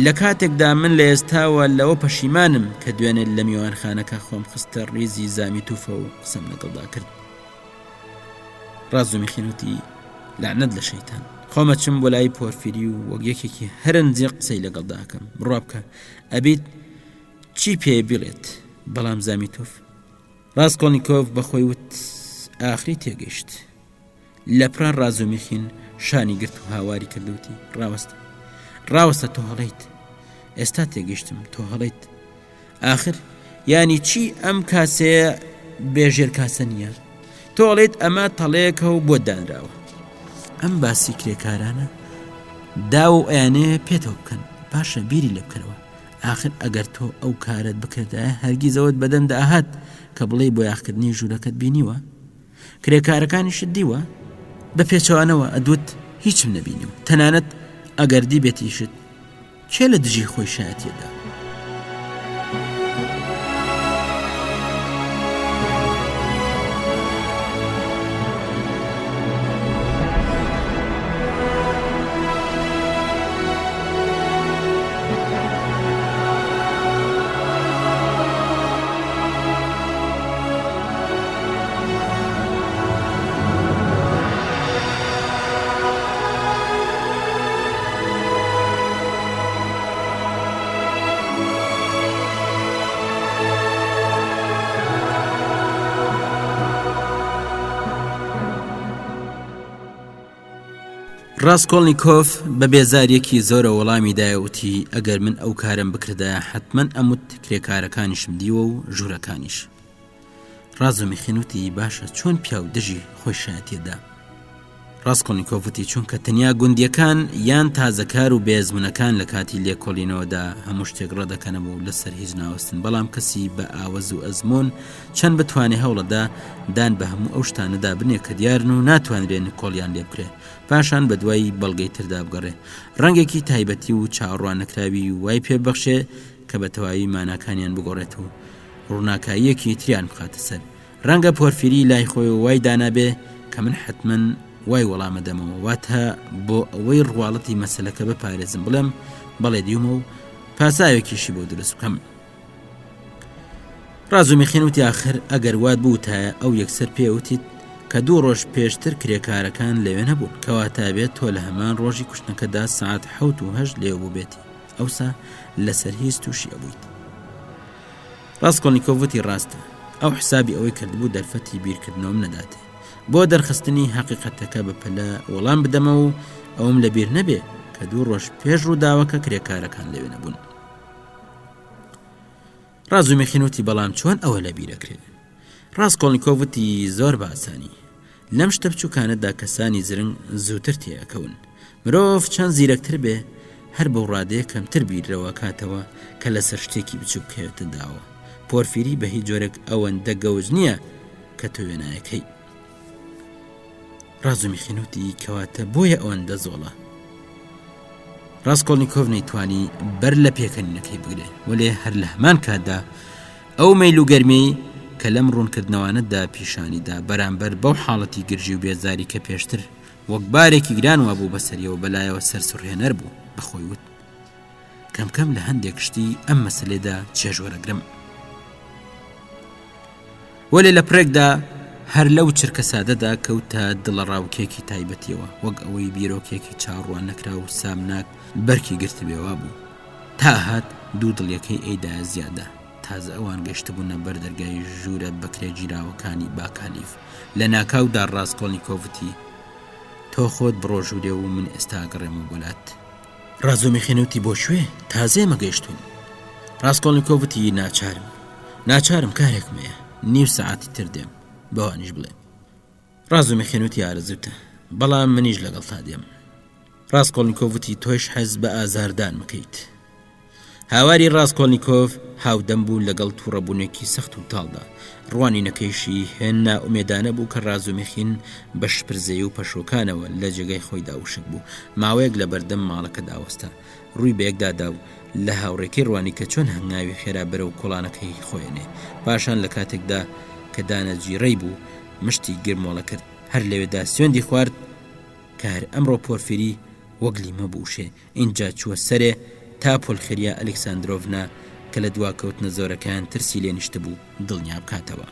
لە کاتێکدا من لە ئێستاوە لەوە پەشیمانم کە دوێنێ لە میوانخانەکە خۆم خستە ڕیزی زامیتوفە و قسەم لەگەڵدا کرد. ڕازومیخین وتی. لەعنەت لە شەیتان. خۆم ئەچم بۆ لای پۆرفیری و وەک یەکێکی هەرەنجێ قسەی لەگەڵدا ئەکەم. بڕوا بکە ئەبیت چی پێ بڵێت. بەڵام زامیتۆف. ڕاسکۆڵنیکۆف بە خۆی وت ئاخری تێگەیشت. لەپڕا ڕازومیخین شانی گرت و هاواری کرد وتی ڕاوەستە. ڕاوەستە تۆ هەڵەیت. ئێستا تێگەیشتم تۆ هەڵەیت. ئاخر یانی چی ئەم کاسەیە بێ ژێر کاسە نییە؟ تۆ ئەڵێیت ئەمە تەڵەیەکە و بۆت دانراوە. ئەم باسی کرێکارانە داوە و ئەیانەوێ پێتەوە بکەن. باشە بیری لێ بکەرەوە. ئاخر ئەگەر تۆ ئەو کارەت بکردایە هەرگیز ئەوەت بەدەمدا ئەهات کە بڵێی بۆیاخکردنی ژوورەکەت بینیوە؟ کرێکارەکانیشت دیوە؟ بە پێچەوانەوە ئەدوت هیچم نەبینیوە. تەنانەت ئەگەر دیبێتیشت کێ لە دژی خۆی شایەتی ئەدا؟ ڕاسکۆڵنیکۆف بە بێزاریەکی زۆرە وەڵامی دایە وتی ئەگەر من ئەو کارم بکردایە حتمما ئەموت کرێکارەکانیشم دیوە و ژوورەکانیش ڕازومیخین وتی، باشە چۆن پیاو دژی خۆی شایەتی ئەدا؟ ڕاسکۆڵنیکۆف وتی، چونکە تەنیا گوندییەکان یان تازەکار و بێئەزموونەکان لە کاتی لێکۆڵینەوەدا هەموو شتێک ڕەدەکەنەوە و لەسەر هیچ ناوەستن، بەڵام کەسی بە ئاوەز و ئەزموون چەند بتوانێ هەوڵەدا دان بە هەموو ئەو شتانەدا بنێ کە دیارن و ناتوانرێ نکۆڵیان لێ بکرێ، پاشان بە دوای بەڵگەی تردا بگەڕێ ڕەنگێکی تایبەتی و چاوەڕواننەکراوی وای پێ ببەخشێ کە بە تەواوی ماناکانیان بگۆڕێت و ڕووناکاییەکی تریان بخاتە سەر. ڕەنگە پۆرفیری لای خۆیەوە وای دانابێ کە من حەتمەن وای وەڵام ئەدەمەوە، واتە بۆ ئەوەی ڕواڵەتی مەسەلەکە بپارێزم بڵێم بەڵێ دیومە و پاساوێکیشی بۆ دروست بکەم. ڕازومیخین وتی ئاخر ئەگەر وات بوتایە ئەو یەکسەر پێ وتیت کە دوو ڕۆژ پێشتر کرێکارەکان لەوێ نەبوون، کەواتە ئەبێت تۆ لە هەمان ڕۆژی کوشتنەکەدا سەعات حەوت و هەشت لێوە بووبێتی، ئەوسا لەسەر هیچ تووشی ئەبوویت. ڕاسکۆڵنیکۆڤ وتی ڕاستە، ئەو حسابی ئەوەی کردبوو دەرفەتی بیرکردنەوەم نەداتێ بۆ دەرخستنی هەقیقەتەکە بە پەلە وەڵام بدەمەوە و ئەوەم لەبیر نەبێ کە دوو ڕۆژ پێش ڕووداوەکە کرێکارەکان لەوێ نەبوون. ڕازومیخین وتی بەڵام چۆن ئەوە لەبیرەکرێ؟ ڕاسکۆڵنیکۆڤ وتی زۆر بە ئاسانی. لەم شتە بچووکانەدا کەسانی زرنگ زووتر تێئەکەون. مرۆڤ چەند زیرەکتر بێ، هەر بەو ڕادەیە کەمتر بیر لەوە ئەکاتەوە کە لەسەر شتێکی بچووک بکەوێتە داوە. پۆرفیری بە هیچ جۆرێک ئەوەندە گەوج نییە کە تۆ وێنایەکەی. ڕازومیخین وتی کەواتە بۆیە ئەوەندە زۆڵە. ڕاسکۆڵنیکۆڤ نەیتوانی بەر لە پێکەنینەکەی بگرێ، وەلێ هەر لە هەمان کاتدا ئەو مەیل و گەرمیەی کە لەم ڕوونکردنەوانەدا پیشانی دا بەرامبەر بەو حاڵەتی گرژی و بێزاری کە پێشتر وەک بارێکی گران وابوو بەسەریەوە بەلایەوە سەرسوڕهێنەر بوو بە خۆی وت کەم کەم لە هەندێک شتی ئەم مەسەلەیەدا چێژ وەرەگرم. وەلێ لە پرێکدا هەر لەو چرکەساتەدا کەوتە دڵەڕاوکێکی تایبەتیەوە وەک ئەوەی بیرۆکێکی چاوەڕوان نەکراو و سامناک بەرکی گرتبێ وابوو. تا ئەهات دوو دڵیەکەی ئەیدایە زیادە. تازە ئەوان گەشتبوونە بەر دەرگای ژوورە بەکرێگیراوەکانی باکالیف. لە ناکاودا ڕاسکۆڵنیکۆف وتی، تۆ خۆت بڕۆ ژوورێ و من ئێستا ئەگەڕێمەوە بۆ لات. ڕازومیخین وتی، بۆ کوێ؟ تازە ئێمە گەیشتووین. ڕاسکۆڵنیکۆف وتی، ناچارم. ناچارم کارێکم هەیە. نیو سەعاتی تر دێم. بەوانیش بڵێ. ڕازومیخین وتی، ئارەزووتە. بەڵام منیش لەگەڵتا دێم. ڕاسکۆڵنیکۆف وتی، تۆیش حەز بە ئازاردان بکەیت. هاواری ڕاسکۆڵنیکۆف هاودەم بوو لەگەڵ تووڕەبوونێکی سەخت و تاڵدا. ڕوانینەکەیشی هێند نائومێدانە بوو کە ڕازومیخین بە شپرزەیی و پەشۆکانەوە لە جێگای خۆیدا وشک بوو. ماوەیەک لە بەردەم ماڵەکەدا وەستا. ڕووی بەیەکدا دا و لە هاوڕێکەی ڕوانی کە چۆن هەنگاوی خێرا بەرەو کۆڵانەکەی خۆی ئەنێ. پاشان لە کاتێکدا کە دانە جیڕەی بوو، مشتی گرمۆڵە کرد. هەر لەوێدا سوێندی خوارد کە هەر ئەمڕۆ پۆرفیری وەک لیمۆ بووشێ. ئینجا چووە سەرێ تا پۆلخریا ئەلیکساندرۆڤنا کە لە دواکەوتنە زۆرەکەیان ترسی لێ نیشتبوو، دڵنیا بکاتەوە.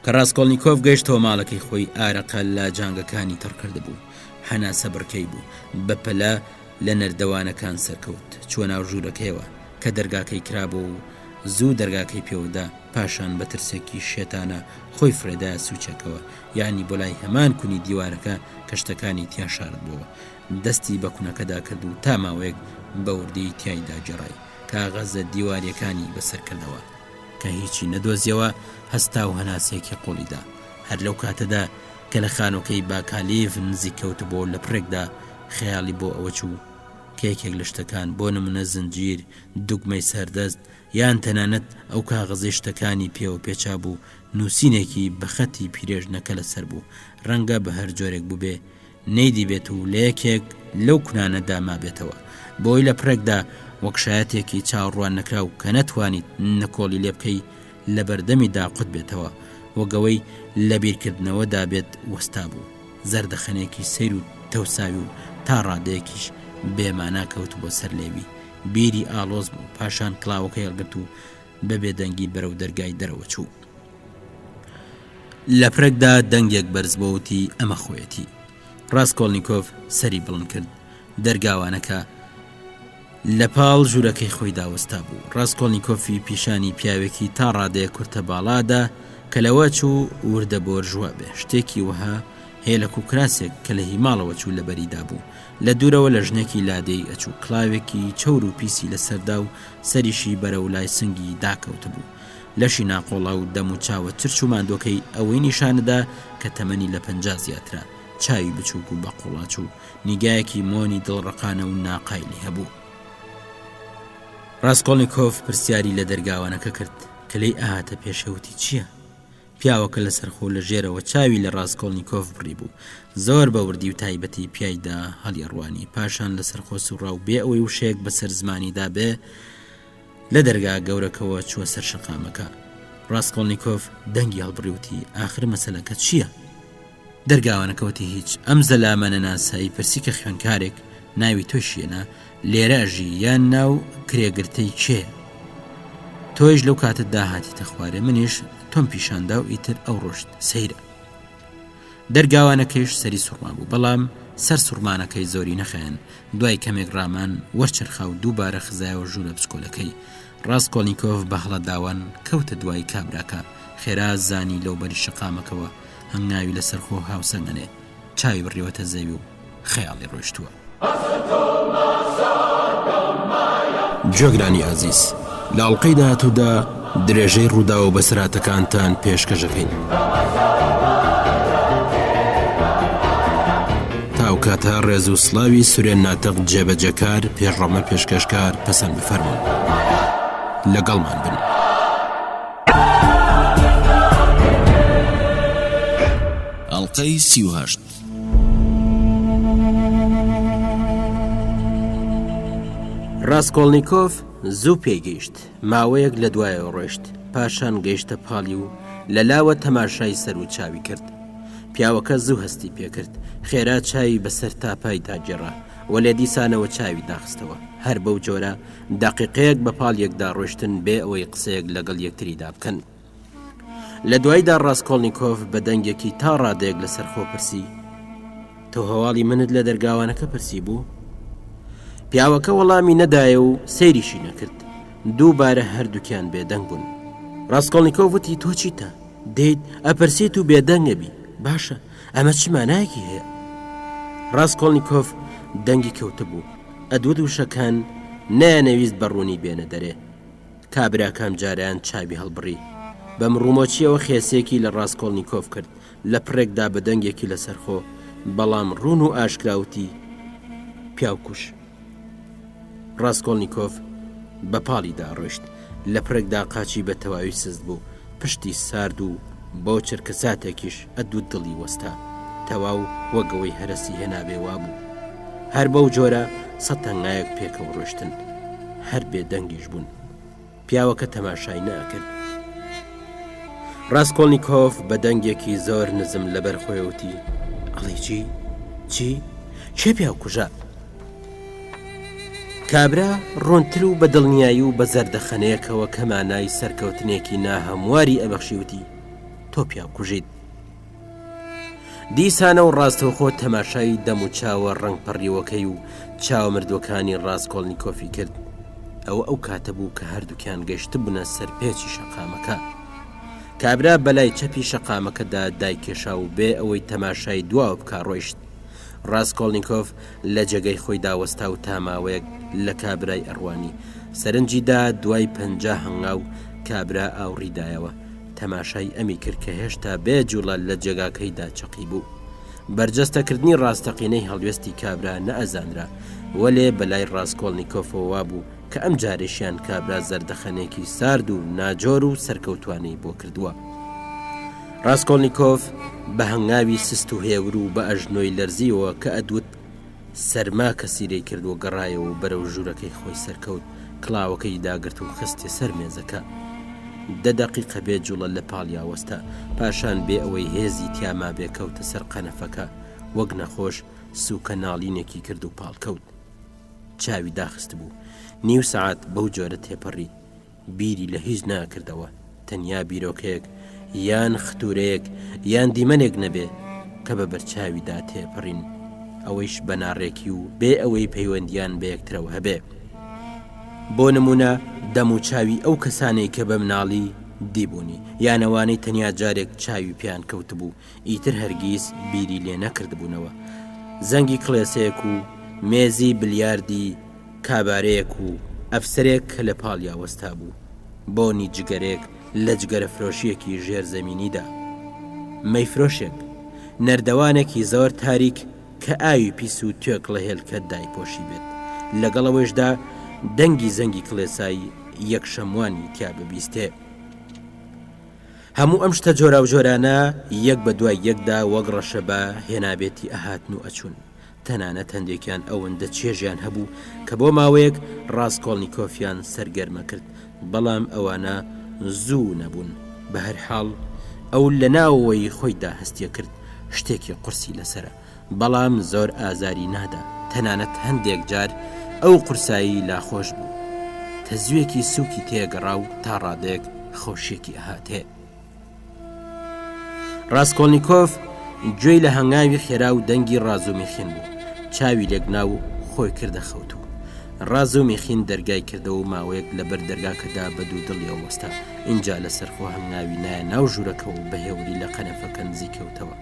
کە ڕاسکۆڵنیکۆف گەیشتەوە ماڵەکەی خۆی ئارەقە لە جانگەکانی تەڕ کردبوو، هەناسە بڕکەی بوو، بە پەلە لە نەردەوانەکان سەرکەوت، چووە ناو ژوورەکەیەوە، کە دەرگاکەی کرابۆوە و زوو دەرگاکەی پێوەدا، پاشان بە ترسێکی شێتانە خۆی فڕێدایە سوچێکەوە، یانی بۆ لای هەمان کونی دیوارەکە کە شتەکانی تیا شاردبۆوە. دەستی بە کونەکەدا کرد و تا ماوەیەک بە وردی تیایدا گێڕای، کاغەزە دیوارییەکانی بەسەر کردەوە. کە هیچی نەدۆزیەوە، هەستا و هەناسەیەکی قوڵی دا. هەر لەو کاتەدا کە لە خانووەکەی باکالیڤ نزیک کەوتبۆوە لە پڕێکدا خەیاڵی بۆ ئەوە چوو کە یەکێک لە شتەکان، بۆ نموونە زنجیر، دوگمەی سەردەست، یان تەنانەت ئەو کاغەزەی شتەکانی پێوە پێچابوو، نووسینێکی بە خەتی پیرێژنەکە لەسەر بوو، ڕەنگە بە هەر جۆرێک بووبێ نەیدیبێت و لە یەکێک لەو کونانەدا مابێتەوە، بۆی لە پڕێکدا وەک شایەتێکی چاوەڕوان نەکراو کە نەتوانیت نکۆڵی لێ بکەی لە بەردەمیدا قوت بێتەوە، وەک ئەوەی لە بیرکردنەوەدا بێت وەستابوو، زەردەخەنەیەکی سەیر و تەوساوی و تا ڕادەیەکیش بێ مانا کەوتبووە سەر لێوی، بیری ئاڵۆز بوو، پاشان کڵاوەکەی هەڵگرت و بە بێدەنگی بەرەو دەرگای دەرەوە چوو. لەپرەکدا دەنگێک بەرز بۆ وتی ئەمە خۆیەتی. ڕاسکۆڵنیکۆف سەری بڵند کرد. دەرگاوانەکە لە پاڵ ژوورەکەی خۆیدا وەستابوو. ڕاسکۆڵنیکۆفی پیشانی پیاوێکی تا ڕادەیەک کورتە باڵا دا کە لەوە چوو وردە بۆرژوا بێ. شتێکی وەها هێلەک و کراسێک کە لە هی ماڵەوە چوو لەبەریدا بوو. لە دوورەوە لە ژنێکی لادێی ئەچوو. کڵاوێکی چەور و پیسی لەسەردا و سەریشی بەرەو لای سنگی داکەوتبوو. لەشی ناقۆڵا و دەم و چاوە چرچ و ماندووەکەی ئەوەی نیشانەدا کە تەمەنی لە 50 زیاترە، چاوی بچووک و بە قوڵاچ و نیگایەکی مۆنی دڵڕەقانە و ناقایلی هەبوو. ڕاسکۆڵنیکۆف پرسیاری لە دەرگاوانەکە کرد کە لێی ئەهاتە پێشێ وتی چییە؟ پیاوەکە لەسەرخۆ لە ژێرەوە چاوی لە ڕاسکۆڵنیکۆف بڕیبوو. زۆر بە وردی و تایبەتی پیایدا هەڵیەڕوانی. پاشان لەسەرخۆ سووڕا و بێ ئەوەی وشەیەک بەسەر زمانیدا بێ، لە دەرگا گەورەکەوە چووە سەر شەقامەکە. ڕاسکۆڵنیکۆف دەنگی هەڵبڕی وتی، ئاخر مەسەلەکە چییە؟ دەرگاوانەکە وتی، هیچ. ئەم زەلامە نەناسایی پرسی کە خوێندکارێک، ناوی تۆی شیێنە، لێرە ئەژی یان ناو کرێگرتەی کێیە؟ تۆیش لەو کاتەدا هاتیتە خوارێ، منیش تۆم پیشاندا و ئیتر ئەو ڕۆشت. سەیرە. دەرگاوانەکەیش سەری سوڕمابوو، بەڵام سەر سوڕمانەکەی زۆری نەخایاند، دوای کەمێک ڕامان وەرچەرخا و دووبارە خزایەوە ژوورە بچکۆلەکەی. ڕاسکۆڵنیکۆف بە هەڵەداوان کەوتە دوای کابراکە، خێرا زانی لەوبەری شەقامەکەوە هەنگاوی لەسەرخۆ هاوسەنگ ئەنێ، چاوی بڕیوەتە زەوی و خەیاڵی ڕۆیشتووە. گوێگرانی ئازیز لە ئەڵقەی داهاتوودا درێژەی ڕووداو و بەسەرهاتەکانتان پێشکەش ئەکەین. تا ئەو کاتە ڕێز و سڵاوی سورێن ناتق جێبەجێکار پێشڕەمە پێشکەشکار پەسەند بفەرموون. لەگەڵمان بن. ئەڵقەی 38 ڕاسکۆڵنیکۆف زوو پێی گەیشت، ماوەیەک لە دوایەوە ڕۆیشت، پاشان گەیشتە پاڵی و لە لاوە تەماشای سەر و چاوی کرد. پیاوەکە زوو هەستی پێکرد، خێرا چاوی بە سەر تاپایدا گێڕا، وەلێ دیسانەوە چاوی داخستەوە. هەر بەو جۆرە دەقیقەیەک بە پاڵ یەکدا ڕۆیشتن بێ ئەوەی قسەیەک لەگەڵ یەکتریدا بکەن. لە دواییدا ڕاسکۆڵنیکۆف بە دەنگێکی تا ڕادەیەک لەسەرخۆ پرسی، تۆ هەواڵی منت لە دەرگاوانەکە پرسی بوو؟ پیاوەکە وەڵامی نەدایە و سەیریشی نەکرد. دووبارە هەردووکیان بێدەنگ بوون. ڕاسکۆڵنیکۆف وتی، تۆ چیتە؟ دێیت ئەپرسیت و بێدەنگ ئەبی. باشە، ئەمە چ مانایەکی هەیە؟ ڕاسکۆڵنیکۆف دەنگی کەوتبوو. ئەدوت وشەکان نەیانەویست بە ڕوونی بێنە دەرێ. کابراکە ئەمجارەیان چاوی هەڵبڕی. بە مڕومۆچییەوە خێسێکی لە ڕاسکۆڵنیکۆف کرد، لە پڕێکدا بە دەنگێکی لەسەرخۆ، بەڵام ڕوون و ئاشکرا وتی، پیاوکوژ. ڕاسکۆڵنیکۆف بە پاڵیدا ڕۆیشت. لە پڕێکدا قاچی بە تەواوی سست بوو، پشتی سارد و بۆ چرکەساتێکیش ئەدوو دڵی وەستا. تەواو وەک ئەوەی هەرەسی هێنابێ وابوو. هەر بەو جۆرە سەتەنگایەک پێکەوە ڕۆیشتن. هەر بێدەنگیش بوون. پیاوەکە تەماشای نەئەکرد. ڕاسکۆڵنیکۆف بە دەنگێکی زۆر نزم لەبەر خۆی وتی، ئەڵێی چی؟ چی؟ کێ پیاوکوژە؟ کابرا ڕوونتر و بە دڵنیایی و بە زەردەخەنەیەکەوە کە مانای سەرکەوتنێکی ناهەمواری ئەبەخشی وتی،. تۆ پیاوکوژیت. دیسانە و ڕاستەوخۆ تەماشای دەم و چاوە ڕەنگ پەڕیوەکەی و چاوە مردووەکانی ڕاسکۆڵنیکۆفی کرد. ئەوە ئەو کاتە بوو کە هەردووکیان گەشتبوونە سەر پێچی شەقامەکە. کابرا بەلای چەپی شەقامەکەدا دایکێشا و بێ ئەوەی تەماشای دواوە بکا ڕۆیشت. ڕاسکۆڵنیکۆف لە جێگەی خۆیدا وەستا و تا ماوەیەک لە کابرای ئەڕوانی. سەرنجی دا دوای 50 هەنگاو کابرا ئاوڕی دایەوە. تەماشای ئەمی کرد کە هێشتا بێ جوڵە لە جێگاکەیدا چەقیبوو. بەرجەستەکردنی ڕاستەقینەی هەڵوێستی کابرا نەئەزانرا، وەلێ بەلای ڕاسکۆڵنیکۆفەوە وابوو کە ئەم جارەیشیان کابرا زەردەخەنەیەکی سارد و ناجۆر و سەرکەوتوانەی بۆ کردووە. ڕاسکۆڵنیکۆف بە هەنگاوی سست و هێور و بە ئەژنۆی لەرزیوە کە ئەدوت سەرما کەسیرەی کرد و گەڕایەوە و بەرەو ژوورەکەی خۆی سەرکەوت، کڵاوەکەی داگرت و خستیە سەر مێزەکە. دە دەقیقە بێ جوڵە لە پاڵیا وەستا، پاشان بێ ئەوەی هێزی تیا مابێ کەوتە سەر قەنەفەکە، وەک نەخۆش سووکە ناڵینێکی کرد و پاڵکەوت. چاوی داخستبوو. نیو سەعات بەو جۆرە تێپەڕی. بیری لە هیچ ناکردەوە، تەنیا بیرۆکەیەک یان ختوورەیەک یان دیمەنێک نەبێ کە بە بەرچاویدا تێپەڕین، ئەوەیش بە ناڕێکی و بێ ئەوەی پەیوەندییان بە یەکترەوە هەبێ. بۆ نموونە دەموچاوی ئەو کەسانەی کە بە مناڵی دیبوونی، یان ئەوانەی تەنیا جارێک چاوی پێیان کەوتبوو، ئیتر هەرگیز بیری لێ نەکردبوونەوە. زەنگی کڵێسەیەک و مێزی بلیاردی کابارەیەک و ئەفسەرێک کە لە پاڵیا وەستابوو، بۆنی جگەرەیەک لە جگەرەفرۆشییەکی ژێر زەمینیدا، مەیفرۆشێک، نەردەوانێکی زۆر تاریک کە ئاوی پیس و توێکڵە هێلکە دایپۆشیبێت، لەگەڵ ئەوەیشدا دەنگی زەنگی کڵێسای یەکشەموانی تیا ببیستێ. هەموو ئەم شتە جۆراوجۆرانە یەک بە دوای یەکدا وەک ڕەشەبا هێنابێتی ئەهاتن و ئەچوون. تەنانەت هەندێکیان ئەوەندە چێژیان هەبوو کە بۆ ماوەیەک ڕاسکۆڵنیکۆفیان سەرگەرمە کرد، بەڵام ئەوانە زوو نەبوون. بەهەرحاڵ ئەو لە ناوەوەی خۆیدا هەستیەکرد شتێکی قورسی لەسەرە، بەڵام زۆر ئازاری نادا، تەنانەت هەندێک جار ئەو قورسایی لاخۆش بوو. تەزوویەکی سووکی تێگەڕا و تا ڕادەیەک خۆشییەکی ئەهاتێ. ڕاسکۆڵنیکۆف گوێی لە هەنگاوی خێرا و دەنگی ڕازومیخین بوو، چاوی لێکنا و خۆی کردە خەوتوو. ڕازومیخین دەرگای کردەوە و ماوەیەک لەبەر دەرگاکەدا بە دوودڵیەوە وەستا، ئینجا لەسەرخۆ هەنگاوی نایە ناو ژوورەکەوە و بە هێوری لە قەنەفەکە نزیک کەوتەوە.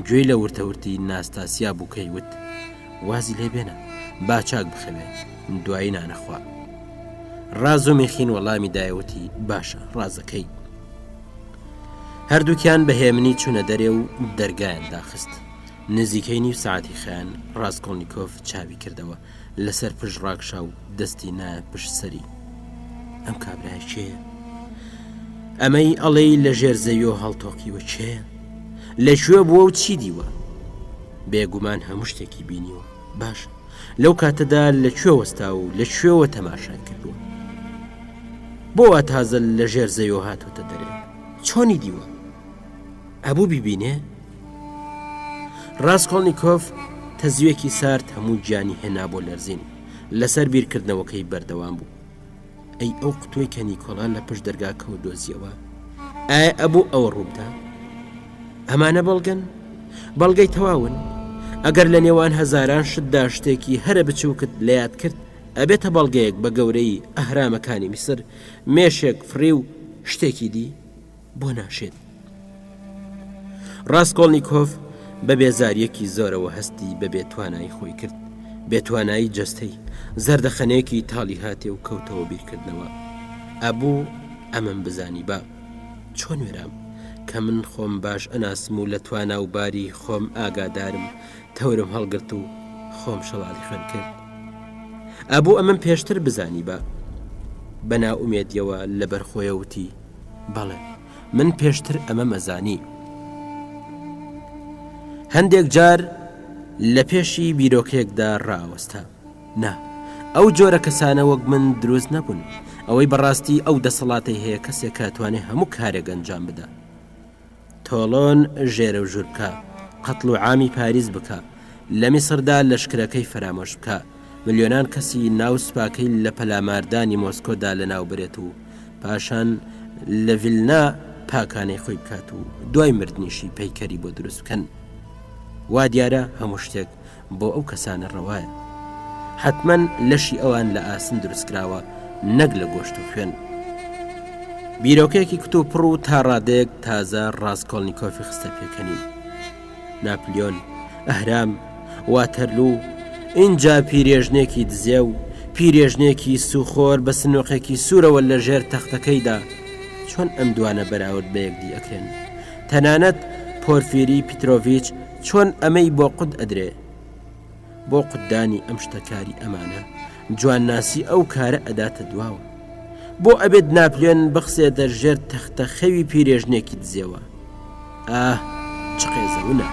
گوێی لە ورتەورتی ناستاسیا بوو کە ئەیوت، وازی لێ بێنە، با چاک بخەوێ، دوایی نانەخوا. ڕازومیخین وەڵامی دایە وتی، باشە، ڕازەکەی. هەردووکیان بە هێمنی چوونە دەرێ و دەرگایان داخست. نزیکەی نیو سەعاتی خایان، ڕاسکۆڵنیکۆف چاوی کردەوە، لەسەر پشت ڕاکشا و دەستی نایە پشت سەری. ئەم کابرایە کێیە؟ ئەمەی ئەڵێی لە ژێر زەویەوە هەڵتۆقیوە کێیە؟ لە کوێ بووە و چی دیوە؟ بێگومان هەموو شتێکی بینیوە. باشە لەو کاتەدا لە کوێ وەستا و لە کوێوە تەماشای کردووە؟ بۆ وا تازە لە ژێر زەویەوە هاتووەتە دەرێ؟ چۆنی دیوە؟ ئەبوو بیبینێ؟ ڕاسکۆڵنیکۆف تەزویەکی سارد هەموو گیانی هێنا بۆ لەرزین، لەسەر بیرکردنەوەکەی بەردەوام بوو. ئەی ئەو قوتووەی کە نیکۆلا لە پشت دەرگاکەوە دۆزیەوە، ئایا ئەبوو ئەوە ڕووبدا؟ ئەمانە بەڵگەن؟ بەڵگەی تەواون؟ ئەگەر لە نێوان هەزاران شتدا شتێکی هەرە بچووکت لە یاد کرد، ئەبێتە بەڵگەیەک بە گەورەی ئەهرامەکانی میسر، مێشێک فڕی و شتێکی دی؟ بۆ ناشێت؟ ڕاسکۆڵنیکۆف بە بێزارییەکی زۆرەوە هەستی بە بێتوانایی خۆی کرد، بێتوانایی جەستەی، زەردەخەنەیەکی تاڵی هاتێ و کەوتەوە بیرکردنەوە. ئەبوو ئەمەم بزانیبا. چۆن وێرام؟ کە من خۆم باش ئەناسم و لە توانا و باری خۆم ئاگادارم، تەورم هەڵگرت و خۆم شەڵاڵی خوێن کرد. ئەبوو ئەمەم پێشتر بزانیبا. بە نائومێدییەوە لەبەر خۆیەوە وتی، بەڵێ، من پێشتر ئەمەم ئەزانی. هەندێک جار لە پێشی بیرۆکەیەکدا ڕائەوەستا. نا، ئەو جۆرە کەسانە وەک من دروست نەبوون. ئەوەی بەڕاستی ئەو دەسەڵاتەی هەیە کەسێکە ئەتوانێ هەموو کارێک ئەنجام بدا. تۆڵۆن ژێرەوژوور بکا، قەتڵوعامی پاریس بکا، لە میسردا لەشکرەکەی فەرامۆش بکا، ملیۆنان کەسی ناو سوپاکەی لە پەلاماردانی مۆسکۆدا لەناو بەرێت و پاشان لە ڤیلنا. پاکانەی خۆی بکات و دوای مردنیشی پەیکەری بۆ دروست بکەن. وا دیارە هەموو شتێک بۆ ئەو کەسانە ڕەوایە. حەتمەن لەشی ئەوان لە ئاسن دروستکراوە نەک لە گۆشت و خوێن. بیرۆکەیەکی کتوپڕ و تا ڕادەیەک تازە ڕاسکۆڵنیکۆفی خستە پێکەنین. ناپلیۆن، ئەهرام، واتەرلوو، ئینجا پیرێژنێکی دزێو، پیرێژنێکی سووخۆر بە سنوقێکی سوورەوە لە ژێر تەختەکەیدا، چۆن ئەم دوانە بەراورد بە یەکدی ئەکرێن؟ تەنانەت پۆرفیری پیترۆڤیچ چۆن ئەمەی بۆ قوت ئەدرێ؟ بۆ قوتدانی ئەم شتە کاری ئەمانە جوانناسی ئەو کارە ئەداتە دواوە. بۆ ئەبێت ناپلێن بخسێتە ژێر تەختە خەوی پیرێژنێکی دزێوە؟ ئاه چ قێزەونە!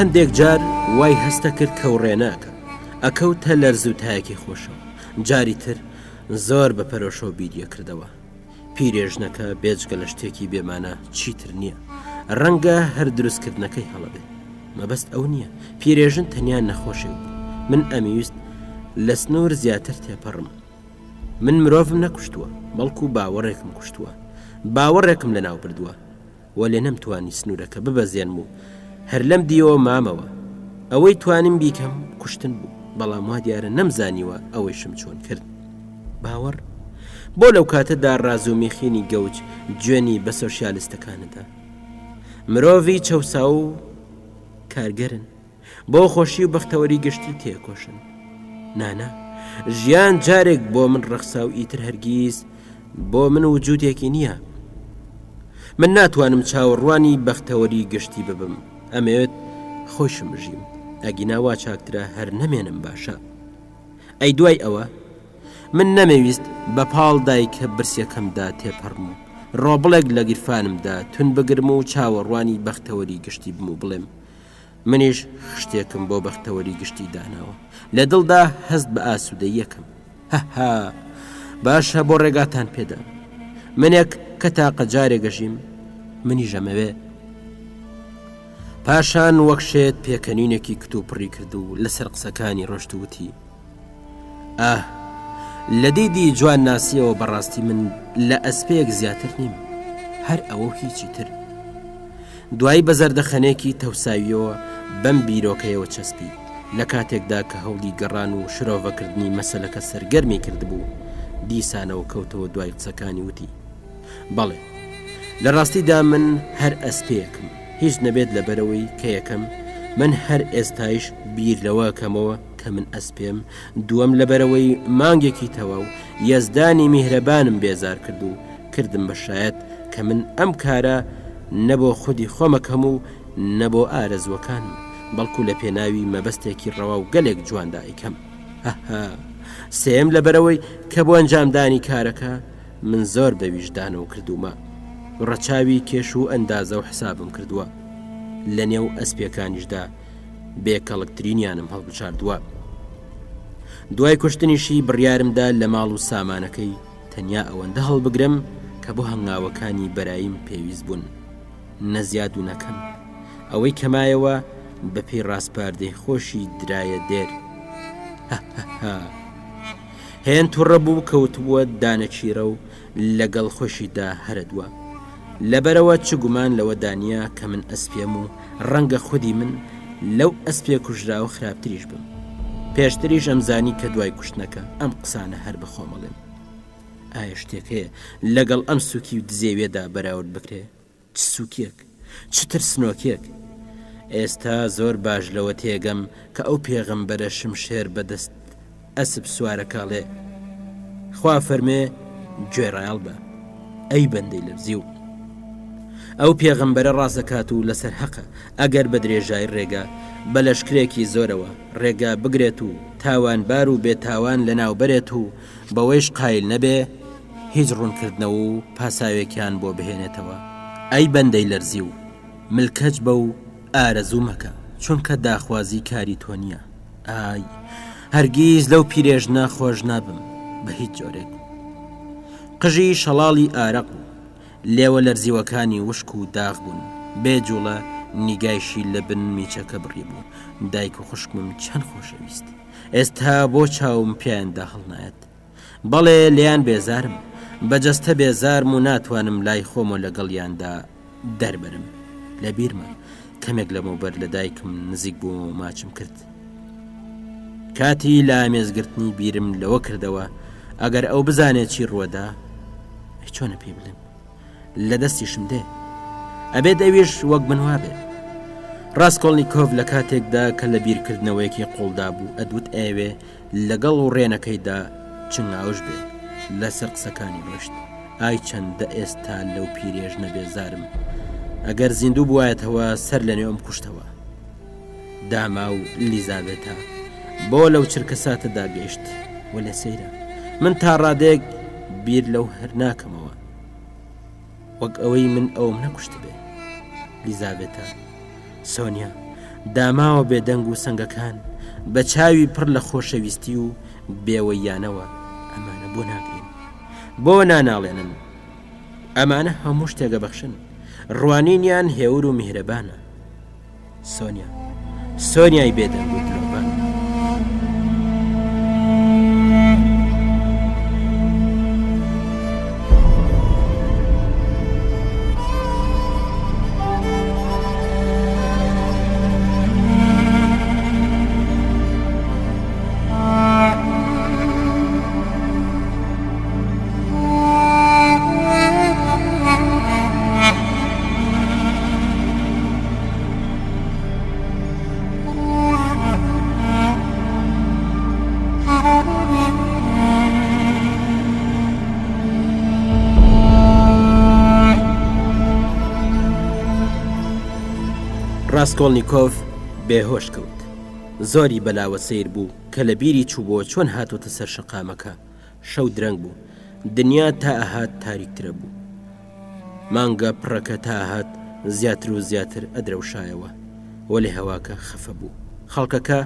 هەندێک جار وای هەستە کرد کە وڕێناکە ئەکەوتە لەرز و تایەکی خۆشەوە جاری تر زۆر بە پەرۆشەوە بیریە کردەوە پیرێژنەکە بێجگە لە شتێکی بێمانە چیتر نییە ڕەنگە هەر دروستکردنەکەی هەڵە بێت مەبەست ئەو نییە پیرێژن تەنیا نەخۆشێک بوو من ئەمویست لە سنوور زیاتر تێپەڕم من مرۆڤم نەکوشتووە بەڵکو باوەڕێکم کوشتووە باوەڕێکم لەناو بردووە وەلێ نەمتوانی سنوورەکە ببەزێنم و هەر لەم دیوە مامەوە. ئەوەی توانیم بیکەم کوشتن بوو، بەڵام وا دیارە نەمزانیوە ئەوەیشم چۆن کرد. باوەڕ؟ بۆ لەو کاتەدا ڕازومیخینی گەوج جوێنی بە سۆشیالستەکانەدا؟ مرۆڤی چەوساو و کارگەرن. بۆ خۆشی و بەختەوەری گشتی تێکۆشن. نانا، ژیان جارێک بۆ من ڕەخسا و ئیتر هەرگیز بۆ من وجودێکی نییە. من ناتوانم چاوەڕوانی بەختەوەری گشتی ببم، ئەمەوێت خۆشم بژیم، ئەگینا وا چاکترە هەر نەمێنم باشە. ئەی دوای ئەوە؟ من نەمەویست بە پاڵ دایکە برسیەکەمدا تێپەڕم و ڕۆبڵێک لە گیرفانمدا تون بگرم و چاوەڕوانی بەختەوەری گشتی بم و بڵێم منیش خشتێکم بۆ بەختەوەری گشتی داناوە لە دڵدا هەست بە ئاسوودەیەکەم هەها باشە بۆ ڕێگاتان پێدا منێک کە تاقە جارێ گەژیم منی ژەمەوێ پاشان وەک شێت پێکەنینێکی کتوپڕی کرد و لەسەر قسەکانی ڕۆشت وتی ئاه لە دیدی جوان ناسیەوە بەڕاستی من لە ئەسپێک زیاتر نیم هەر ئەوە و هیچی تر دوایی بە زەردەخەنێکی تەوساویەوە بەم بیرۆکەیەوە چەسپی لە کاتێکدا کە هەوڵی گەڕان و شرۆڤەکردنی مەسەلەکە سەرگەرمی کردبوو دیسانەوە کەوتەوە دوای قسەکانی وتی بەڵێ لە ڕاستیدا من هەر ئەسپێکم هیچ نەبێت لەبەرەوەی کە یەکەم من هەر ئێستایش بیر لەوە کەمەوە کە من ئەسپێم، دووەم لەبەرئەوەی مانگێکی تەواو یەزدانی میهرەبانم بێزار کرد و کردم بە شایەت کە من ئەم کارە نە بۆ خودی خۆمەکەم و نە بۆ ئارەزووەکانم، بەڵکو لە پێناوی مەبەستێکی ڕەوا و گەلێک جواندا ئەیکەم. هەها. سێیەم لەبەرئەوەی کە بۆ ئەنجامدانی کارەکە من زۆر بە ویژدانەوە کردوومە. ڕەچاوی کێش و ئەندازە و حسابم کردووە. لەنێو ئەسپێکانیشدا بێ کەڵکترینیانم هەڵبژاردووە. دوای کوشتنیشی بڕیارمدا لە ماڵ و سامانەکەی تەنیا ئەوەندە هەڵبگرم کە بۆ هەنگاوەکانی بەراییم پێویست بوون، نە زیاد و نە کەم. ئەوەی کە مایەوە بە پێی ڕاسپاردەی خۆشی درایە دێر. هەهەها. هێند توڕە بوو کەوتبووە دانەکیرە و لەگەڵ خۆشیدا هەرەدووە. لەبەرئەوە چ گومان لەوەدا نییە کە من ئەسپێم و ڕەنگە خودی من لەو ئەسپێ کوژراوە خراپتریش بم. پێشتریش ئەمزانی کە دوای کوشتنەکە ئەم قسانە هەر بە خۆم ئەڵێم. ئایا شتێک هەیە لەگەڵ ئەم سوکی و دزێویەدا بەراورد بکرێ؟ چ سوکیەک؟ چ ترسنۆکیەک؟ ئێستا زۆر باش لەوە تێگەم کە ئەو پێغەمبەرە شمشێر بەدەست ئەسپ سوارەکە ئەڵێ، خوا فەرمێ گوێڕایەڵ بە، ئەی بەندەی لەرزیو. ئەو پێغەمبەرە ڕاست دەکات و لەسەر هەقە، ئەگەر بە درێژای ڕێگا بە لەشکرێکی زۆرەوە ڕێگا بگرێت و تاوانبار و بێتاوان لەناوبەرێت و بەوەیش قایل نەبێ هیچ ڕوونکردنەوە و پاساوێکیان بۆ بهێنێتەوە. ئەی بەندەی لەرزیو، ملکەچ بە و ئارەزوو مەکە، چونکە داخوازی کاری تۆ نییە. ئای، هەرگیز لەو پیرێژنە خۆش نابم، بە هیچ جۆرێک. قژی شەڵاڵی ئارەق بوو. لێوە لەرزیوەکانی وشک و داغ بوون. بێ جووڵە نیگایشی لە بن میچەکە بڕیبوو. دایک و خوشکمم چەند خۆشەویست. ئێستا بۆ چاوم پیایاندا هەڵنایەت. بەڵێ لێیان بێزارم. بە جەستە بێزارم و ناتوانم لای خۆمەوە لەگەڵیاندا دەربەرم. لە بیرمە کەمێک لەمەوبەر لە دایکم نزیک بوومەوە و ماچم کرد. کاتی لە ئامێزگرتنی بیرم لەوە کردەوە ئەگەر ئەو بزانێت چی ڕووەدا، ئەی چۆنە پێی بڵێم؟ لە دەستیشم دێ. ئەبێت ئەویش وەک من وابێت. ڕاسکۆڵنیکۆڤ لە کاتێکدا کە لە بیرکردنەوەیەکی قوڵدا بوو ئەدوت ئەیەوێ لەگەڵ وڕێنەکەیدا چنگاوش بێ لەسەر قسەکانی ڕۆشت ئای چەندە ئێستا لەو پیرێژنە بێزارم ئەگەر زیندوو بوایەتەوە سەر لە نوێ ئەم کوشتەوە داما و لیزاڤێتا بۆ لەو چرکەساتەدا گەیشت وەلێ سەیرە من تا ڕادەیەک بیر لەو هەر ناکەمەوە وەک ئەوەی من ئەوم نەکوشتبێ لیزاڤێتا سۆنیا داماوە بێدەنگ و سەنگەکان بە چاوی پڕ لە خۆشەویستی و بێوەیانەوە ئەمانە بۆ ناگرین بۆ ناناڵێنن ئەمانە هەموو شتێک ئەبەخشن ڕوانینیان هێور و میهرەبانە سۆنیا سۆنیای بێدەنگ و دلۆڤان. ڕاستکۆڵنییکۆف بێهۆش کەوت زۆری بەلاوە سیر بوو کە لە بیری چووبووە چۆن هاتۆتە سەر شەقامەکە شەو درەنگ بوو دنیا تا ئەهات تاریکترە بوو مانگە پڕەکە تا ئەهات زیاتر و زیاتر ئەدرەوشایەوە وەلێ هەواکە خەفە بوو خەڵکەکە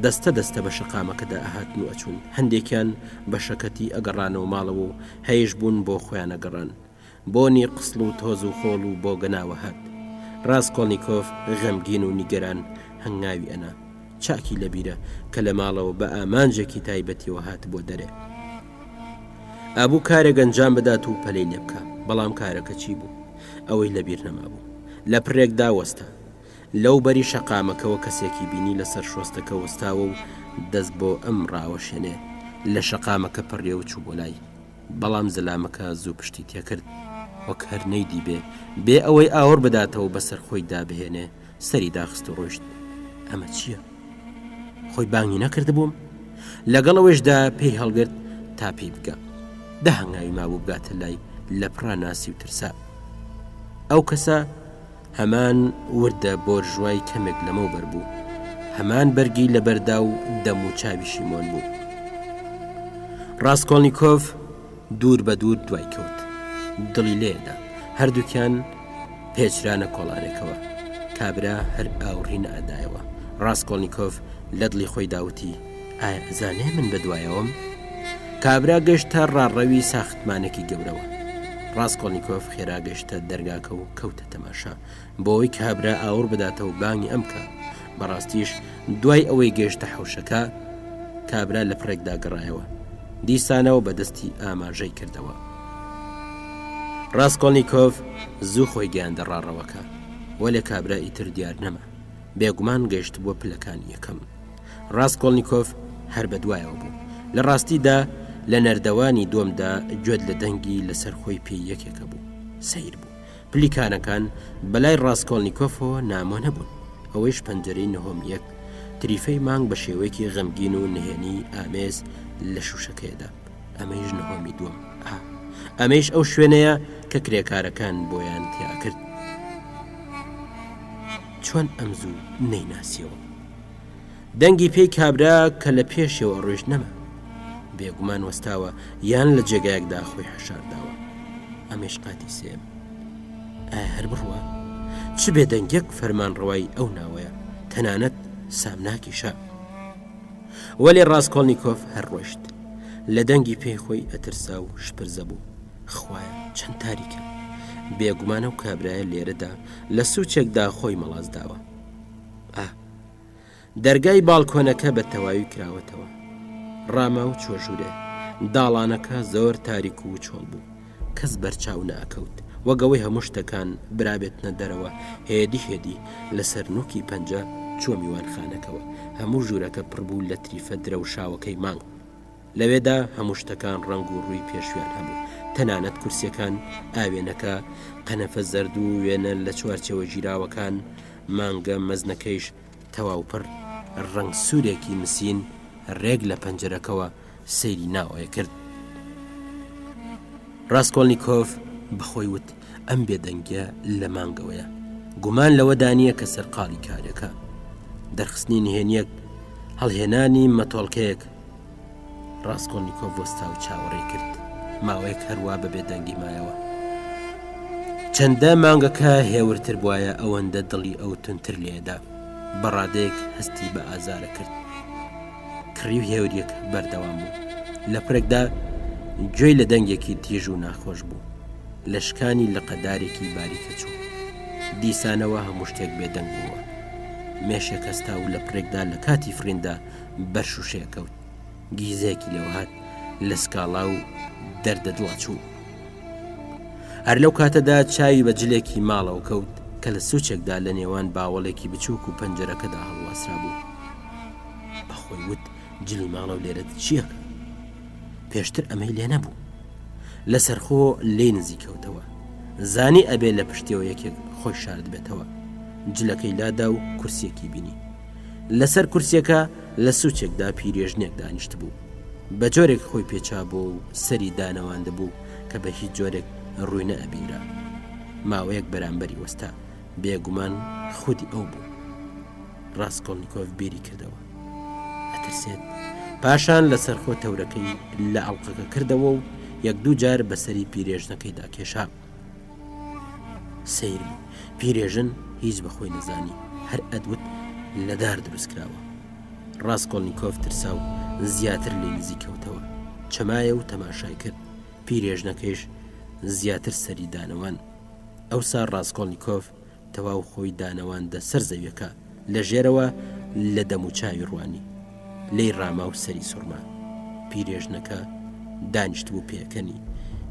دەستە دەستە بە شەقامەکەدا ئەهاتن و ئەچوون هەندێکیان بە شەکەتی ئەگەڕانەوە ماڵەوە و هەیش بوون بۆ خۆیان ئەگەڕان بۆنی قسڵ و تۆز و خۆڵ و بۆگەناوە هات. ڕاسکۆڵنیکۆف غەمگین و نیگەران هەنگاوی ئەنا. چاکی لە بیرە کە لە ماڵەوە بە ئامانجێکی تایبەتیەوە هاتبووە دەرێ. ئەبوو کارێک ئەنجام بدات و پەلەی لێ بکا. بەڵام کارەکە چی بوو؟ ئەوەی لە بیر نەمابوو. لە پرێکدا وەستا. لەو بەری شەقامەکەوە کەسێکی بینی لەسەر شۆستەکە وەستاوە و دەست بۆ ئەم ڕاوەشێنێ. لە شەقامەکە پەڕیەوە چوو بۆ لای. بەڵام زەلامەکە زوو پشتی تێکرد وەک هەر نەیدیبێ، بێ ئەوەی ئاوڕ بداتەوە بەسەر خۆیدا بهێنێ، سەری داخست و ڕۆیشت. ئەمە چییە؟ خۆی بانگی نەکردبووم؟ لەگەڵ ئەوەیشدا پێی هەڵگرت تا پێی بگا. دە هەنگاوی مابوو بگاتە لای، لەپڕا ناسی و ترسا. ئەو کەسە هەمان وردە بۆرژوای کەمێک لەمەوبەر بوو، هەمان بەرگی لەبەردا و دەم و چاویشی مۆن بوو. ڕاسکۆڵنیکۆف دوور بە دوور دوای کەوت. دڵی لێدا. هەردووکیان پێچرانە کۆڵانێکەوە. کابرا هەر ئاوڕی نەئەدایەوە. ڕاسکۆڵنیکۆف لە دڵی خۆیدا وتی، ئایا ئەزانێ من بە دوایەوەم؟ کابرا گەشتە ڕاڕەوی ساختمانێکی گەورەوە. ڕاسکۆڵنیکۆف خێرا گەشتە دەرگاکە و کەوتە تەماشا بۆ ئەوەی کابرا ئاوڕ بداتەوە بانگی ئەم بکا. بەڕاستیش دوای ئەوەی گەشتە حەوشەکە، کابرا لە پڕێکدا گەڕایەوە. دیسانەوە بە دەستی ئاماژەی کردەوە. ڕاسکۆڵنیکۆف زوو خۆی گەیاندە ڕاڕەوەکە، وەلێ کابرا ئیتر دیار نەما. بێگومان گەیشتبووە پلەکانی یەکەم. ڕاسکۆڵنیکۆف هەر بە دوایەوە بوو. لە ڕاستیدا لە نەردەوانی دۆمدا گوێت لە دەنگی لەسەر خۆی پێی یەکێکە بوو. سەیر بوو. پلیکانەکان بە لای ڕاسکۆڵنیکۆفەوە نامۆ نەبوون. ئەوەیش پەنجەرەی نهۆم یەک، تریفەی مانگ بە شێوەیەکی غەمگین و نهێنی ئامێز لە شووشەکەیەدا. ئەمەیش نهۆمی دووەم. ئا. ئەمەیش ئەو شوێنەیە کە کرێکارەکان بۆیان تیا ئەکرد. چۆن ئەم زوو نەیناسیەوە؟ دەنگی پێی کابرا کە لە پێشەوە ڕۆیشت نەما. بێگومان وەستاوە یان لە جێگایەکدا خۆی حەشارداوە. ئەمەیش قاتی سێم. ئایا هەر بڕوا؟ چ بێدەنگیەک فەرمانڕەوای ئەو ناوەیە، تەنانەت سامناکیشە. وەلێ ڕاسکۆڵنیکۆف هەر ڕۆیشت. لە دەنگی پێی خۆی ئەترسا و شپرزە بوو. خوایە چەند تاریکە! بێگومان ئەو کابرایە لێرەدا لە سوچێکدا خۆی مەڵاس داوە. ئا! دەرگای باڵکۆنەکە بە تەواوی کراوەتەوە. ڕاما و چووە ژوورێ. داڵانەکە زۆر تاریک و چۆڵ بوو. کەس بەرچاو نەئەکەوت. وەک ئەوەی هەموو شتەکان برابێتنە دەرەوە، هێدی هێدی لەسەر نووکی پەنجە چووە میوانخانەکەوە. هەموو ژوورەکە پڕ بوو لە تریفە درەوشاوەکەی مانگ. لەوێدا هەموو شتەکان ڕەنگ و ڕووی پێشویان هەبوو، تەنانەت کورسیەکان، ئاوێنەکە، قەنەفە زەرد و وێنە لە چوارچێوە گیراوەکان، مانگە مەزنەکەیش تەواو پڕ ڕەنگ سوورێکی مسین ڕێک لە پەنجەرەکەوە سەیری ناوەیە کرد. ڕاسکۆڵنیکۆف بە خۆی وت ئەم بێدەنگیە لە مانگەوەیە. گومان لەوەدا نییە کە سەرقاڵی کارێکە. دەرخستنی نهێنیەک، هەڵهێنانی مەتۆڵکەیەک، ڕاسکۆڵنیکۆڤ وەستا و چاوەڕێی کرد. ماوەیەک هەروا بە بێدەنگی مایەوە. چەندە مانگەکە هێورتر بوایە ئەوەندە دڵی ئەو تونتر لێدا. بە ڕادەیەک هەستی بە ئازارە کرد. کڕی و هێوریەک بەردەوام بوو. لە پرێکدا گوێی لە دەنگێکی تیژ و ناخۆش بوو. لە شکانی لقەدارێکی باریکە چوو. دیسانەوە هەموو شتێک بێدەنگ بووە. مێشێک هەستا و لە پرێکدا لە کاتی فڕیندا بەر شوشەیە کەوت گیزەیەکی لێوە هات لە سکاڵا و دەردە دڵە چوو هەر لەو کاتەدا چاوی بە جلێکی ماڵەوە کەوت کە لە سوچێکدا لە نێوان باوەڵێکی بچووک و پەنجەرەکەدا هەڵواسرا بوو بەخۆی وت جلی ماڵەوە لێرە چیەکە پێشتر ئەمەی لێ نەبوو لەسەرخۆ لێی نزیکەوتەوە زانی ئەبێ لە پشتیەوە یەکێک خۆی شارد بێتەوە جلەکەی لادا و کورسیەکی بینی لەسەر کورسیەکە لە سوچێکدا پیرێژنێک دانیشتبوو. بە جۆرێک خۆی پێچابۆ و سەری دانەواندبوو کە بە هیچ جۆرێک ڕووی نەئەبینرا. ماوەیەک بەرامبەری وەستا. بێگومان خودی ئەو بوو. ڕاسکۆڵنیکۆف بیری کردەوە. ئەترسێت. پاشان لەسەرخۆ تەورەکەی لە ئەڵقەکە کردەوە و یەک دوو جار بەسەری پیرێژنەکەیدا کێشا. سەیر بوو پیرێژن هیچ بە خۆی نەزانی هەر ئەدوت لە دار دروست کراوە ڕاستکۆلنییکۆف ترسا و زیاتر لێ نزیک کەوتەوە چەمایە و تەماشای کرد پیرێژنەکەیش زیاتر سەری دانەوان ئەوسا ڕاستکۆلنییکۆف تەواو خۆی دانەواندە سەر زەویەکە، لە ژێرەوە لە دەموچاوی ڕوانی. لێی ڕاما و سەری سوڕما. پیرێژنەکە دانیشتبوو پێکەنی.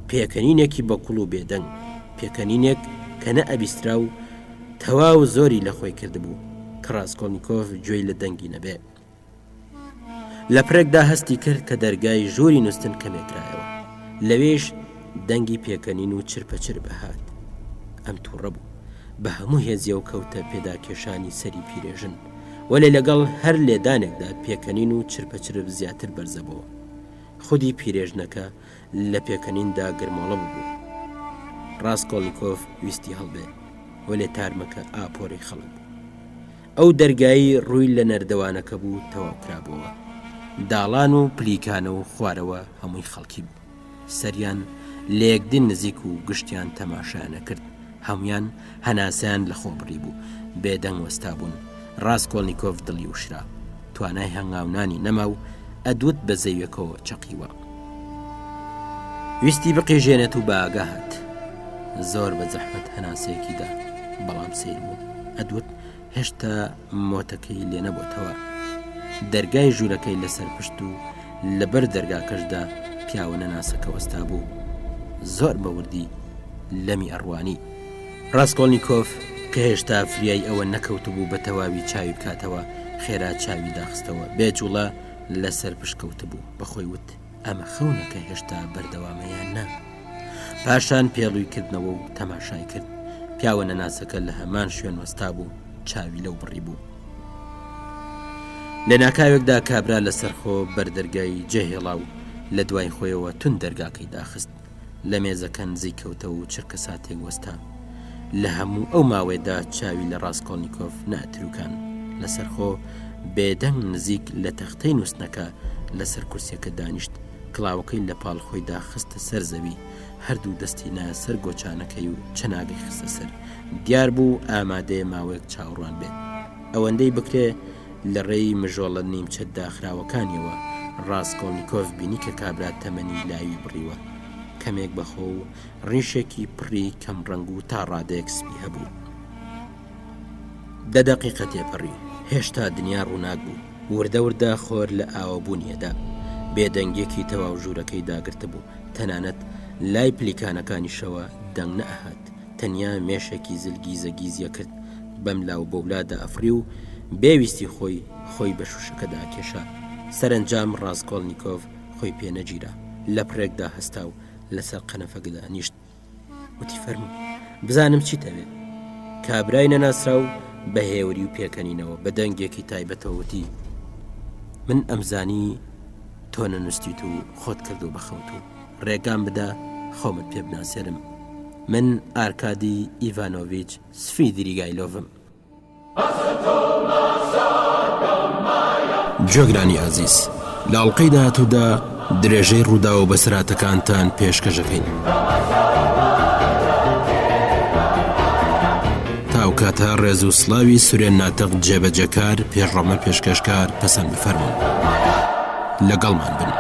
پێکەنینێکی بەکوڵ و بێدەنگ. پێکەنینێک کە نەئەبیسترا و تەواو زۆری لە خۆی کردبوو کە ڕاسکۆڵنیکۆف گوێی لە دەنگی نەبێ. لە پرێکدا هەستی کرد کە دەرگای ژووری نووستن کەمێک کرایەوە. لەوێیش دەنگی پێکەنین و چرپەچرپ ئەهات. ئەم تووڕە بوو. بە هەموو هێزیەوە کەوتە پێداکێشانی سەری پیرێژن. وەلێ لەگەڵ هەر لێدانێکدا پێکەنین و چرپەچرپ زیاتر بەرزەبۆوە. خودی پیرێژنەکە لە پێکەنیندا گرمۆڵە ببوو. ڕاسکۆڵنیکۆف ویستی هەڵبێ، وەلێ تارمەکە ئاپۆرەی خەڵک بوو. ئەو دەرگایەی ڕووی لە نەردەوانەکە بوو تەواو کرابۆوە. داڵان و پلیکانە و خوارەوە هەمووی خەڵکی بوو. سەریان لە یەکدی نزیک و گشتیان تەماشایان ئەکرد. هەموویان هەناسەیان لە خۆ بڕیبوو. بێدەنگ وەستابوون. ڕاسکۆڵنیکۆف دڵی وشرا. توانای هەنگاونانی نەما و ئەدوت بە زەویەکەوە چەقیوە. ویستی بقیژێنێت و بە ئاگا هات. زۆر بە زەحمەت هەناسەیەکی دا، بەڵام سەیر بوو. ئەدوت هێشتا مۆتەکەی لێ نەبۆتەوە. دەرگای ژوورەکەی لەسەر پشت و لەبەر دەرگاکەشدا پیاوە نەناسەکە وەستابوو. زۆر بە وردی لەمی ئەڕوانی. ڕاسکۆڵنیکۆف کە هێشتا فریای ئەوە نەکەوتبوو بە تەواوی چاوی بکاتەوە، خێرا چاوی داخستەوە. بێ جووڵە لەسەر پشت کەوتبوو. بە خۆی وت، ئەمە خەونە کە هێشتا بەردەوامە یان نا؟ پاشان پێڵوی کردنەوە و تەماشای کرد. پیاوە نەناسەکە لە هەمان شوێن وەستابوو، چاوی لەو بڕیبوو. لە ناکاوێکدا کابرا لەسەرخۆ بەر دەرگای جێهێڵا و لە دوای خۆیەوە توند دەرگاکەی داخست. لە مێزەکە نزیک کەوتەوە و چرکەساتێک وەستا. لە هەموو ئەو ماوەیەدا چاوی لە ڕاسکۆڵنیکۆف نەئەتروکان. لەسەرخۆ، بێدەنگ نزیک لە تەختەی نووستنەکە لەسەر کورسییەکە دانیشت. کڵاوەکەی لە پاڵ خۆیدا خستە سەر زەوی، هەردوو دەستی نایە سەر گۆچانەکەی و چەناگەی خستە سەر. دیار بوو ئامادەیە ماوەیەک چاوەڕوان بێت. ئەوەندەی بکرێ لە ڕێی مژۆڵە نیمچە داخراوەکانیەوە ڕاسکۆڵنیکۆف بینی کە کابرا تەمەنی لاوی بڕیوە. کەمێک بەخۆ و ڕیشێکی پڕی کەم ڕەنگ و تا ڕادەیەک سپی هەبوو. دە دەقیقە تێپەڕی، هێشتا دنیا ڕووناک بوو. وردە وردە خۆر لە ئاوابوونی ئەدا. بێدەنگییەکی تەواو ژوورەکەی داگرتبوو. تەنانەت لای پلیکانەکانیشەوە دەنگ نەئەهات. تەنیا مێشێکی زل گیزە گیزی ئەکرد، بەملا و بەولادا ئەفڕی و بێ ویستی خۆی، خۆی بە شووشەکەدا ئەکێشا. سەرەنجام ڕاسکۆڵنیکۆف خۆی پێ نەگیرا. لەپڕێکدا هەستا و لەسەر قەنەفەکە دانیشت. وتی فەرموو بزانم چیت ئەوێ کابرای نەناسراو بە هێوری و پێکەنینەوە بە دەنگێکی تایبەتەوە وتی من ئەمزانی تۆ نەنووسیت و خۆت کردو بە خەوت و ڕێگام بدە خۆمت پێ بناسێنم من ئارکادی ئیڤانۆڤیچ سفیدریگایلۆڤم گوێگرانی ئازیز لە ئەڵقەی داهاتوودا درێژەی ڕووداو و بەسەرهاتەکانتان پێشکەشەکەین. تا ئەو کاتە ڕێز و سڵاوی سورێن ناتق جێبەجێکار پێشڕەمە پێشکەشکار پەسەند بفەرموون. لەگەڵمان بن.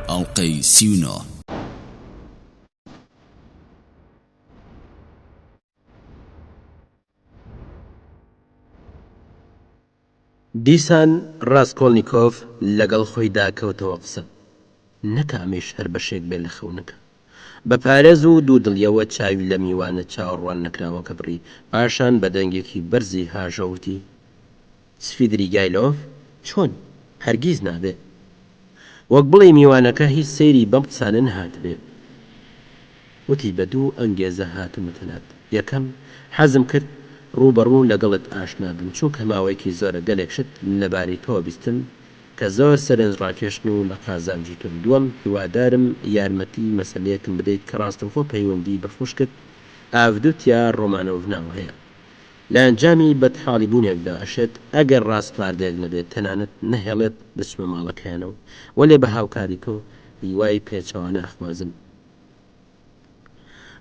ئەڵقەی 39. دیسان ڕاسکۆڵنیکۆف لەگەڵ خۆیدا کەوتەوە قسە. نەکا ئەمەیش هەر بەشێک بێ لە خەونەکە. بە پارێز و دوودڵییەوە چاوی لە میوانە چاوەڕوان نەکراوەکە بڕی، پاشان بە دەنگێکی بەرزی هاژە وتی، سفیدریگایلۆف؟ چۆن؟ هەرگیز نابێ. وەک بڵێی میوانەکە هیچ سەیری بەم قسانە نەهاتبێ. وتی بە دوو ئەنگێزە هاتوومەتە لات. یەکەم، حەزم کرد ڕووبەڕوو لەگەڵت ئاشنا بم، چونکە ماوەیەکی زۆرە گەلێک شت لەبارەی تۆوە بیستم کە زۆر سەرنجڕاکێشن و لە قازانجی تۆن. دووەم، هیوادارم یارمەتی مەسەلەیەکم بدەیت کە ڕاستەوخۆ پەیوەندیی بە خوشکت ئاڤدوتیا ڕۆمانۆڤناوە هەیە. لە ئەنجامی بەدحاڵی بوونێکدا ئەشێت ئەگەر ڕاسپاردەیەک نەبێت تەنانەت نەهێڵێت بچمە ماڵەکەیانەوە، وەلێ بە هاوکاری تۆ هیوای پێچەوانە ئەخوازم.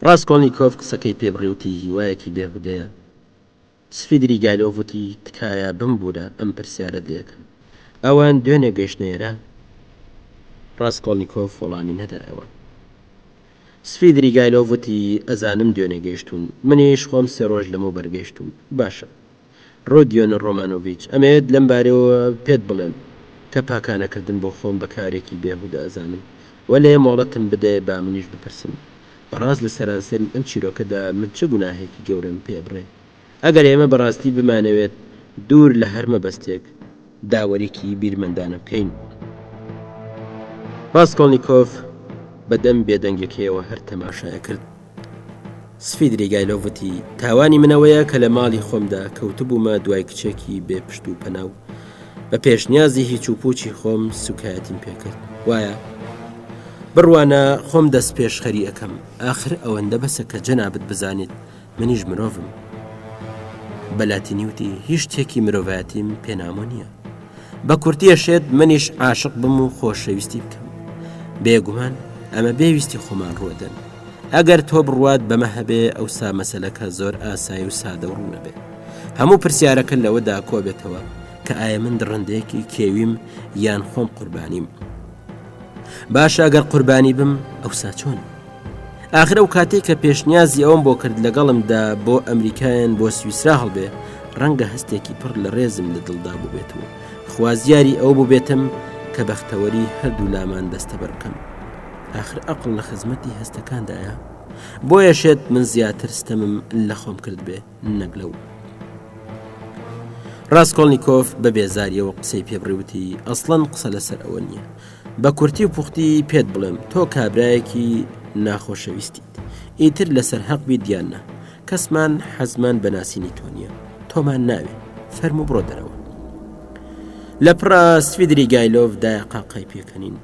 ڕاسکۆڵنیکۆف قسەکەی پێ بڕی وتی هیوایەکی بێهودەیە. سفیدریگایلۆڤ وتی تکایە بمبورە ئەم پرسیارەت لێ ئەکەم. ئەوان دوێنێ گەیشتنە ئێرە؟ ڕاسکۆڵنیکۆف وەڵامی نەدایەوە. سفیدریگایلۆڤ وتی، ئەزانم دوێنێ گەیشتوون. منیش خۆم سێ ڕۆژ لەمەوبەر گەیشتووم. باشە. ڕۆدیۆن ڕۆمانۆڤیچ، ئەمەوێت لەم بارەیەوە پێت بڵێم کە پاکانەکردن بۆ خۆم بە کارێکی بێهودە ئەزانم. وەلێ مۆڵەتم بدەیە با منیش بپرسم. بەڕاست لە سەرانسەری ئەم چیرۆکەدا من چ گوناهێکی گەورەم پێ بڕێ؟ ئەگەر ئێمە بەڕاستی بمانەوێت دوور لە هەر مەبەستێک داوەریی بیرمەندانە بکەین. ڕاسکۆڵنیکۆف بە دەم بێدەنگیەکەیەوە هەر تەماشای ئەکرد. سفیدریگایلۆڤ وتی، تاوانی من ئەوەیە کە لە ماڵی خۆمدا کەوتبوومە دوای کچێکی بێ پشت و پەنا و بە پێشنیازی هیچ و پووچی خۆم سووکایەتیم پێ کرد. وایە؟ بڕوانە خۆم دەستپێشخەری ئەکەم. ئاخر ئەوەندە بەسە کە جەنابت بزانیت منیش مرۆڤم. بە لاتینی وتی هیچ شتێکی مرۆڤایەتیم پێ نامۆ نییە. بە کورتی ئەشێت منیش عاشق بم و خۆشەویستی بکەم. بێگومان ئەمە بێ ویستی خۆمان ڕووەدەن. ئەگەر تۆ بڕوات بەمە هەبێ ئەوسا مەسەلەکە زۆر ئاسایی و سادە و ڕوونە بێ. هەموو پرسیارەکە لەوەدا کۆبێتەوە کە ئایا من دڕندەیەکی کێویم یان خۆم قوربانیم. باشە ئەگەر قوربانی بم ئەوسا چۆن؟ ئاخر ئەو کاتەی کە پێشنیازی ئەوم بۆ کرد لەگەڵمدا بۆ ئەمریکایان بۆ سویسرا هەڵبێ ڕەنگە هەستێکی پڕ لە ڕێزم لە دڵدا بووبێت و خوازیاری ئەو بووبێتم کە بەختەوەری هەردوو لامان دەستەبەر بکەم ئاخر ئەقڵ لە خزمەتی هەستەکاندایە بۆیە شێت من زیاتر ستەمم لە خۆم کرد بێ نەک لەو ڕاستکۆڵنییکۆف بە بێزاریەوە قسەی پێبڕیوتی ئەسڵەن قسە لەسەر ئەوە نییە بە کورتی و پوختی پێت بڵێم تۆ کابرایەکی ناخۆشەویستیت ئیتر لەسەر هەق بیت یان نا کەسمان حەزمان بە ناسینی تۆ نییە تۆمان ناوێ فەرموو بڕۆ دەرەوە لە پڕا سفیدریگایلۆڤ دایە قاقای پێکەنین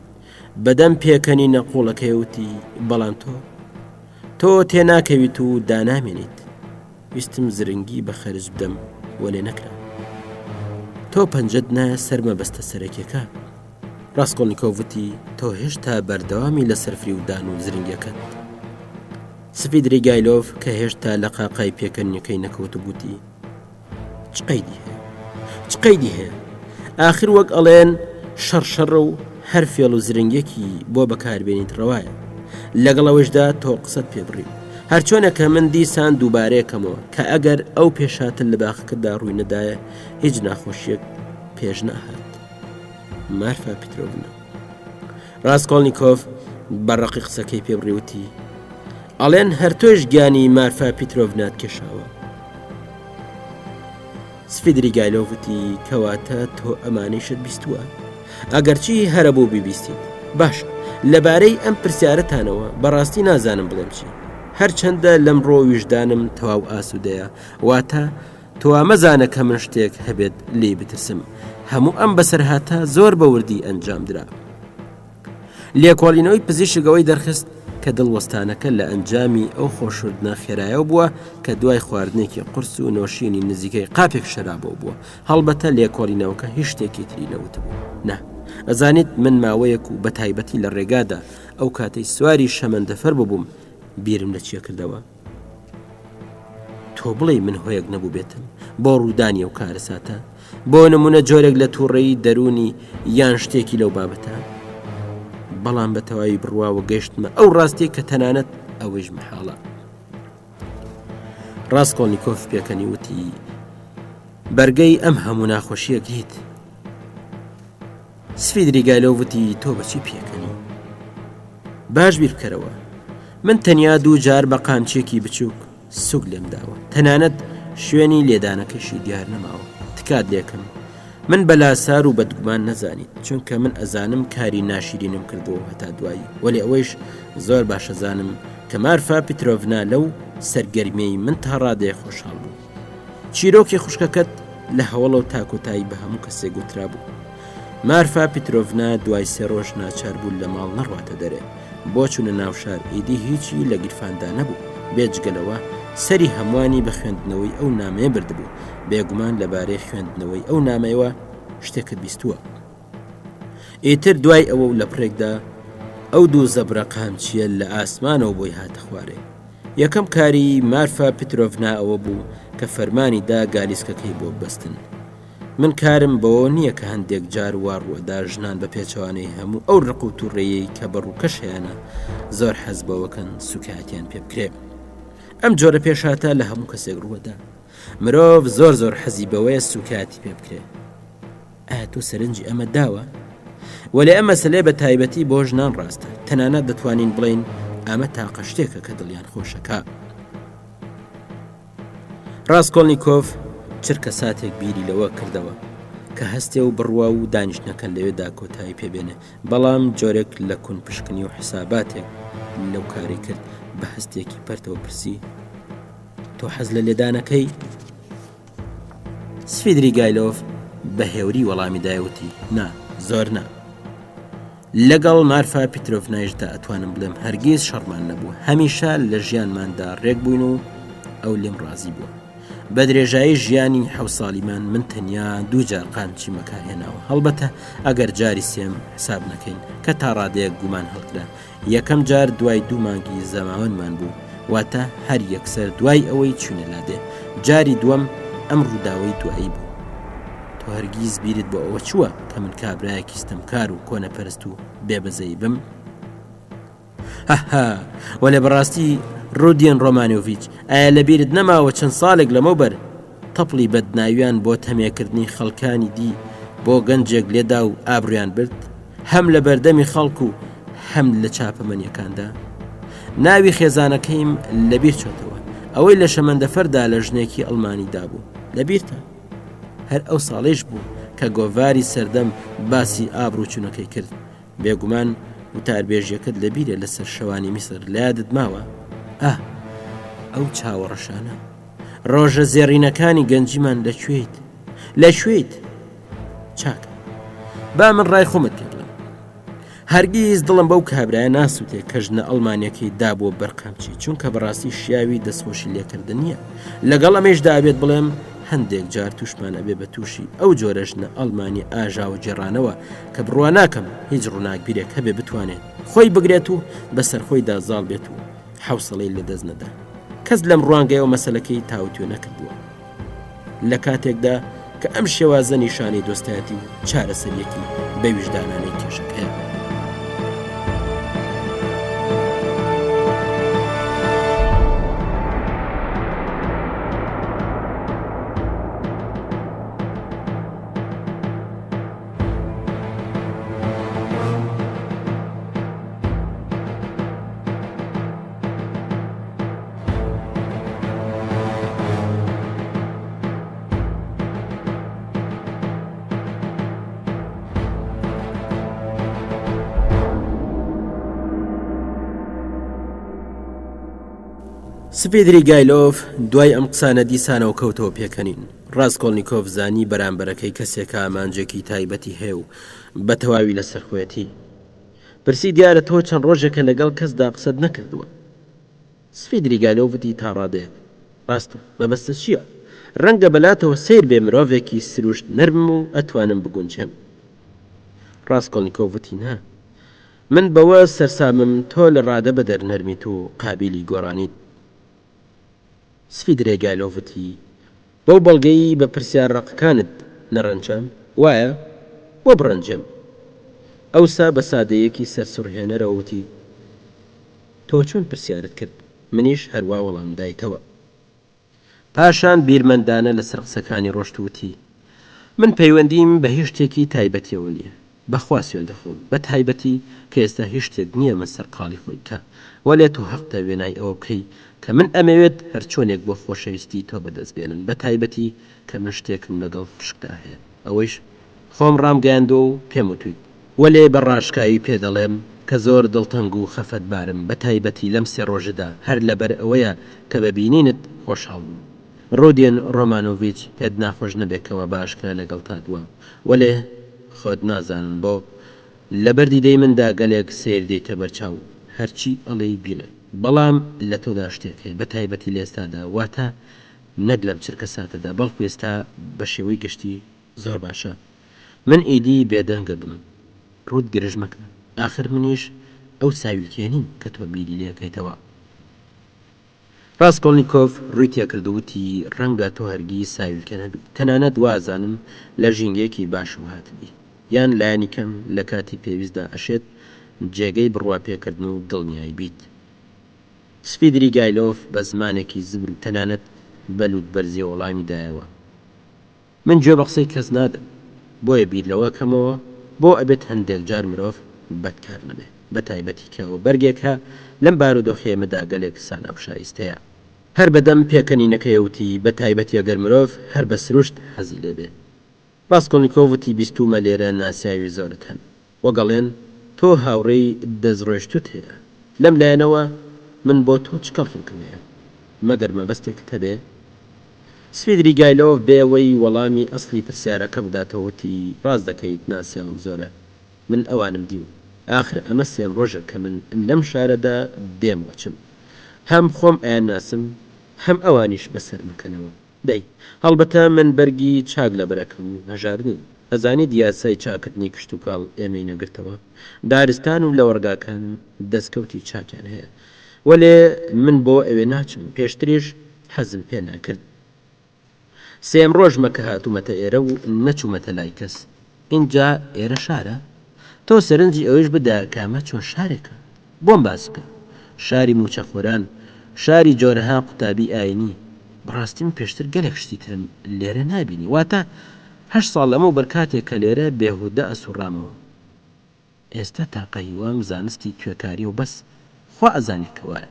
بەدەم پێکەنینە قوڵەکەی وتی بەڵام تۆ تۆ تێناکەویت و دانامێنیت ویستم زرنگی بە خەرج بدەم وەلێ نەکرا. تۆ پەنجەت نایە سەر مەبەستە سەرەکیەکە. ڕاسکۆڵنیکۆڤ وتی، تۆ هێشتا بەردەوامی لەسەر فریودان و زرنگیەکەت. سڤیدریگایلۆڤ کە هێشتا لە قاقای پێکەنینەکەی نەکەوتبوو وتی، چ قەیدی هەیە؟ چ قەیدی هەیە؟ ئاخر وەک ئەڵێن شەڕ شەڕە و هەر فێڵ و زرنگێکی بۆ بەکاربێنیت ڕەوایە. لەگەڵ ئەوەشدا تۆ قسەت پێ بڕیم. هەرچۆنە کە من دیسان دووبارەیەکەمەوە کە ئەگەر ئەو پێشهاتە لە باخەکەدا ڕووی نەدایە هیچ ناخۆشیەک پێش نەئەهات. مارفا پیترۆڤنا. ڕاسکۆڵنیکۆف بە ڕەقی قسەکەی پێ بڕی وتی، ئەڵێن هەر تۆیش گیانی مارفا پیترۆڤنات کێشاوە. سفیدریگایلۆڤ وتی، کەواتە تۆ ئەمانەیشت بیستووە؟ ئەگەرچی هەرەبوو بیبیستیت. باشە، لەبارەی ئەم پرسیارەتانەوە بەڕاستی نازانم بڵێم چی. هەرچەندە لەمڕۆ ویژدانم تەواو ئاسوودەیە، واتە تۆ وا مەزانە کە من شتێک هەبێت لێی بترسم. هەموو ئەم بەسەرهاتە زۆر بە وردی ئەنجام درا. لێکۆڵینەوەی پزیشک ئەوەی دەرخست کە دڵ وەستانەکە لە ئەنجامی ئەو خۆشوردنە خێرایەوە بووە کە دوای خواردنێکی قورس و نۆشینی نزیکەی قاپێک شەرابەوە بووە. هەڵبەتە لێکۆڵینەوەکە هیچ شتێکی تری نەوتبوو. نا. ئەزانیت من ماوەیەک و بە تایبەتی لە ڕێگادا ئەو کاتەی سواری شەمەندەفەر ببووم بیرم لە چیە کردەوە؟ تۆ بڵێی من هۆیەک نەبووبێتم بۆ ڕوودانی ئەو کارەساتە بۆ نمونە جۆرێک لە تووڕەیی دەروونی یان شتێکی لەو بابەتە بەڵام بە تەواوی بڕواوە گەشتمە ئەو ڕاستیە کە تەنانەت ئەوەیش مەحاڵە ڕاستکۆڵنییکۆف پێکەنی وتی بەرگەی ئەم هەموو ناخۆشیە گریت سفیدریگایلۆڤ وتی تۆ بەچی پێکەنی؟ باش بیر بکەرەوە من تەنیا دوو جار بە قامچێکی بچووک سوک لێم داوە تەنانەت شوێنی لێدانەکەشی دیار نەماوە تکات لێکم من بە لاسار و بەدگومان نەزانیت چونکە من ئەزانم کاری ناشیرینم کردووە هەتا دوایی وەلێ ئەوەیش زۆر باشەزانم کە مارفا پیتۆڤنا لەو سەرگەرمیەی من تا ڕادەیە خۆشحاڵ بوو چیرۆکی خوشکەکەت لە هەوڵەوە تا کۆتایی بە هەموو کەسێک گوترابوو. مارفا پیترۆڤنا دوای سێ ڕۆژ ناچار بوو لە ماڵ نەڕواتە دەرێ. بۆ چوونە ناو شار ئیدی هیچی لە گیرفاندا نەبوو. بێجگە لەوە سەری هەمووانی بە خوێندنەوەی ئەو نامەیە بردبوو. بێگومان لەبارەی خوێندنەوەی ئەو نامەیەوە شتێکت بیستووە. ئیتر دوای ئەوە و لەپڕێکدا ئەو دوو زەبرە قامچییە لە ئاسمانەوە بۆی هاتە خوارێ. یەکەم کاری مارفا پترۆڤنا ئەوە بوو کە فەرمانی دا گالیسکەکەی بۆ ببەستن. من کارم بەوە نییە کە هەندێک جار وا ڕووئەدا ژنان بە پێچەوانەی هەموو ئەو ڕق و تووڕەیەی کە بە ڕووکەش هەیانە زۆر حەز بەوەکەن سووکایەتیان پێ بکرێ. ئەم جۆرە پێشهاتە لە هەموو کەسێک ڕووەدا. مرۆڤ زۆر زۆر حەزی بەوەیە سووکایەتی پێ بکرێ. ئایا تۆ سەرنجی ئەمە داوە؟ وەلێ ئەم مەسلەیە بە تایبەتی بۆ ژنان ڕاستە تەنانەت دەتوانین بڵین ئەمە تاقە شتێکە کە دڵیان خۆشەکە. ڕاستکۆلنییکۆف چرکە ساتێک بیری لەوە کردەوە کە هەستێ و بڕوا و دانیشتنەکە لەوێدا کۆتایی پێبێنێ بەڵام جۆرێک لە کون پشکنی و حساباتێک لەو کاری کرد بە هەستێکی پەرتەوە پرسی تۆ حەز لە لێدانەکەی سفیدریگایلۆف بە هێوری وەڵامی دایە وتی، نا، زۆر نا. لەگەڵ مارفا پیترۆڤنایشدا ئەتوانم بڵێم هەرگیز شەڕمان نەبوو، هەمیشە لە ژیانماندا ڕێک بووین و ئەو لێم ڕازی بووە. بە درێژایی ژیانی حەو ساڵیمان من تەنیا دوو جار قامچیم بەکارهێناوە، هەڵبەتە ئەگەر جاری سێم حساب نەکەین کە تا ڕادەیەک گومان هەڵگرە یەکەم جار دوای دوو مانگی زەماوەندمان بوو، واتە هەر یەکسەر دوای ئەوەی چوینە لادێ. جاری دووەم ئەم ڕووداوەی دوایی بوو. تۆ هەرگیز بیرت بۆ ئەوە چووە کە من کابرایەکی ستەمکار و کۆنەپەرست و بێبەزەیی بم؟ هەها، وەلێ بەڕاستی ڕودیەن ڕۆمانۆڤیچ، ئایا لەبیرت نەماوە چەند ساڵێک لەمەوبەر تەپڵی بەدناویان بۆ تەمێکردنی خەڵکانی دی بۆ گەنجێک لێدا و ئابرویان برد هەم لە بەردەمی خەڵک و هەم لە چاپەمەنیەکاندا ناوی خێزانەکەیم لەبیر چۆتەوە ئەوەی لە شەمەندەفەردا لە ژنێکی ئەڵمانی دابوو لەبیرتە هەر ئەو ساڵیش بوو کە گۆڤاری سەردەم باسی ئابروچونەکەی کرد بێگومان وتاربێژیەکەت لەبیرە لەسەر شەوانی میسر لە یادت ماوە ئاه ئەو چاوە ڕەشانە ڕۆژە زێڕینەکانی گەنجیمان لە کوێیت لە کوێیت چاکە با من ڕای خۆمت پێ بڵێم هەرگیز دڵم بەو کابرایە ناسووتێ کە ژنە ئەڵمانیەکەی دابووە بەرقامچی چونکە بەڕاستی شیاوی دەستخۆشی لێکردن نییە لەگەڵ ئەمەیشدا ئەبێت بڵێم هەندێک جار تووشمان ئەبێ بە تووشی ئەو جۆرە ژنە ئەڵمانی ئاژاوەگێڕانەوە کە بڕوا ناکەم هیچ ڕووناکبیرێک هەبێ بتوانێت خۆی بگرێت و بەسەر خۆیدا زاڵ بێت و حەوسەڵەی لەدەست نەدا. کەس لەم ڕوانگەیەوە مەسەلەکەی تاوتوێ نەکردووە. لە کاتێکدا کە ئەم شێوازە نیشانەی دۆستایەتی و چارەسەریەکی بە ویژدانانەی کێشەکەیە. سڤیدریگایلۆف دوای ئەم قسانە دیسانەوە کەوتەوە پێکەنین. ڕاسکۆڵنیکۆف زانی بەرامبەرەکەی کەسێکە ئامانجێکی تایبەتی هەیە و بە تەواوی لەسەر خۆیەتی. پرسی دیارە تۆ چەند ڕۆژێکە لەگەڵ کەسدا قسەت نەکردووە. سڤیدریگایلۆف وتی تا ڕادەیەک ڕاستە. مەبەستت چییە؟ ڕەنگە بەلاتەوە سەیر بێ مرۆڤێکی سروشت نەرمم و ئەتوانم بگونجێم. ڕاسکۆڵنیکۆف وتی نا. من بەوە سەرسامم تۆ لە ڕادە بەدەر نەرمیت و قابیلی گۆڕانیت. سڤیدرێگایلۆف وتی، بەو بەڵگەی بە پرسیار ڕەقەکانت نەڕەنجام، وایە؟ بۆ بڕەنجێم؟ ئەوسا بە سادەییەکی سەرسوڕهێنەرەوە وتی، تۆ چۆن پرسیارت کرد، منیش هەروا وەڵام دایتەوە. پاشان بیرمەندانە لەسەر قسەکانی ڕۆشت و وتی، من پەیوەندیم بە هیچ شتێکی تایبەتیەوە نییە، بە خوا سوێند دەخۆم، بە تایبەتی کە ئێستا هیچ شتێک نییە من سەرقاڵی خۆی بکا، وەلێ تۆ هەقتە وێنای ئەوە بکەی کە من ئەمەوێت هەرچۆنێک بۆ خۆشەویستی تۆ بەدەست بێنم، بە تایبەتی کە من شتێکم لەگەڵ خوشکتا هەیە، ئەوەیش خۆم ڕامگەیاندووە و پێم وتوویت. وەلێ بە ڕاشکاوی پێ دەڵێم کە زۆر دڵتەنگ و خەفەتبارم بە تایبەتی لەم سێ ڕۆژەدا هەر لەبەر ئەوەیە کە بە بینینت خۆشحاڵ بووم. ڕۆدیۆن ڕۆمانۆڤیچ پێت ناخۆش نەبێ کە وا بە ئاشکرا لەگەڵتا دوام وەلێ خۆت نازانم بۆ لەبەر دیدەی مندا گەلێک سەیر دێیتە بەر چاو هەرچی ئەڵێی بیڵێ بەڵام لە تۆدا شتێک هەیە بە تایبەتی لە ئێستادا واتە نەک لەم چرکەساتەدا بەڵکو ئێستا بە شێوەی گشتی زۆر باشە من ئیدی بێدەنگ ئەبم ڕووت گرژ مەکە ئاخر منیش ئەو ساویلکەیە نیم کە تۆ بیری لێ ئەکەیتەوە. ڕاسکۆڵنیکۆف ڕووی تێکرد و وتی، ڕەنگە تۆ هەرگیز ساویلکە نەبی، تەنانەت وا ئەزانم لە ژینگەیەکی باشەوە هاتبی، یان لایەنی کەم لە کاتی پێویستدا ئەشێت جێگەی بڕواپێکردن و دڵنیایی بیت. سڤیدریگایلۆف بە زمانێکی زبر و تەنانەت بە لووتبەرزییەوە وەڵامی دایەوە. من گوێ بە قسەی کەس نادەم بۆیە بیر لەوە ئەکەمەوە بۆ ئەبێت هەندێک جار مرۆڤ بەدکار نەبێ بە تایبەتی کە ئەوە بەرگێکە لەم بارودۆخی ئێمەدا گەلێک سانا و شایستەیە. هەر بەدەم پێکەنینەکەیە وتی بە تایبەتی ئەگەر مرۆڤ هەر بە سروشت حەزی لێ بێ. ڕاسکۆڵنیکۆڤ وتی بیستوومە لێرە ناسیاوی زۆرت هەن. وەک ئەڵێن تۆ هاوڕێی دەستڕۆیشتوت هەیە. لەم لایەنەوە من بۆ تۆ چ کەڵکێکم هەیە؟ مەگەر مەبەستێکت هەبێ؟ سڤیدریگایلۆڤ بێ ئەوەی وەڵامی ئەسڵی پرسیارەکە بداتەوە وتی، ڕاست دەکەیت ناسیاوم زۆرە. من ئەوانم دیون. ئاخر ئەمە سێم ڕۆژە کە من لەم شارەدا دێم و ئەچم. هەم خۆم ئەیانناسم، هەم ئەوانیش بەسەرمەکەنەوە. دەی، هەڵبەتە من بەرگی چاک لەبەر ئەکەم و هەژار نیم. ئەزانیت یاسای چاککردنی کشتوکاڵ ئێمەی نەگرتەوە؟ دارستان و لەوەڕگاکان دەستکەوتی چاکیان هەیە. وەلێ من بۆ ئەوێ ناچم، پێشتریش حەزم پێ ناکرد. سێیەم ڕۆژمە کە هاتوومەتە ئێرە و نەچوومەتە لای کەس. ئینجا ئێرە شارە؟ تۆ سەرنجی ئەوەیش بدە کە ئەمە چۆن شارێکە. بۆم باس بکە. شاری مووچەخۆران، شاری جۆرەها قوتابی ئایینی. بەڕاستی من پێشتر گەلێک شتی ترم لێرە نابینی. واتە هەشت ساڵ لەمەوبەر کاتێک کە لێرە بێهودە ئەسووڕامەوە. ئێستا تاقە هیوام زانستی توێکاریە و بەس. خوا ئەزانێ کە وایە.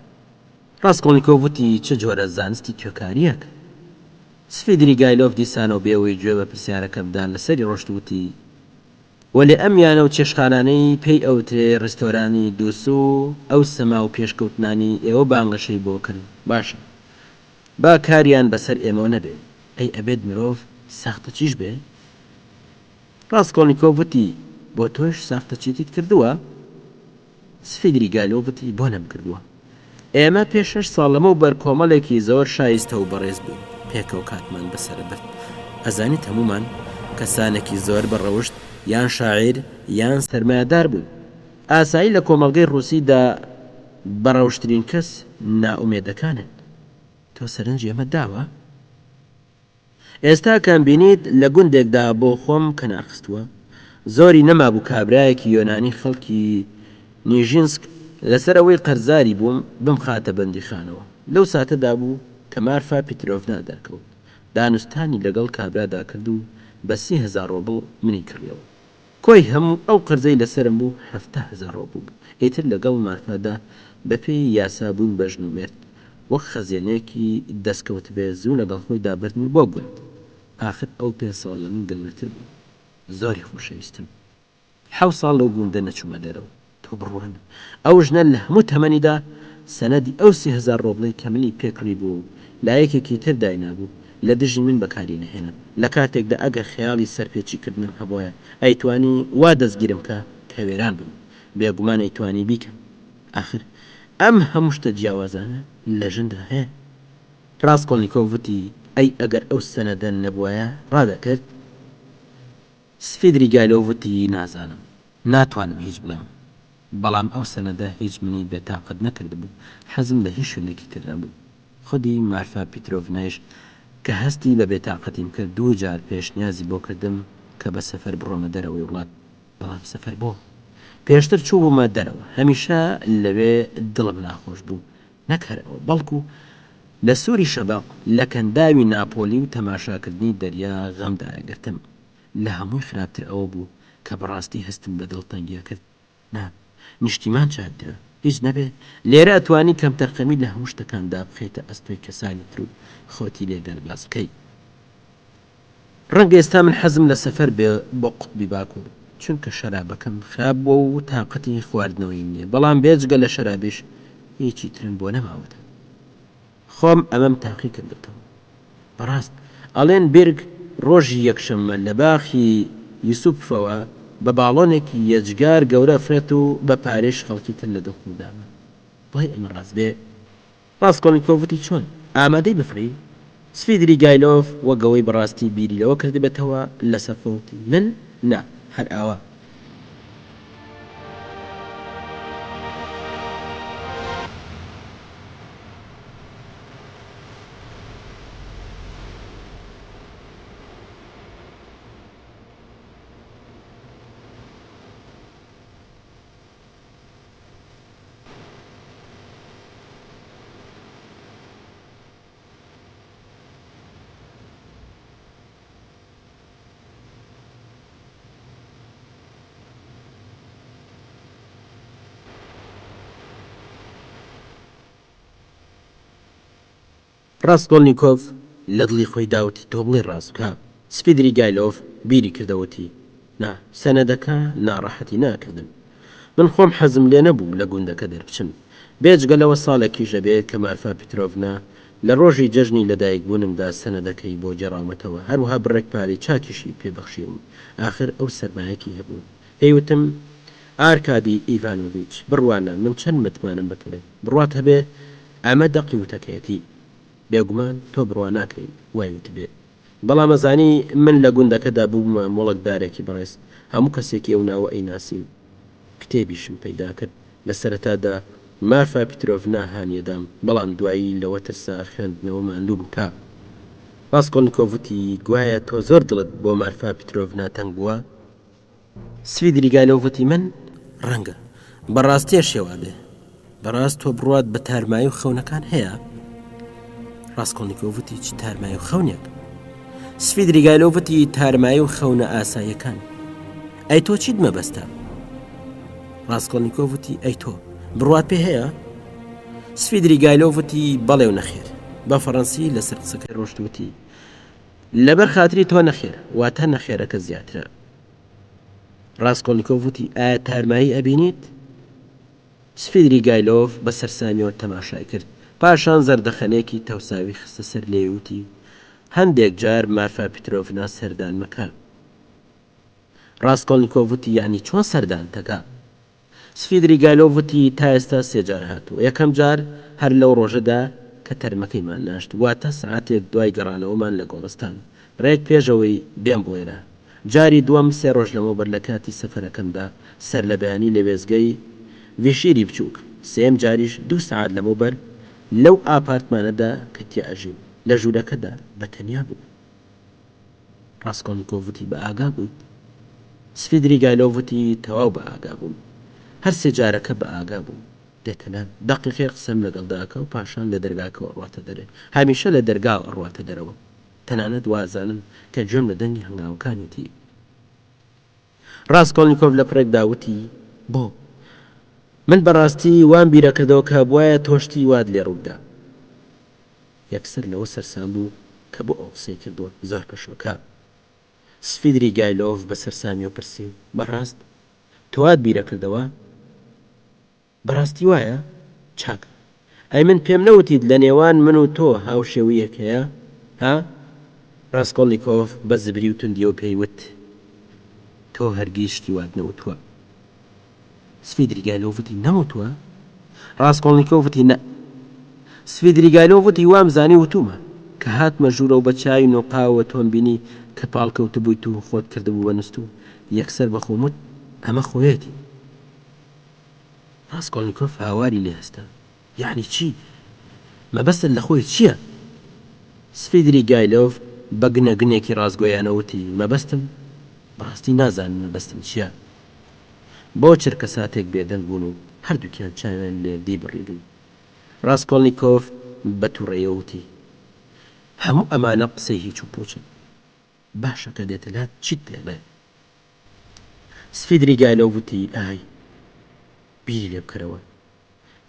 ڕاسکۆڵنیکۆڤ وتی، چ جۆرە زانستی توێکارییەک؟ سڤیدریگایلۆڤ دیسانەوە بێ ئەوەی گوێ بە پرسیارەکە بدا لەسەری ڕۆشت و وتی، وەلێ ئەم یانە و چێشتخانانەی پێی ئەوترێ ڕیستۆرانی دووسو ئەو سەما و پێشکەوتنانەی ئێوە بانگەشەی بۆ کەن باشە با کاریان بەسەر ئێمەوە نەبێ ئەی ئەبێت مرۆڤ ساختەچیش بێ؟ ڕاسکۆڵنیکۆڤ وتی، بۆ تۆش ساختەچێتیت کردووە؟ سفیدریگایلۆڤ وتی، بۆ نەمکردووە؟ ئێمە پێش شەش ساڵ لەمەوبەر کۆمەڵێکی زۆر شایستە و بەڕێز بووین. پێکەوە کاتمان بەسەر ئەبرد. ئەزانیت هەموومان کەسانێکی زۆر بە ڕەوشت یان شاعیر یان سەرمایەدار بووین. ئاسایی لە کۆمەڵگەی ڕووسیدا بە ڕەوشترین کەس نائومێدەکانن. تۆ سەرنجی ئەمەت داوە؟ ئێستا کەمبینیت لە گوندێکدا بۆ خۆم کەنار خستووە. زۆری نەمابوو کابرایەکی یۆنانی خەڵکی نیژینسک لەسەر ئەوەی قەرزاری بووم بمخاتە بەندیخانەوە. لەو ساتەدا بوو کە مارفا پیترۆڤنا دەرکەوت. دانوستانی لەگەڵ کابرادا کرد و بە 3000 ڕۆبڵ منی کڕیەوە. کۆی هەموو ئەو قەرزەی لەسەرم بوو 70,000 ڕۆبڵ بوو. ئیتر لەگەڵ مارفادا بەپێی یاسا بووین بە ژن و مێرد. وەک خەزێنەیەکی دەستکەوتبێ زوو لەگەڵ خۆیدا بردمی بۆ گوند. ئاخر ئەو پێنج ساڵ لە من گەورەتر بوو. زۆری خۆشەویستم. حەوت ساڵ لەو گوندە نەچوومە دەرەوە. تۆ بڕوانە ئەو ژنە لە هەموو تەمەنیدا سەنەدی ئەو 3000 ڕۆبڵەی کە منی پێ کڕیبوو و لە یەکێکی تر داینابوو لە دژی من بەکاری نەهێنا. لە کاتێکدا ئەگەر خەیاڵی سەرپێچی کردنم هەبوایە ئەیتوانی وا دەستگیرم کا کە وێران بم. بێگومان ئەیتوانی بیکا. ئاخر ئەم هەموو شتە جیاوازانە لە ژندا هەیە. ڕاسکۆڵنیکۆڤ وتی، ئەی ئەگەر ئەو سەنەدە نەبوایە ڕادەکرد؟ سفیدریگایلۆڤ وتی، نازانم. ناتوانم هیچ بڵێم. بەڵام ئەو سەنەدە هیچ منی بێتاقەت نەکردبوو. حەزم لە هیچ شوێنێکی تر نەبوو. خودی مارفا پیترۆڤنایش کە هەستی بە بێتاقەتیم کرد، دوو جار پێشنیازی بۆ کردم کە بە سەفەر بڕۆمە دەرەوەی وڵات. بەڵام سەفەر بۆ؟ پێشتر چووبوومە دەرەوە. هەمیشە لەوێ دڵم ناخۆش بوو. نەک هەر ئەوە، بەڵکو لە سووری شەبەق، لە کەنداوی ناپۆلی و تەماشاکردنی دەریا غەم دایەگرتم. لە هەمووی خراپتر ئەوە بوو کە بەڕاستی هەستم بە دڵتەنگی ئەکرد. نا، نیشتیمان چاکترە. هیچ نەبێ لێرە ئەتوانی کەمتەرخەمی لە هەموو شتەکاندا بخەیتە ئەستۆی کەسانی تر و خۆتی لێ دەرباز بکەی. ڕەنگە ئێستا من حەزم لە سەفەر بێ بۆ قوتبی باکوور، چونکە شەرابەکەم خراپ بووە و تاقەتی خواردنەوەیم نییە، بەڵام بێجگە لە شەرابیش هیچی ترم بۆ نەماوەتەوە. خۆم ئەمەم تاقی کردۆتەوە. بەڕاست ئەڵێن بیرگ ڕۆژی یەکشەممە لە باخی یوسوپفەوە بە باڵۆنێکی یەجگار گەورە ئەفرێت و بە پارەیش خەڵکی تر لە دڵخۆداوە. بڵێی ئەمە ڕاست بێ؟ ڕاسکۆڵنیکۆڤ وتی، چۆن؟ ئامادەی بفڕی؟ سڤیدریگایلۆڤ وەک ئەوەی بەڕاستی بیری لەوە کردبێتەوە، لەسەرخۆ وتی، من؟ نا، هەر ئاوا. ڕاسکۆڵنیکۆف لە دڵی خۆیدا وتی تۆ بڵێی ڕاست بکە؟ سفیدریگایلۆف بیری کردەوە وتی، نا، سەنەدەکە ناڕەحەتی ناکردم. من خۆم حەزم لێ نەبوو لە گوندەکە دەربچم. بێجگە لەوە ساڵێکیش ئەبێ کە مارفا پیترۆڤنا لە ڕۆژی جەژنی لەدایکبوونمدا سەنەدەکەی بۆ گێڕاومەتەوە، هەروەها بڕێک پارەی چاکیشی پێ بەخشیوم. ئاخر ئەو سەرمایەکی هەبوو. پێی وتم، ئارکادی ئیڤانۆڤیچ، بڕوانە من چەند متمانەم بە تۆیە. بڕوات هەبێ ئەمە دەقی وتەکەیەتی. بێگومان تۆ بڕوا ناکەی وای وتبێ. بەڵام ئەزانی من لە گوندەکەدا ببوومە موڵکدارێکی بەڕێز، هەموو کەسێکی ئەو ناوە ئەیناسیم. کتێبیشم پەیدا کرد. لە سەرەتادا مارفا پیترۆڤنا هانی ئەدام، بەڵام دوایی لەوە ترسا خوێندنەوە ماندووم بکا. ڕاسکۆڵنیکۆڤ وتی، گوایە تۆ زۆر دڵت بۆ مارفا پیترۆڤنا تەنگ بووە؟ سڤیدریگایلۆڤ وتی، من؟ ڕەنگە. بە ڕاستیش وابێ. بەڕاست تۆ بڕوات بە تارمایی و خەونەکان هەیە؟ ڕاسکۆڵنیکۆڤ وتی، چ تارمایی و خەونێک؟ سڤیدریگایلۆڤ وتی، تارمایی و خەونە ئاساییەکان. ئەی تۆ چیت مەبەستە؟ ڕاسکۆڵنیکۆڤ وتی، ئەی تۆ بڕوات پێ هەیە؟ سڤیدریگایلۆڤ وتی، بەڵێ و نەخێر. بە فەڕەنسی لەسەر قسەکەی ڕۆشت وتی، لەبەر خاتری تۆ نەخێر، واتە نەخێرەکە زیاترە. ڕاسکۆڵنیکۆڤ وتی، ئایا تارمایی ئەبینیت؟ سفیدریگایلۆڤ بە سەرسامیەوە تەماشای کرد، پاشان زەردەخەنەیەکی تەوساوی خستە سەر لێوی وتی، هەندێک جار مارفا پیترۆڤنا سەردانمەکە. ڕاسکۆڵنیکۆڤ وتی، یەعنی چۆن سەردانتەکا؟ سفیدریگایلۆڤ وتی، تا ئێستا سێ جار هاتووە. یەکەم جار هەر لەو ڕۆژەدا. کە تەرمەکەیمان ناشت، واتە سەعاتێک دوای گەڕانەوەمان لە گۆڕستان، رێک پێش ئەوەی بێم بۆ ئێرە. جاری دووەم سێ رۆژ لەمەوبەر لە کاتی سەفەرەکەمدا، سەرلەبەیانی لە وێستگەی ڤیشیری بچووک. سێیەم جاریش دوو سەعات لەمەوبەر لەو ئاپارتمانەدا کە تیا ئەژیم، لە ژوورەکەدا بە تەنیا بووم. ڕاسکۆڵنیکۆڤ وتی، بە ئاگا بوویت؟ سڤیدریگایلۆڤ وتی، تەواو بە ئاگا بووم. هەر سێ جارەکە بە ئاگا بووم. دێتە لام، دەقیقەیەک قسەم لەگەڵدا ئەکا و پاشان لە دەرگاکەوە ئەڕواتە دەرێ. هەمیشە لە دەرگاوە ئەڕواتە دەرەوە. تەنانەت وا ئەزانم کە گوێم لە دەنگی هەنگاوەکانیەتی. ڕاسکۆڵنیکۆڤ لە پڕێکدا وتی، بۆ؟ من بە ڕاستی وام بیرەکردەوە کە ئەبوایە تۆ شتی وات لێ ڕووبدا. یەکسەر لەوە سەرسام بوو کە بۆ ئەو قسەی کردووە، زۆر پەشۆکا. سفیدریگایلۆڤ بە سەرسامیەوە پرسی، بەڕاست؟ تۆ وات بیرەکردەوە؟ بەڕاستی وایە؟ چاکە. ئەی من پێم نەوتیت لە نێوان من و تۆ هاوشێوەییەک هەیە؟ ها؟ ڕاسکۆڵنیکۆف بە زبری و توندیەوە پێی وت، تۆ هەرگیز شتی وات نەوتووە. سڤیدریگایلۆڤ وتی، نەموتووە؟ ڕاسکۆڵنیکۆف وتی، نە. سڤیدریگایلۆڤ وتی، وامزانی وتوومە. کە هاتمە ژوورەوە بە چاوی نوقاوەوە تۆم بینی کە پاڵکەوتبوویت و خۆت کردبوو بە نوستوو، یەکسەر بە خۆم وت، ئەمە خۆیەتی. ڕاسکۆڵنیکۆف هاواری لێ هەستا، یەعنی چی؟ مەبەستت لە خۆی چییە؟ سفیدریگایلۆڤ بە گنە گنێکی ڕاستگۆیانە وتی، مەبەستم؟ بەڕاستی نازانم مەبەستم چییە. بۆ چرکەساتێک بێدەنگ بوون و هەردووکیان چاویان لە یەکدی بڕیبوو. ڕاسکۆڵنیکۆف بە تووڕەیەوە وتی، هەموو ئەمانە قسەی هیچ و پووچن. باشە کە دێتە لات چیت پێ ئەڵێ؟ سفیدریگایلۆڤ وتی، ئای، بیری لێ بکەرەوە.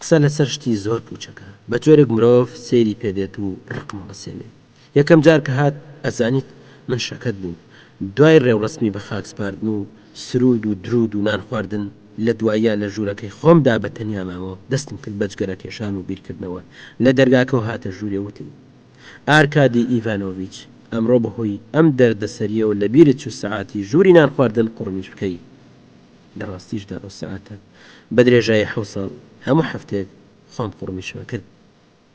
قسە لەسەر شتی زۆر پووچەکە، بە جۆرێک مرۆڤ سەیری پێ دێت و ڕقم هەڵەسێنێ. یەکەم جار کە هات، ئەزانیت، من شەکەت بووم. دوای ڕێوڕەسمی بە خاک سپاردن و سروود و دروود و نان خواردن، لە دواییا لە ژوورەکەی خۆمدا بە تەنیا مامەوە، دەستم کرد بە جگەرەکێشان و بیرکردنەوە. لە دەرگاکەوە هاتە ژوورێ وتی. ئارکادی ئیڤانۆڤیچ، ئەمڕۆ بە هۆی ئەم دەردەسەرییەوە لە بیرت چوو سەعاتی ژووری نانخواردن قوڕمیش بکەی. لە ڕاستیشدا ئەو سەعاتە بە درێژایی حەوت ساڵ هەموو هەفتەیەک خۆم قوڕمیشم ئەکرد.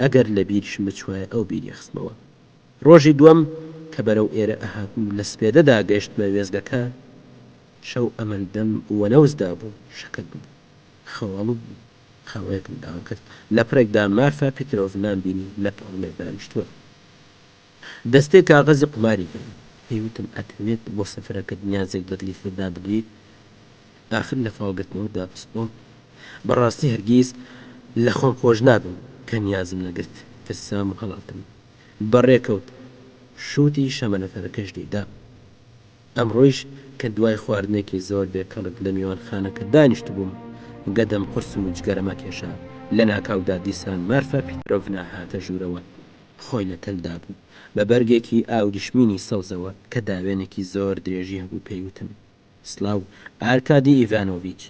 ئەگەر لە بیریشم بچوایە ئەو بیری ئەخستمەوە. ڕۆژی دووەم کە بەرەو ئێرە ئەهاتم و لە سپێدەدا گەیشتمە وێستگەکە، شەو ئەمەندەم وەنەوز دابوو، شەکەت ببوو. خەواڵوو بووم. قاوەیەکم داوا کرد. لە پڕێکدا مارفا پیترۆڤنام بینی لە پاڵمێک دانیشتووە. دەستەی کاغەزی قوماری هەیە. پێی وتم ئەتەوێت بۆ سەفەرەکەت نیازێک بە دڵی خۆت دابگریت؟ ئاخر لە فاڵگرتنەوەدا پسپۆڕ. بە ڕاستی هەرگیز لە خۆم خۆش نابم کە نیازم نەگرت. ترسام و هەڵاتم. بەڕێکەوت. شووتی شەمەنەفەرەکەش لێی دام. ئەمڕۆیش کە دوای خواردنێکی زۆر بێ کەڵک لە میوانخانەکە دانیشتبووم، گەدەم قورس و جگەرەمە کێشا، لە ناکاودا دیسان مارفا پیترۆڤنا هاتە ژوورەوە. خۆی لە تەل دابوو، بە بەرگێکی ئاوریشمینی سەوزەوە کە داوێنێکی زۆر درێژی هەبوو پێی وتم، سڵاو ئارکادی ئیڤانۆڤیچ،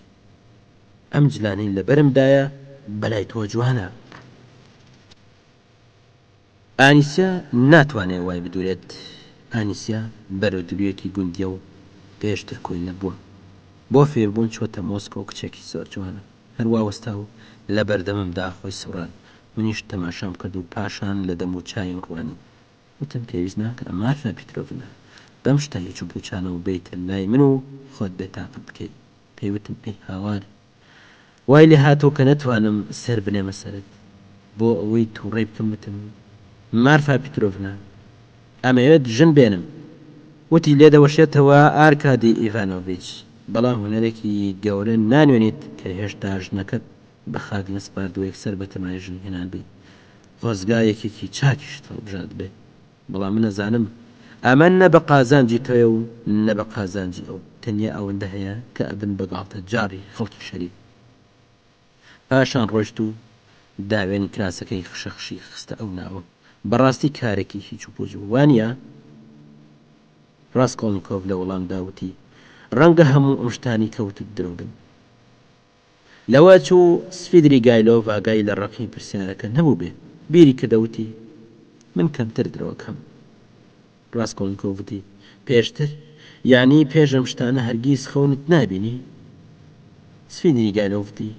ئەم جلانەی لە بەرمدایە بەلای تۆوە جوانە؟ ئانیسیا ناتوانێ وای بدورێت. ئانیسیا بەرەو درویەکی گوندیە و پێشتر کۆیلە بووە. بۆ فێربوون چۆتە مۆسکۆ کچێکی زۆر جوانە. هەر وا وەستا و لە بەردەممدا خۆی سوڕاند. منیش تەماشام کرد و پاشان لە دەم و چاویم ڕوانی. وتم پێویست ناکا مارفا پیترۆڤنا بەم شتە هیچ و پوچانەوە بێیتە لای من و خۆت بێ تاقەت بکەی. پێی وتم ئەی هاوار وای لێ هاتووە کە نەتوانم سەر بنێمە سەرت. بۆ ئەوەی تووڕەی بکەم وتم، مارفا پیترۆڤنا، ئەمەوێت ژن بێنم. وتی، لێدەوەشێتەوە ئارکادی ئیڤانۆڤیچ، بەڵام هونەرێکی گەورە نانوێنیت کە هێشتا ژنەکەت بە خاک نەسپاردووە یەکسەر بەتەمای ژن هێنان بیت. خۆزگا یەکێکی چاکیشت هەڵبژاردبێ. بەڵام من ئەزانم ئەمە نە بە قازانجی تۆیە و نە بە قازانجی ئەو، تەنیا ئەوەندە هەیە کە ئەبن بە گاڵتەجاڕی خەڵکی شەریف. پاشان ڕۆیشت و داوێنی کراسەکەی خشەخشی خستە ئەو ناوە. بەڕاستی کارێکی هیچ و پووچ بوو، وا نییە؟ ڕاسکۆڵنیکۆڤ لە وەڵامدا وتی، ڕەنگە هەموو ئەم شتانەی کە وتت درۆ بن. لەوە چوو سفیدریگایلۆڤ ئاگای لە ڕەقی پرسیارەکە نەبووبێ، بیری کردە وتی، من کەمتر درۆ ئەکەم. ڕاسکۆڵنیکۆڤ وتی، پێشتر؟ یانی پێش ئەم شتانە هەرگیز خەونت نابینی؟ سفیدریگایلۆڤ وتی،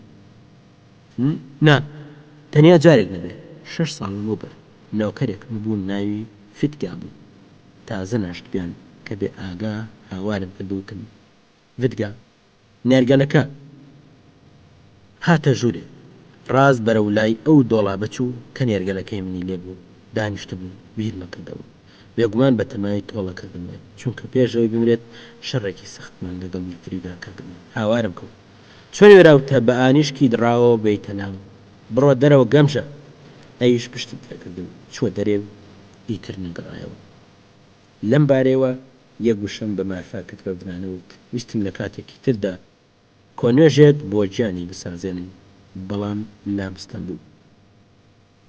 نا، تەنیا جارێک نەبێ. شەش ساڵ لەمەوبەر نۆکەرێکم بوو ناوی فتگا بوو. تازە ناشتبیان کە بێ ئاگا هاوارم کرد و وتم، ڤدگا، نێرگەلەکە! هاتە ژوورێ، ڕاست بەرەو لای ئەو دۆڵابە چوو کە نێرگەلەکەی منی لێ بوو، دانیشتبوو، بیرمە کردەوە. بێگومان بە تەمای تۆڵە کردنەوەیە، چونکە پێش ئەوەی بمرێت شەڕێکی سەختمان لەگەڵ یەکتریدا کردبوو. هاوارم کەوت، چۆن وێراوتە بە ئانیشکی دڕاوەوە بێیتە لام؟ بڕۆ دەرەوە گەمژە! ئەویش پشتی تێکردم، چووە دەرێ و ئیتر نەگەڕایەوە. لەم بارەیەوە یەک وشەم بە مارفا پترۆڤنا نەوت، ویستم لە کاتێکی تردا کۆنوێژێک بۆ گیانی بسازێنم، بەڵام لام ستەم بوو.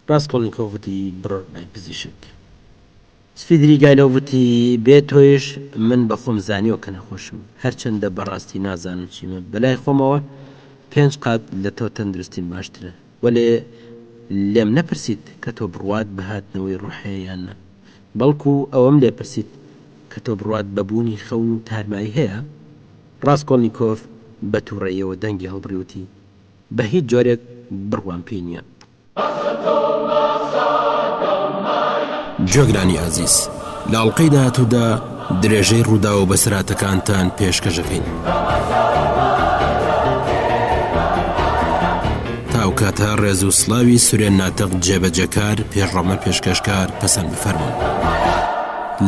ڕاسکۆڵنیکۆف وتی، بڕۆ لای پزیشک. سفیدریگایلۆڤ وتی، بێ تۆیش من بە خۆم زانیوە کە نەخۆشم، هەرچەندە بە ڕاستی نازانم چیمە، بە لای خۆمەوە پێنج قات لە تۆ تەندروستیم باشترە. وەلێ لێم نەپرسیت کە تۆ بڕوات بە هاتنەوەی ڕۆح هەیە یان نا، بەڵکو ئەوەم لێ پرسیت کە تۆ بڕوات بە بوونی خەون و تارمایی هەیە؟ ڕاسکۆڵنیکۆف بە تووڕەییەوە دەنگی هەڵبڕی وتی، بە هیچ جۆرێک بڕوام پێی نییە. گوێگرانی ئازیز لە ئەڵقەی داهاتوودا درێژەی ڕووداو و بەسەرهاتەکانتان پێشکەش ئەکەین. تا ئەو کاتە ڕێز و سڵاوی سورێن ناتق جێبەجێکار پێشڕەمە پێشکەشکار پەسەند بفەرموون.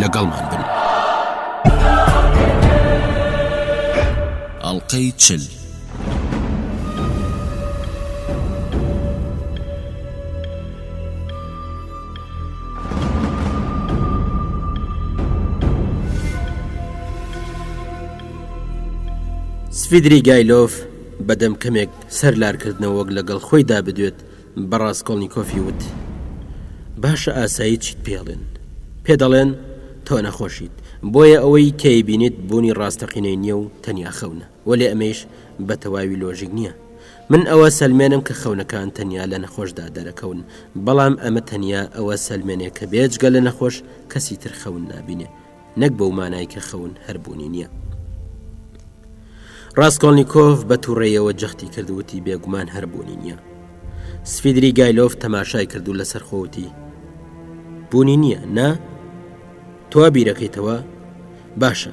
لەگەڵمان بن. ئەڵقەی 40. سڤیدریگایلۆف بەدەم کەمێک سەر لارکردنەوە وەک لەگەڵ خۆیدا بدوێت بە ڕاسکۆڵنیکۆفی وت، باشە ئاسایی چیت پێڵێن؟ پێ دەڵێن تۆ نەخۆشیت، بۆیە ئەوەی کە ئەیبینیت بوونی ڕاستەقینەی نییە و تەنیا خەونە. وەلێ ئەمەیش بە تەواوی لۆژیک نییە. من ئەوە سەلمێنم کە خەونەکان تەنیا لە نەخۆشدا دەرەکەون، بەڵام ئەمە تەنیا ئەوە سەلمێنێ کە بێجگە لە نەخۆش کەسی تر خەون نابینێ، نەک بەو مانای کە خەون هەر بوونی نییە. ڕاسکۆڵنیکۆف بە تووڕەیەوە جەختی کرد وتی بێگومان هەر بوونی نییە. سفیدریگایلۆف تەماشای کرد و لەسەرخۆ وتی بوونی نییە، نا؟ تۆ وا بیرەکەیتەوە؟ باشە،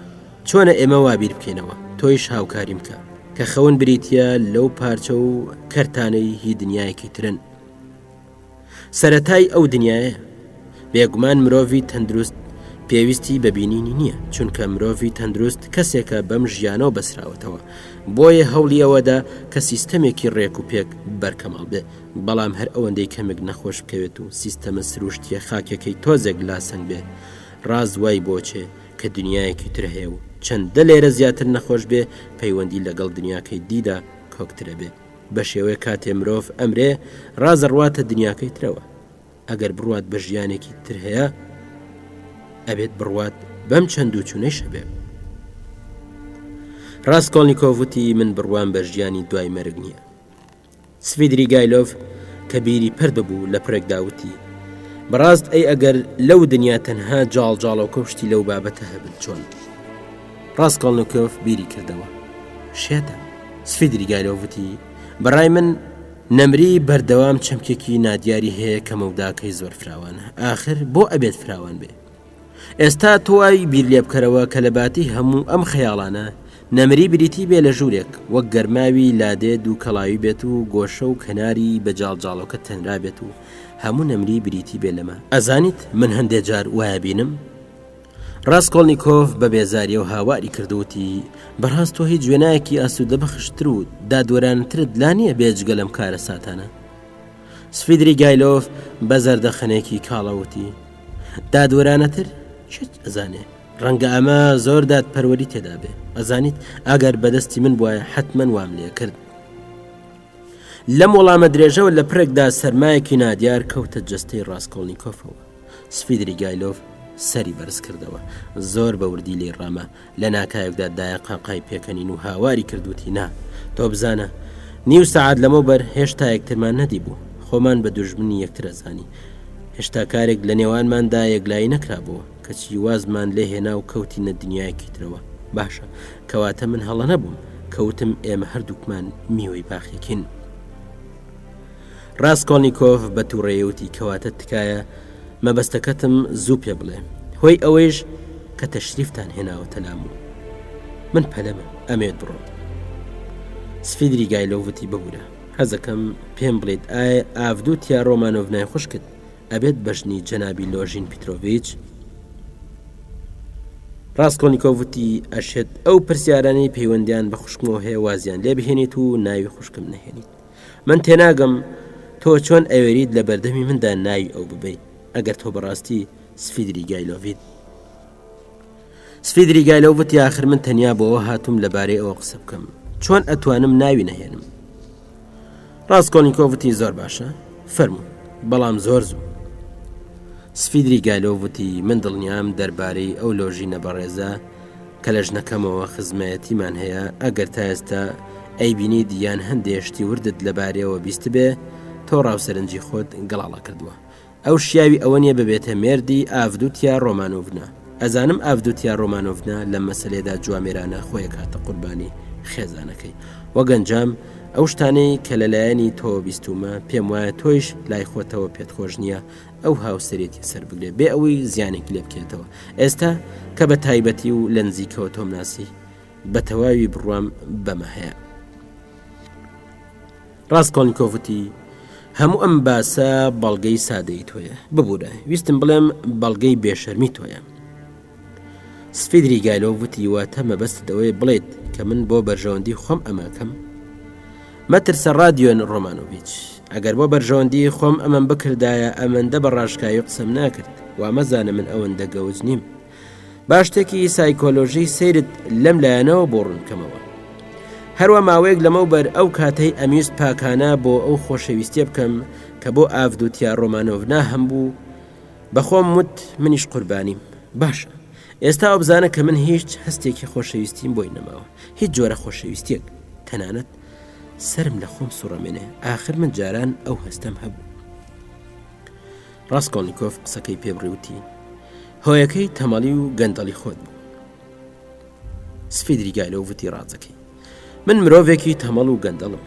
چۆنە ئێمە وا بیر بکەینەوە، تۆیش هاوکاریم بکە، کە خەون بریتییە لەو پارچە و کەرتانەی هی دنیایەکی ترن. سەرەتای ئەو دنیایە. بێگومان مرۆڤی تەندروست پێویستی بە بینینی نییە، چونکە مرۆڤی تەندروست کەسێکە بەم ژیانەوە بەسراوەتەوە، بۆیە هەوڵی ئەوەدا کە سیستەمێکی ڕێک و پێک بەرکەماڵ بێ، بەڵام هەر ئەوەندەی کەمێک نەخۆش بکەوێت و سیستەمە سروشتییە خاکیەکەی تۆزێک لاسەنگ بێ، ڕاست وای بۆچێ کە دنیایەکی تر هەیە و چەندە لێرە زیاتر نەخۆش بێ پەیوەندی لەگەڵ دنیاکەی دیدا کۆکترە بێ بە شێوەیەک کاتێ مرۆڤ ئەمرێ ڕاز ئەڕواتە دنیاکەی ترەوە ئەگەر بڕوات بە ژیانێکی تر هەیە ئەبێت بڕوات بەم چەند و چونەیش هەبێ. ڕاسکۆڵنیکۆڤ وتی من بڕوام بە ژیانی دوای مەرگ نییە. سڤیدریگایلۆڤ کە بیری پەرت ببوو لە پڕێکدا وتی، بەڕاست ئەی ئەگەر لەو دنیا تەنها جاڵجاڵۆکە و شتی لەو بابەتە هەبن چۆن؟ ڕاسکۆڵنیکۆف بیری کردەوە. شێتە. سڤیدریگایلۆڤ وتی، بەڕای من نەمری بەردەوام چەمکێکی نادیاری هەیە کە مەوداکەی زۆر فراوانە. ئاخر بۆ ئەبێت فراوان بێ؟ ئێستا تۆ وای بیر لێ بکەرەوە کە لە باتی هەموو ئەم خەیاڵانە نەمری بریتی بێ لە ژوورێک وەک گەرماوی لادێ دووکەڵاوی بێت و گۆشە و کەناری بە جاڵجاڵۆکە تەنرابێت و هەموو نەمری بریتی بێ لەمە. ئەزانیت من هەندێ جار وایە بینم؟ ڕاسکۆڵنیکۆف بە بێزاریەوە هاواری کرد و وتی، بەڕاست تۆ هیچ وێنایەکی ئاسوودەبەخشتر و دادوەرانەترت لا نییە بێجگە لەم کارەساتانە؟ سفیدریگایلۆف بە زەردەخەنەیەکی کاڵە وتی، دادوەرانەتر؟ کێ ئەزانێ؟ ڕەنگە ئەمە زۆر دادپەروەری تێدا بێ. ئەزانیت ئەگەر بەدەستی من بوایە حەتمەن وام لێ کرد. لەم وەڵامە درێژەوە لە پرێکدا سەرمایەکی نادیار کەوتە جەستەی ڕاسکۆڵنیکۆفەوە. سفیدریگایلۆف سەری بەرز کردەوە. زۆر بە وردی لێی ڕاما. لە ناکاوێکدا دایە قاقای پێکەنین و هاواری کرد وتی نا تۆ بزانە نیو سەعات لەمەوبەر هێشتا یەکترمان نەدیبوو خۆمان بە دوژمنی یەکتر ئەزانی هێشتا کارێک لە نێوانماندا یەکلایی نەکرابووە کەچی وازمان لێ هێنا و کەوتینە دنیایەکی ترەوە باشە کەواتە من هەڵە نەبووم کەوتم ئێمە هەردووکمان میوەی باخێکین. ڕاسکۆڵنیکۆف بە تووڕەیی وتی، کەواتە تکایە مەبەستەکەتم زوو پێ بڵێ. هۆی ئەوەیش کە تەشریفتان هێناوەتە لام و من پەلەمە، ئەمەوێت بڕۆم. سفیدریگایلۆڤ وتی، ببورە، حەزەکەم پێم بڵێیت ئایا ئاڤدوتیا ڕۆمانۆڤنای خوشکت ئەبێت بە ژنی جەنابی لۆژین پیترۆڤیچ؟ ڕاسکۆڵنیکۆڤ وتی، ئەشێت ئەو پرسیارانەی پەیوەندیان بە خوشکمەوە هەیە وازیان لێ بهێنیت و ناوی خوشکم نەهێنیت. من تێناگەم تۆ چۆن ئەوێریت لە بەردەمی مندا ناوی ئەو ببەی، ئەگەر تۆ بەڕاستی سفیدریگایلۆڤیت. سفیدریگایلۆڤ وتی، ئاخر من تەنیا بۆ ئەوە هاتووم لەبارەی ئەوە قسە بکەم. چۆن ئەتوانم ناوی نەهێنم؟ ڕاسکۆڵنیکۆڤ وتی، زۆر باشە، فەرموو، بەڵام زۆر زوو. سفیدریگایلۆڤ وتی، من دڵنیام دەربارەی ئەو لۆژینە بەڕێزە کە لە ژنەکەمەوە خزمایەتیمان هەیە، ئەگەر تا ئێستا ئەیبینیت یان هەندێ شتی وردت لەبارەیەوە بیستبێ، تۆ ڕاوسەرنجی خۆت گەڵاڵە کردووە. ئەو شیاوی ئەوە نیە ببێتە مێردی ئاڤدوتیا ڕۆمانۆڤنا. ئەزانم ئاڤدوتیا ڕۆمانۆڤنا لەم مەسەلەیەدا جوامێرانە خۆی ئەکاتە قوربانی خێزانەکەی. وەک ئەنجام، ئەو شتانەی کە لە لایەنی تۆوە بیستوومە، پێم وایە تۆیش لای خۆتەوە پێت خۆش نیە ئەو هاوسەرێتیە سەر بگرێ بێ ئەوەی زیانێکی لێ بکەوێتەوە. ئێستا کە بە تایبەتی و لە نزیکەوە تۆم ناسی، بە تەواوی بڕوام بەمە هەیە. ڕاسکۆڵنیکۆڤ وتی، هەموو ئەم باسە بەڵگەی سادەی تۆیە. ببوورە، ویستم بڵێم بەڵگەی بێشەرمی تۆیە. سفیدریگایلۆڤ وتی، واتە مەبەستت ئەوەیە بڵێیت کە من بۆ بەرژەوەندی خۆم ئەمە ئەکەم؟ مەترسە ڕادیۆن ڕۆمانۆڤیچ، ئەگەر بۆ بەرژەوەندی خۆم ئەمەم بکردایە ئەمەندە بە ڕاشکاوی قسەم ناکرد. وا مەزانە من ئەوەندە گەوج نیم. با شتێکی سایکۆلۆژی سەیرت لەم لایەنەوە بۆ ڕوون بکەمەوە. هەروا ماوەیەک لەمەوبەر ئەو کاتەی ئەمویست پاکانە بۆ ئەو خۆشەویستیە بکەم کە بۆ ئاڤدوتیا ڕۆمانۆڤنا هەمبوو، بە خۆم وت منیش قوربانیم. باشە، ئێستا وابزانە کە من هیچ هەستێکی خۆشەویستیم بۆی نەماوە، هیچ جۆرە خۆشەویستیەک، تەنانەت سەرم لە خۆم سوڕەمێنێ، ئاخر من جاران ئەو هەستەم هەبوو. ڕاسکۆڵنیکۆف قسەکەی پێ بڕی وتی، هۆیەکەی تەمەڵی و گەندەڵی خۆت بوو. سفیدریگایلۆڤ وتی ڕازەکەی من مرۆڤێکی تەمەڵ و گەندەڵم،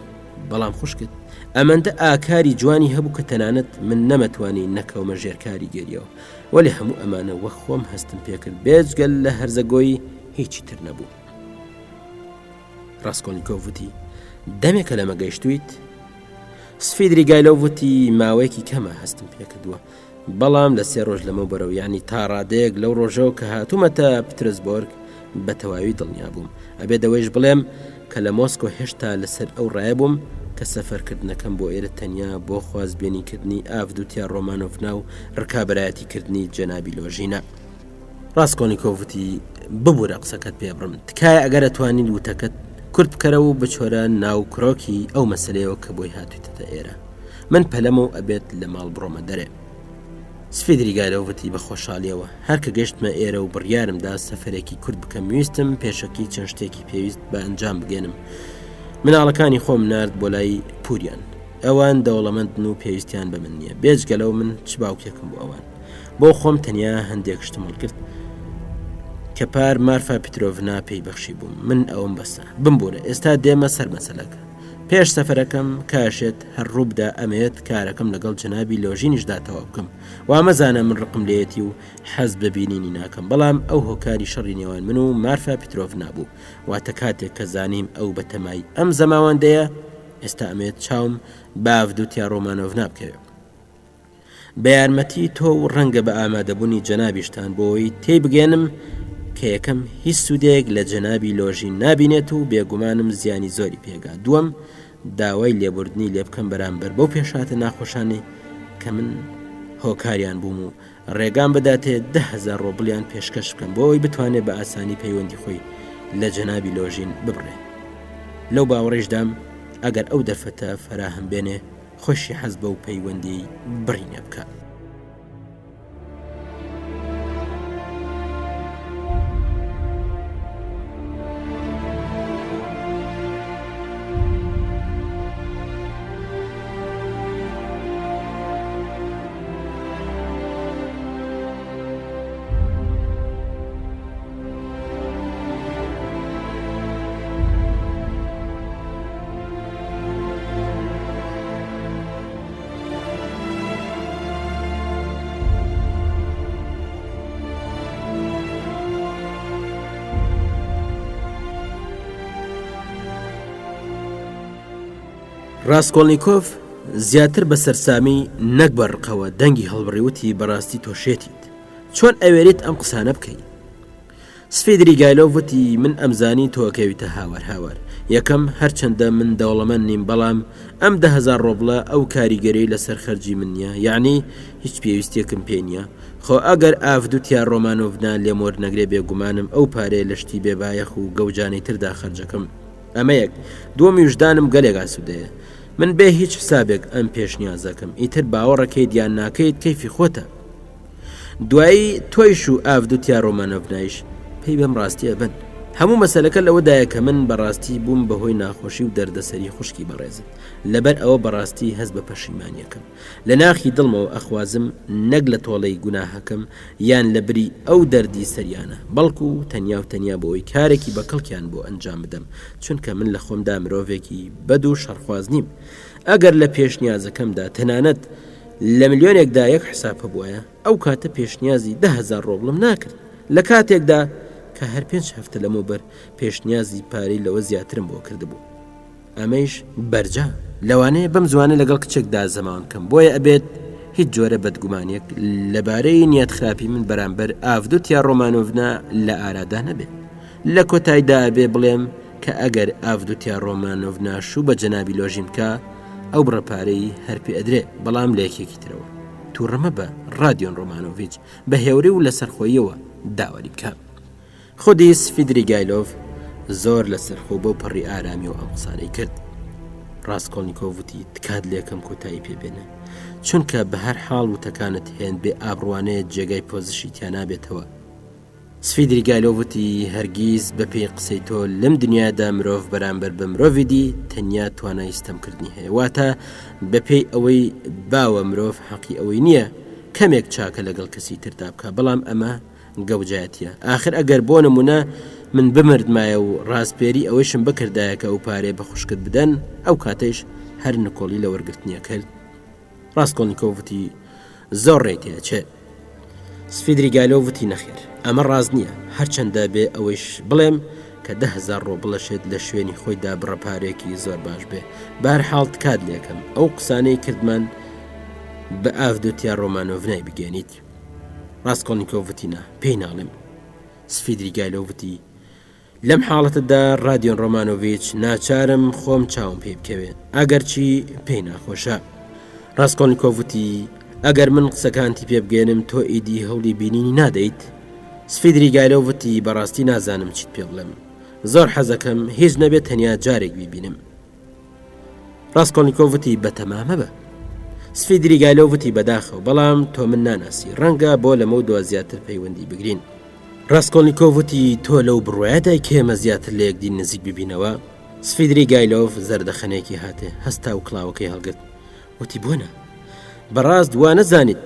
بەڵام خوشکت ئەمەندە ئاکاری جوانی هەبوو کە تەنانەت من نەمەتوانی نەکەومە ژێر کاریگەریەوە، وەلێ هەموو ئەمانە وەک خۆم هەستم پێکرد بێجگەل لە هەرزەگۆیی هیچی تر نەبوو. ڕاسکۆڵنیکۆڤ وتی، دەمێکە لەمە گەیشتوویت؟ سفیدریگایلۆڤ وتی، ماوەیەکی کەمە هەستم پێکردووە، بەڵام لە سێ ڕۆژ لەمەوبەرەوە یانی تا ڕادەیەک لەو ڕۆژەوە کە هاتوومەتە پترسبۆرگ بە تەواوی دڵنیا بووم. ئەبێت ئەوەیش بڵێم کە لە مۆسکۆ هێشتا لەسەر ئەو ڕایە بووم کە سەفەرکردنەکەم بۆ ئێرە تەنیا بۆ خوازبێنیکردنی ئاڤدوتیا ڕۆمانۆڤنا و ڕکابەرایەتیکردنی جەنابی لۆژینە. ڕاسکۆڵنیکۆڤ وتی، ببورە قسەکەت پێ بڕم، تکایە ئەگەر ئەتوانیت وتەکەت کورت بکەرەوە و بچۆرە ناو کرۆکی ئەو مەسەلەیەوە کە بۆی هاتوویتەتە ئێرە. من پەلەمە و ئەبێت لە ماڵ بڕۆمە دەرێ. سفیدریگایلۆڤ وتی بە خۆشحاڵیەوە، هەر کە گەشتمە ئێرە و بڕیارم دا سەفەرێکی کورت بکەم ویستم پێشەکی چەند شتێکی پێویست بە ئەنجام بگەێنم. مناڵەکانی خۆم نارد بۆ لای پوریان. ئەوان دەوڵەمەندن و پێویستیان بە من نییە. بێجگە لەو من چ باوکێکم بۆ ئەوان. بۆ خۆم تەنیا هەندێک شتم هەڵگرت کە پار مارفا پیترۆڤنا پێی بەخشی بووم من ئەوم بەسە بمبوورە ئێستا دێمە سەر مەسەلەکە پێش سەفەرەکەم کاشێت هەر ڕووبدا ئەمەوێت کارەکەم لەگەڵ جەنابی لۆژینیشدا تەواو بکەم وا مەزانە من ڕقم لێیەتی و حەز بە بینینی ناکەم بەڵام ئەو هۆکاری شەڕی نێوان من و مارفا پیترۆڤنا بوو واتە کاتێک کە زانیم ئەو بەتەمای ئەم زەماوەندەیە ئێستا ئەمەوێت چاوم بە ئاڤدوتیا ڕۆمانۆڤنا بکەوێ بە یارمەتی تۆ و ڕەنگە بە ئامادەبوونی جەنابیشتان بۆ ئەوەی تێی بگەێنم کە یەکەم هیچ سوودێک لە جەنابی لۆژین نابینێت و بێگومانم زیانی زۆری پێگا دووەم داوای لێبوردنی لێ بکەم بەرامبەر بەو پێشهاتە ناخۆشانەی کە من هۆکاریان بووم و ڕێگام بداتێ 10هزار ڕۆبڵیان پێشکەش بکەم بۆ ئەوەی بتوانێت بە ئاسانی پەیوەندی خۆی لە جەنابی لۆژین ببڕێ لەو باوەڕیشدام ئەگەر ئەو دەرفەتە فەراهەم بێنێ خۆشی حەز بەو پەیوەندی بڕینە بکە. ڕاسکۆڵنیکۆف زیاتر بە سەرسامی نەک بە ڕقەوە دەنگی هەڵبڕی وتی بەڕاستی تۆ شێتیت چۆن ئەوێریت ئەم قسانە بکەی سفیدریگایلۆڤ وتی، من ئەمزانی تۆ ئەکەویتە هاوار هاوار. یەکەم، هەرچەندە من دەوڵەمەند نیم، بەڵام ئەم 10,000 ڕۆبڵە ئەو کاریگەریەی لەسەر خەرجی من نییە، یەعنی هیچ پێویستیەکم پێی نییە. خۆ ئەگەر ئاڤدوتیا ڕۆمانۆڤنا لێم وەرنەگرێ بێگومانم ئەو پارەیە لە شتی بێ بایەخ و گەوجانەی تردا خەرجەکەم. ئەمە یەک. دووەم ویژدانم گەلێک ئاسوودەیە. من بێ هیچ حسابێک ئەم پێشنیازەکەم. ئیتر باوەڕەکەیت یان ناکەیت کەیفی خۆتە. دوایی تۆیش و ئاڤدوتیا ڕۆمانۆڤنایش پەی بەم ڕاستیە بن. هەموو مەسەلەکە لەوەدایە کە من بەڕاستی بووم بەهۆی ناخۆشی و دەردەسەری خوشکی بەڕێزت. لەبەر ئەوە بەڕاستی هەست بە پەشیمانیەکەم. لە ناخی دڵمەوە ئەخوازم نەک لە تۆڵەی گوناهەکەم یان لە بری ئەو دەردی سەریانە، بەڵکو تەنیا و تەنیا بۆ ئەوەی کارێکی بەکەڵکیان بۆ ئەنجام بدەم، چونکە من لە خۆمدا مرۆڤێکی بەد و شەڕخواز نیم. ئەگەر لە پێشنیازەکەمدا تەنانەت لە ملیۆنێکدا یەک حساب هەبوایە، ئەو کاتە پێشنیازی 10,000 ڕۆبڵم ناکرد، لە کاتێکدا کە هەر پێنج هەفتە لەمەوبەر پێشنیازی پارەی لەوە زیاترم بۆ کردبوو. ئەمەیش بەرجا. لەوانەیە بەم زوانە لەگەڵ کچێکدا زەماوەند بکەم، بۆیە ئەبێت هیچ جۆرە بەدگومانیەک لەبارەی نیەتخراپی من بەرامبەر ئاڤدوتیا ڕۆمانۆڤنا لە ئارادا نەبێت. لە کۆتایدا ئەبێ بڵێم کە ئەگەر ئاڤدوتیا ڕۆمانۆڤنا شوو بە جەنابی لۆژین بکا، ئەو بڕە پارەی هەر پێ ئەدرێ، بەڵام لە یەکێکی ترەوە. تووڕە مەبە ڕادیۆن ڕۆمانۆڤیچ، بە هێوری و لەسەرخۆییەوە داوەری بکە. خودی سفیدریگایلۆڤ زۆر لەسەرخۆ بەو پەڕی ئارامیەوە ئەم قسانەی کرد. ڕاسکۆڵنیکۆڤ وتی تکات لێکەم کۆتایی پێ بێنە. چونکە بە هەر حاڵ وتەکانت هێند بێ ئابڕوانەیە جێگای پۆزشی تیا نابێتەوە. سفیدریگایلۆڤ وتی هەرگیز بە پێی قسەی تۆ لەم دنیادا مرۆڤ بەرامبەر بە مرۆڤی دی تەنیا توانای ستەمکردنی هەیە. واتە بە پێی ئەوەی باوە مرۆڤ حەقی ئەوەی نییە کەمێک چاکە لەگەڵ کەسی تردا بکا بەڵام ئەمە گەوجایەتیە ئاخر ئەگەر بۆ نمونە من بمردمایە و ڕاسپێری ئەوەیشم بکردایە کە ئەو پارەیە بە خوشکت بدەن ئەو کاتەیش هەر نکۆڵی لە وەرگرتنی ئەکرد ڕاستکۆڵنیکۆڤ وتی زۆر ڕێی تێئەچێ سفیدریگایلۆڤ وتی نەخێر ئەمە ڕاست نییە هەرچەندە بێ ئەوەیش بڵێم کە 10,000 ڕۆبڵەشێت لە شوێنی خۆیدا بڕە پارێکی زۆر باش بێ بارحاڵ تکات لێکەم ئەو قسانەی کردمان بە ئاڤدۆتیا ڕۆمانۆڤنای بگەێنیت ڕاسکۆڵنیکۆڤ وتی نا، پێی ناڵێم. سفیدریگایلۆڤ وتی، لەم حاڵەتەدا ڕادیۆن ڕۆمانۆڤیچ ناچارم خۆم چاوم پێی بکەوێ، ئەگەرچی پێی ناخۆشە. ڕاسکۆڵنیکۆڤ وتی، ئەگەر من قسەکانتی پێ بگەیەنم تۆ ئیدی هەوڵی بینینی نادەیت؟ سفیدریگایلۆڤ وتی، بەڕاستی نازانم چیت پێ بڵێم. زۆر حەزەکەم هیچ نەبێت تەنیا جارێک بیبینم. ڕاسکۆڵنیکۆڤ وتی بەتەما مەبە. سفیدریگایلۆڤ وتی بەداخەوە، بەڵام تۆ من ناناسی، ڕەنگە بۆ لەمەو دوا زیاتر پەیوەندی بگرین. ڕاسکۆڵنیکۆڤ وتی تۆ لەو بڕوایەدای کە ئێمە زیاتر لە یەکدی نزیک ببینەوە؟ سفیدریگایلۆڤ زەردەخەنەیەکی هاتێ، هەستا و کڵاوەکەی هەڵگرت. وتی بۆ نا؟ بەڕاست وا نەزانیت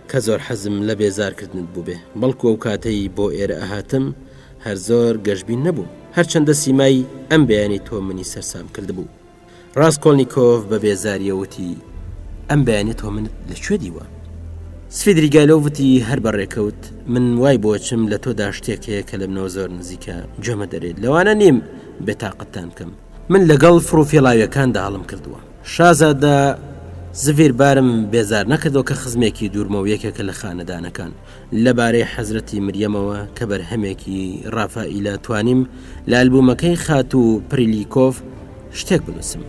کە زۆر حەزم لە بێزارکردنت بووبێ، بەڵکو ئەو کاتەی بۆ ئێرە ئەهاتم هەر زۆر گەشبین نەبووم، هەرچەندە سیمای ئەم بەیانی تۆ منی سەرسام کردبوو. ڕاسکۆڵنیکۆڤ بە بێزارییەوە وتی، ئەم بەیانیە تۆ منت لە کوێ دیوە؟ سفیدریگایلۆڤ وتی، هەر بە ڕێکەوت، من وای بۆچم لە تۆدا شتێک هەیە کە لە منەوە زۆر نزیکە، گوێ مەدەرێ، لەوانە نیم بێتاقەتتان بکەم. من لەگەڵ فڕوفێڵاویەکاندا هەڵم کردووە. شازادە زڤیربارم بێزار نەکردەوە کە خزمێکی دوورمە و یەکێکە لە خانەدانەکان. لەبارەی حەزرەتی مریەمەوە کە بەرهەمێکی ڕافائیلە توانیم لە ئەلبومەکەی خاتوو پریلیکۆف شتێک بنووسم.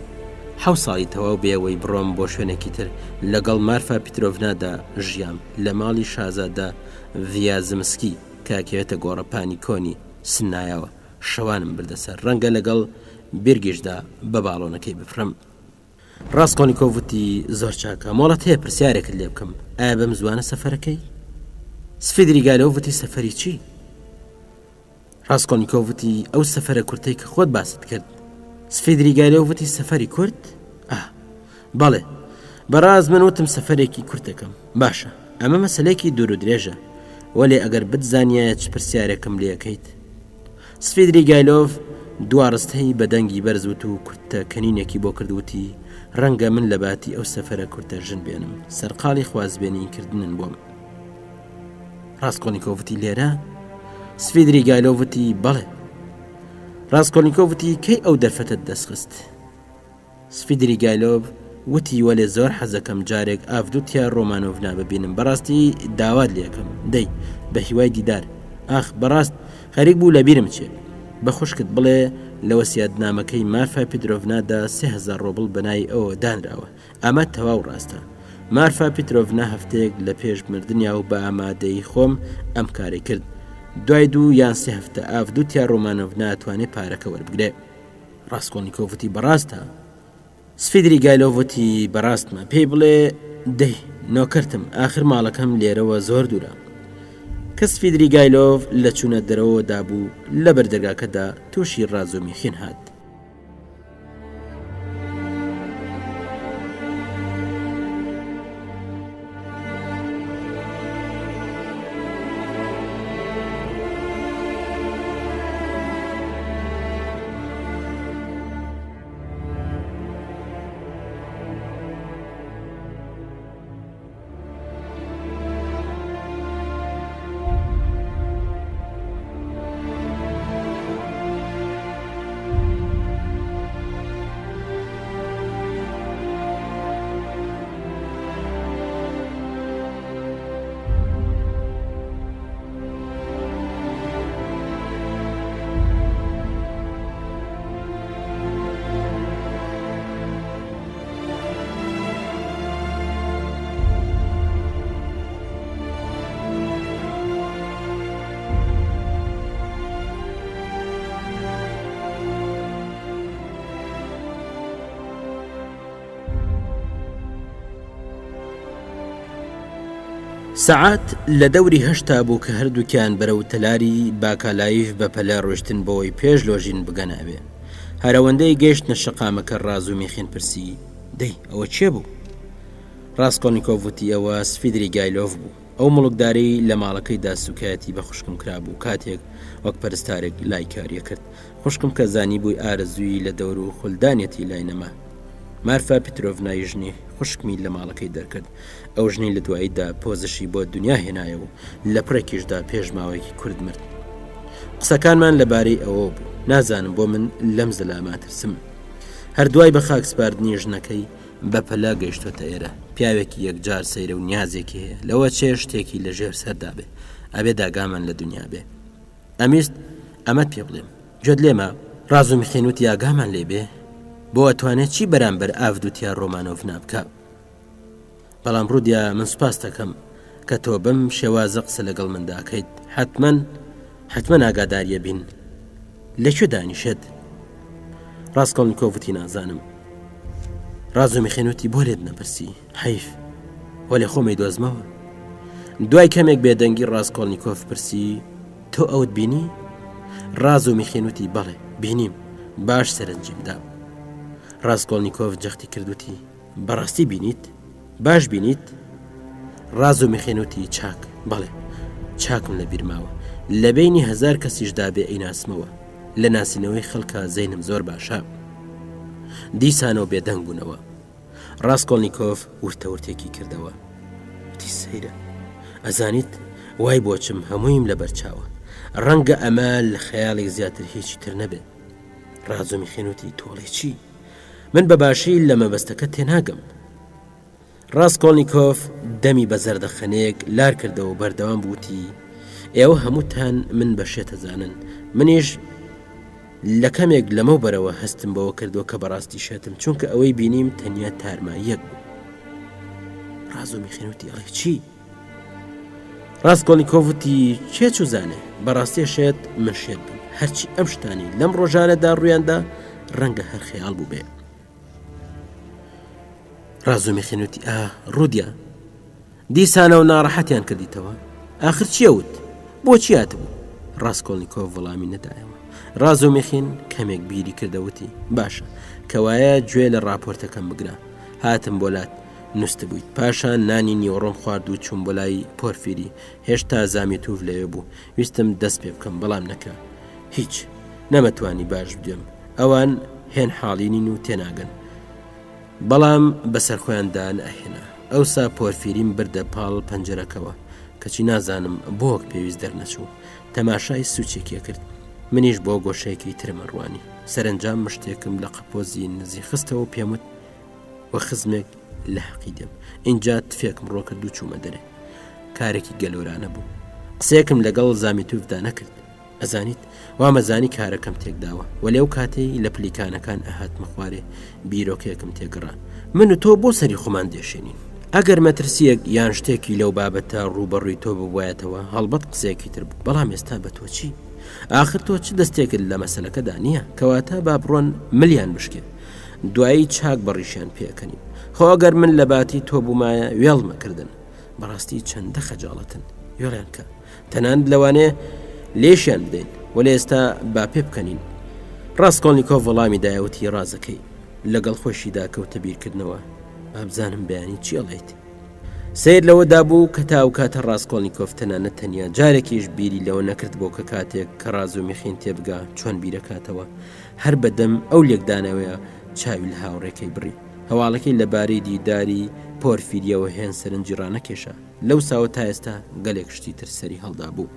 حەو ساڵی تەواو بێ ئەوەی بڕۆم بۆ شوێنێکی تر لەگەڵ مارفا پیترۆڤنادا ژیام لە ماڵی شازادە ڤیازمسکی کە ئەکەوێتە گۆڕەپانی کۆنی سنایاوە. شەوانم بردە سەر، ڕەنگە لەگەڵ بیرگیشدا بە باڵۆنەکەی بفڕم. ڕاسکۆڵنیکۆڤ وتی، زۆر چاکە، مۆڵەت هەیە پرسیارێکت لێ بکەم، ئایا بەم زووانە سەفەرەکەی؟ سفیدریگایلۆڤ وتی، سەفەری چی؟ ڕاسکۆڵنیکۆڤ وتی، ئەو سەفەرە کورتەی کە خۆت باست کرد. سفیدریگایلۆڤ وتی، سەفەری کورت؟ ئاه، بەڵێ، بەڕاست من وتم سەفەرێکی کورت دەکەم. باشە، ئەمە مەسەلەیەکی دوورودرێژە، وەلێ ئەگەر بتزانیایە چ پرسیارێکم لێ ئەکەیت. سفیدریگایلۆڤ دوا ڕستەی بە دەنگی بەرز وت و کورتە کەنینێکی بۆ کرد وتی، ڕەنگە من لە باتی ئەو سەفەرە کورتە ژن بێنم، سەرقاڵی خوازبێنی کردنن بۆم. ڕاسکۆڵنیکۆڤ وتی، لێرە؟ سفیدریگایلۆڤ وتی، بەڵێ. ڕاسکۆڵنیکۆڤ وتی، کەی ئەو دەرفەتەت دەستخست؟ سفیدریگایلۆڤ وتی وەلێ زۆر حەزەکەم جارێک ئاڤدوتیا ڕۆمانۆڤنا ببینم بەڕاستی داوات لێکەم دەی بە هیوای دیدار ئاخ بەڕاست خەریک بوو لەبیرم چێ بە خوشکت بڵێ لە وەسیاتنامەکەی مارفا پیترۆڤنادا 3000 ڕۆبڵ بەناوی ئەوەوە دانراوە ئەمە تەواو ڕاستە مارفا پیترۆڤنا هەفتەیەک لە پێش مردنیا و بە ئامادەیی خۆم ئەم کارەی کرد دوای دوو یان سێ هەفتە ئاڤدوتیا ڕۆمانۆڤنا توانێ پارەکە وەربگرێ ڕاسکۆڵنیکۆف وتی بەڕاستە؟ سفیدریگایلۆڤ وتی بەڕاستمە پێی بڵێ دەی نۆکەرتم ئاخر ماڵەکەم لێرەوە زۆر دوورە. کە سفیدریگایلۆڤ لە چوونە دەرەوە دابوو لە بەردەرگاکەدا تووشی ڕازومیخین هات. سەعات لە دەوری هەشتا بوو کە هەردووکیان بەرەو تەلاری باکالایڤ بە پەلە ڕۆشتن بۆی پێش لۆژین بگەنە ئەوێ. هەرەوەندەی گەیشتنە شەقامەکە ڕازومیخین پرسی، دەی ئەوە کێ بوو؟ ڕاسکۆڵنیکۆڤ وتی، ئەوە سفیدریگایلۆڤ بوو، ئەو موڵکدارەی لە ماڵەکەیدا سووکایەتی بە خوشکم کرابوو کاتێک وەک پەرستارێک لای کاری ئەکرد. خوشکم کە زانیبووی ئارەزووی لە دەور و خولدانیەتی لای نەما. مارفا پترۆڤنای ژنی خوشکمی لە ماڵەکەی دەرکرد. ئەو ژنەی لە دواییدا پۆزشی بۆ دنیا هێنایە و لە پڕێکیشدا پێش ماوەیەکی کورت مرد. قسەکانمان لەبارەی ئەوەوە بوو. نازانم بۆ من لەم زەلامە ئەترسم. هەر دوای بە خاک سپاردنی ژنەکەی بە پەلە گەیشتۆتە ئێرە. پیاوێکی یەکجار سەیرە و نیازێکی هەیە. لەوە چێ شتێکی لە ژێر سەردا بێ. ئەبێ داگامان لە دنیا بێ. ئەمویست ئەمەت پێ بڵێم. گوێت لێمە؟ ڕازومیخین وتی ئاگامان لێ بێ؟ بۆ ئەتوانێ چی بەرامبەر ئاڤدوتیا ڕۆمانۆڤنا بکا؟ بەڵام ڕودیا من سوپاست دەکەم کە تۆ بەم شێوازە قسە لەگەڵ مندا ئەکەیت. حەتمەن حەتمەن ئاگاداریە بین. لە کوێ دانیشێت؟ ڕاسکۆڵنیکۆڤ وتی نازانم. ڕازومیخین وتی بۆ لێت نەپرسی؟ حەیف. وەلێ خۆم ئەیدۆزمەوە. دوای کەمێک بێدەنگی ڕاسکۆڵنیکۆف پرسی، تۆ ئەوت بینی؟ ڕازومیخین وتی، بەڵێ، بینیم. باش سەرنجیم دا. ڕاسکۆڵنیکۆف جەختی کرد وتی، بەڕاستی بینیت؟ باش بینیت؟ ڕازومیخین وتی، چاک، بەڵێ، چاکم لە بیر ماوە. لە بەینی هەزار کەسیشدا بێ ئەیناسمەوە. لە ناسینەوەی خەڵکا زەینم زۆر باشە. دیسانەوە بێدەنگ بوونەوە. ڕاسکۆڵنیکۆف ورتە ورتێکی کردەوە. وتی سەیرە. ئەزانیت وای بۆچم هەموویم لەبەر چاوە. ڕەنگە ئەمە لە خەیاڵێک زیاتر هیچی تر نەبێ. ڕازومیخین وتی تۆڵەی چی؟ من بە باشی لە مەبەستەکە تێناگەم. ڕاسکۆڵنیکۆف دەمی بە زەردەخەنەیەک لار کردەوە و بەردەوام بوو وتی، ئێوە هەمووتان من بە شێت ئەزانن. منیش لە کەمێک لەمەو بەرەوە هەستم بەوە کردووە کە بەڕاستی شێتم چونکە ئەوەی بینیم تەنیا تارماییەک بوو. ڕازومیخین وتی ئەڵێی چی؟ ڕاسکۆڵنیکۆف وتی کێ چوزانێ بەڕاستی شێت من شێت بم هەرچی ئەم شتانی لەم ڕۆژانەدا ڕوویاندا ڕەنگە هەر خەیاڵ بوو بێ. ڕازومیخین وتی ئا ڕودیا دیسانەوە ناڕەحەتیان کردیتەوە ئاخر چیە وت بۆچی هاتبوو ڕاستکۆڵنییکۆف وەڵامی نەدایەوە ڕازومیخین کەمێک بیری کردەوتی باشە کەوایە گوێ لە راپۆرتەکەم بگرە هاتم بۆ لات نووسبوویت پاشان نانی نیوەڕۆم خوارد و چوم بۆ لای پۆرفیری هێشتا زامیتوف لەوێ بوو ویستم دەست پێ بکەم بەڵام نەکرا هیچ نەمەتوانی باش بدوێم ئەوان هێن حاڵی نین و تێناگەن بەڵام بەسەر خۆیاندا نەئەهێنا. ئەوسا پۆرفیریم بردە پاڵ پەنجەرەکەوە، کەچی نازانم بۆ وەک پێویست دەرنەچوو. تەماشای سوچێکی ئەکرد. منیش بۆ گۆشەیەکی ترم ئەڕوانی. سەرەنجام مشتێکم لە قەپۆزی نزی خستەوە و پێم وت وە خزمێک لە حەقی دێم. ئینجا تفێکم ڕۆ کرد و چوومە دەرێ. کارێکی گەلۆرانە بوو. قسەیەکم لەگەڵ زامیتوفدا نەکرد. ئەزانیت، وامەزانی کارەکەم تێکداوە، وەلێ ئەو کاتەی لە پلیکانەکان ئەهاتمە خوارێ، بیرۆکەیەکم تێگەڕا. من و تۆ بۆ سەری خۆمان دێشێنین؟ ئەگەر مەترسییەک یان شتێکی لەو بابەتە ڕووبەڕووی تۆ ببوایەتەوە، هەڵبەت قسەیەکی تر بوو، بەڵام ئێستا بە تۆ چی؟ ئاخر تۆ چ دەستێکت لە مەسەلەکەدا نییە، کەواتە با بڕۆن ملیان بشکێ. دوایی چاک بە ڕیشیان پێئەکەنین. خۆ ئەگەر من لەباتی تۆ بوومایە وێڵمەکردن. بەڕاستی چەندە خەجاڵەتن. وێڵیان کە. تەنانەت لەوانەیە لێشیان بدەین وەلێ ئێستا با پێ بکەنین ڕاستکۆڵنییکۆف وەڵامی دایەوتی ڕازەکەی لەگەڵ خۆشیدا کەوتە بیرکردنەوە بابزانم بەیانی چی ئەڵێیت سیر لەوەدا بوو کە تا ئەو کاتە ڕاستکۆڵنییکۆف تەنانەت تەنیا جارێکیش بیری لەوە نەکرد بۆ کە کاتێک کە ڕازومیخین تێبگا چۆن بیرەکاتەوە هەر بەدەم ئەو لێکدانەوەیە چاوی لە هاوڕێکەی بڕی هەواڵەکەی لەبارەی دیداری پۆرفیریەوە هێن سەرنجی ڕانەکێشا لەوساوە تا ئێستا گەلێک شتی تر سەری هەڵدابوو.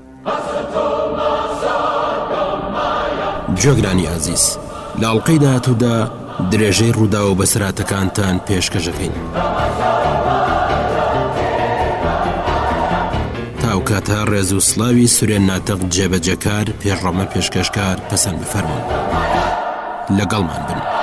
گوێگرانی ئازیز لە ئەڵقەی داهاتوودا درێژەی ڕووداو و بەسەرهاتەکانتان پێشکەش ئەکەین. تا ئەو کاتە ڕێز و سڵاوی سورێن ناتق جێبەجێکار پێشڕەمە پێشکەشکار پەسەند بفەرموون. لەگەڵمان بن.